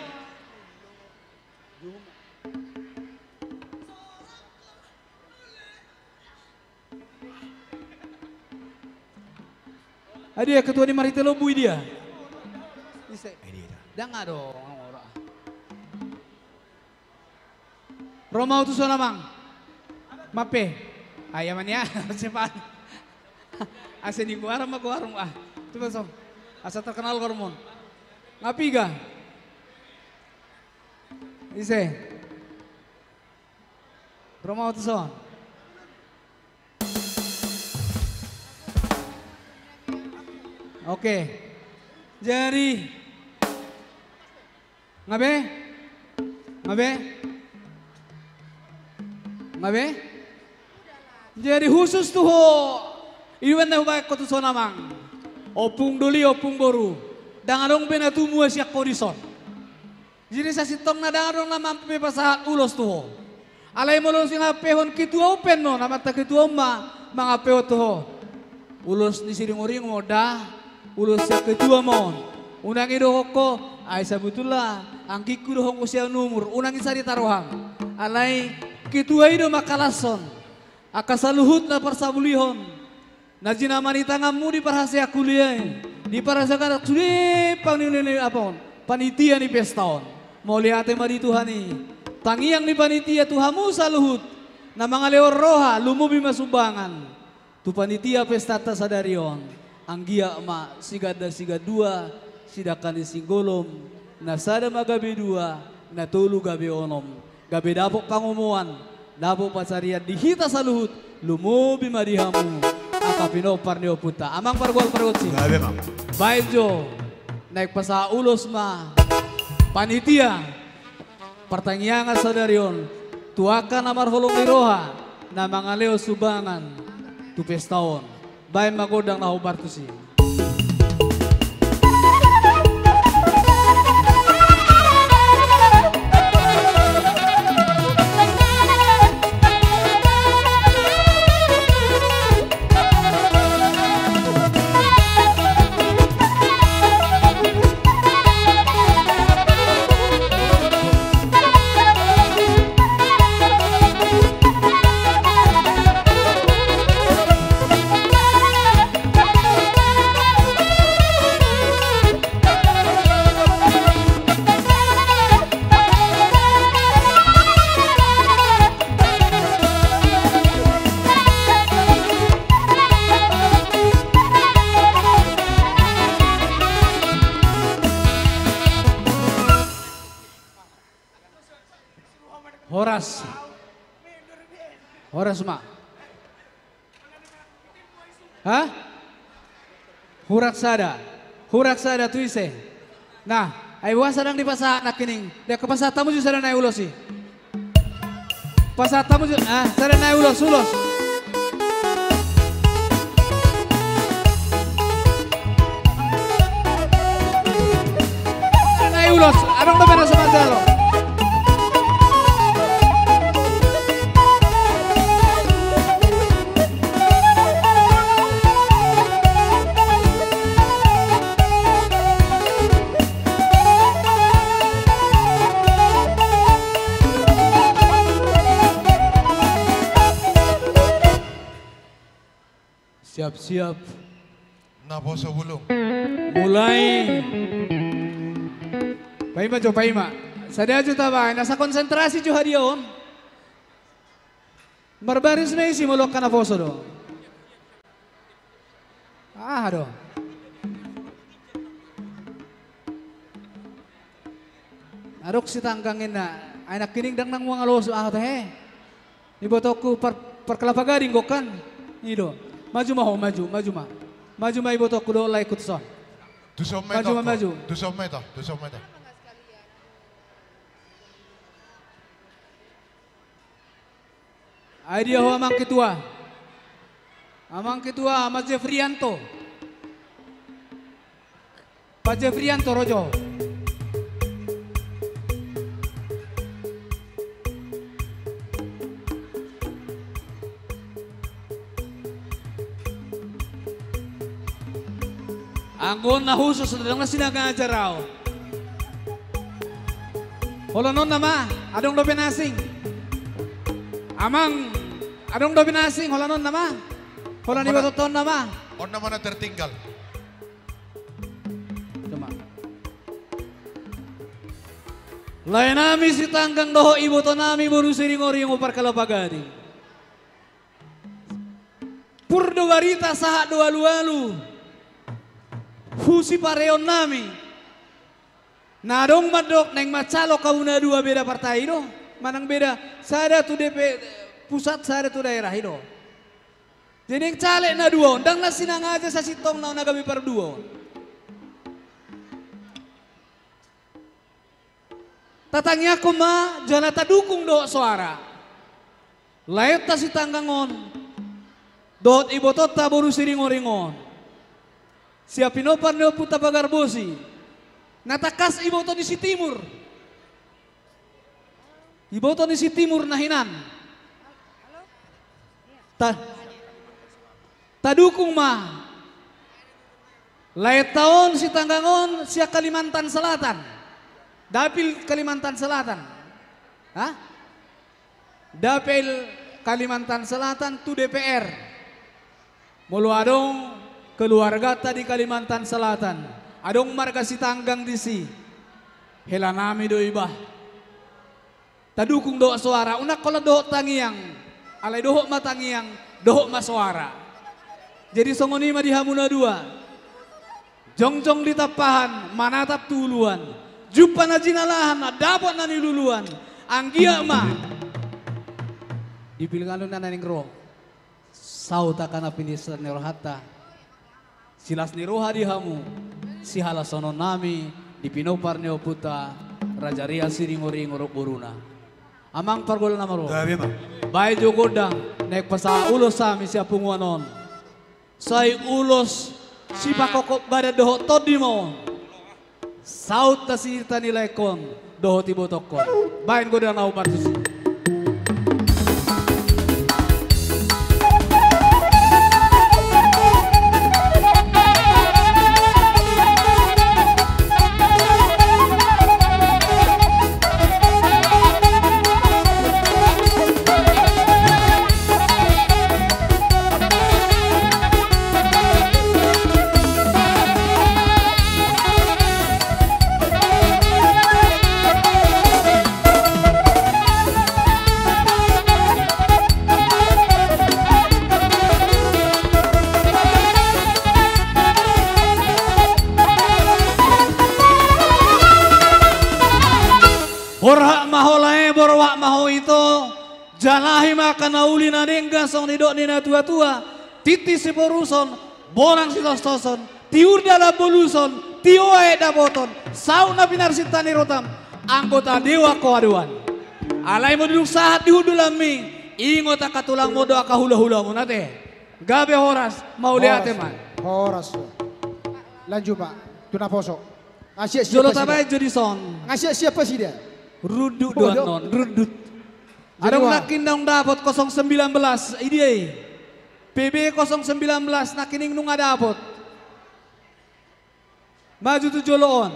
Ai dia ketua ni Marhite Lombu i dia? Ise? Ai dia. Dang adong. Ro ma ho tu son, amang. Mape. Ai ama nia sepan. Asa ni goaran ma goarmu ah. Tu son. Asa terkenal goarmon. Nga piga? Ise? Ro ma ho tu son. Oke. Jadi, nga be? Nga be? Nga be? Jadi khusus tu ho. I do umbahen na hubahen ho tu son, amang. Ompung doli, ompung boru. Dang adong be na tumua sian ho dison. Jadi sasintongna dang adong na mampu be pasahat ulos tu ho. Alai molo sihapehon ketua on pe annon, amanta ketua on ma manghapehon tu ho. Ulos ni Siringoringo ma on da, ulos sian ketua ma on. Unang idokkon ho, ai sabutulna anggingku do ho sian umur, unang i sarita roham. Alai ketua i do mangkalashon angka saluhut na parsabulihon. Na jinama ni tanganmu di parhaseang kuliah i, di parhaseang anak sude, pang ni, ni, ni, apa on, panitia ni pesta on. Mauliate ma di Tuhan i. Tangiang ni panitia tu hamu saluhut na mangalehon roha, lumobi ma sumbangan tu panitia pestanta sadari on. Anggiat ma siganda sigandua, sidangka ni singgolom, na sada ma gabe dua, na tolu gabe onom. Gabe dapot pangomoan, dapot pansarian di hita saluhut, lumobi ma di hamu angka pinompar ni ompunta. Amang pargual pargonsi. Gabe, amang. Baen jo, naeng pasahat ulos ma panitia partangiangan sadari on tu angka na marholong ni roha na mangalehon sumbangan tu pesta on. Baen ma gondang na hombar tusi. Horas. Horas ma. Hah? Hurak sada. Hurak sada tu ise? Nah, ai boha sada dipasahat nangkining. Dengke pasahat hamu jo sada nai ulos i. Pasahat hamu jo, ah, sada nai ulos, ulos. Nai ulos, adong dope na so manjalo. Siap. Naposo bulung. Mulai. Paima jo, paima. Sada jo tabaen, asa konsentrasi jo hadiah on. Marbaris ma isi molo angka naposo do. Aha do? Adong sitanggang inna, ai nangkining ndang na mangalosu aha tahe. Ibotongku par-, par Kelapa Gading do kan. I do. Maju ma ho, maju, maju ma. Maju ma ibotongku dohot laengku tuson. Tuson ma i. Maju ma, maju. Tuson ma i, tuson ma i. Ai dia ho amang ketua. Amang ketua, Mas Jefrianto. Pak Jefrianto, ro jo. Anggo na khusus, ndang na sinangaja au. Holan on nama, adong dope na asing. Amang, adong dope na asing, holan on nama. Holan ibotonta on nama. On nama na tertinggal. Cuma. Laenami sitanggang dohot ibotonami boru Siringoringo par Kelapa Gading. Pur do barita sahat do alualu. Hu sipareonnami. Na adong mandok naeng mancalon hamu na dua, beda partai do. Manang beda, sada tu D P pusat, sada tu daerah i do. Jadi naeng caleg na dua on, ndang na sinangaja sasintongna on na gabe parduo. Tatangiangkon ma jala tadukung dohot soara. Laenta sitanggang on dohot ibotonta boru Siringoringo on. Sian pinompar ni Ompunta Pagarbosi. Na tangkas iboto ni si Timur. Iboto ni si Timur na hinan. Ta-, tadukung ma. Laenta on sitanggang on sian Kalimantan Selatan. Dapil Kalimantan Selatan. Hah? Dapil Kalimantan Selatan tu D P R. Molo adong keluarganta di Kalimantan Selatan, adong marga Sitanggang disi, helanami do iba. Tadukung dohot soara, unang holan dohot tangiang, alai dohot ma tangiang, dohot ma soara. Jadi songon i ma di hamu na dua. Jongjong di tampahan, manatap tu uluan. Jumpa na jinalahan, dapot na niluluan. Anggiat ma di pilkada na naeng ro, saut angka na pinillit ni rohanta. Silas ni roha di hamu sihalashononnami di pinompar ni ompunta Raja Rian Siringoringo dohot boruna. Amang pargolna ma ro. Gabe ma. Baen jo gondang, naeng pasahat ulos hami sian punguan on. Sai ulos sipakokop badan dohot tondi ma on. Saut ma sirta ni laengkon dohot ibotongkon. Baen gondang na ummartusi. Borhat ma ho lae, borhat ma ho ito. Jalahi ma angka na uli na denggan songon nidok ni natuatua, tintin siporuson, bonang sitoshoson, tiur dalan boluson, tio aek dapoton, saut na pinarsinta ni roham, anggo tadewan ho haduan. Alai molo dung sahat di hundulanmi, ingot angka tulangmu dohot angka hulahulamuna ate. Gabe horas, mauliate ma. Horas. Lanjut ma tu naposo. Jolo tabaen jo dison. Nga siap-siap pe sida. Rundut do annon, rundut. Adong nangkin naung dapot kosong sembilan belas, i dia i. P B kosong sembilan belas nangkining nunga dapot. Maju tu jolo on.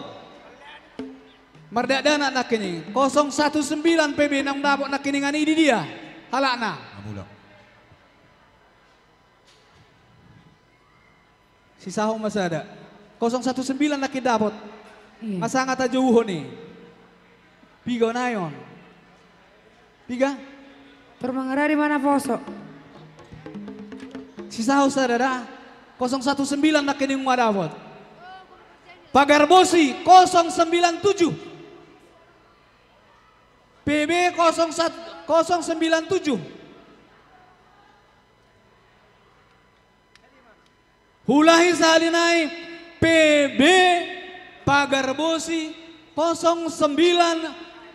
Mardakdanak nangkining. Kosong satu sembilan P B naung dapot nangkiningan i, di dia halakna. Amula. Sisahon ma sada. Kosong satu sembilan nangkin dapot. Iya. Nga sanga tajouhon i. Piga on ae on? Piga? Tor mangaradi ma naposo. Sisahon sada da. Kosong satu sembilan nangkin i nga dapot. Pagarbosi kosong sembilan tujuh. P B kosong satu, kosong sembilan tujuh. Huulahi sahali nai, P B Pagarbosi kosong sembilan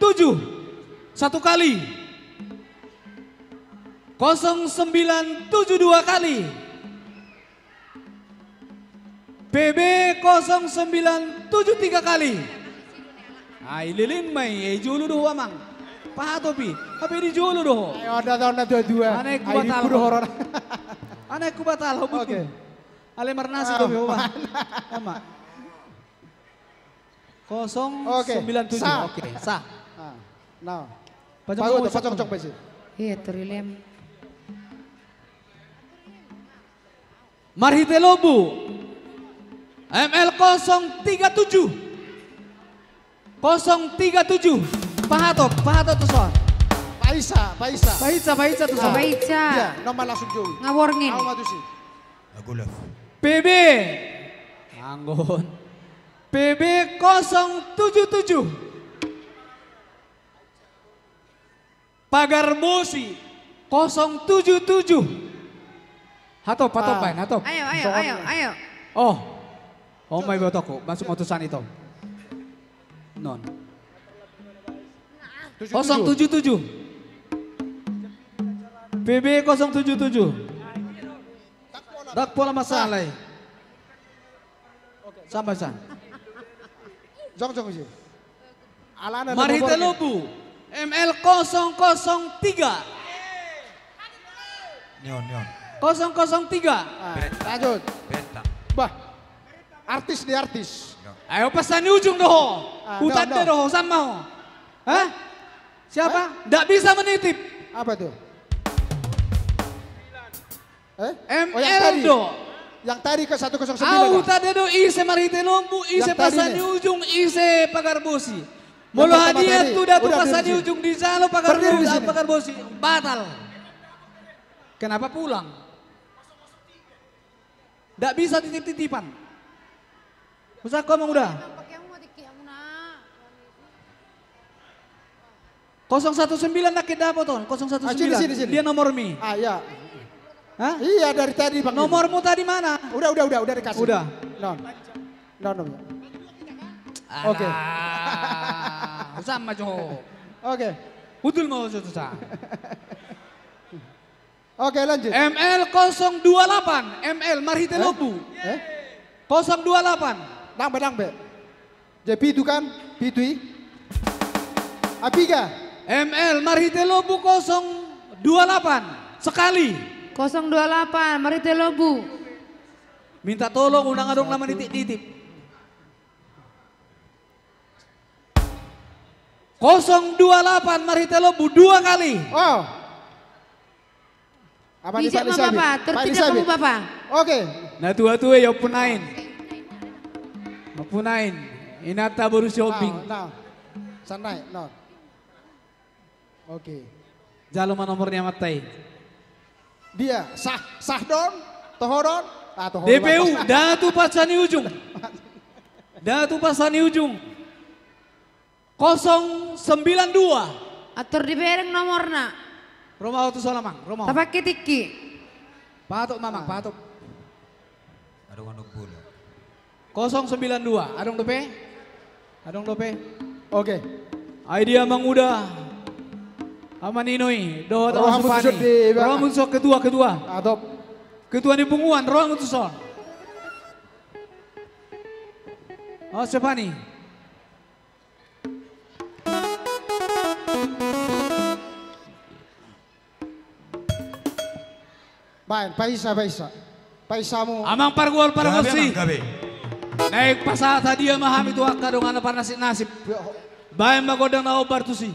tujuh. Satu kali. Kosong sembilan tujuh dua kali. P B kosong sembilan tujuh tiga kali. Ai leleng ma i, ai jolo do ho amang. Pahatop i, hape di jolo do ho. Ai, ada taon na dua-dua. Anak ku batal ho. Anak ku batal ho, butku. Oke. Ale marnasi do ho, Bang. Ama. Kosong sembilan tujuh. Oke, sah. Ah, nah. Pajok, pajok, pajok. Iya, tor i lem. Marhite lombu. M L kosong tiga tujuh. Kosong tiga tujuh. Pahatop, pahatop tu son. Paisa, paisa. Paisa, paisa tu son. Paisa. Iya, nomor langsung jauh. Ngaborngin. Awa tusi. Agulaf. P B. Anggon. P B kosong tujuh tujuh. Pagarbosi kosong tujuh tujuh. Hatop, hatop, ah. Baen, hatop. Ayo, ayo, ayo, ayo. Oh. Oh, mai botokku, masuk motosan itu. Non. Kosong tujuh tujuh. P B kosong tujuh tujuh. Ndang pola masalah i. Sampai sa. Jong, jong, jong. Alana marhite lombu. M L kosong kosong tiga. Nion, nion. Kosong kosong tiga. Ah, lanjut. Benta. Bah. Artis di artis. Ayo, Pasani Ujung do ho. Ah, Hutande do ho, sama ho. Hah? Siapa? Hah? Ndak bisa menitip. Apa tuh? Eh? Oh, yang M L tadi. Do. Yang tadi ke satu kosong sembilan. Au tadi do, ise marhite lombu, ise Pasani Ujung, ise Pagarbosi. Molo hadiah tu Datu Pasani Ujung dijalo, Pagarbosi batal. Kenapa pulang? Ndak bisa titip-titipan. Usaha kau, Mang Uda. Kosong satu sembilan nangkin dapot on, kosong satu sembilan. Ah, sini, sini, sini. Dia nomormi. Ah, iya. Hah? Iya, dari tadi, Bang. Nomormu tadi mana? Udah, udah, udah, udah dikasih. Udah. Non. Non, non. Oke. Alah, sama jo. Oke. Utul mau susah. Oke, lanjut. M L kosong dua delapan, M L marhite lombu. Eh? Kosong dua delapan. Ndang be, ndang be. Jadi pitu kan? Pitu i. Apiga. M L marhite lombu kosong dua delapan. Sekali. Kosong dua delapan, marhite lombu. Minta tolong, unang adong na manitip-nitip. Kosong dua delapan marhite lombu dua kali. Oh. Apa ni, Pak Lisabi? Pak Lisabi. Oke. Na tua-tua i, Ompu Nain. Ompu Nain. Inanta boru si Hombing. Nah, nah. Sanai, no. Oke. Jalo ma nomor ni amanta i. Dia, sah, sah do on, toho do on. Ah, toho do on. D P U, Datu Pasani Ujung. Datu Pasani Ujung. Kosong sembilan dua. Atur dibereng nomorna. Ro ma ho tu son, Amang, ro ma ho. Tapake tingki. Pahatop, Amang, pahatop. Adong, adong bola. Kosong sembilan dua. Adong dope? Adong dope? Oke. Ai dia Amang Uda. Ama Nino i, dohot Ama Supani. Ro hamu tu son, ketua, ketua. Hatop. Ketua ni punguan, ro hamu tu son. Oh, Supani. Baen, paisa, paisa. Paisamu. Amang pargual pargonsi. Gabe, Amang, gabe. Naeng pasahat hadiah ma hami tu angka dongan na parnasip-nasip. Yo. Baen ma gondang na hombar tusi.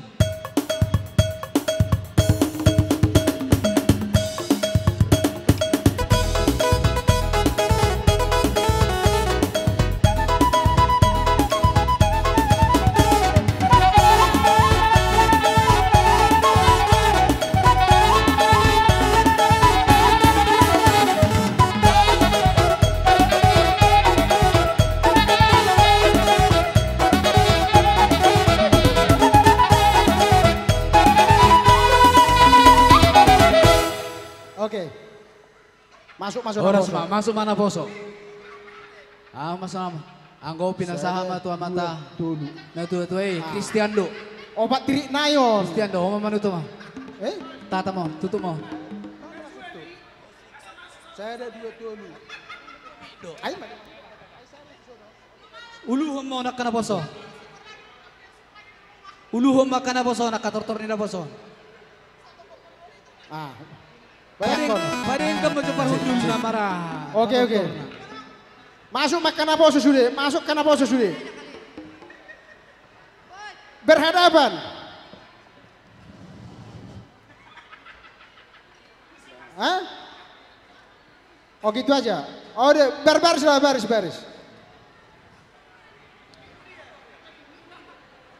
Masuk, masuk, horas ma, masuk ma naposo. Ah, masuk ma. Anggo pinasahat ma tu amanta. Dua, tolu. Natua-tua i, ah. Kristian do. Opat tirik nai on. Kristian do, oma manutu ma. Eh? Tata ma, tutu ma. Sada, dua, tolu. Ai, ma. Uluhon ma angka naposo. Uluhon ma angka naposo, angka tortor ni naposo. Ah. Padeng, padeng angka ma jo parhundul na mara. Oke, oke. Masuk ma angka naposo sude, masuk angka naposo sude. Berhadapan. Hah? Oh, gitu aja. Oh, de, bar-, baris lah, baris, baris.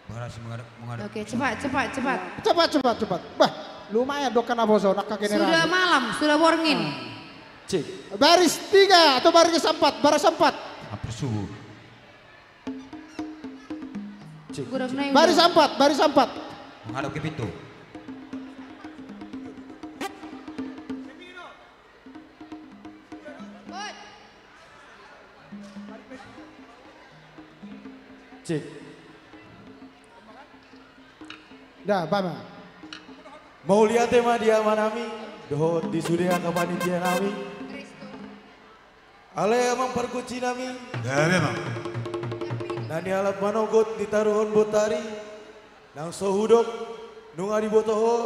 Baris menghadap, menghadap. Oke, cepat, cepat, cepat. Cepat, cepat, cepat. Bah, lumayan do angka naposo, angka generasi. Sudah malam, sudah borngin. Cek. Baris tiga atau baris empat, baris empat. Hampir subuh. Cek, cek. Baris empat, baris empat. Menghadap ke pintu. Cek. Da, ba ma. Mauliate ma di amanami, dohot di sude angka panitia nami. Alai amang pargonsi nami. Gabe ma. Na nialap manogot ditaruhon botari. Nang so hudok, nunga diboto ho.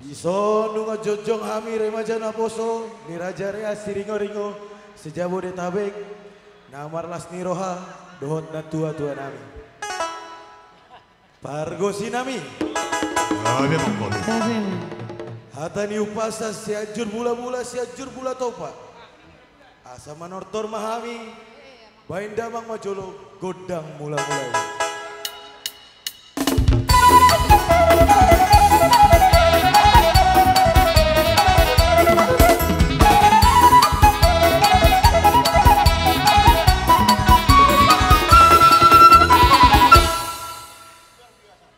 Dison nunga jongjong hami remaja naposo ni Raja Rea Siringoringo se-Jabodetabek, na marlas ni roha dohot natua-tua nami. Pargonsi nami. Gabe ma, gabe. Gabe ma. Hata ni umpasa Sianjur Mulamula, Sianjur Mulatompa. Asa manortor ma hami, baen damang ma jolo gondang mulamula i.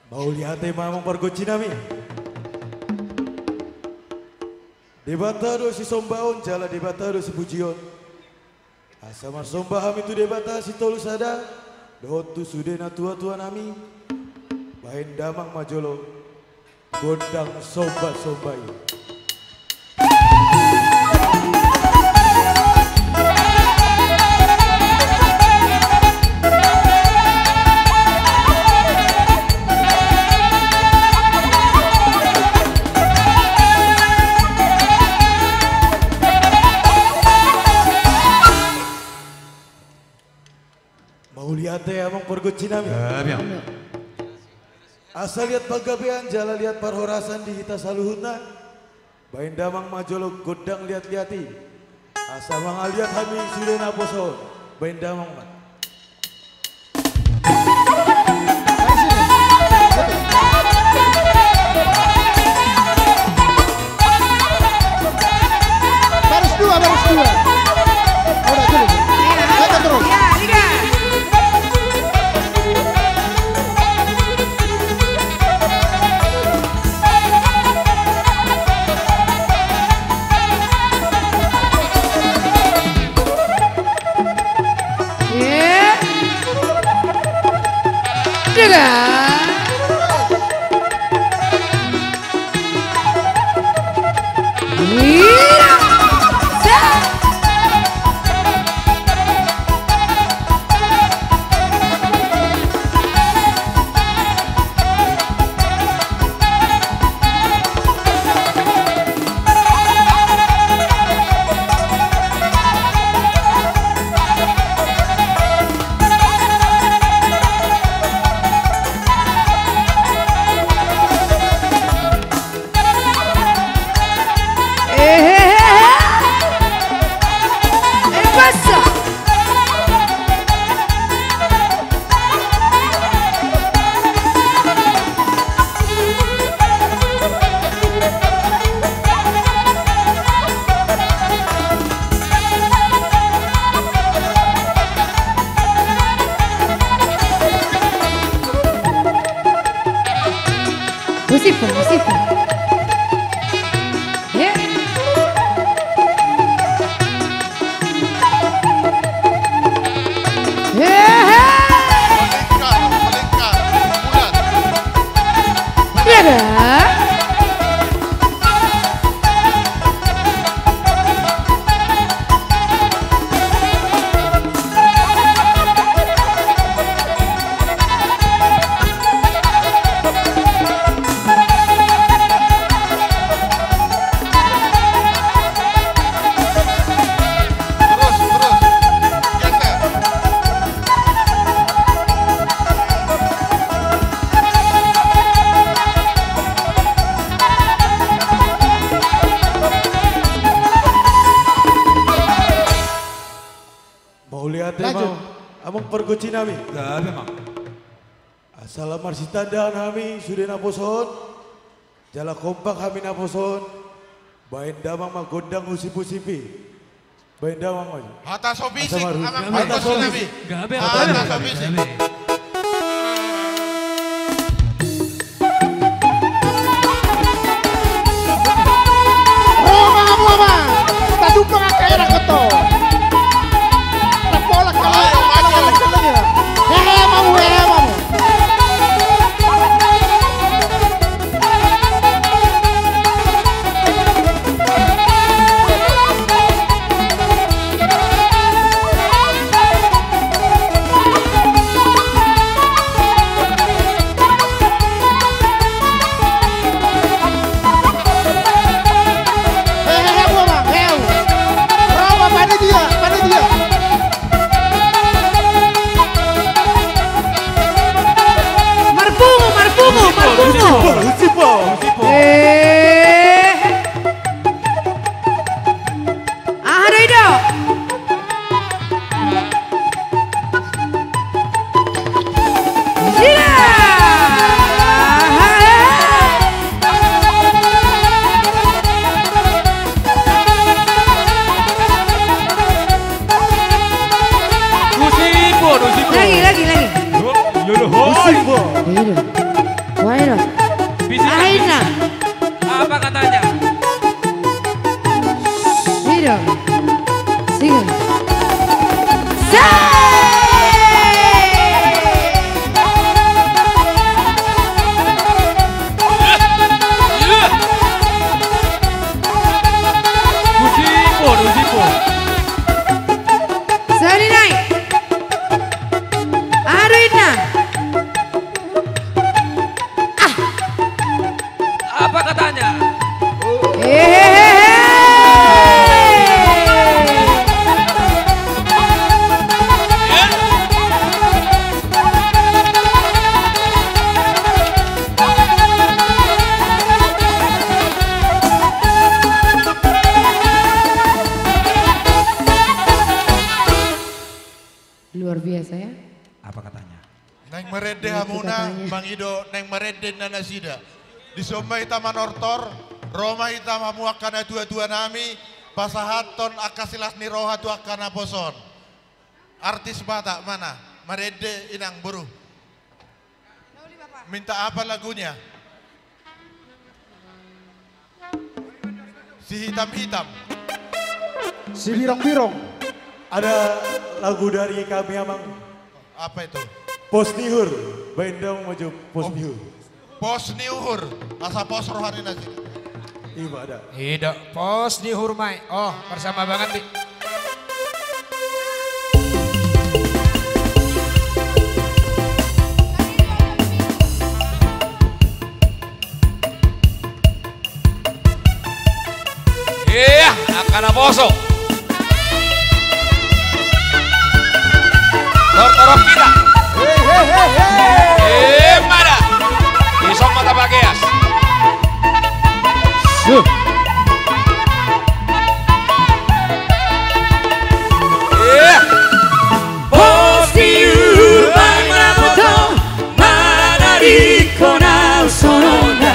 Mauliate ma amang pargonsi nami. Debata do sisombahon jala Debata do sipujion. Asa marsomba hami tu Debata Sitolusada, dohot tu sude natua-tua nami, baen damang ma jolo gondang somba-somba i. Mauliate amang pargonsi nami. Gabe ma. Asa liat panggabean jala liat parhorasan di hita saluhutna. Baen damang ma jolo gondang liat-liat i. Asa mangaliat hami sude naposo. Baen damang ma. Baris dua, baris dua. Udah, terus. Iya, iya. Terus. Iya, iya. Iya. Dengar. Musifu, musifu. Ye. Amang pargonsi nami. Gabe, Amang. Asa lam marsitandangan hami sude naposo on. Jala kompak hami naposo on. Baen damang ma gondang husip-husip i. Baen damang ma. Hata so bisik, Amang pargonsi nami. Gabe, hata so bisik. Ro ma hamu, Amang. Tatumpang angka enak betul. Tapola kalau. Hehe, mamu, hehe, mamu. Marpungu, marpungu, marpungu. Eh. Aha do i do? Sida. Lagi, lagi, lagi. Iya do. Wah, iya do. Aha inna? Apa katanya? Iya do. Sing. Sa! Usipo, usipo. Sari nai. Aha do inna? Ah. Apa katanya? Hehehe. Luar biasa, ya. Apa katanya? Naeng marende hamuna, mangido naeng marende inna nasida. Dison ma hita manortor, ro ma hita hamu angka natua-tua nami, pasahathon angka silas ni roha tu angka naposo on. Artis Batak mana? Marende inang boru. Minta apa lagunya? Si hitam-hitam. Si birong-birong. Ada lagu dari kami, Amang. Apa itu? Pos ni Uhur. Baen damang ma jo Pos ni Uhur. Pos ni Uhur. Asa pos roha ni nasida. Iba ada. Ida, Pos ni Uhur ma i. Oh, bersama Bang Andi. Iya, angka naposo. Tortorop hita. Hehehe. Ima da. Dison ma tapageas. Suh. Iya. Pos ni Uhur, baen ma na boto, manadingkon ahu songon na,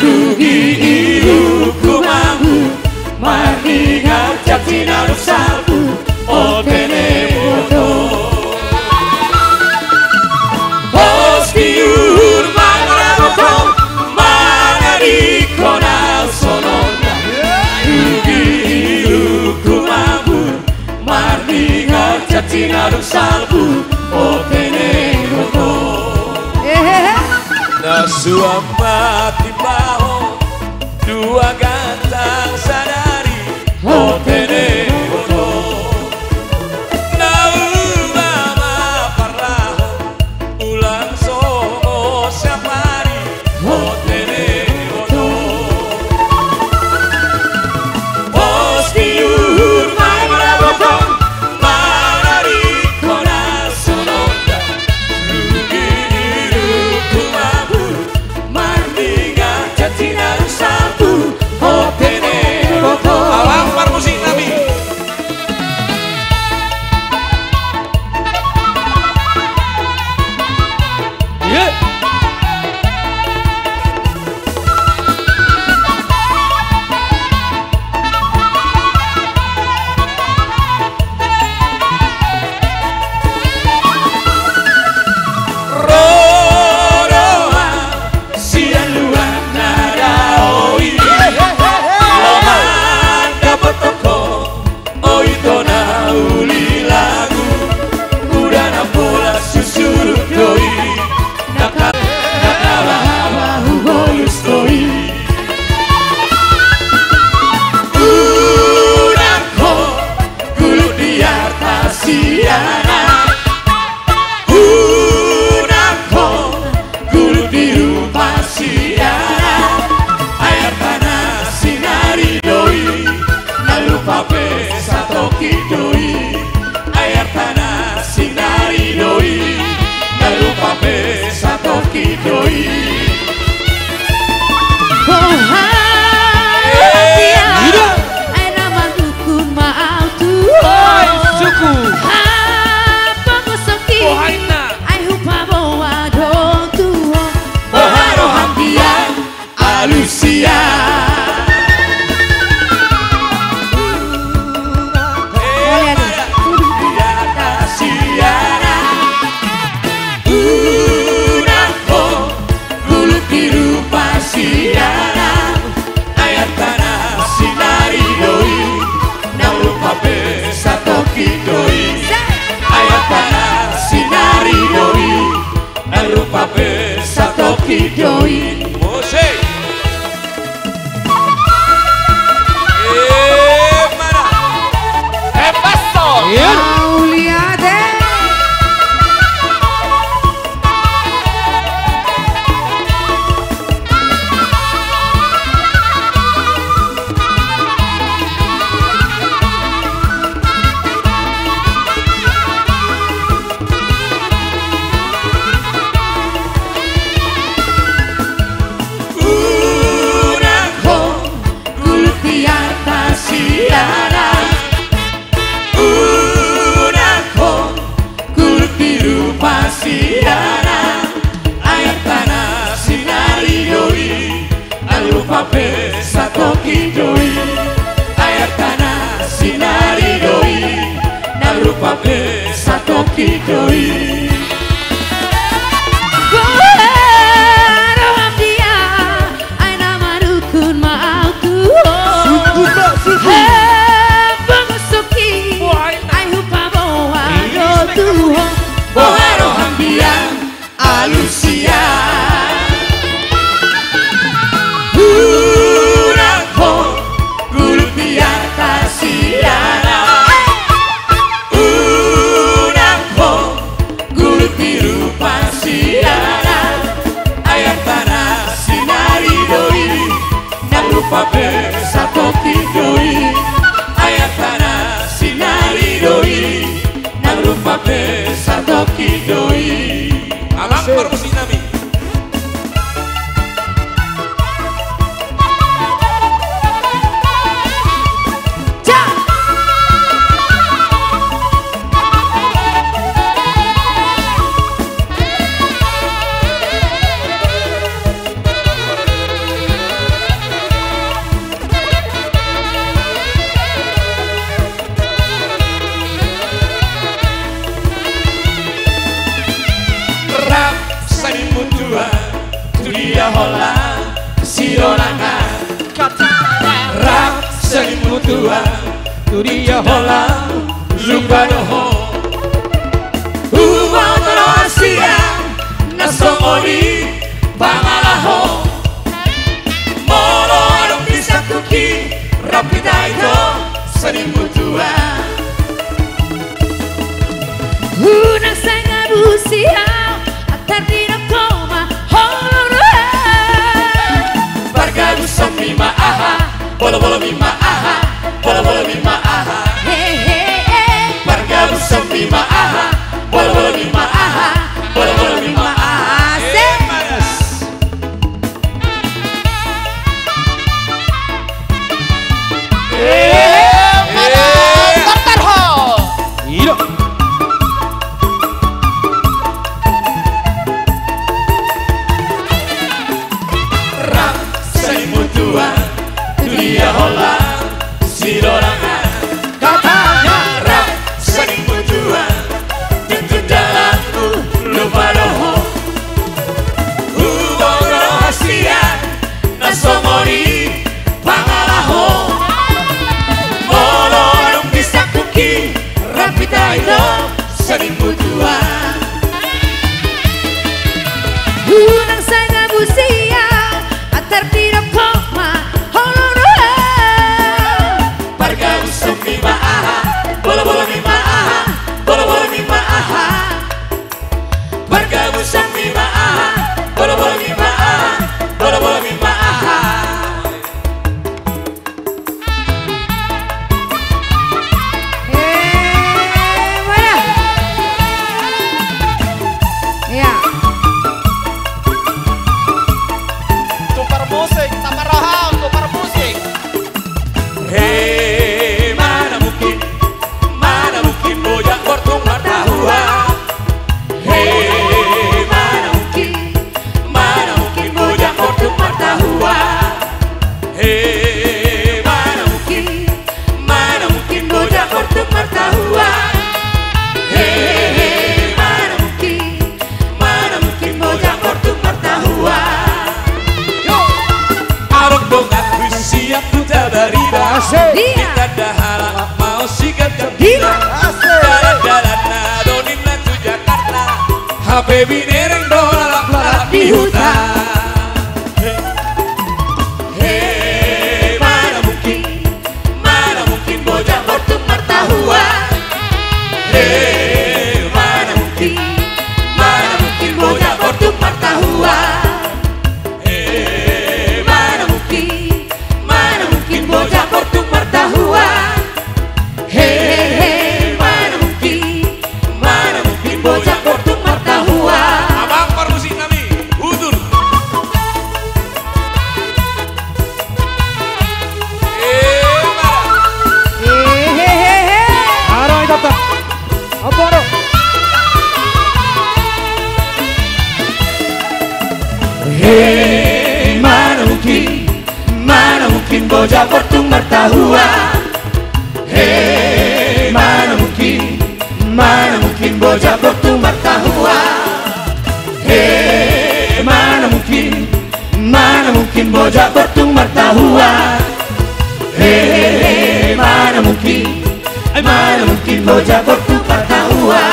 rugi ilungku manggur, marninga jati na dung salpu, o tene boto. Pos ni Uhur, baen ma na boto, manadingkon ahu songon na, rugi ilungku manggur, marninga jati na dung salpu, o tene boto. Ehehe. Na suang mati baho, dua gantang sadari, o tene boto. Na uba ma parlaho, ulang songon siap ari, o tene boto. Pos ni Uhur, baen ma na boto, manadingkon ahu songon na, rugi ilungku manggur, marninga jati na dung salpu, o Siana, ai artana sinari do i, na lupa pe satongkin do i. Ai artana sinari do i, na lupa pe satongkin do i. Boha roha pian, ai na mandukun ma au tu ho. Ai suku. Hape mosok i. Boha inna. Ai hupaboa do tu ho. Boha roham biang alusia. Unang ho gulpi rupa siana. Ai artana sinari do i, na lupa pe satongkin do i. Ai artana sinari do i, na lupa pe satongkin do i. Mose. Eh, mana? Eh, Pastor. Iya. Mauliate. Unang ho gulpi arta siana. Unang ho gulpi rupa siana. Ai artana sinari do i, na lupa pe satongkin do i. Ai artana sinari do i, na lupa pe satongkin do i. Boha roham biang, ai na mandukun ma au tu ho. Suku, Pak, suku. Hape mosok i. Wah, ai hupaboa do tu ho. Boha roham biang alusia. Unang ho gulpi arta siana. Unang ho gulpi rupa siana. Ai artana sinari do i, na lupa pe satongkin do i. Ai artana sinari do i, na lupa pe satongkin do i. Alang parmusik nami. Rap senimu tuan, tu dia holan sidonganan. Rap senimu tuan, tu dia holan lupa do ho. Huboto do hasian na songon i pangalaho. Molo adong di sangkuki, rap hita ito senimu tuan. Unang sai gabusi au, antar didok ho ma holong roha. Pargabusanmi ma aha, bolobolomi ma aha, bolobolomi ma aha. He, he, he. Pargabusanmi ma aha, bolobolomi ma aha, bolobolomi ma aha. Asik. Eh, mana? Tortor ho. Iya. Rap senimu tuan, tu dia holan sidonganan. Katanya rap senimu tuan, tutu dalanmu lupa do ho. Huboto do hasian na songon i pangalaho. Molo adong di sangkuki, rap hita ito senimu tuan. Unang sai gabusi au, antar didok ho ma holong roha. Pargabusanmi ma aha, bolobolomi ma aha, bolobolomi ma aha. Pargabusanmi ma aha, bolobolomi ma aha, Asik. Iya. Ditanda halak mau sikat gembira. Gila. Asik. Dalan-dalan na do ninna tu Jakarta. Hape binereng do lalap-lalap di huta. He, he, mana mungkin, mana mungkin Bojang Bortung martua. He, mana mungkin, mana mungkin Bojang Bortung martua. He, mana mungkin, mana mungkin Bojang Bortung martua. He, he, he, mana mungkin, mana mungkin Bojang Bortung martua. Abang parmusik nami, udur. He, mana? He, he, he, he. Aro, ito, ito. Apa do? He, mana mungkin, mana mungkin Bojang Bortung martua. He, mana mungkin, mana mungkin Bojang Bortung martua. He, mana mungkin, mana mungkin Bojang Bortung martua. He, mana mungkin, mana mungkin Bojang Bortung martua.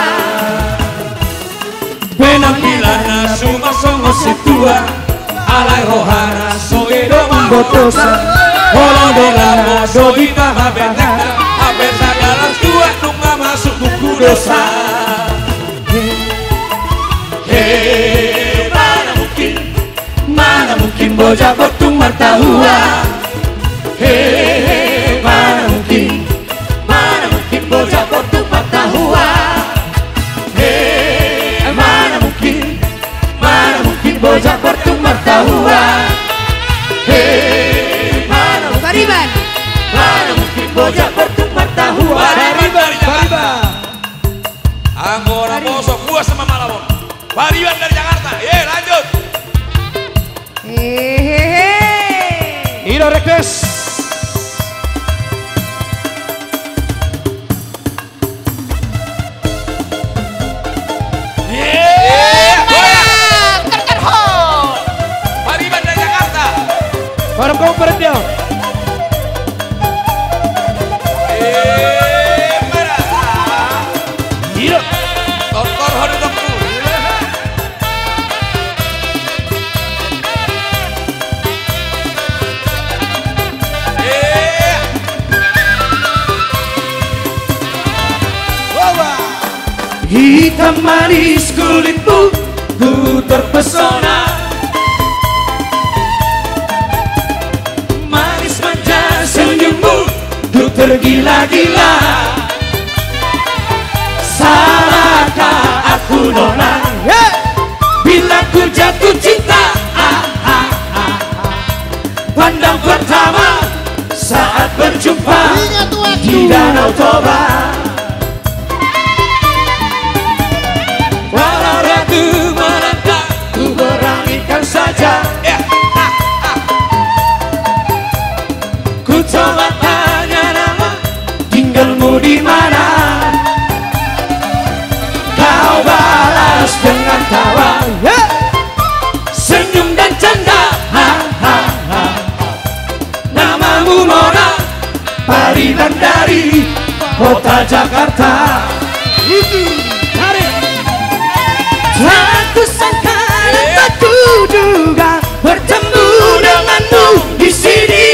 Penampilanna suman songon sintua, alai rohana so i do mambotosan. Holong do lamo so i tahabetek, hape sagala tua nunga masuk buku dosa. He, mana mungkin, mana mungkin Bojang Bortung martua. He, mana mungkin, mana mungkin Bojang Bortung martua. He, mana mungkin, mana mungkin Bojang Bortung martua. He, mana mungkin, Pariban, mana mungkin Bojang Bortung martua. Pariban, Pariban. Anggo na bosok, puas ma malam on. Pariban dari Jakarta. Ye, lanjut. Hehehe. Ino request. Ye, bola. Bola. Ter, ter, ho. Pariban dari Jakarta. Baru kau berhenti, oh. Ye, mana? Ino. Tortor ho di tempu. Hitam manis kulitmu, ku terpesona. Manis manja senyummu, ku tergila-gila. Salahkah aku nona, bila ku jatuh cinta? Ah, ah, ah, ah. Pandang pertama saat berjumpa di Danau Toba. Walau ragu melangkah, ku beranikan saja. Ku coba tanya nama, tinggalmu di mana? Kau balas dengan tawa, senyum dan canda. Namamu nona, Pariban dari kota Jakarta. Tak kusangka dan tak kuduga bertemu denganmu di sini.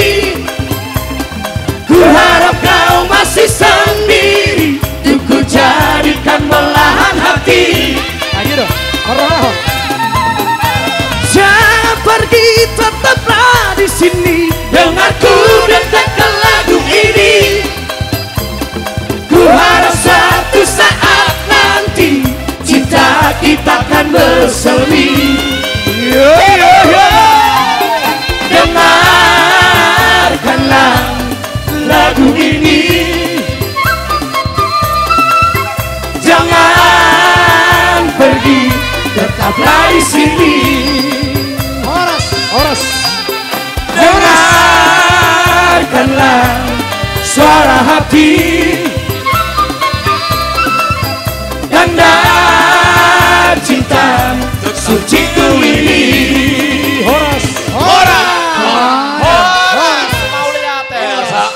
Ku harap kau masih sendiri, untuk ku jadikan belahan hati. Ayo dong, orang. Jangan pergi, tetaplah di sini. Dengar ku dentekan lagu ini. Ku harap satu saat nanti cinta kita kan bersemi. Dengarkanlah lagu ini. Jangan pergi, tetaplah di sini. Horas, horas. Dengarkanlah suara hati. Tanda cinta suciku ini. Horas. Horas. Horas. Mauliate. Horas.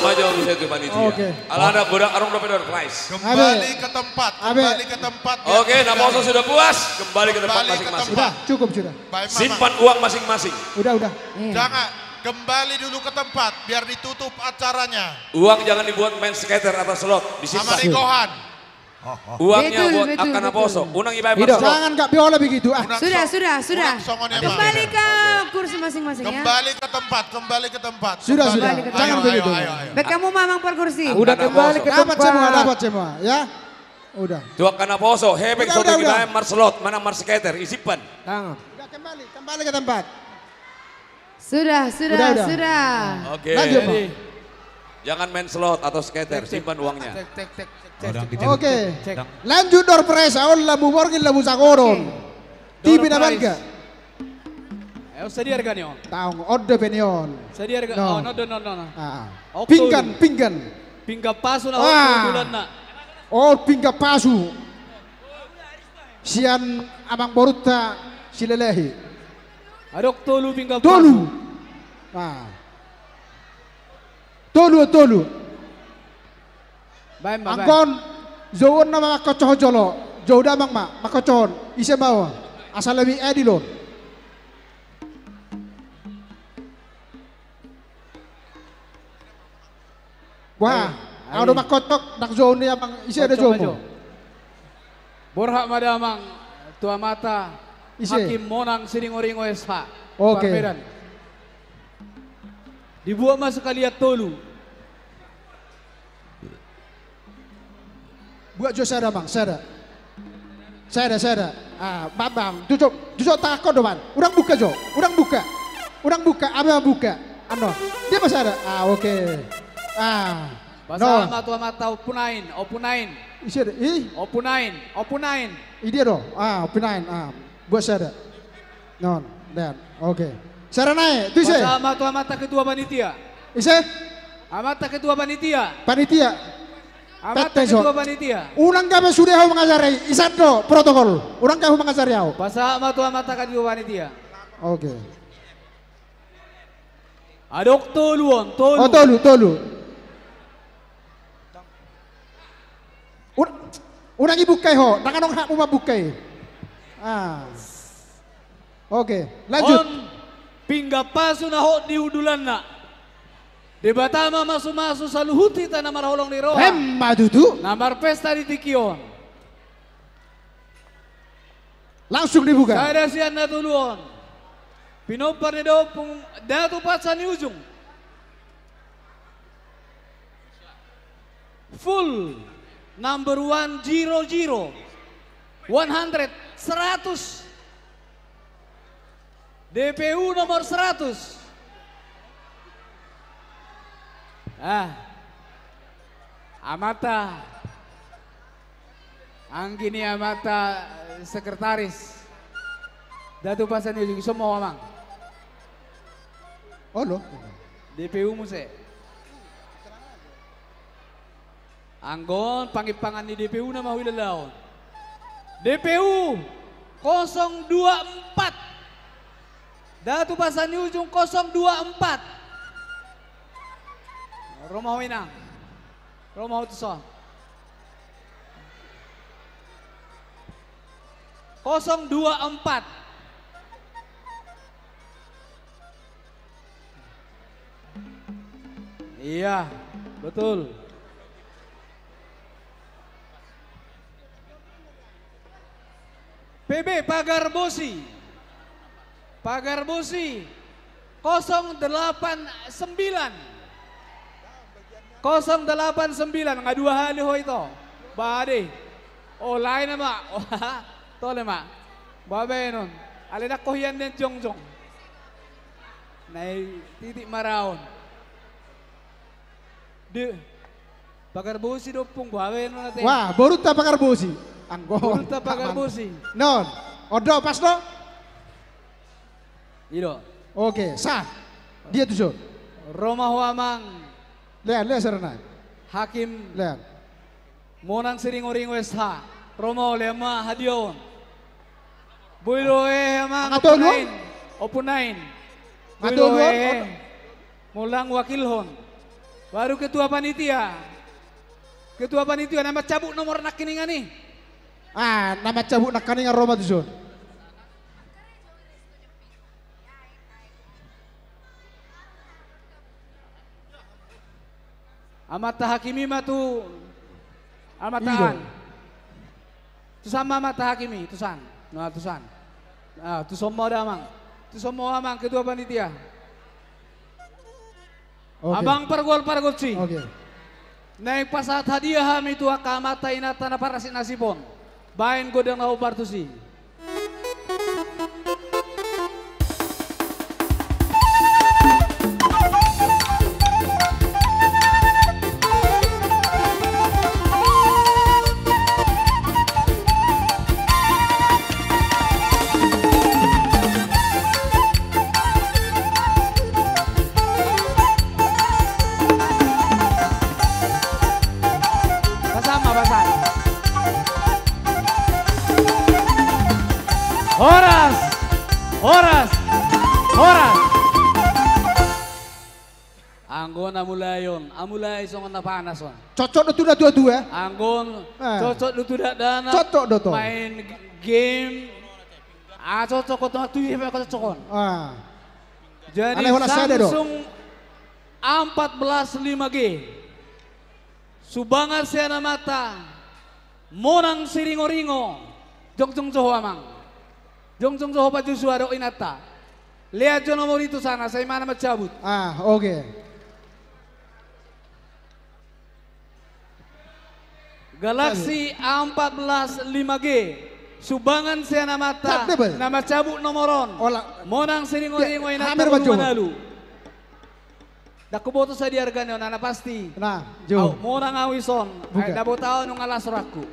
Oke. Alana godang adong dope door prize. Kembali ke tempat, kembali ke tempat. Oke, naposo sudah puas, kembali ke tempat masing-masing. Sudah, cukup sudah. Simpan uang masing-masing. Udah, udah. Jangan, kembali dulu ke tempat, biar ditutup acaranya. Uang jangan dibuat main skater atau slot, disimpan. Sama di Gohan. Uangnya buat angka naposo. Unang ibaen marsloot. Jangan, nggak boleh begitu. Sudah, sudah, sudah. Kembali ke kursi masing-masing ya. Kembali ke tempat, kembali ke tempat. Sudah, sudah. Jangan begitu. Baen hamu ma, Amang, parkursi. Udah kembali ke tempat. Dapat semua, dapat semua ya. Udah. Tu angka naposo, hepeng so tung ibaen marslot, manang marskater, disimpan. Udah kembali, kembali ke tempat. Sudah, sudah, sudah. Oke. Lanjut, Bang. Jangan main slot atau skater, simpan uangnya. Oke. Lanjut door prize, on lambu borngin, lambu sagodang. Tipi na balga. Sadia arga ni on? Taon, on dope ni on. Sadia arga ni on? On, on, on. Pinggan, pinggan. Pinggan pasu na on, bulanna. Oh, pinggan pasu. Sian amangborunta Silalahi. Adong tolu pinggan pasu. Tolu. Tolu, tolu. Baen ma, baen. Anggo on, jouon nama mangkocohon jolo. Jou damang ma mangkocohon. Ise ma on? Asa lebih adil on. Wah, au do mangkocok, ndang jou ni amang, ise do jou? Borhat ma damang tu amanta Hakim Monang Siringoringo S H. Oke. Parmedan. Dibuat ma sekalian tolu. Buat jo sada, Amang, sada. Sada, sada. Ah, Bambang, jujur, jujur, takon do, Bang. Unang buka jo, unang buka. Unang buka, abang buka. Ano, dia apa sada? Ah, oke. Ah, pasahat ma tu amanta Ompu Nain, Ompu Nain. Ise do, ih? Ompu Nain, Ompu Nain. I dia do. Ah, Ompu Nain. Ah, buat sada. Non, dan, oke. Sada nai, tu ise? Pasahat ma tu amanta ketua panitia. Ise? Amanta ketua panitia. Panitia. Amanta ketua panitia. Unang gabe sude ho mangajari, isan do protokol. Unang gabe ho mangajari au. Pasahat ma tu amanta ketua panitia. Oke. Adong tolu on, tolu. Oh, tolu, tolu. Un-, unang ibuka i ho, ndang adong hakmu mambuka i. Ah. Oke, lanjut. On pinggan pasu na hot di hundulanna. Debata ma masumasu saluhut hita na marholong ni roha. Emma tutu. Na marpesta di tingki on. Langsung dibuka. Sada sian na tolu on. Pinompar ni da Ompung Datu Pansa ni Ujung. Full number one zero zero, one hundred, seratus. D P U nomor seratus. Ah. Amanta. Anggi ni amanta, eh, sekretaris. Datu Pansa ni Ujung, ison ma ho, Amang. Olo. D P U muse. Anggo on pangimpangan ni D P U nama huilalaon. D P U kosong dua empat. Datu Pansa ni Ujung kosong dua empat. Ro ma ho, Inang. Ro ma ho tuson. Kosong dua empat. Iya, betul. P B Pagar Bosi. Pagar Bosi kosong delapan sembilan. Kosong delapan sembilan, nga dua hali ho ito. Bade. O, lae nama. Tole ma. Babaenon. Alai ndang ho hian nian jongjong. Na i titik maraon. De, Pagar Bosi do, Ompung, babaenon ate. Wah, borunta Pagar Bosi. Anggo on. Borunta Pagar Bosi. Non. On do, pas do? I do. Oke, sah. Dia tuson. Ro ma ho, Amang. Lean, lean, sada nai. Hakim. Lean. Monang Siringoringo S H. Ro ma ho, lean ma hadiah on. Boi do hehe, Amang, Ompu Nain. Ompu Nain. Boi do hehe. Monang wakilhon. Baru ketua panitia. Ketua panitia, na mancabut nomor nangkiningan i. Ah, na mancabut nangkiningan ro ma tuson. Amanta Hakim i ma tu Amanta An. Tusan ma Amanta Hakim i, tusan. Nah, tusan. Ah, tuson ma da, Amang. Tuson ma, Amang, ketua panitia. Oke. Amang pargual pargonsi. Oke. Naeng pasahat hadiah hami tu angka amanta inanta na parasik nasib on. Baen gondang na hombar tusi. Pasahat ma, pasahat. Horas! Horas! Horas! Anggo na mulai on, ah, mulai songon na panas on. Cocok do tu na tua-tua. Anggo on, eh, cocok do tu dakdanak. Cocok do to. Main g-, game. Ah, cocok on, tu dia pe cocok on. Ah. Jadi, alai holan sada do. Samsung empat belas lima G. Sumbangan sian amanta, Monang Siringo-ringo. Jongjong jo ho, Amang. Jongjong jo ho, Pak Joshua dohot inanta. Lean jo nomor i tu sana, sai imana mancabut. Ah, oke. Galaxy A empat belas lima G. Sumbangan sian amanta, na mancabut nomor on. Monang Siringo-ringo, inanta Bolu Manalu. Ndang huboto sadia argana on, na pasti. Nah, jo. Au, monang au ison. Ai ndang huboto au, nunga las rohangku.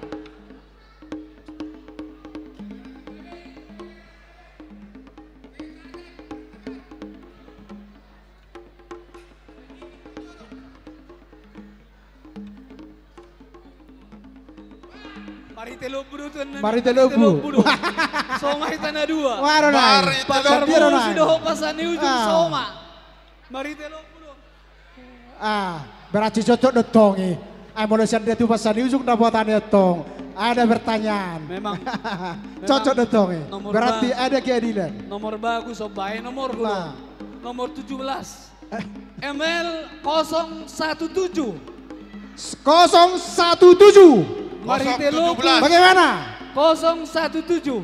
Marhite lombu do tu, Marhite lombu. Marhite lombu do. Soma hita na dua. Waro na. Marhite lombu. Pasar Musi dohot Pasar ni Ujung, ah, soma. Marhite lombu do. Ah, berarti cocok do tong i. Ai molo sian dia tu Pasar ni Ujung dapotan i tong. Ada pertanyaan. Memang, memang cocok do tong i. Berarti ada keadilan. Nomor bagus, so bae nomor. Nah. Nomor tujuh belas. M L kosong satu tujuh. Kosong satu tujuh. Marhite lombu. Kosong tujuh belas. Bagaimana? Kosong satu tujuh.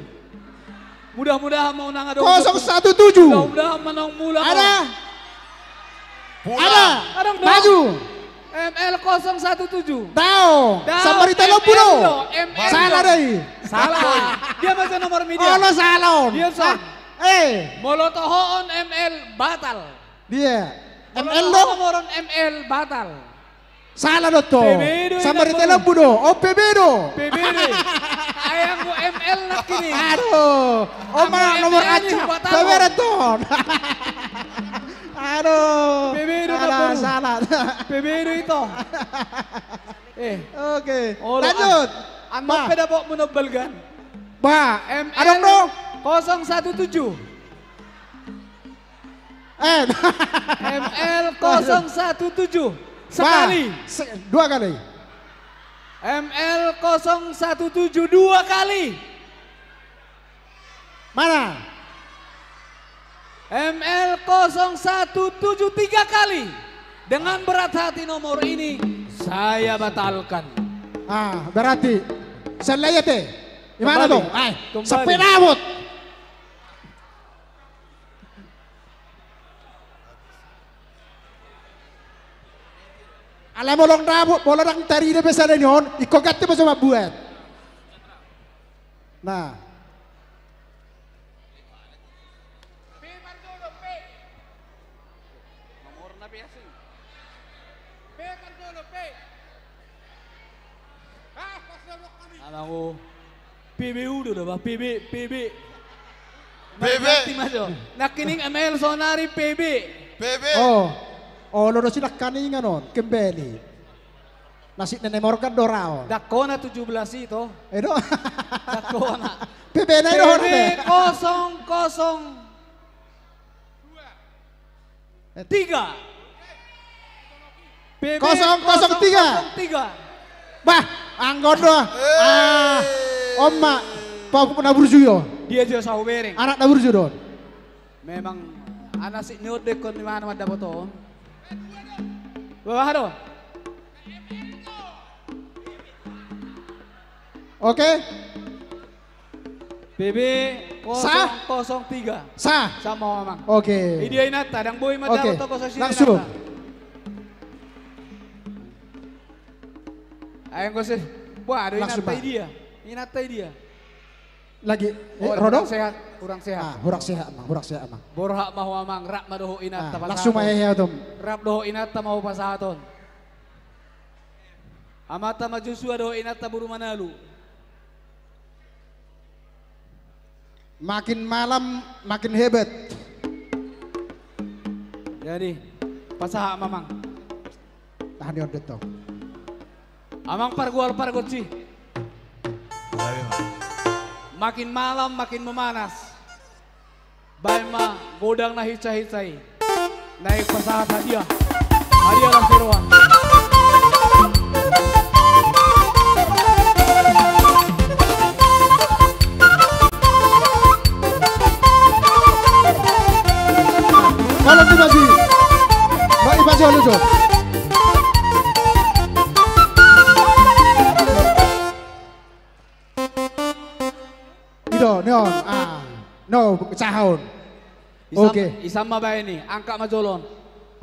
Mudah-mudahan ma unang adong. Kosong satu tujuh. Mudah-mudahan ma unang mulak. Ada? Ada. Adong do. Maju. M L kosong satu tujuh. Dao. Dao. Samarita lombu do. M L do. Salah do i. Salah. Dia masuk nomor media. Olo, salah on. Dia son. Ah, eh. Molo toho on M L batal. Dia. Molo M L do? Toho on M L batal. Salah do to. P B do i. Samarita lombu do. Oh, P B do. P B do i. Ai anggo M L nangkin i. Aduh. Oh, anggo ma nomor M L i, aja. P B do to. Aduh. P B do. Salah, salah. P B do ito. Eh. Oke. Olo, lanjut. An-, an-, ba. Pe dapot mu na balgan. Ba. M L adong do. Kosong satu tujuh. Eh. M L kosong satu tujuh. Sekali. Ba, se-, dua kali. M L kosong satu tujuh dua kali. Mana? M L kosong satu tujuh tiga kali. Dengan berat hati nomor ini saya batalkan. Ah, berarti. Selai ate. Di mana dong? Kembali. Ai, kembali. Sampai dapot. Alai molo ndang dapot, molo ndang tarida pe sada ni on, ingkon ganti pe so mambuat. Nah. Amang, oh. P B U do, do, bah, P B, P B. P B. Mari ganti, Mas, oh. Nangkining M L, saonari P B. P B. Oh. Oh, olo do si nangkiningan on, kembali. Nasib ni Morgan do ra on. Ndang hona tujuh belas i, to. Eh, do. Ndang hona. P B na i do hona, P B kosong kosong. Eh. Tiga. P B kosong kosong tiga. Bah, anggo on do. Ah, on ma. Pop na burju i on. Dia jo sahubereng. Anak na burju do on. Memang anak si ni on dengkon di mana mandapot on. Bah, bah do. Oke. P B kosong kosong tiga. Sah? Sah. Sah ma ho, Amang. Oke. Idia inanta, ndang boi mandapot. Oke. Toko sosiri langsung inanta. Ayo, nggak usah. Wah, ada inanta, Amang. Idia. Inanta idia. Lagi, eh, oh, ro do? Kurang sehat, kurang sehat. Ah, kurang sehat, Amang, kurang sehat, Amang. Borhat ma ho, Amang, rap ma dohot inanta. Ah, pasahaton. Langsung ma hehe, Tom. Rap dohot inanta ma ho pasahaton. Amanta ma Joshua dohot inanta boru Manalu. Makin malam, makin hebat. Jadi, pasahat ma, Amang. Tahan, Yon, detto. Amang pargual pargonsi. Makin malam, makin memanas. Baen ma godang na hinsa-hinsa i. Naeng pasahat hadiah. Hadiah las ni roha. Malam di bagi. Bagi bagi olo jo. I do, ni on, ah. No, saha on. Isam-, oke. Isam ma baen i, angkat ma jolo on.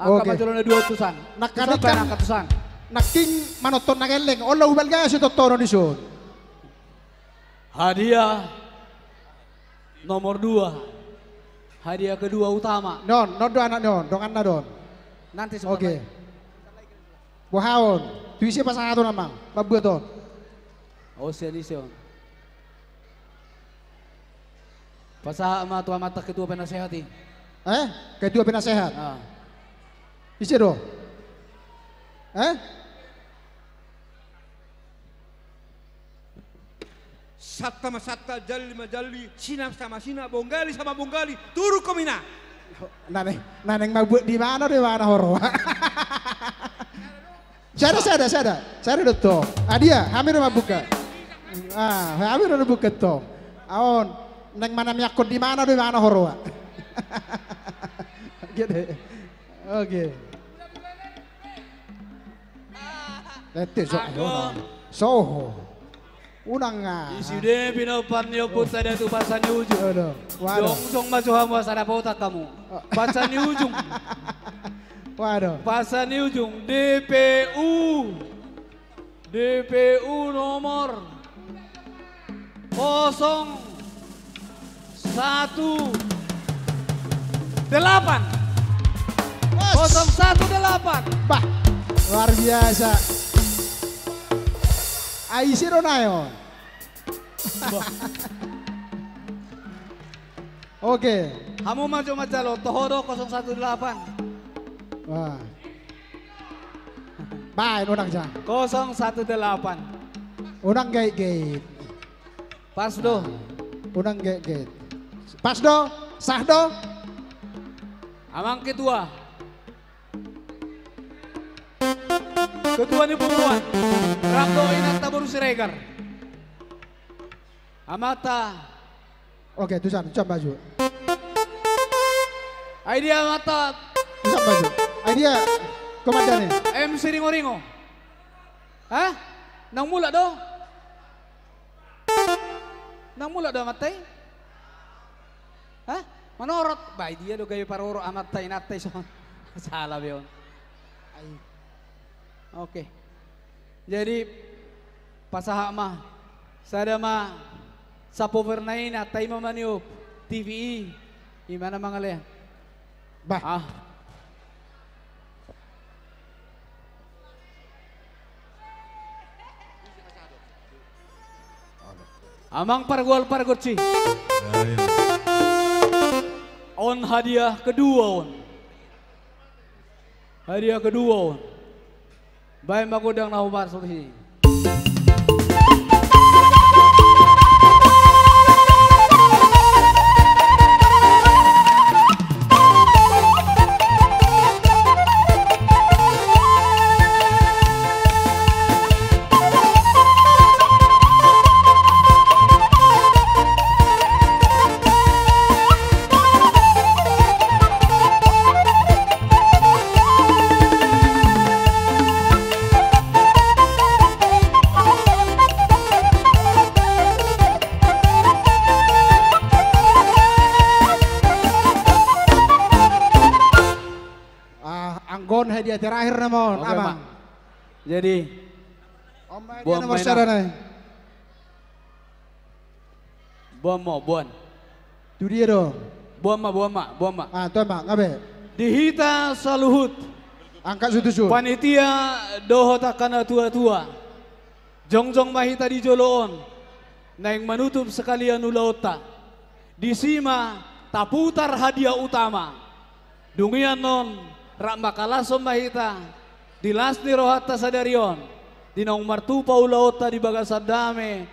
Angkat ma jolo on na dua tusan. Oke. Nangkaning, tusan baen, angkat tusan. Nangkin manonton na gelleng, olo hubalga sitontonon i son. Hadiah nomor dua. Hadiah kedua utama. Ni on, ni on do anak ni on, donganna do on. Nanti sebentar lagi. Oke. Boha on, tu ise pasahaton, Amang, mambuat on. Oh, sian ise on. Pasahat ma tu amanta ketua penasehat i. Eh? Ketua penasehat? Ah. Ise do? Eh? Santa ma santa, jalli ma jalli, sina sama sina, bonggali sama bonggali, turuk komina. Na naeng, na naeng mambuat di mana do, di mana ho ro? Sada, sada, sada. Sada do tong. Ah, dia, hami do mambuka. Ah, hami do mambuka tong. Aon, naeng manamiakkon di mana do, di mana ho ro? Gede. Oke. Lete, so, anggo. Soho. Unang, ah. Di sude pinompar ni ompunta Datu Pasaniujung. Aduh, waduh. Jongjong ma jo hamu asa dapotan hamu. Oh. Pasaniujung. Waduh. Pasaniujung, D P U. D P U nomor kosong satu delapan. Bos. Kosong satu delapan. Bah, luar biasa. Ai, ise do nai on? Bah. Oke. Hamu ma jo manjalo, toho do kosong satu delapan. Wah. Baen, unang ja. Kosong satu delapan. Unang gait-gait. Pas do. Unang gait-gait. Pas do? Sah do? Amang ketua. Ketua ni punguan. Rap dohot inanta boru Siregar. Amanta. Oke, tusan, tusan baju. Ai dia amanta. Tusan baju. Ai dia komandan i. M C Ringo-Ringo. Hah? Nang mulak do? Nang mulak do amanta i? Hah? Manorot? Bah, dia do gabe parorot amanta inanta i son. Salah be on. Ai. Oke. Jadi, pasahat ma. Sada ma, sapover na i na taima maniop T V i. Imana mangalean. Bah. Ah. Amang pargual pargonsi. Ya, ya. On hadiah kedua on. Hadiah kedua on. Baen ma godang na huparsuhi. Gon hadiah terakhir nama on, oke, Amang. Jadi, on ma hadiah boan nomor sada nai. Boan ma, boan. Tu dia do? Boan ma, boan ma, boan ma. Ah, tu ma, nga be. Di hita saluhut. Angkat sutu su. Panitia dohot angka na tua-tua. Jongjong ma hita di jolo on, naeng manutup sekalian ulaonta. Disi ma taputar hadiah utama. Dung i annon, rap mangkalashon ma hita di las ni rohanta sadari on, di naung martupa ulaonta di bagasan dame,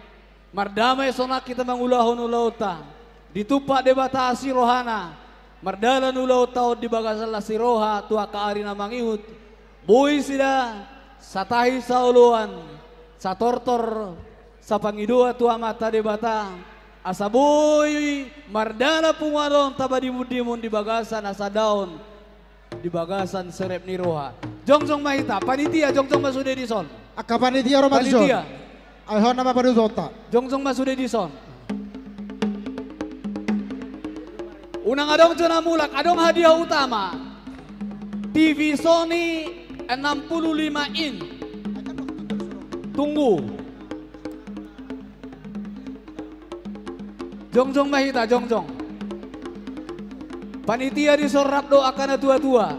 mardame sonang hita mangulahon ulaonta, ditumpak Debata asi rohana, mardalan ulaonta on di bagasan las ni roha tu angka ari na mangihut, boi sida satahi saoloan, satortor, sapangidoan tu Amanta Debata, asa boi mardalan punguanta on tapaimon-imon di bagasan hasandaon, di bagasan serep ni roha. Jongjong ma hita, panitia, jongjong ma sude dison. Angka panitia ro ma dison. Panitia. Ai hona ma panutuponta. Jongjong ma sude dison. Unang adong jo na mulak, adong hadiah utama. T V Sony enam puluh lima in. Tunggu. Jongjong ma hita, jongjong. Panitia dison rap do angka na tua-tua.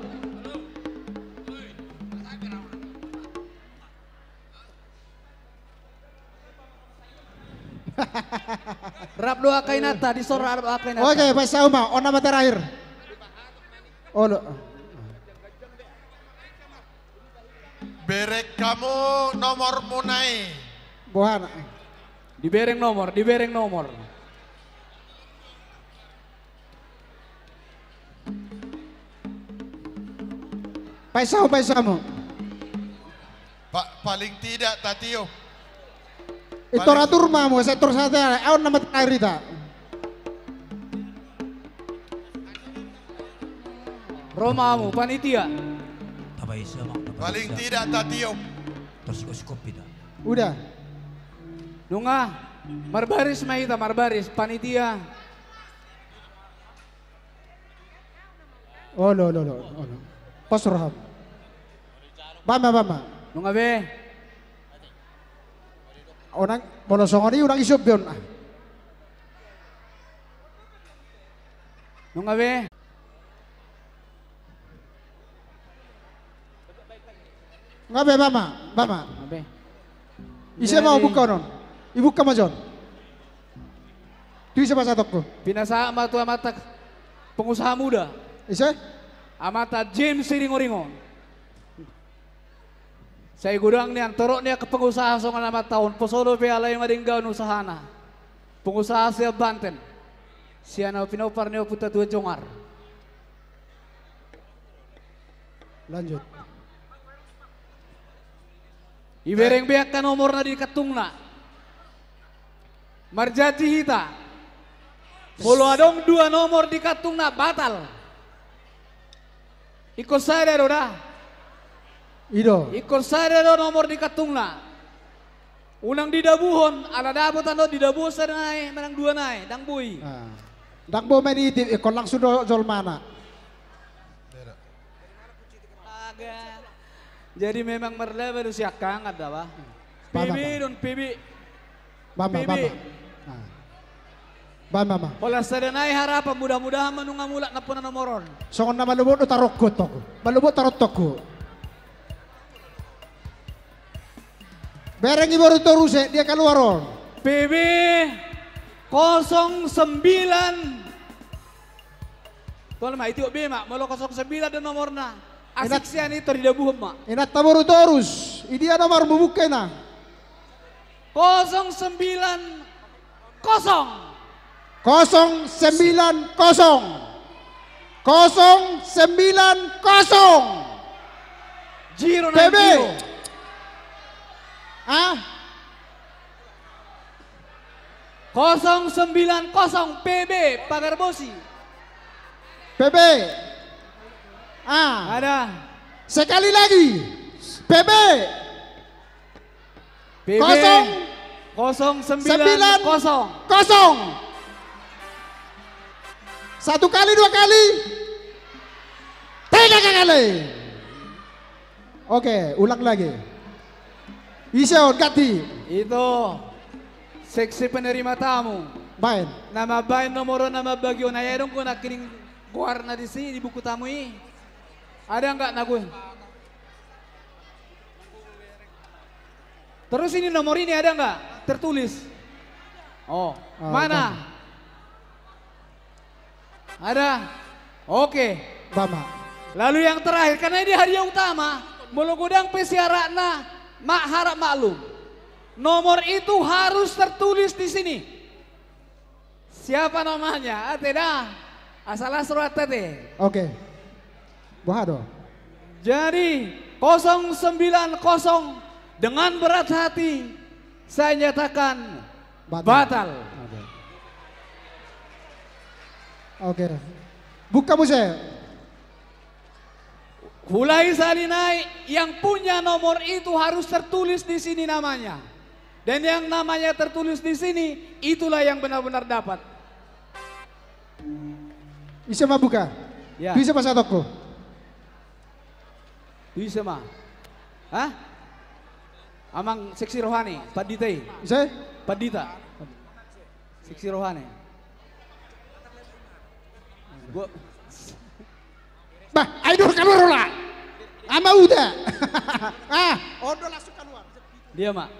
Rap do angka inanta, dison rap do angka inanta. Oke, pasahat ma, on nama terakhir. Olo. Bereng hamu nomormuna i. Boha na? Dibereng nomor, dibereng nomor. Pasahat, pasahat hamu. Pa-, paling tidak tatiop. Itor atur ma hamu, sai tor sada, on nama terakhir hita. Ro ma hamu, panitia. Paling tidak tatiop. Tor sikop-sikop hita. Udah. Nunga, marbaris ma hita, marbaris, panitia. Olo, olo, olo, olo. Pos roham. Baen ma, baen ma. Nunga be. Unang, molo songon i unang isop be on. Nunga be. Nga be, baen ma, baen ma. Nga be. Ise ma hubuka on? Ibuka ma jo on. Tu ise pasahatonku? Pinasahat ma tu amanta pengusaha muda. Ise? Amanta James Siringoringo. Sai godang nian, torop nian angka pengusaha songon amanta on, poso dope alai madenggan usahana. Pengusaha sian Banten. Sian na pinompar ni ompunta Tuan Jongar. Lanjut. Ibereng be angka nomorna di kantungna. Marjanji hita. Molo adong dua nomor di kantungna, batal. Ingkon sada do da. I do. Ingkon sada do nomor di kantungna. Unang didabuhon, ala dapot annon didabuhon sada nai, manang dua nai, ndang boi. Ah. Ndang boi manitip, ingkon langsung do jolmana. Aga. Jadi memang marlaba do siangkangan da, bah. Baen ma, P B baen. Don P B. Baen ma, P B. Baen ma, baen ma. Ah. Baen ma, baen ma. Holan sada nai harapan, mudah-mudahan ma nunga mulak nampuna nomor on. Songon na malobot do tarongkot tongku. Malobot tarongkot tongku. Bereng i boru toru se, dia keluar on. P B kosong sembilan. Tol ma, itiop be ma, molo kosong sembilan do nomorna. Asik sian i tor didabuhon ma. Inanta boru torus, i dia nomor bubukkena? Kosong sembilan kosong. Kosong sembilan kosong. Kosong sembilan kosong. Zero nine zero. P B. Ah? Kosong sembilan kosong, P B, Pagarbosi. P B. Ah. Ada. Sekali lagi. P B. P B. Kosong. Kosong sembilan kosong. Sembilan kosong. Satu kali, dua kali. Tiga kali. Oke, ulang lagi. Ise on, ganti. Itu seksi penerima tamu. Baen. Na mambaen nomor on, na mambagi on, ai adong do nangkining goarna disi di buku tamu i? Ada nggak, na gue? Terus ini nomor ini ada nggak tertulis? Oh, oh, mana? Ada? Oke. Bama. Lalu yang terakhir, karena ini hadiah utama, molo godang pe syaratna, mak, harap maklum. Nomor itu harus tertulis di sini. Siapa namanya? Ate da. Asal las rohanta ate. Oke. Boha do? Jadi, kosong sembilan kosong dengan berat hati saya nyatakan batal. Batal. Oke. Oke. Buka muse. Huulahi sahali nai, yang punya nomor itu harus tertulis di sini namanya. Dan yang namanya tertulis di sini, itulah yang benar-benar dapat. Ise ma buka? Ya. Bisa pas atokku. Bisa ma. Hah? Amang seksi rohani, pandita i. Ise? Pandita. Seksi rohani. Gua Bah, ai do kaluar ula. Ama uda. Ah, on do langsung kaluar. Dia, Mak.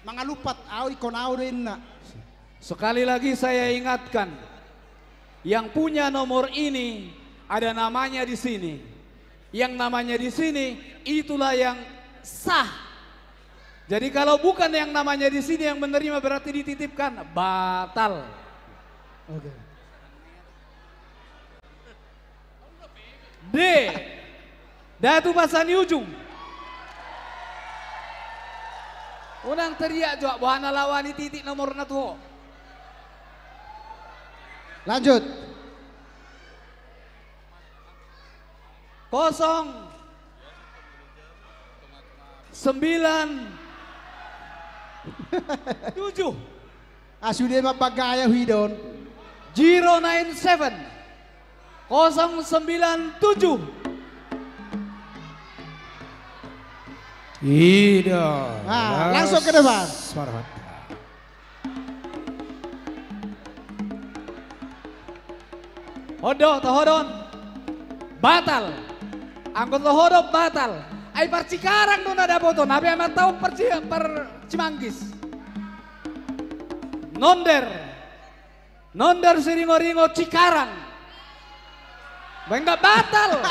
Mangalupat, au ingkon au do inna. Sekali lagi saya ingatkan, yang punya nomor ini ada namanya di sini. Yang namanya di sini, itulah yang sah. Jadi kalau bukan yang namanya di sini yang menerima, berarti dititipkan, batal. Oke. D. Datu Basa ni Ujung. Unang teriak jo, boha na laho nititik nomorna tu ho. Lanjut. Kosong sembilan tujuh. Ah, sude ma bagaya hidon. Zero nine seven. Kosong sembilan tujuh. Ida. Ah, langsung ke depan. Marhata. On do, toho do on. Batal. Anggo toho do on batal. Ai par Cikarang do na dapoton, hape amanta on par Ci-, par Cimanggis. Nonder. Nonder Siringoringo Cikarang. Baen, nggak batal.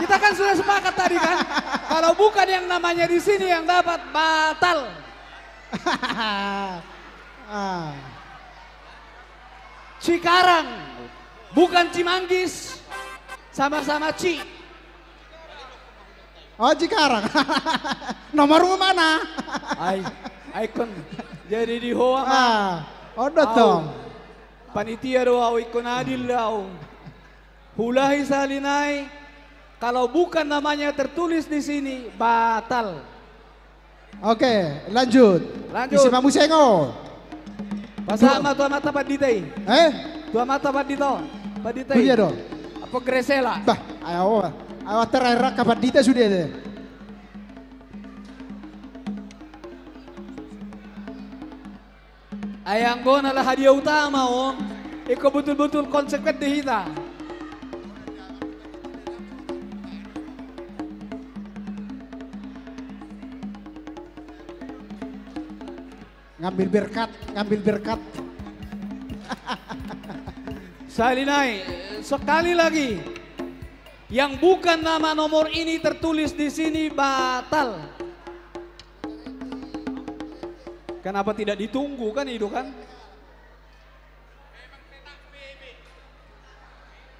Kita kan sudah sepakat tadi kan. Kalau bukan yang namanya di sini yang dapat, batal. Ah. Cikarang, bukan Cimanggis, sama-sama Ci. Oh, Cikarang. Nomormu mana? Ai, ai ingkon jadi di ho, Amang. Ah, on do tong. Panitia do au, ingkon adil do au. Huulahi sahali nai, kalau bukan namanya tertulis di sini, batal. Oke, lanjut. Lanjut. Ise ma muse on? Pasahat ma tu amanta pandita i. Eh? Tu amanta pandita on. Pandita i. Tu dia do? Apa Gresela? Bah, ayo, ayo terakhir ka pandita sude deh. Ai anggo na laho hadiah utama on, ingkon betul-betul konsekuen do hita. Ngambil berkat, ngambil berkat. Sahali nai, sekali lagi, yang bukan nama nomor ini tertulis di sini, batal. Kenapa tidak ditunggu, kan, i do kan?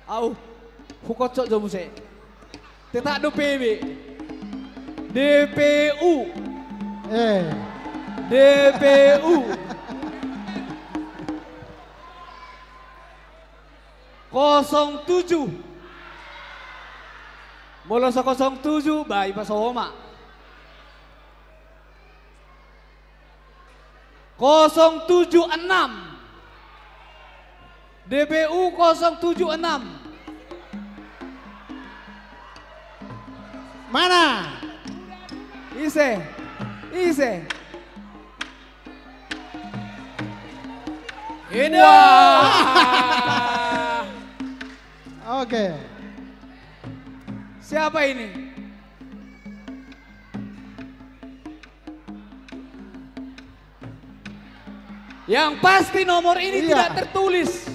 Au, hukocok jo muse. Tetak do P B. D P U. Eh. D P U. Kosong tujuh. Molo so kosong tujuh, bah, i pasoho ma. Kosong tujuh enam. D P U kosong tujuh enam. Mana? Ise? Ise? Ida. Wah. Oke. Siapa ini? Yang pasti nomor ini tidak tertulis.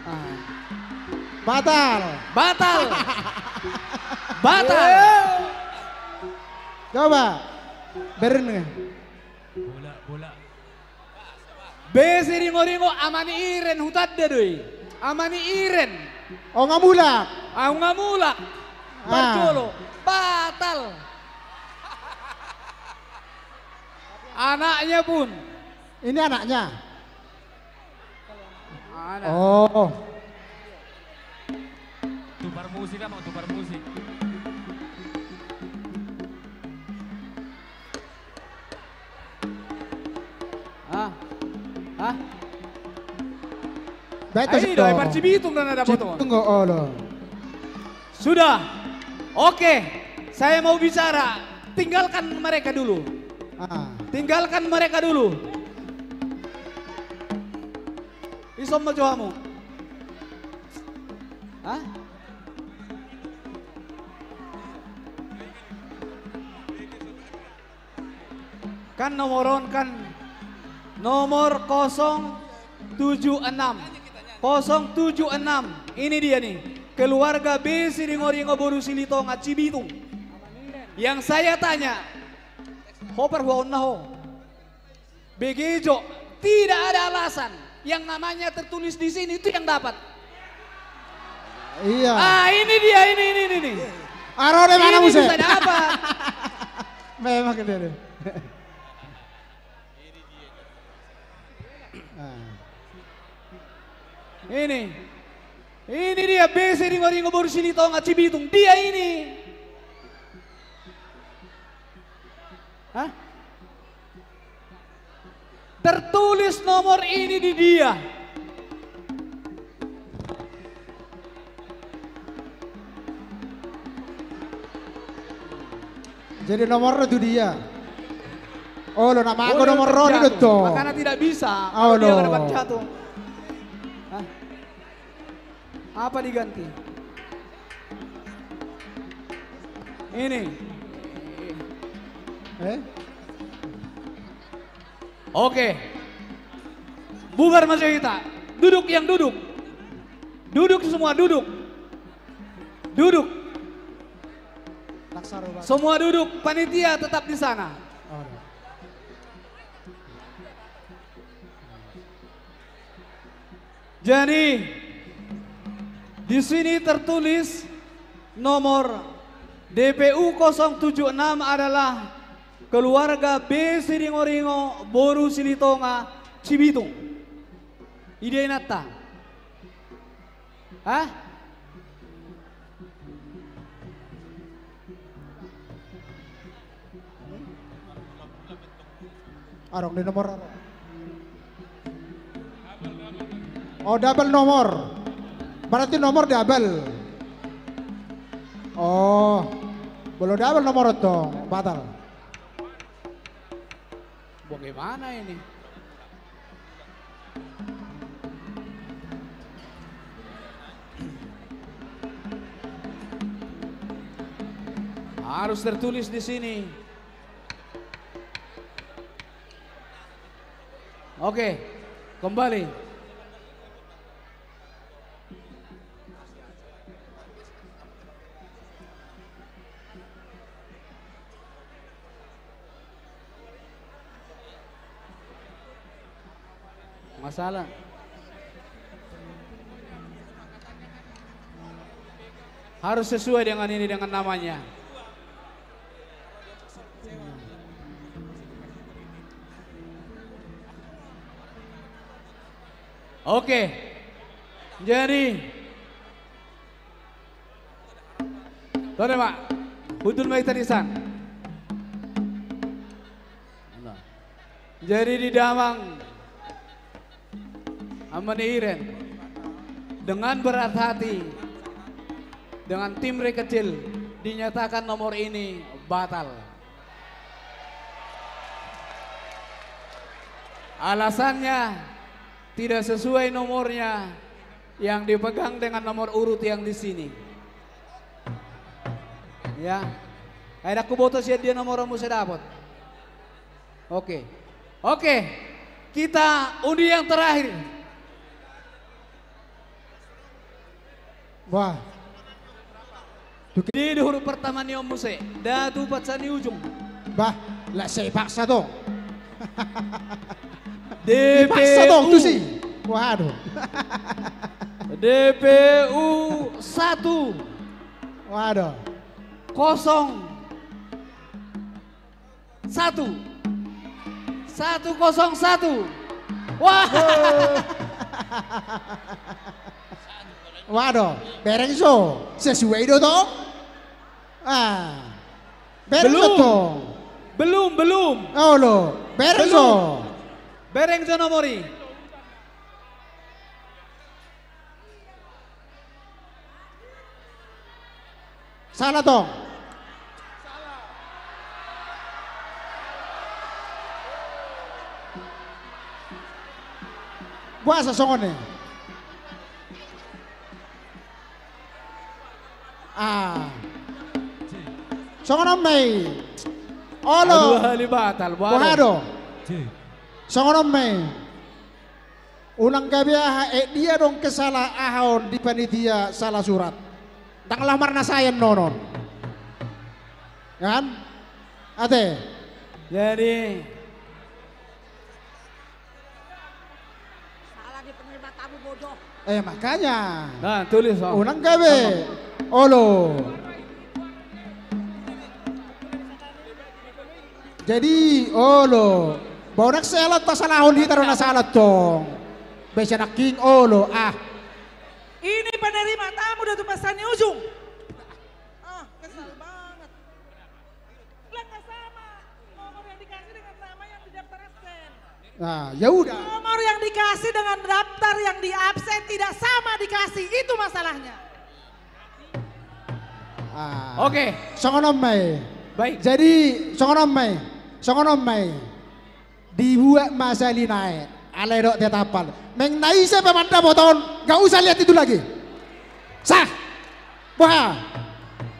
Ah. Batal. Batal. Batal. Coba. Beren. Bola, bola. Be Siringoringo, Ama ni Iren, hutanda do i. Ama ni Iren. Nunga mulak. Ah, nunga mulak. Ah. Parjolo. Batal. Anaknya pun. Ini anaknya. Anak. Oh. Tukar musik, Amang, tukar musik. Ah. Ah. Baik, ah, ini do, Cibitung do na dapoton. Tunggu, olo. Sudah. Oke. Saya mau bicara. Tinggalkan mereka dulu. Ah. Tinggalkan mereka dulu. Ison ma jo hamu. Hah? Kan nomor on kan nomor kosong tujuh enam. Kosong tujuh enam. Ini dia nih. Keluarga B Siringoringo boru Silitonga Cibitung. Yang saya tanya, ho parhuaonna ho. Begejo, tidak ada alasan. Yang namanya tertulis di sini itu yang dapat. Iya. Ah, ini dia, ini, ini, ini, ini. Aro de mana muse? Ini bisa dapat. Memang gitu deh. Ah. Ini. Ini dia B Siringoringo boru Silitonga Cibitung. Dia ini. Hah? Tertulis nomor ini di dia. Jadi nomor tu dia. Olo, na mago nomor on do. Makanya tidak bisa. Olo. Dia dapat jatuh. Hah? Apa diganti? Ini. Eh? Oke. Bubar ma jo hita. Duduk yang duduk. Duduk semua, duduk. Duduk. Semua duduk, panitia tetap di sana. Oh, iya. Jadi, di sini tertulis nomor D P U kosong tujuh enam adalah keluarga B Siringoringo boru Silitonga Cibitung. Ida inanta. Hah? Adong di nomor. Oh, double nomor. Berarti nomor double. Oh. Molo double nomor tong, batal. Bagaimana ini? Harus tertulis di sini. Oke, kembali. Masalah. Harus sesuai dengan ini, dengan namanya. Oke. Jadi, tore ma. Hundul ma hita di san. Jadi di damang Ama ni Iren, dengan berat hati, dengan tim Rey Kecil, Dinyatakan nomor ini batal. Alasannya tidak sesuai nomornya yang dipegang dengan nomor urut yang di sini. Ya. Ai ndang huboto sian dia nomor muse dapot. Oke. Oke. Kita undi yang terakhir. Wah. Di huruf pertama ni on muse, da tu pansa ni ujung. Bah, lah sai paksa tong. Dipaksa tong tu si. Waduh. D P U satu. Waduh. Kosong. Satu. Satu kosong satu. Wah. Waduh, bereng so. Sesuai do tong. Ah. Bereng so tong. Belum, belum. Olo, bereng so. Bereng so nomor i. Salah tong. Boasa songon i? Ah. Songon on ma i. Olo. Dua hali batal, boha do? Songon on ma i. Unang gabe aha, eh, dia dong kesala aha on di panitia salah surat. Ndang laho marnasayan nonon. Kan? Ate. Jadi salah di penerima tamu bodoh. Eh, makanya. Nah, tulis, oh. Unang gabe. Olo. Jadi, olo. Bau nang sealan tasalahon hita do na salah tong. Bese nangkin olo, ah. Ini penerima tamu da tu pansa ni ujung. Ah, kesal banget. Lah, nggak sama. Nomor yang dikasih dengan nama yang di daftar absen. Nah, ya udah. Nomor yang dikasih dengan daftar yang di absen tidak sama dikasih. Itu masalahnya. Ah. Oke. Songon on ma i. Baik. Jadi, songon on ma i. Songon on ma i. Dibuat ma sahali nai. Alai dok tetapal. Meng na ise pe mandapothon, nggak usah lihat itu lagi. Sah. Boha.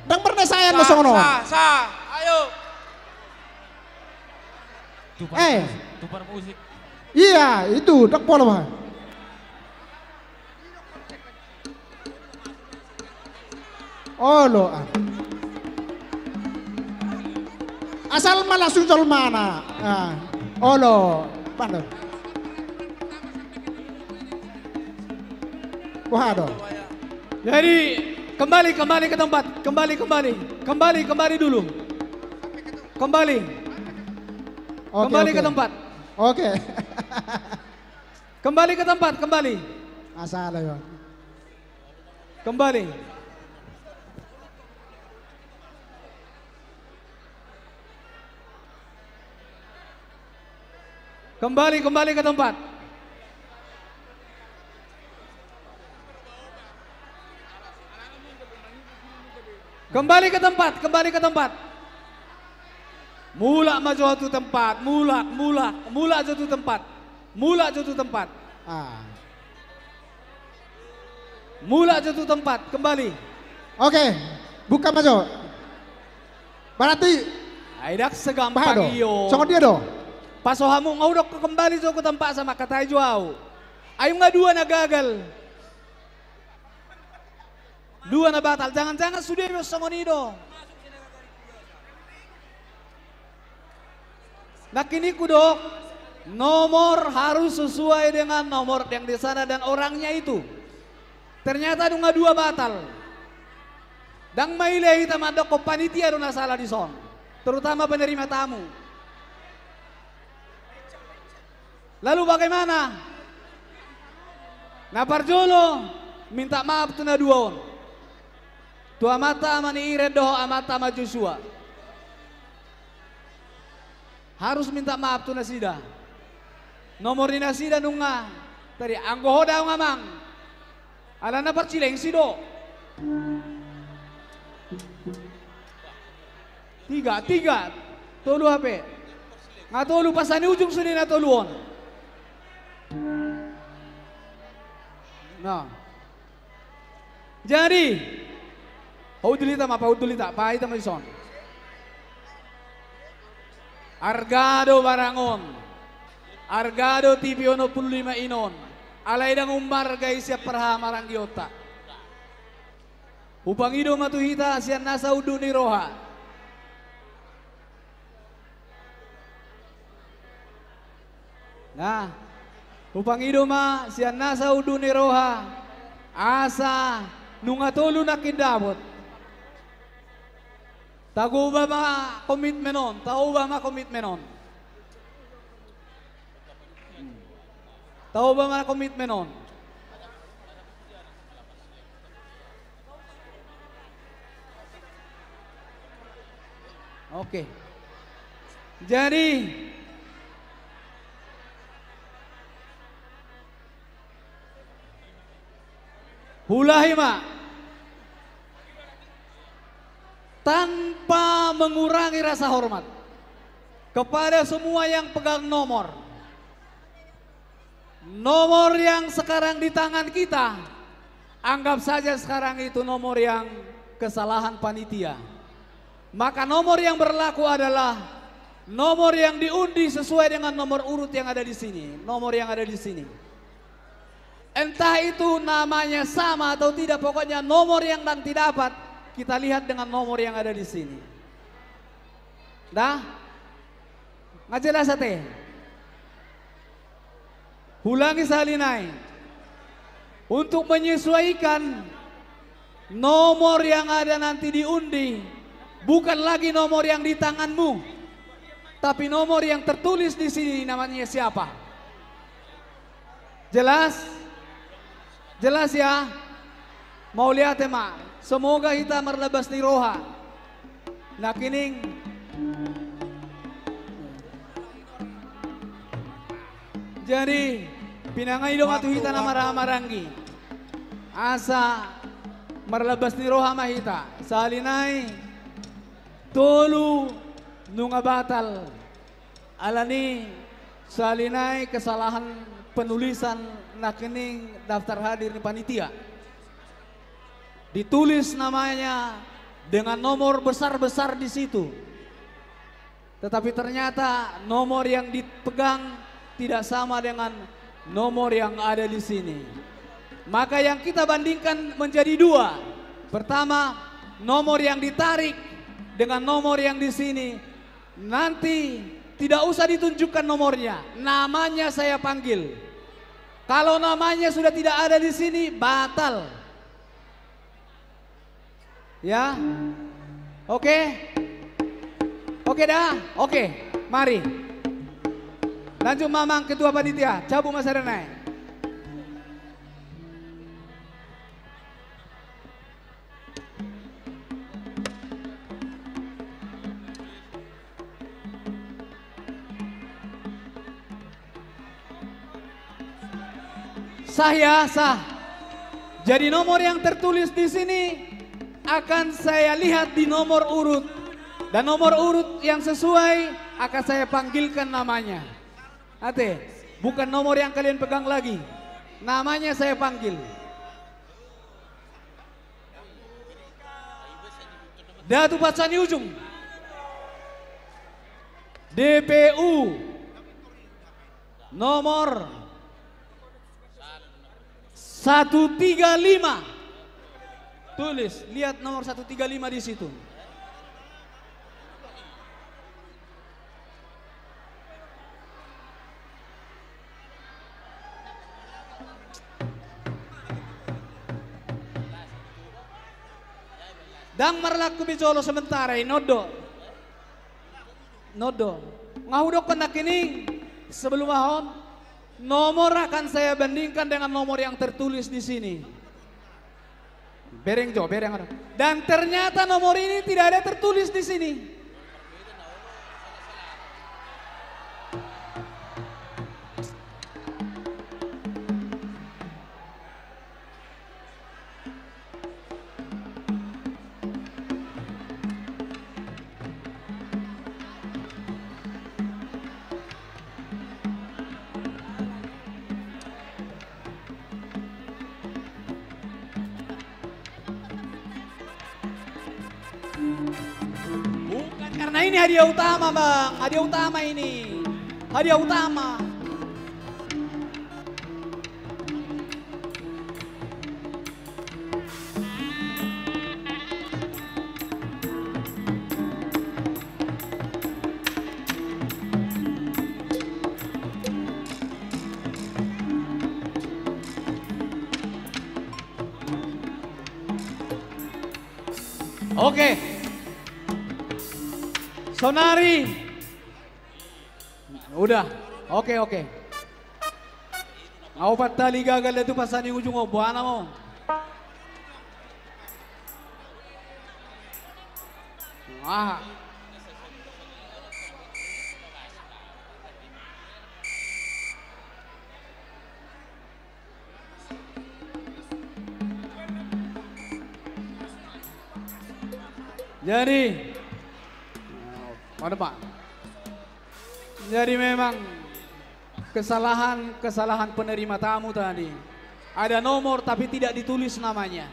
Ndang marnasayan do songon on. Sah, sah. Ayo. Tukar musik, tukar musik. Iya, itu, ndang pola, bah. Olo, ah. Asal ma langsung jolmana. Ah, olo, pandor. Boha do? Jadi, kembali, kembali ke tempat. Kembali, kembali. Kembali, kembali dulu. Kembali. Oke, kembali ke tempat. Oke. Kembali ke tempat, kembali. Asal ya. Kembali. Kembali, kembali ke tempat. Kembali ke tempat, kembali ke tempat. Mulak ma jo tu tempat, mulak, mulak, mulak jo tu tempat. Mulak jo tu tempat. Ah. Mulak jo tu tempat, kembali. Oke, buka ma jo. Berarti ai ndang segampang i on. Songon dia do. Pas ho hamu, nga hudok kembali jo tu tempat, sama katai jo au. Ai nga dua na gagal. Dua na batal, jangan-jangan sude do songon i do. Nangkining hudok, nomor harus sesuai dengan nomor yang di sana dan orangnya itu. Ternyata nunga dua batal. Ndang maila hita mandokkon panitia do na salah dison, terutama penerima tamu. Lalu bagaimana? Na parjolo, minta maaf tu na dua on. Tu amanta ama ni Iren dohot amanta ama Joshua. Harus minta maaf tu nasida. Nomor ni nasida nunga. Tadi anggo ho daong amang. Alana parcilengsi do. Tiga, tiga. Tolu hape. Nga tolu, pasan ni ujung sude na tolu on. Nah. Jadi, paundul hita ma, paundul hita, paita ma dison. Arga do barang on. Arga do T V onom pulu lima in on. Alai ndang ummarga i sian parhahamarangionta. Hupangido ma tu hita sian nasa unduk ni roha. Nah, hupangido ma sian nasa unduk ni roha, asa nunga tolu nangkin dapot. Tagoba ma komitmen on, tagoba ma komitmen on. Tagoba ma komitmen on. Oke. Jadi, huulahi ma tanpa mengurangi rasa hormat kepada semua yang pegang nomor. Nomor yang sekarang di tangan kita, anggap saja sekarang itu nomor yang kesalahan panitia. Maka nomor yang berlaku adalah nomor yang diundi sesuai dengan nomor urut yang ada di sini, nomor yang ada di sini. Entah itu namanya sama atau tidak, pokoknya nomor yang nanti dapat, kita lihat dengan nomor yang ada di sini. Dah? Nga jelas ate? Huulangi sahali nai. Untuk menyesuaikan nomor yang ada nanti di undi, bukan lagi nomor yang di tanganmu, tapi nomor yang tertulis di sini namanya siapa. Jelas? Jelas ya? Mauliate ma. Semoga hita marlambas ni roha. Nangkining. Jadi, pinangido ma tu hita na marhahamaranggi, asa marlambas ni roha ma hita. Sahali nai tolu nunga batal. Alani sahali nai kesalahan penulisan nangkining daftar hadir ni panitia. Ditulis namanya dengan nomor besar-besar di situ. Tetapi ternyata nomor yang dipegang tidak sama dengan nomor yang ada di sini. Maka yang kita bandingkan menjadi dua. Pertama, nomor yang ditarik dengan nomor yang di sini. Nanti tidak usah ditunjukkan nomornya, namanya saya panggil. Kalau namanya sudah tidak ada di sini, batal. Ya. Oke. Oke dah. Oke. Mari. Lanjut ma amang ketua panitia, cabut ma sada nai. Sah ya, sah. Jadi nomor yang tertulis di sini akan saya lihat di nomor urut. Dan nomor urut yang sesuai akan saya panggilkan namanya. Ate, bukan nomor yang kalian pegang lagi. Namanya saya panggil. Datu Pansa ni Ujung. D P U nomor satu tiga lima. Tulis, lihat nomor satu tiga lima di situ. Ndang marlaku be jolo sementara i, nondo. Nondo. Nga hudokkon nangkining, sebelum aha on, nomor akan saya bandingkan dengan nomor yang tertulis di sini. Bereng jo, bereng ada. Dan ternyata nomor ini tidak ada tertulis di sini. Bukan karena ini hadiah utama, Bang. Hadiah utama ini. Hadiah utama. Oke. Sonari. Udah. Oke, oke. Nga opat tali gagal da tu pasaning ujung on, boha nama on? Aha. Jadi, mana, Pak? Jadi memang kesalahan, kesalahan penerima tamu tadi. Ada nomor tapi tidak ditulis namanya.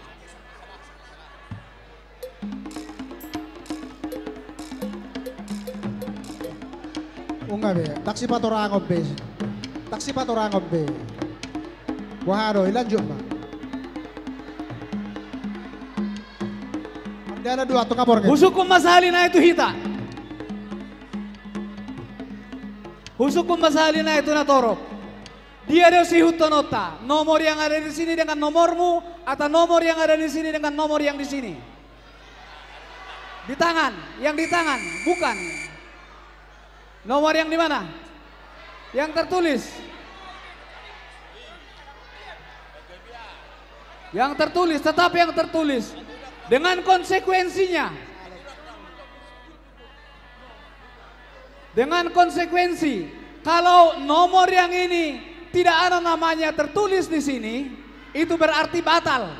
Nunga be, ndang sipatorangon be. Ndang sipatorangon be. Boha do, ilanjut ma. Andana dua tongka borngin. Husungkun ma sahali nai tu hita. Husungkun ma sahali nai tu na torop. Dia do siihuthononta, nomor yang ada di sini dengan nomormu, atau nomor yang ada di sini dengan nomor yang di sini? Di tangan, yang di tangan, bukan. Nomor yang di mana? Yang tertulis. Yang tertulis, tetap yang tertulis. Dengan konsekuensinya. Dengan konsekuensi, kalau nomor yang ini tidak ada namanya tertulis di sini, itu berarti batal.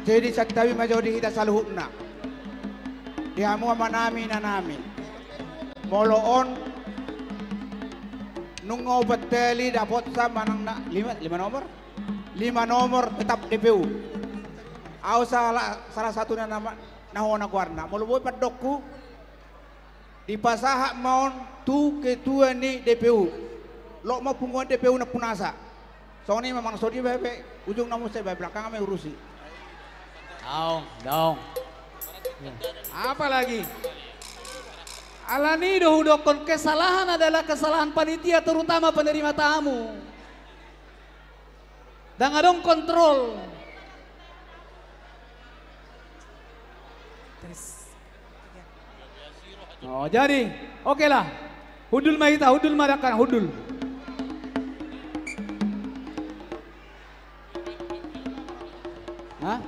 Jadi santabi ma jo di hita saluhutna, di hamu amanami, inanami. Molo on nunga opat tali dapotsa manang na lima, lima nomor? Lima nomor tetap D P U. Au salah, salah satu na, na hona goarna. Molo boi pandokku, dipasahat ma on tu ketua ni D P U. Loas ma punguan D P U Nampunasa. Songon i ma, manang so dia bae, bae ujungna muse bae, belakangan ma diurusi. Daong, daong. Apalagi? Alani do hudokkon, kesalahan adalah kesalahan panitia, terutama penerima tamu. Ndang adong kontrol. Oh, jadi, oke lah. Hundul ma hita, hundul ma dakkan, hundul. Hah?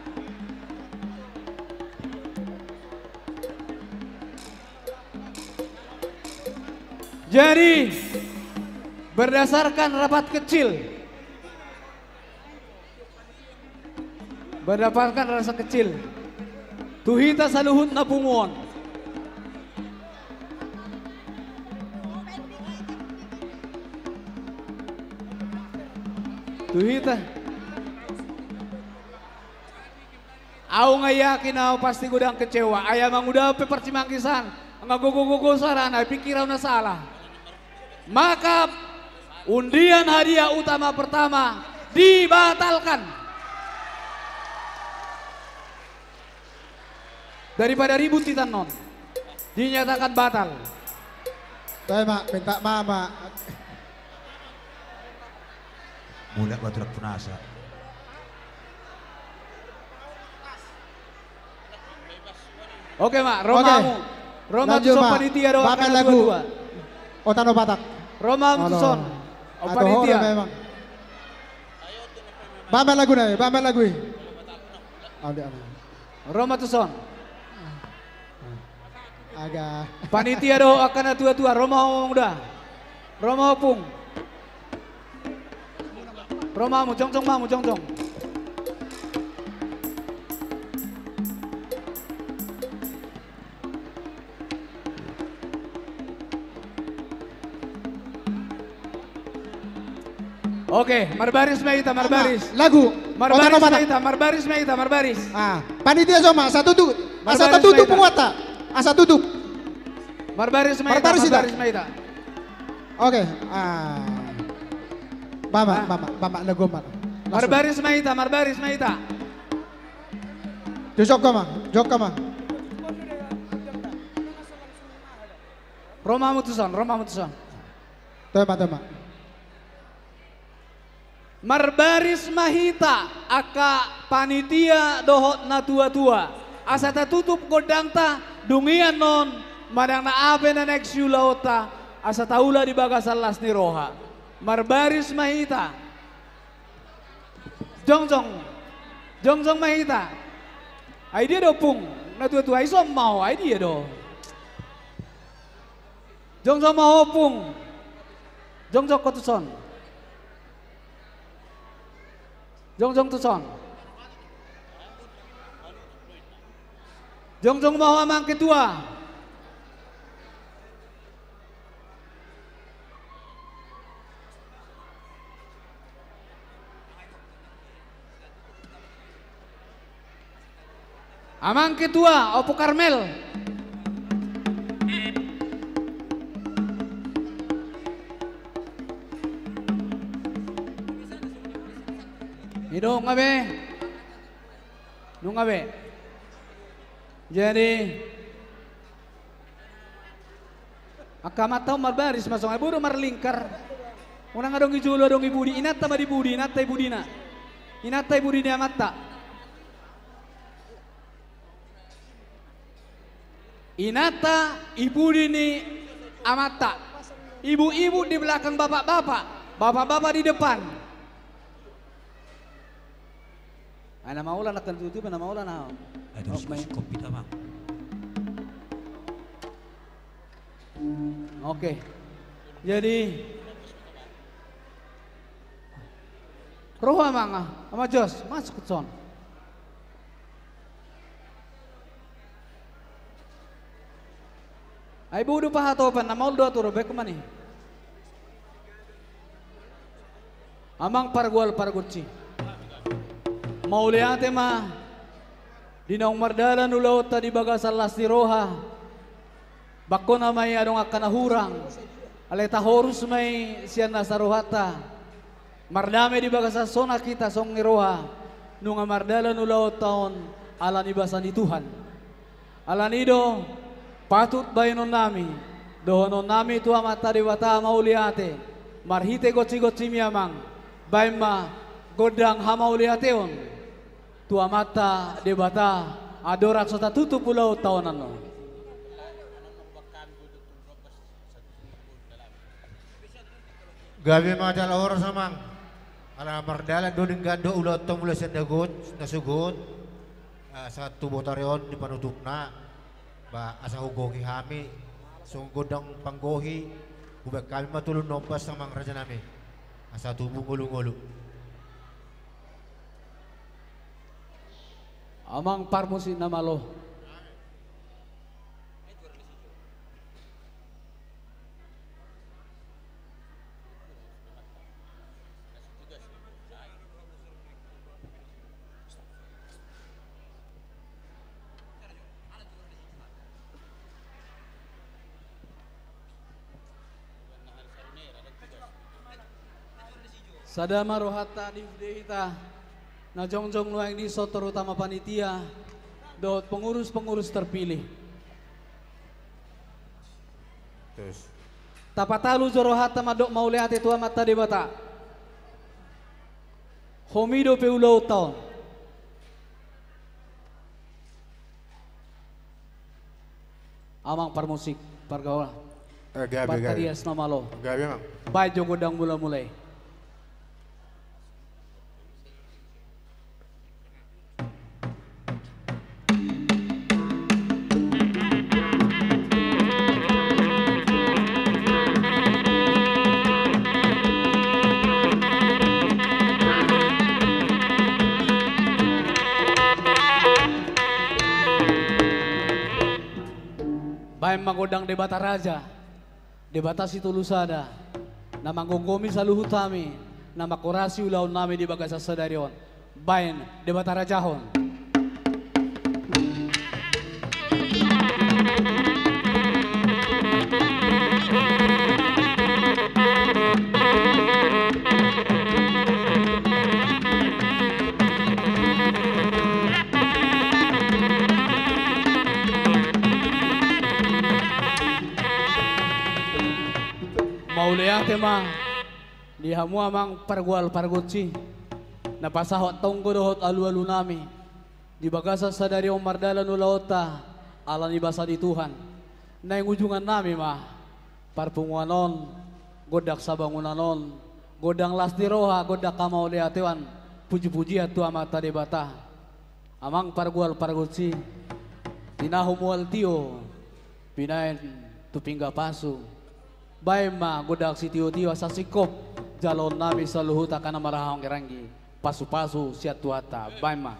Jadi, berdasarkan rapat kecil, berdasarkan rapat kecil, tu hita saluhutna punguan, tu hita. Au nga yakin au pasti godang kecewa. Ai amang uda pe parsimangkis an, nga gogo-gogo suarana, ai pingkir au na salah. Maka undian hadiah utama pertama dibatalkan. Daripada ribut hita annon, dinyatakan batal. Toe ma, minta maaf ma. Mulak ma tu Nampunasa. Oke ma, ro ma hamu. Ro ma tu son panitia dohot angka na dua-dua. Ota Nabatak. Ro ma hamu tuson. Olo. Atuh, panitia. Ora memang. Baen ma lagu na i, baen ma lagu i. Ande, ande. Ro ma tuson. Aga. Panitia do angka na tua-tua, ro ma hamu da. Ro ma hamu, Pung. Ro ma hamu, jongjong ma hamu, jongjong. Oke, marbaris ma hita, marbaris. Lagu. Marbaris ma hita, marbaris ma hita, marbaris. Ah, panitia jo ma, asa tutup. Asa tutup punguanta. Asa tutup. Marbaris ma hita, marbaris ma hita. Oke, ah. Baen ma, baen ma, baen ma, lagu ma. Marbaris ma hita, marbaris ma hita. Jokka ma, jokka ma. Ro ma hamu tuson, ro ma hamu tuson. Toe ma, toe ma. Marbaris ma hita angka panitia dohot na tua-tua. Asa tatutup gondangta, dung i annon, manang na aha pe na naeng siulaonta, asa taula di bagasan las ni roha. Marbaris ma hita. Jongjong. Jongjong ma hita. Ai dia do, Pung? Na tua-tua i, ison ma ho, ai dia do? Jongjong ma ho, Pung. Jongjong ho tuson. Jongjong tuson. Jongjong ma ho, Amang Ketua. Amang Ketua, Ompu Karmel. I do, nunga be. Nunga be. Jadi, angka amanta on marbaris ma songon i, bodo marlingkar. Unang adong i jolo, adong i pudi, inanta ma di pudi, inanta i pudina. Inanta i pudi ni amanta. Inanta i pudi ni amanta. Ibu-ibu di belakang bapak-bapak, bapak-bapak di depan. Ai na maolan angka na tutu, na maolan au. Ai, terus main kopi ta, Bang. Oke. Jadi, ro ho, Amang, ah, Amang Jos, masuk tuson. Ai bodo pahatopan, na maol do atur, baen ma i. Amang pargual pargonsi. Mauliate ma di naung mardalan ulaonta di bagasan las ni roha. Bangkona ma i adong angka na hurang. Alai tahorus ma i sian nasa rohanta. Mardame di bagasan sonang hita songon i roha, nunga mardalan ulaonta on ala ni basa ni Tuhan. Alani i do patut baenonnami, dohononnami tu Amanta Debata mauliate, marhite gonsigonsimi, Amang, baen ma gondang hamauliateon tu Amanta Debata, andorang so tatutup ulaonta on annon. Gabe ma jala horas, Amang. Ala mardalan do denggan do ulaonta mulai sian na sogot, na sogot, ah, sahat tu botari on di panutupna. Ba, asa hugohi hami songon gondang panggohi, hubaen hami ma tolu na ombas, Amang rajanami, asa tubu ngolungolu. Amang parmusik na malo. Sada ma rohanta di sude hita na jongjong nuaeng dison, terutama panitia dohot pengurus-pengurus terpilih. Tapatalu jo rohanta mandok mauliate tu Amanta Debata. Homi dope ulaonta on. Amang parmusik, pargaulan. Eh, gabe, gabe. Partarias na malo. Gabe, Amang. Baen jo gondang mula-mula i. Baen ma gondang Debata Raja, Debata Sitolusada, na manggomgomi saluhut hami, na manghorasi ulaonnami di bagasan sadari on. Baen, Debata rajahon. Mauliate ma di hamu amang pargual pargonsi, na pasahat tonggo dohot alualunami di bagasan sadari on mardalan ulaonta ala ni basa ni Tuhan. Naeng ujungannami ma parpunguan on, gondang sabangunan on, gondang las ni roha, gondang hamauliateon, pujipujian tu Amanta Debata. Amang pargual pargonsi, tinahu mual tio, pinaen tu pinggan pasu. Baen ma gondang sitiotio asa singkop jaloonnami saluhut angka na marhahamaranggi. Pasupasu sian Tuhanta, baen ma.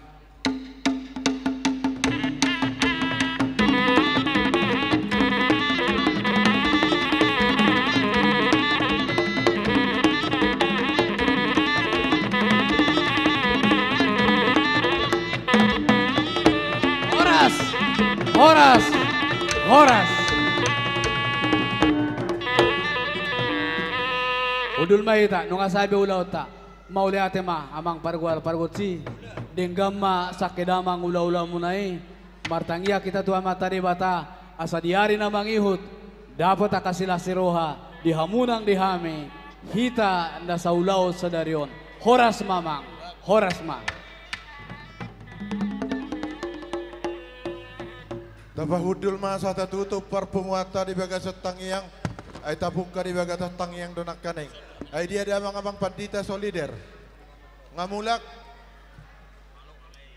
Horas! Horas! Horas! Hundul ma hita, nunga sae be ulaonta. Mauliate ma amang pargual pargonsi. Denggan ma sangke damang ulaonmuna i. Martangiang hita tu Amanta Debata asa di ari na mangihut dapot angka silas ni roha di hamu nang di hami, hita na saulaon sadari on. Horas ma amang, horas ma. Tapahundul ma asa tatutup parpunguanta di bagasan tangiang. Ai tabungka di bagasan tangiang do nangkaning. Ai dia damang amang pandita solider? Nga mulak.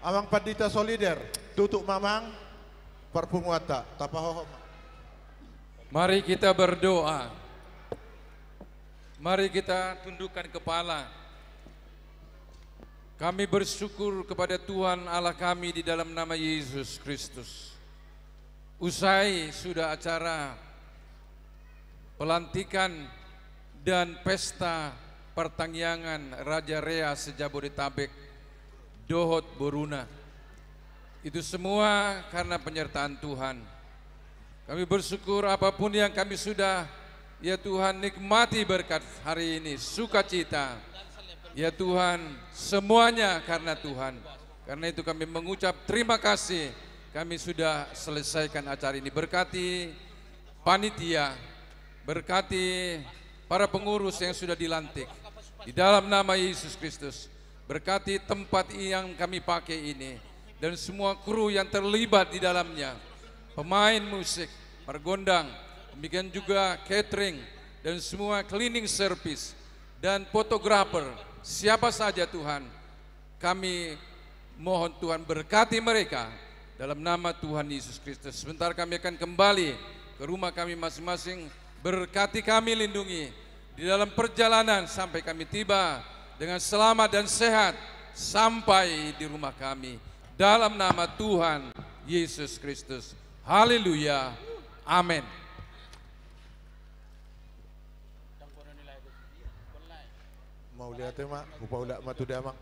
Amang pandita solider, tutup ma amang parpunguanta, tapahohom ma. Mari kita berdoa. Mari kita tundukkan kepala. Kami bersyukur kepada Tuhan Allah kami di dalam nama Yesus Kristus. Usai sudah acara pelantikan dan pesta partangiangan Raja Rea se-Jabodetabek dohot boruna. Itu semua karena penyertaan Tuhan. Kami bersyukur apapun yang kami sudah, ya Tuhan, nikmati berkat hari ini, sukacita. Ya Tuhan, semuanya karena Tuhan. Karena itu kami mengucap terima kasih, kami sudah selesaikan acara ini. Berkati panitia, berkati para pengurus yang sudah dilantik. Di dalam nama Yesus Kristus, berkati tempat yang kami pakai ini dan semua kru yang terlibat di dalamnya. Pemain musik, margondang, demikian juga catering dan semua cleaning service dan fotografer, siapa saja Tuhan, kami mohon Tuhan berkati mereka dalam nama Tuhan Yesus Kristus. Sebentar kami akan kembali ke rumah kami masing-masing. Berkati kami, lindungi di dalam perjalanan sampai kami tiba dengan selamat dan sehat sampai di rumah kami. Dalam nama Tuhan Yesus Kristus. Haleluya. Amin. Mauliate ma, hupaulak ma tu damang.